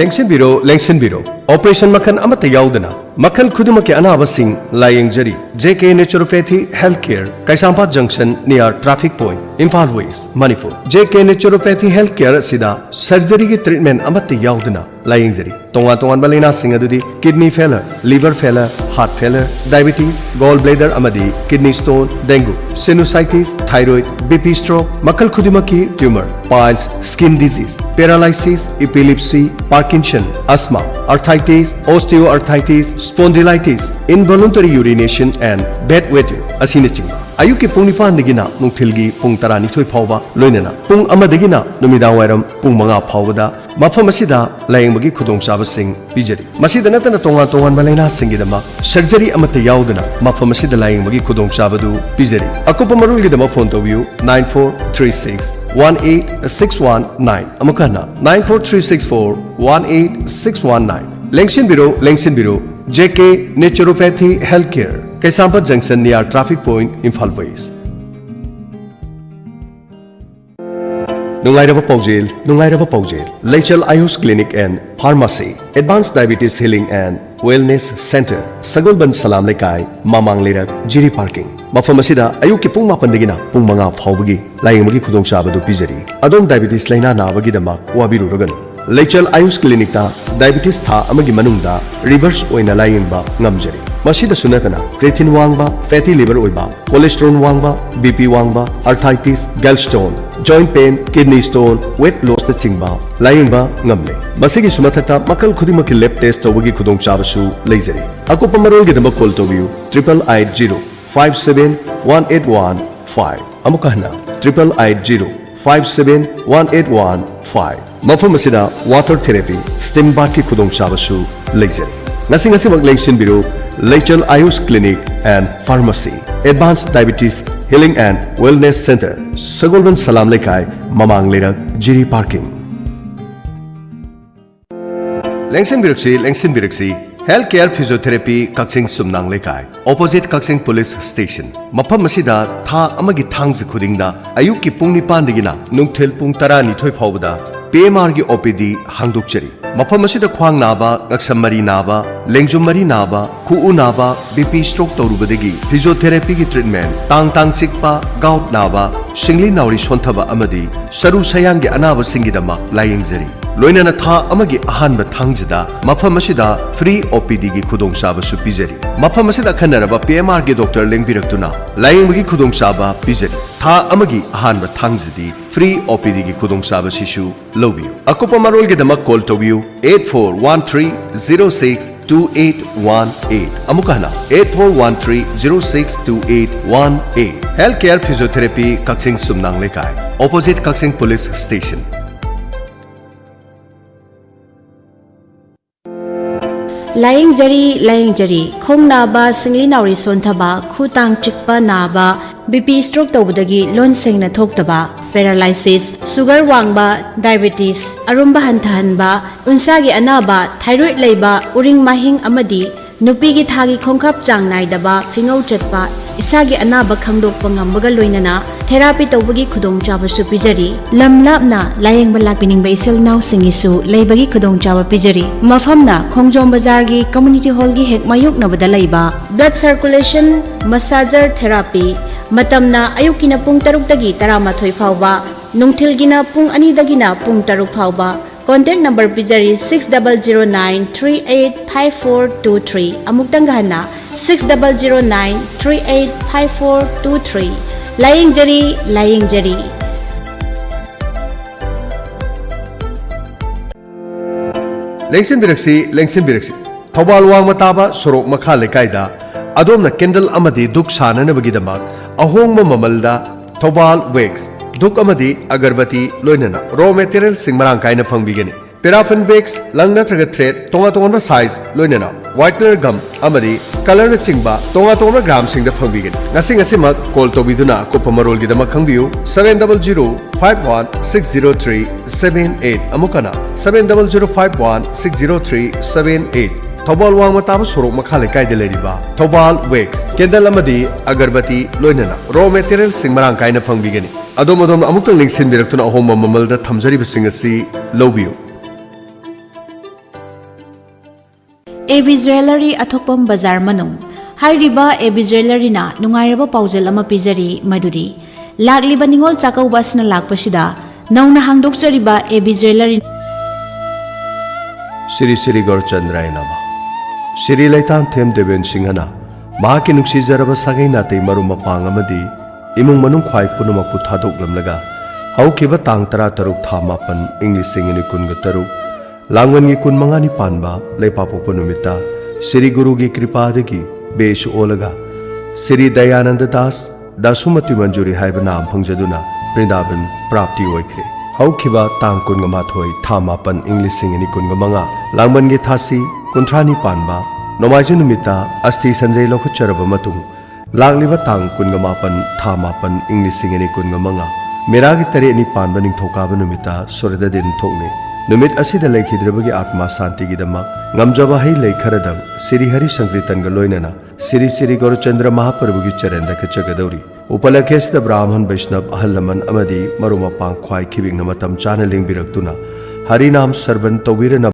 ꯂꯦꯡꯁꯤꯟꯕꯤꯔꯣ, ꯂꯦꯡꯁꯤꯟꯕꯤꯔꯣ꯫ Operation ꯃꯈꯜ ꯑꯃꯠꯇ ꯌꯥꯎꯗꯅ ꯃꯈꯜ ꯈꯨꯗꯤꯡꯃꯛꯀꯤ ꯑꯅꯥꯕꯁꯤꯡ ꯂꯥꯌꯦꯡꯖꯔꯤ꯫ J K Naturopathy Health Care, ꯀꯩꯁꯥꯝꯄꯥꯠ Junction, near Traffic Point, Imphal West, Manipur꯫ J K Naturopathy Health Care ꯑꯁꯤꯗ surgery ꯒꯤ treatment ꯑꯃꯠꯇ ꯌꯥꯎꯗꯅ ꯂꯥꯌꯦꯡꯖꯔꯤ꯫ ꯇꯣꯉꯥꯟ ꯇꯣꯉꯥꯟꯕ ꯂꯥꯏꯅꯥꯁꯤꯡ ꯑꯗꯨꯗꯤ kidney failure, liver failure, heart failure, diabetes, gall bladder ꯑꯃꯗꯤ kidney stone, dengue, sinusitis, thyroid, B P stroke, ꯃꯈꯜ ꯈꯨꯗꯤꯡꯃꯛꯀꯤ tumor, piles, skin disease, paralysis, epilepsy, Parkinson, asthma, arthritis, osteoarthritis, spondylitis, involuntary urination and bedwetting ꯑꯁꯤꯅꯆꯤꯡꯕ꯫ ꯑꯌꯨꯛꯀꯤ ꯄꯨꯡ ꯅꯤꯄꯥꯟꯗꯒꯤꯅ ꯅꯨꯡꯊꯤꯜꯒꯤ ꯄꯨꯡ ꯇꯔꯥꯅꯤꯊꯣꯏ ꯐꯥꯎꯕ, ꯂꯣꯏꯅꯅ ꯄꯨꯡ ꯑꯃꯗꯒꯤꯅ ꯅꯨꯃꯤꯗꯥꯡ ꯋꯥꯏꯔꯝ ꯄꯨꯡ ꯃꯉꯥ ꯐꯥꯎꯕꯗ ꯃꯐꯝ ꯑꯁꯤꯗ ꯂꯥꯌꯦꯡꯕꯒꯤ ꯈꯨꯗꯣꯡꯆꯥꯕꯁꯤꯡ ꯄꯤꯖꯔꯤ꯫ ꯃꯁꯤꯗ ꯅꯠꯇꯅ ꯇꯣꯉꯥꯟ ꯇꯣꯉꯥꯟꯕ ꯂꯥꯏꯅꯥꯁꯤꯡꯒꯤꯗꯃꯛ surgery ꯑꯃꯠꯇ ꯌꯥꯎꯗꯅ ꯃꯐꯝ ꯑꯁꯤꯗ ꯂꯥꯌꯦꯡꯕꯒꯤ ꯈꯨꯗꯣꯡꯆꯥꯕꯗꯨ ꯄꯤꯖꯔꯤ꯫ ꯑꯀꯨꯞꯄ ꯃꯔꯣꯜꯒꯤꯗꯃꯛ phone ꯇꯧꯕꯤꯌꯨ, nine four three six one eight six one nine꯫ ꯑꯃꯨꯛ ꯍꯟꯅ, nine four three six four one eight six one nine꯫ ꯂꯦꯡꯁꯤꯟꯕꯤꯔꯣ, ꯂꯦꯡꯁꯤꯟꯕꯤꯔꯣ, J K Naturopathy Health Care, ꯀꯩꯁꯥꯝꯄꯥꯠ Junction, near Traffic Point, Imphal West꯫ ꯅꯨꯡꯉꯥꯏꯔꯕ ꯄꯥꯎꯖꯦꯜ, ꯅꯨꯡꯉꯥꯏꯔꯕ ꯄꯥꯎꯖꯦꯜ꯫ ꯂꯩꯆꯦꯜ Ayush Clinic and Pharmacy, Advanced Diabetes Healing and Wellness Center, ꯁꯒꯣꯜꯕꯟ ꯁꯂꯥꯝ ꯂꯩꯀꯥꯏ, ꯃꯃꯥꯡ ꯂꯩꯔꯛ, ꯖꯤꯔꯤ parking꯫ ꯃꯐꯝ ꯑꯁꯤꯗ ꯑꯌꯨꯛꯀꯤ ꯄꯨꯡ ꯃꯥꯄꯟꯗꯒꯤꯅ ꯄꯨꯡ ꯃꯉꯥ ꯐꯥꯎꯕꯒꯤ ꯂꯥꯌꯦꯡꯕꯒꯤ ꯈꯨꯗꯣꯡꯆꯥꯕ ꯑꯗꯨ ꯄꯤꯖꯔꯤ꯫ ꯑꯗꯣꯝ diabetes ꯂꯥꯏꯅꯥ ꯅꯥꯕꯒꯤꯗꯃꯛ ꯋꯥꯕꯤꯔꯨꯔꯒꯅꯨ꯫ ꯂꯩꯆꯦꯜ Ayush Clinicꯇ diabetes ꯊꯥ ꯑꯃꯒꯤ ꯃꯅꯨꯡꯗ reverse ꯑꯣꯏꯅ ꯂꯥꯌꯦꯡꯕ ꯉꯝꯖꯔꯤ꯫ ꯃꯁꯤꯗꯁꯨ ꯅꯠꯇꯅ creatine ꯋꯥꯡꯕ, fatty liver ꯑꯣꯏꯕ, cholesterol ꯋꯥꯡꯕ, B P ꯋꯥꯡꯕ, arthritis, gallstone, joint pain, kidney stone, weight lossꯅꯆꯤꯡꯕ ꯂꯥꯌꯦꯡꯕ ꯉꯝꯂꯦ꯫ ꯃꯁꯤꯒꯤꯁꯨ ꯃꯊꯛꯇ ꯃꯈꯜ ꯈꯨꯗꯤꯡꯃꯛꯀꯤ lab test ꯇꯧꯕꯒꯤ ꯈꯨꯗꯣꯡꯆꯥꯕꯁꯨ ꯂꯩꯖꯔꯤ꯫ ꯑꯀꯨꯞꯄ ꯃꯔꯣꯜꯒꯤꯗꯃꯛ call ꯇꯧꯕꯤꯌꯨ, triple eight zero five seven one eight one five꯫ ꯑꯃꯨꯛꯀ ꯍꯟꯅ triple eight zero five seven one eight one five꯫ ꯃꯐꯝ ꯑꯁꯤꯗ water therapy, steam bathꯀꯤ ꯈꯨꯗꯣꯡꯆꯥꯕꯁꯨ ꯂꯩꯖꯔꯤ꯫ ꯉꯁꯤ ꯉꯁꯤꯃꯛ ꯂꯦꯡꯁꯤꯟꯕꯤꯔꯨ, ꯂꯩꯆꯦꯜ Ayush Clinic and Pharmacy, Advanced Diabetes Healing and Wellness Center, ꯁꯒꯣꯜꯕꯟ ꯁꯂꯥꯝ ꯂꯩꯀꯥꯏ, ꯃꯃꯥꯡ ꯂꯩꯔꯛ, ꯖꯤꯔꯤ parking꯫ ꯂꯦꯡꯁꯤꯟꯕꯤꯔꯛꯁꯤ, ꯂꯦꯡꯁꯤꯟꯕꯤꯔꯛꯁꯤ꯫ Health Care Physiotherapy, ꯀꯛꯆꯤꯡ ꯁꯨꯝꯅꯥꯡ ꯂꯩꯀꯥꯏ, opposite ꯀꯛꯆꯤꯡ Police Station꯫ ꯃꯐꯝ ꯑꯁꯤꯗ ꯊꯥ ꯑꯃꯒꯤ ꯊꯥꯡꯖ ꯈꯨꯗꯤꯡꯗ ꯑꯌꯨꯛꯀꯤ ꯄꯨꯡ ꯅꯤꯄꯥꯟꯗꯒꯤꯅ ꯅꯨꯡꯊꯤꯜ ꯄꯨꯡ ꯇꯔꯥꯅꯤꯊꯣꯏ ꯐꯥꯎꯕꯗ P M R ꯒꯤ O P D ꯍꯥꯡꯗꯣꯛꯆꯔꯤ꯫ ꯃꯐꯝ ꯑꯁꯤꯗ ꯈ꯭ꯋꯥꯡ ꯅꯥꯕ, ꯉꯛꯁꯝ ꯃꯔꯤ ꯅꯥꯕ, ꯂꯦꯡꯖꯨꯝ ꯃꯔꯤ ꯅꯥꯕ, ꯈꯨꯎ ꯅꯥꯕ, B P stroke ꯇꯧꯔꯨꯕꯗꯒꯤ physiotherapyꯒꯤ treatment, ꯇꯥꯡ ꯇꯥꯡ ꯆꯤꯛꯄ, gout ꯅꯥꯕ, ꯁꯤꯡꯂꯤ ꯅꯥꯎꯔꯤ ꯁꯣꯟꯊꯕ ꯑꯃꯗꯤ ꯁꯔꯨ ꯁꯌꯥꯡꯒꯤ ꯑꯅꯥꯕꯁꯤꯡꯒꯤꯗꯃꯛ ꯂꯥꯌꯦꯡꯖꯔꯤ꯫ ꯂꯣꯏꯅꯅ ꯊꯥ ꯑꯃꯒꯤ ꯑꯍꯥꯟꯕ ꯊꯥꯡꯖꯗ ꯃꯐꯝ ꯑꯁꯤꯗ free O P D ꯒꯤ ꯈꯨꯗꯣꯡꯆꯥꯕꯁꯨ ꯄꯤꯖꯔꯤ꯫ ꯃꯐꯝ ꯑꯁꯤꯗ ꯑꯈꯟꯅꯔꯕ P M R ꯒꯤ doctor ꯂꯦꯡꯕꯤꯔꯛꯇꯨꯅ ꯂꯥꯌꯦꯡꯕꯒꯤ ꯈꯨꯗꯣꯡꯆꯥꯕ ꯄꯤꯖꯔꯤ꯫ ꯊꯥ ꯑꯃꯒꯤ ꯑꯍꯥꯟꯕ ꯊꯥꯡꯖꯗꯤ free O P D ꯒꯤ ꯈꯨꯗꯣꯡꯆꯥꯕꯁꯤꯁꯨ ꯂꯧꯕꯤꯌꯨ꯫ ꯑꯀꯨꯞꯄ ꯃꯔꯣꯜꯒꯤꯗꯃꯛ call ꯇꯧꯕꯤꯌꯨ eight four one three zero six two eight one eight꯫ ꯑꯃꯨꯛꯀ ꯍꯟꯅ eight four one three zero six two eight one eight꯫ Health Care Physiotherapy, ꯀꯛꯆꯤꯡ ꯁꯨꯝꯅꯥꯡ ꯂꯩꯀꯥꯏ, opposite ꯀꯛꯆꯤꯡ Police Station꯫ ꯂꯥꯌꯦꯡꯖꯔꯤ, ꯂꯥꯌꯦꯡꯖꯔꯤ꯫ ꯈꯣꯡ ꯅꯥꯕ, ꯁꯤꯡꯂꯤ ꯅꯥꯎꯔꯤ ꯁꯣꯟꯊꯕ, ꯈꯨ ꯇꯥꯡ ꯆꯤꯛꯄ ꯅꯥꯕ, B P stroke ꯇꯧꯕꯗꯒꯤ ꯂꯣꯟ ꯁꯦꯡꯅ ꯊꯣꯛꯇꯕ, paralysis, sugar ꯋꯥꯡꯕ, diabetes, ꯑꯔꯨꯝꯕ ꯍꯟꯊꯍꯟꯕ, ꯎꯟꯁꯥꯒꯤ ꯑꯅꯥꯕ, thyroid ꯂꯩꯕ, ꯎꯔꯤꯡ ꯃꯥꯍꯤꯡ ꯑꯃꯗꯤ ꯅꯨꯄꯤꯒꯤ ꯊꯥꯒꯤ ꯈꯣꯡꯀꯥꯞ ꯆꯥꯡ ꯅꯥꯏꯗꯕ, ꯐꯤꯉꯧ ꯆꯠꯄ, ꯏꯁꯥꯒꯤ ꯑꯅꯥꯕ ꯈꯪꯗꯣꯛꯄ ꯉꯝꯕꯒ ꯂꯣꯏꯅꯅ therapy ꯇꯧꯕꯒꯤ ꯈꯨꯗꯣꯡꯆꯥꯕꯁꯨ ꯄꯤꯖꯔꯤ꯫ ꯂꯝ ꯂꯥꯞꯅ ꯂꯥꯌꯦꯡꯕ ꯂꯥꯛꯄꯤꯅꯤꯡꯕ ꯏꯆꯤꯜ ꯏꯅꯥꯎꯁꯤꯡꯒꯤꯁꯨ ꯂꯩꯕꯒꯤ ꯈꯨꯗꯣꯡꯆꯥꯕ ꯄꯤꯖꯔꯤ꯫ ꯃꯐꯝꯅ ꯈꯣꯡꯖꯣꯝ ꯕꯖꯥꯔꯒꯤ community hallꯒꯤ ꯍꯦꯛ ꯃꯥꯌꯣꯛꯅꯕꯗ ꯂꯩꯕ꯫ Blood circulation, massager therapy꯫ ꯃꯇꯝꯅ ꯑꯌꯨꯛꯀꯤꯅ ꯄꯨꯡ ꯇꯔꯨꯛꯇꯒꯤ ꯇꯔꯥꯃꯥꯊꯣꯏ ꯐꯥꯎꯕ, ꯅꯨꯡꯊꯤꯜꯒꯤꯅ ꯄꯨꯡ ꯑꯅꯤꯗꯒꯤꯅ ꯄꯨꯡ ꯇꯔꯨꯛ ꯐꯥꯎꯕ꯫ Contact number ꯄꯤꯖꯔꯤ, six double zero nine three eight five four two three꯫ ꯑꯃꯨꯛꯇꯪꯒ ꯍꯟꯅ, six double zero nine three eight five four two three꯫ ꯂꯥꯌꯦꯡꯖꯔꯤ, ꯂꯥꯌꯦꯡꯖꯔꯤ꯫ ꯂꯦꯡꯁꯤꯟꯕꯤꯔꯛꯁꯤ, ꯂꯦꯡꯁꯤꯟꯕꯤꯔꯛꯁꯤ꯫ Thoubal ꯋꯥꯡꯃ ꯇꯥꯕ ꯁꯣꯔꯣꯛ ꯃꯈꯥ ꯂꯩꯀꯥꯏꯗ ꯑꯗꯣꯝꯅ candle ꯑꯃꯗꯤ ꯙꯨꯛ ꯁꯥꯅꯅꯕꯒꯤꯗꯃꯛ ꯑꯍꯣꯡꯕ ꯃꯃꯜꯗ ꯊꯧꯕꯥꯜ ꯋꯦꯛꯁ, ꯙꯨꯛ ꯑꯃꯗꯤ ꯑꯒꯔꯕꯇꯤ, ꯂꯣꯏꯅꯅ ꯔꯣ ꯃꯦꯇꯤꯔꯤꯌꯦꯜꯁꯤꯡ ꯃꯔꯥꯡ ꯀꯥꯏꯅ ꯐꯪꯕꯤꯒꯅꯤ꯫ ꯄꯦꯔꯥꯐꯤꯟ ꯋꯦꯛꯁ, ꯂꯪ ꯅꯠꯇ꯭ꯔꯒ ꯊ꯭ꯔꯦꯠ, ꯇꯣꯉꯥꯟ ꯇꯣꯉꯥꯟꯕ ꯁꯥꯏꯖ, ꯂꯣꯏꯅꯅ ꯋꯥꯏꯠꯅꯔ ꯒꯝ ꯑꯃꯗꯤ ꯀꯂꯔꯅꯆꯤꯡꯕ ꯇꯣꯉꯥꯟ ꯇꯣꯉꯥꯟꯕ ꯒ꯭ꯔꯥꯝꯁꯤꯡꯗ ꯐꯪꯕꯤꯒꯅꯤ꯫ ꯉꯁꯤ ꯉꯁꯤꯃꯛ ꯀꯣꯜ ꯇꯧꯕꯤꯗꯨꯅ ꯑꯀꯨꯞꯄ ꯃꯔꯣꯜꯒꯤꯗꯃꯛ ꯈꯪꯕꯤꯌꯨ, seven double zero five one six zero three seven eight꯫ ꯑꯃꯨꯛ ꯍꯟꯅ, seven double zero five one six zero three seven eight꯫ Thoubal ꯋꯥꯡꯃ ꯇꯥꯕ ꯁꯣꯔꯣꯛ ꯃꯈꯥ ꯂꯩꯀꯥꯏꯗ ꯂꯩꯔꯤꯕ ꯊꯧꯕꯥꯜ ꯋꯦꯛꯁ, ꯀꯦꯟꯗꯜ ꯑꯃꯗꯤ ꯑꯒꯔꯕꯇꯤ, ꯂꯣꯏꯅꯅ ꯔꯣ ꯃꯦꯇꯤꯔꯤꯌꯦꯜꯁꯤꯡ ꯃꯔꯥꯡ ꯀꯥꯏꯅ ꯐꯪꯕꯤꯒꯅꯤ꯫ ꯑꯗꯣꯝ ꯑꯗꯣꯝꯅ ꯑꯃꯨꯛꯇꯪ ꯂꯦꯡꯁꯤꯟꯕꯤꯔꯛꯇꯨꯅ ꯑꯍꯣꯡꯕ ꯃꯃꯜꯗ ꯊꯝꯖꯔꯤꯕꯁꯤꯡ ꯑꯁꯤ ꯂꯧꯕꯤꯌꯨ꯫ ꯑꯦ ꯕꯤ ꯖ꯭ꯋꯦꯂꯔꯤ, ꯑꯊꯣꯛꯄꯝ ꯕꯖꯥꯔ ꯃꯅꯨꯡ꯫ ꯍꯥꯏꯔꯤꯕ ꯑꯦ ꯕꯤ ꯖ꯭ꯋꯦꯂꯔꯤꯅ ꯅꯨꯡꯉꯥꯏꯔꯕ ꯄꯥꯎꯖꯦꯜ ꯑꯃ ꯄꯤꯖꯔꯤ, ꯃꯗꯨꯗꯤ ꯂꯥꯛꯂꯤꯕ ꯅꯤꯉꯣꯜ ꯆꯥꯛꯀꯧꯕ ꯑꯁꯤꯅ ꯂꯥꯛꯄꯁꯤꯗ ꯅꯧꯅ ꯍꯥꯡꯗꯣꯛꯆꯔꯤꯕ A B jewellery Shri Shri ꯒꯧꯔꯆꯟꯗ꯭ꯔꯥꯌ ꯅꯃ꯫ ꯁ꯭ꯔꯤ ꯂꯩꯇꯥꯝꯊꯦꯝ ꯗꯦꯕꯦꯟ ꯁꯤꯡꯍꯅ ꯃꯍꯥꯛꯀꯤ ꯅꯨꯡꯁꯤꯖꯔꯕ ꯁꯥꯒꯩ ꯅꯥꯇꯩ ꯃꯔꯨꯞ ꯃꯄꯥꯡ ꯑꯃꯗꯤ ꯏꯃꯨꯡ ꯃꯅꯨꯡ ꯈ꯭ꯋꯥꯏ ꯄꯨꯝꯅꯃꯛꯄꯨ ꯊꯥꯗꯣꯛꯂꯝꯂꯒ ꯍꯧꯈꯤꯕ ꯇꯥꯡ ꯇꯔꯥꯇꯔꯨꯛ ꯊꯥ ꯃꯥꯄꯟ ꯏꯪ ꯂꯤꯁꯤꯡ ꯑꯅꯤ ꯀꯨꯟꯒ ꯇꯔꯨꯛ ꯂꯥꯡꯕꯟꯒꯤ ꯀꯨꯟꯃꯉꯥꯅꯤ ꯄꯥꯟꯕ ꯂꯩꯄꯥꯛꯄꯣꯛꯄ ꯅꯨꯃꯤꯠꯇ ꯁ꯭ꯔꯤ ꯒꯨꯔꯨꯒꯤ ꯀ꯭ꯔꯤꯄꯥꯗꯒꯤ ꯕꯦꯁ ꯑꯣꯜꯂꯒ ꯁ꯭ꯔꯤ ꯗꯌꯥꯅꯟꯗ ꯗꯥꯁ ꯗꯥꯁꯨꯃꯇꯤ ꯃꯟꯖꯨꯔꯤ ꯍꯥꯏꯕ ꯅꯥꯝ ꯐꯪꯖꯗꯨꯅ ꯕ꯭ꯔꯤꯟꯗꯥꯕꯟ ꯄ꯭ꯔꯥꯞꯇꯤ ꯑꯣꯏꯈ꯭ꯔꯦ꯫ ꯍꯧꯈꯤꯕ ꯇꯥꯡ ꯀꯨꯟꯃꯥꯊꯣꯏ ꯊꯥ ꯃꯥꯄꯟ ꯏꯪ ꯂꯤꯁꯤꯡ ꯑꯅꯤ ꯀꯨꯟꯒ ꯃꯉꯥ ꯂꯥꯡꯕꯟꯒꯤ ꯊꯥꯁꯤ ꯀꯨꯟꯊ꯭ꯔꯥꯅꯤ ꯄꯥꯟꯕ ꯅꯣꯡꯃꯥꯏꯖꯤꯡ ꯅꯨꯃꯤꯠꯇ ꯑꯁꯇꯤ ꯁꯟꯖꯩ ꯂꯧꯈꯠꯆꯔꯕ ꯃꯇꯨꯡ ꯂꯥꯛꯂꯤꯕ ꯇꯥꯡ ꯀꯨꯟꯒ ꯃꯥꯄꯟ ꯊꯥ ꯃꯥꯄꯟ ꯏꯪ ꯂꯤꯁꯤꯡ ꯑꯅꯤ ꯀꯨꯟꯒ ꯃꯉꯥ ꯃꯦꯔꯥꯒꯤ ꯇꯔꯦꯠꯅꯤ ꯄꯥꯟꯕ ꯅꯤꯡꯊꯧꯀꯥꯕ ꯅꯨꯃꯤꯠꯇ ꯁꯨꯔꯗ ꯗꯤꯟ ꯊꯣꯛꯂꯦ꯫ ꯅꯨꯃꯤꯠ ꯑꯁꯤꯗ ꯂꯩꯈꯤꯗ꯭ꯔꯕꯒꯤ ꯑꯥꯠꯃꯥ ꯁꯥꯟꯇꯤꯒꯤꯗꯃꯛ ꯉꯝꯖꯕ ꯍꯩ ꯂꯩ ꯈꯔꯗꯪ ꯁ꯭ꯔꯤ ꯍꯔꯤ ꯁꯪꯀꯤꯔꯇꯟꯒ ꯂꯣꯏꯅꯅ ꯁ꯭ꯔꯤ ꯁ꯭ꯔꯤ ꯒꯧꯔꯆꯟꯗ꯭ꯔ ꯃꯍꯥꯄ꯭ꯔꯚꯨꯒꯤ ꯆꯔꯟꯗ ꯀꯠꯆꯒꯗꯧꯔꯤ꯫ ꯎꯄꯂꯛꯈꯦꯁꯤꯗ ꯕ꯭ꯔꯥꯍꯃꯟ ꯕꯩꯁꯅꯕ ꯑꯍꯜ ꯂꯃꯟ ꯑꯃꯗꯤ ꯃꯔꯨꯞ ꯃꯄꯥꯡ ꯈ꯭ꯋꯥꯏ ꯈꯤꯕꯤꯛꯅ ꯃꯇꯝ ꯆꯥꯅ ꯂꯦꯡꯕꯤꯔꯛꯇꯨꯅ ꯍꯔꯤꯅꯥꯝ ꯁꯔꯕꯟ ꯇꯧꯕꯤꯔꯅꯕ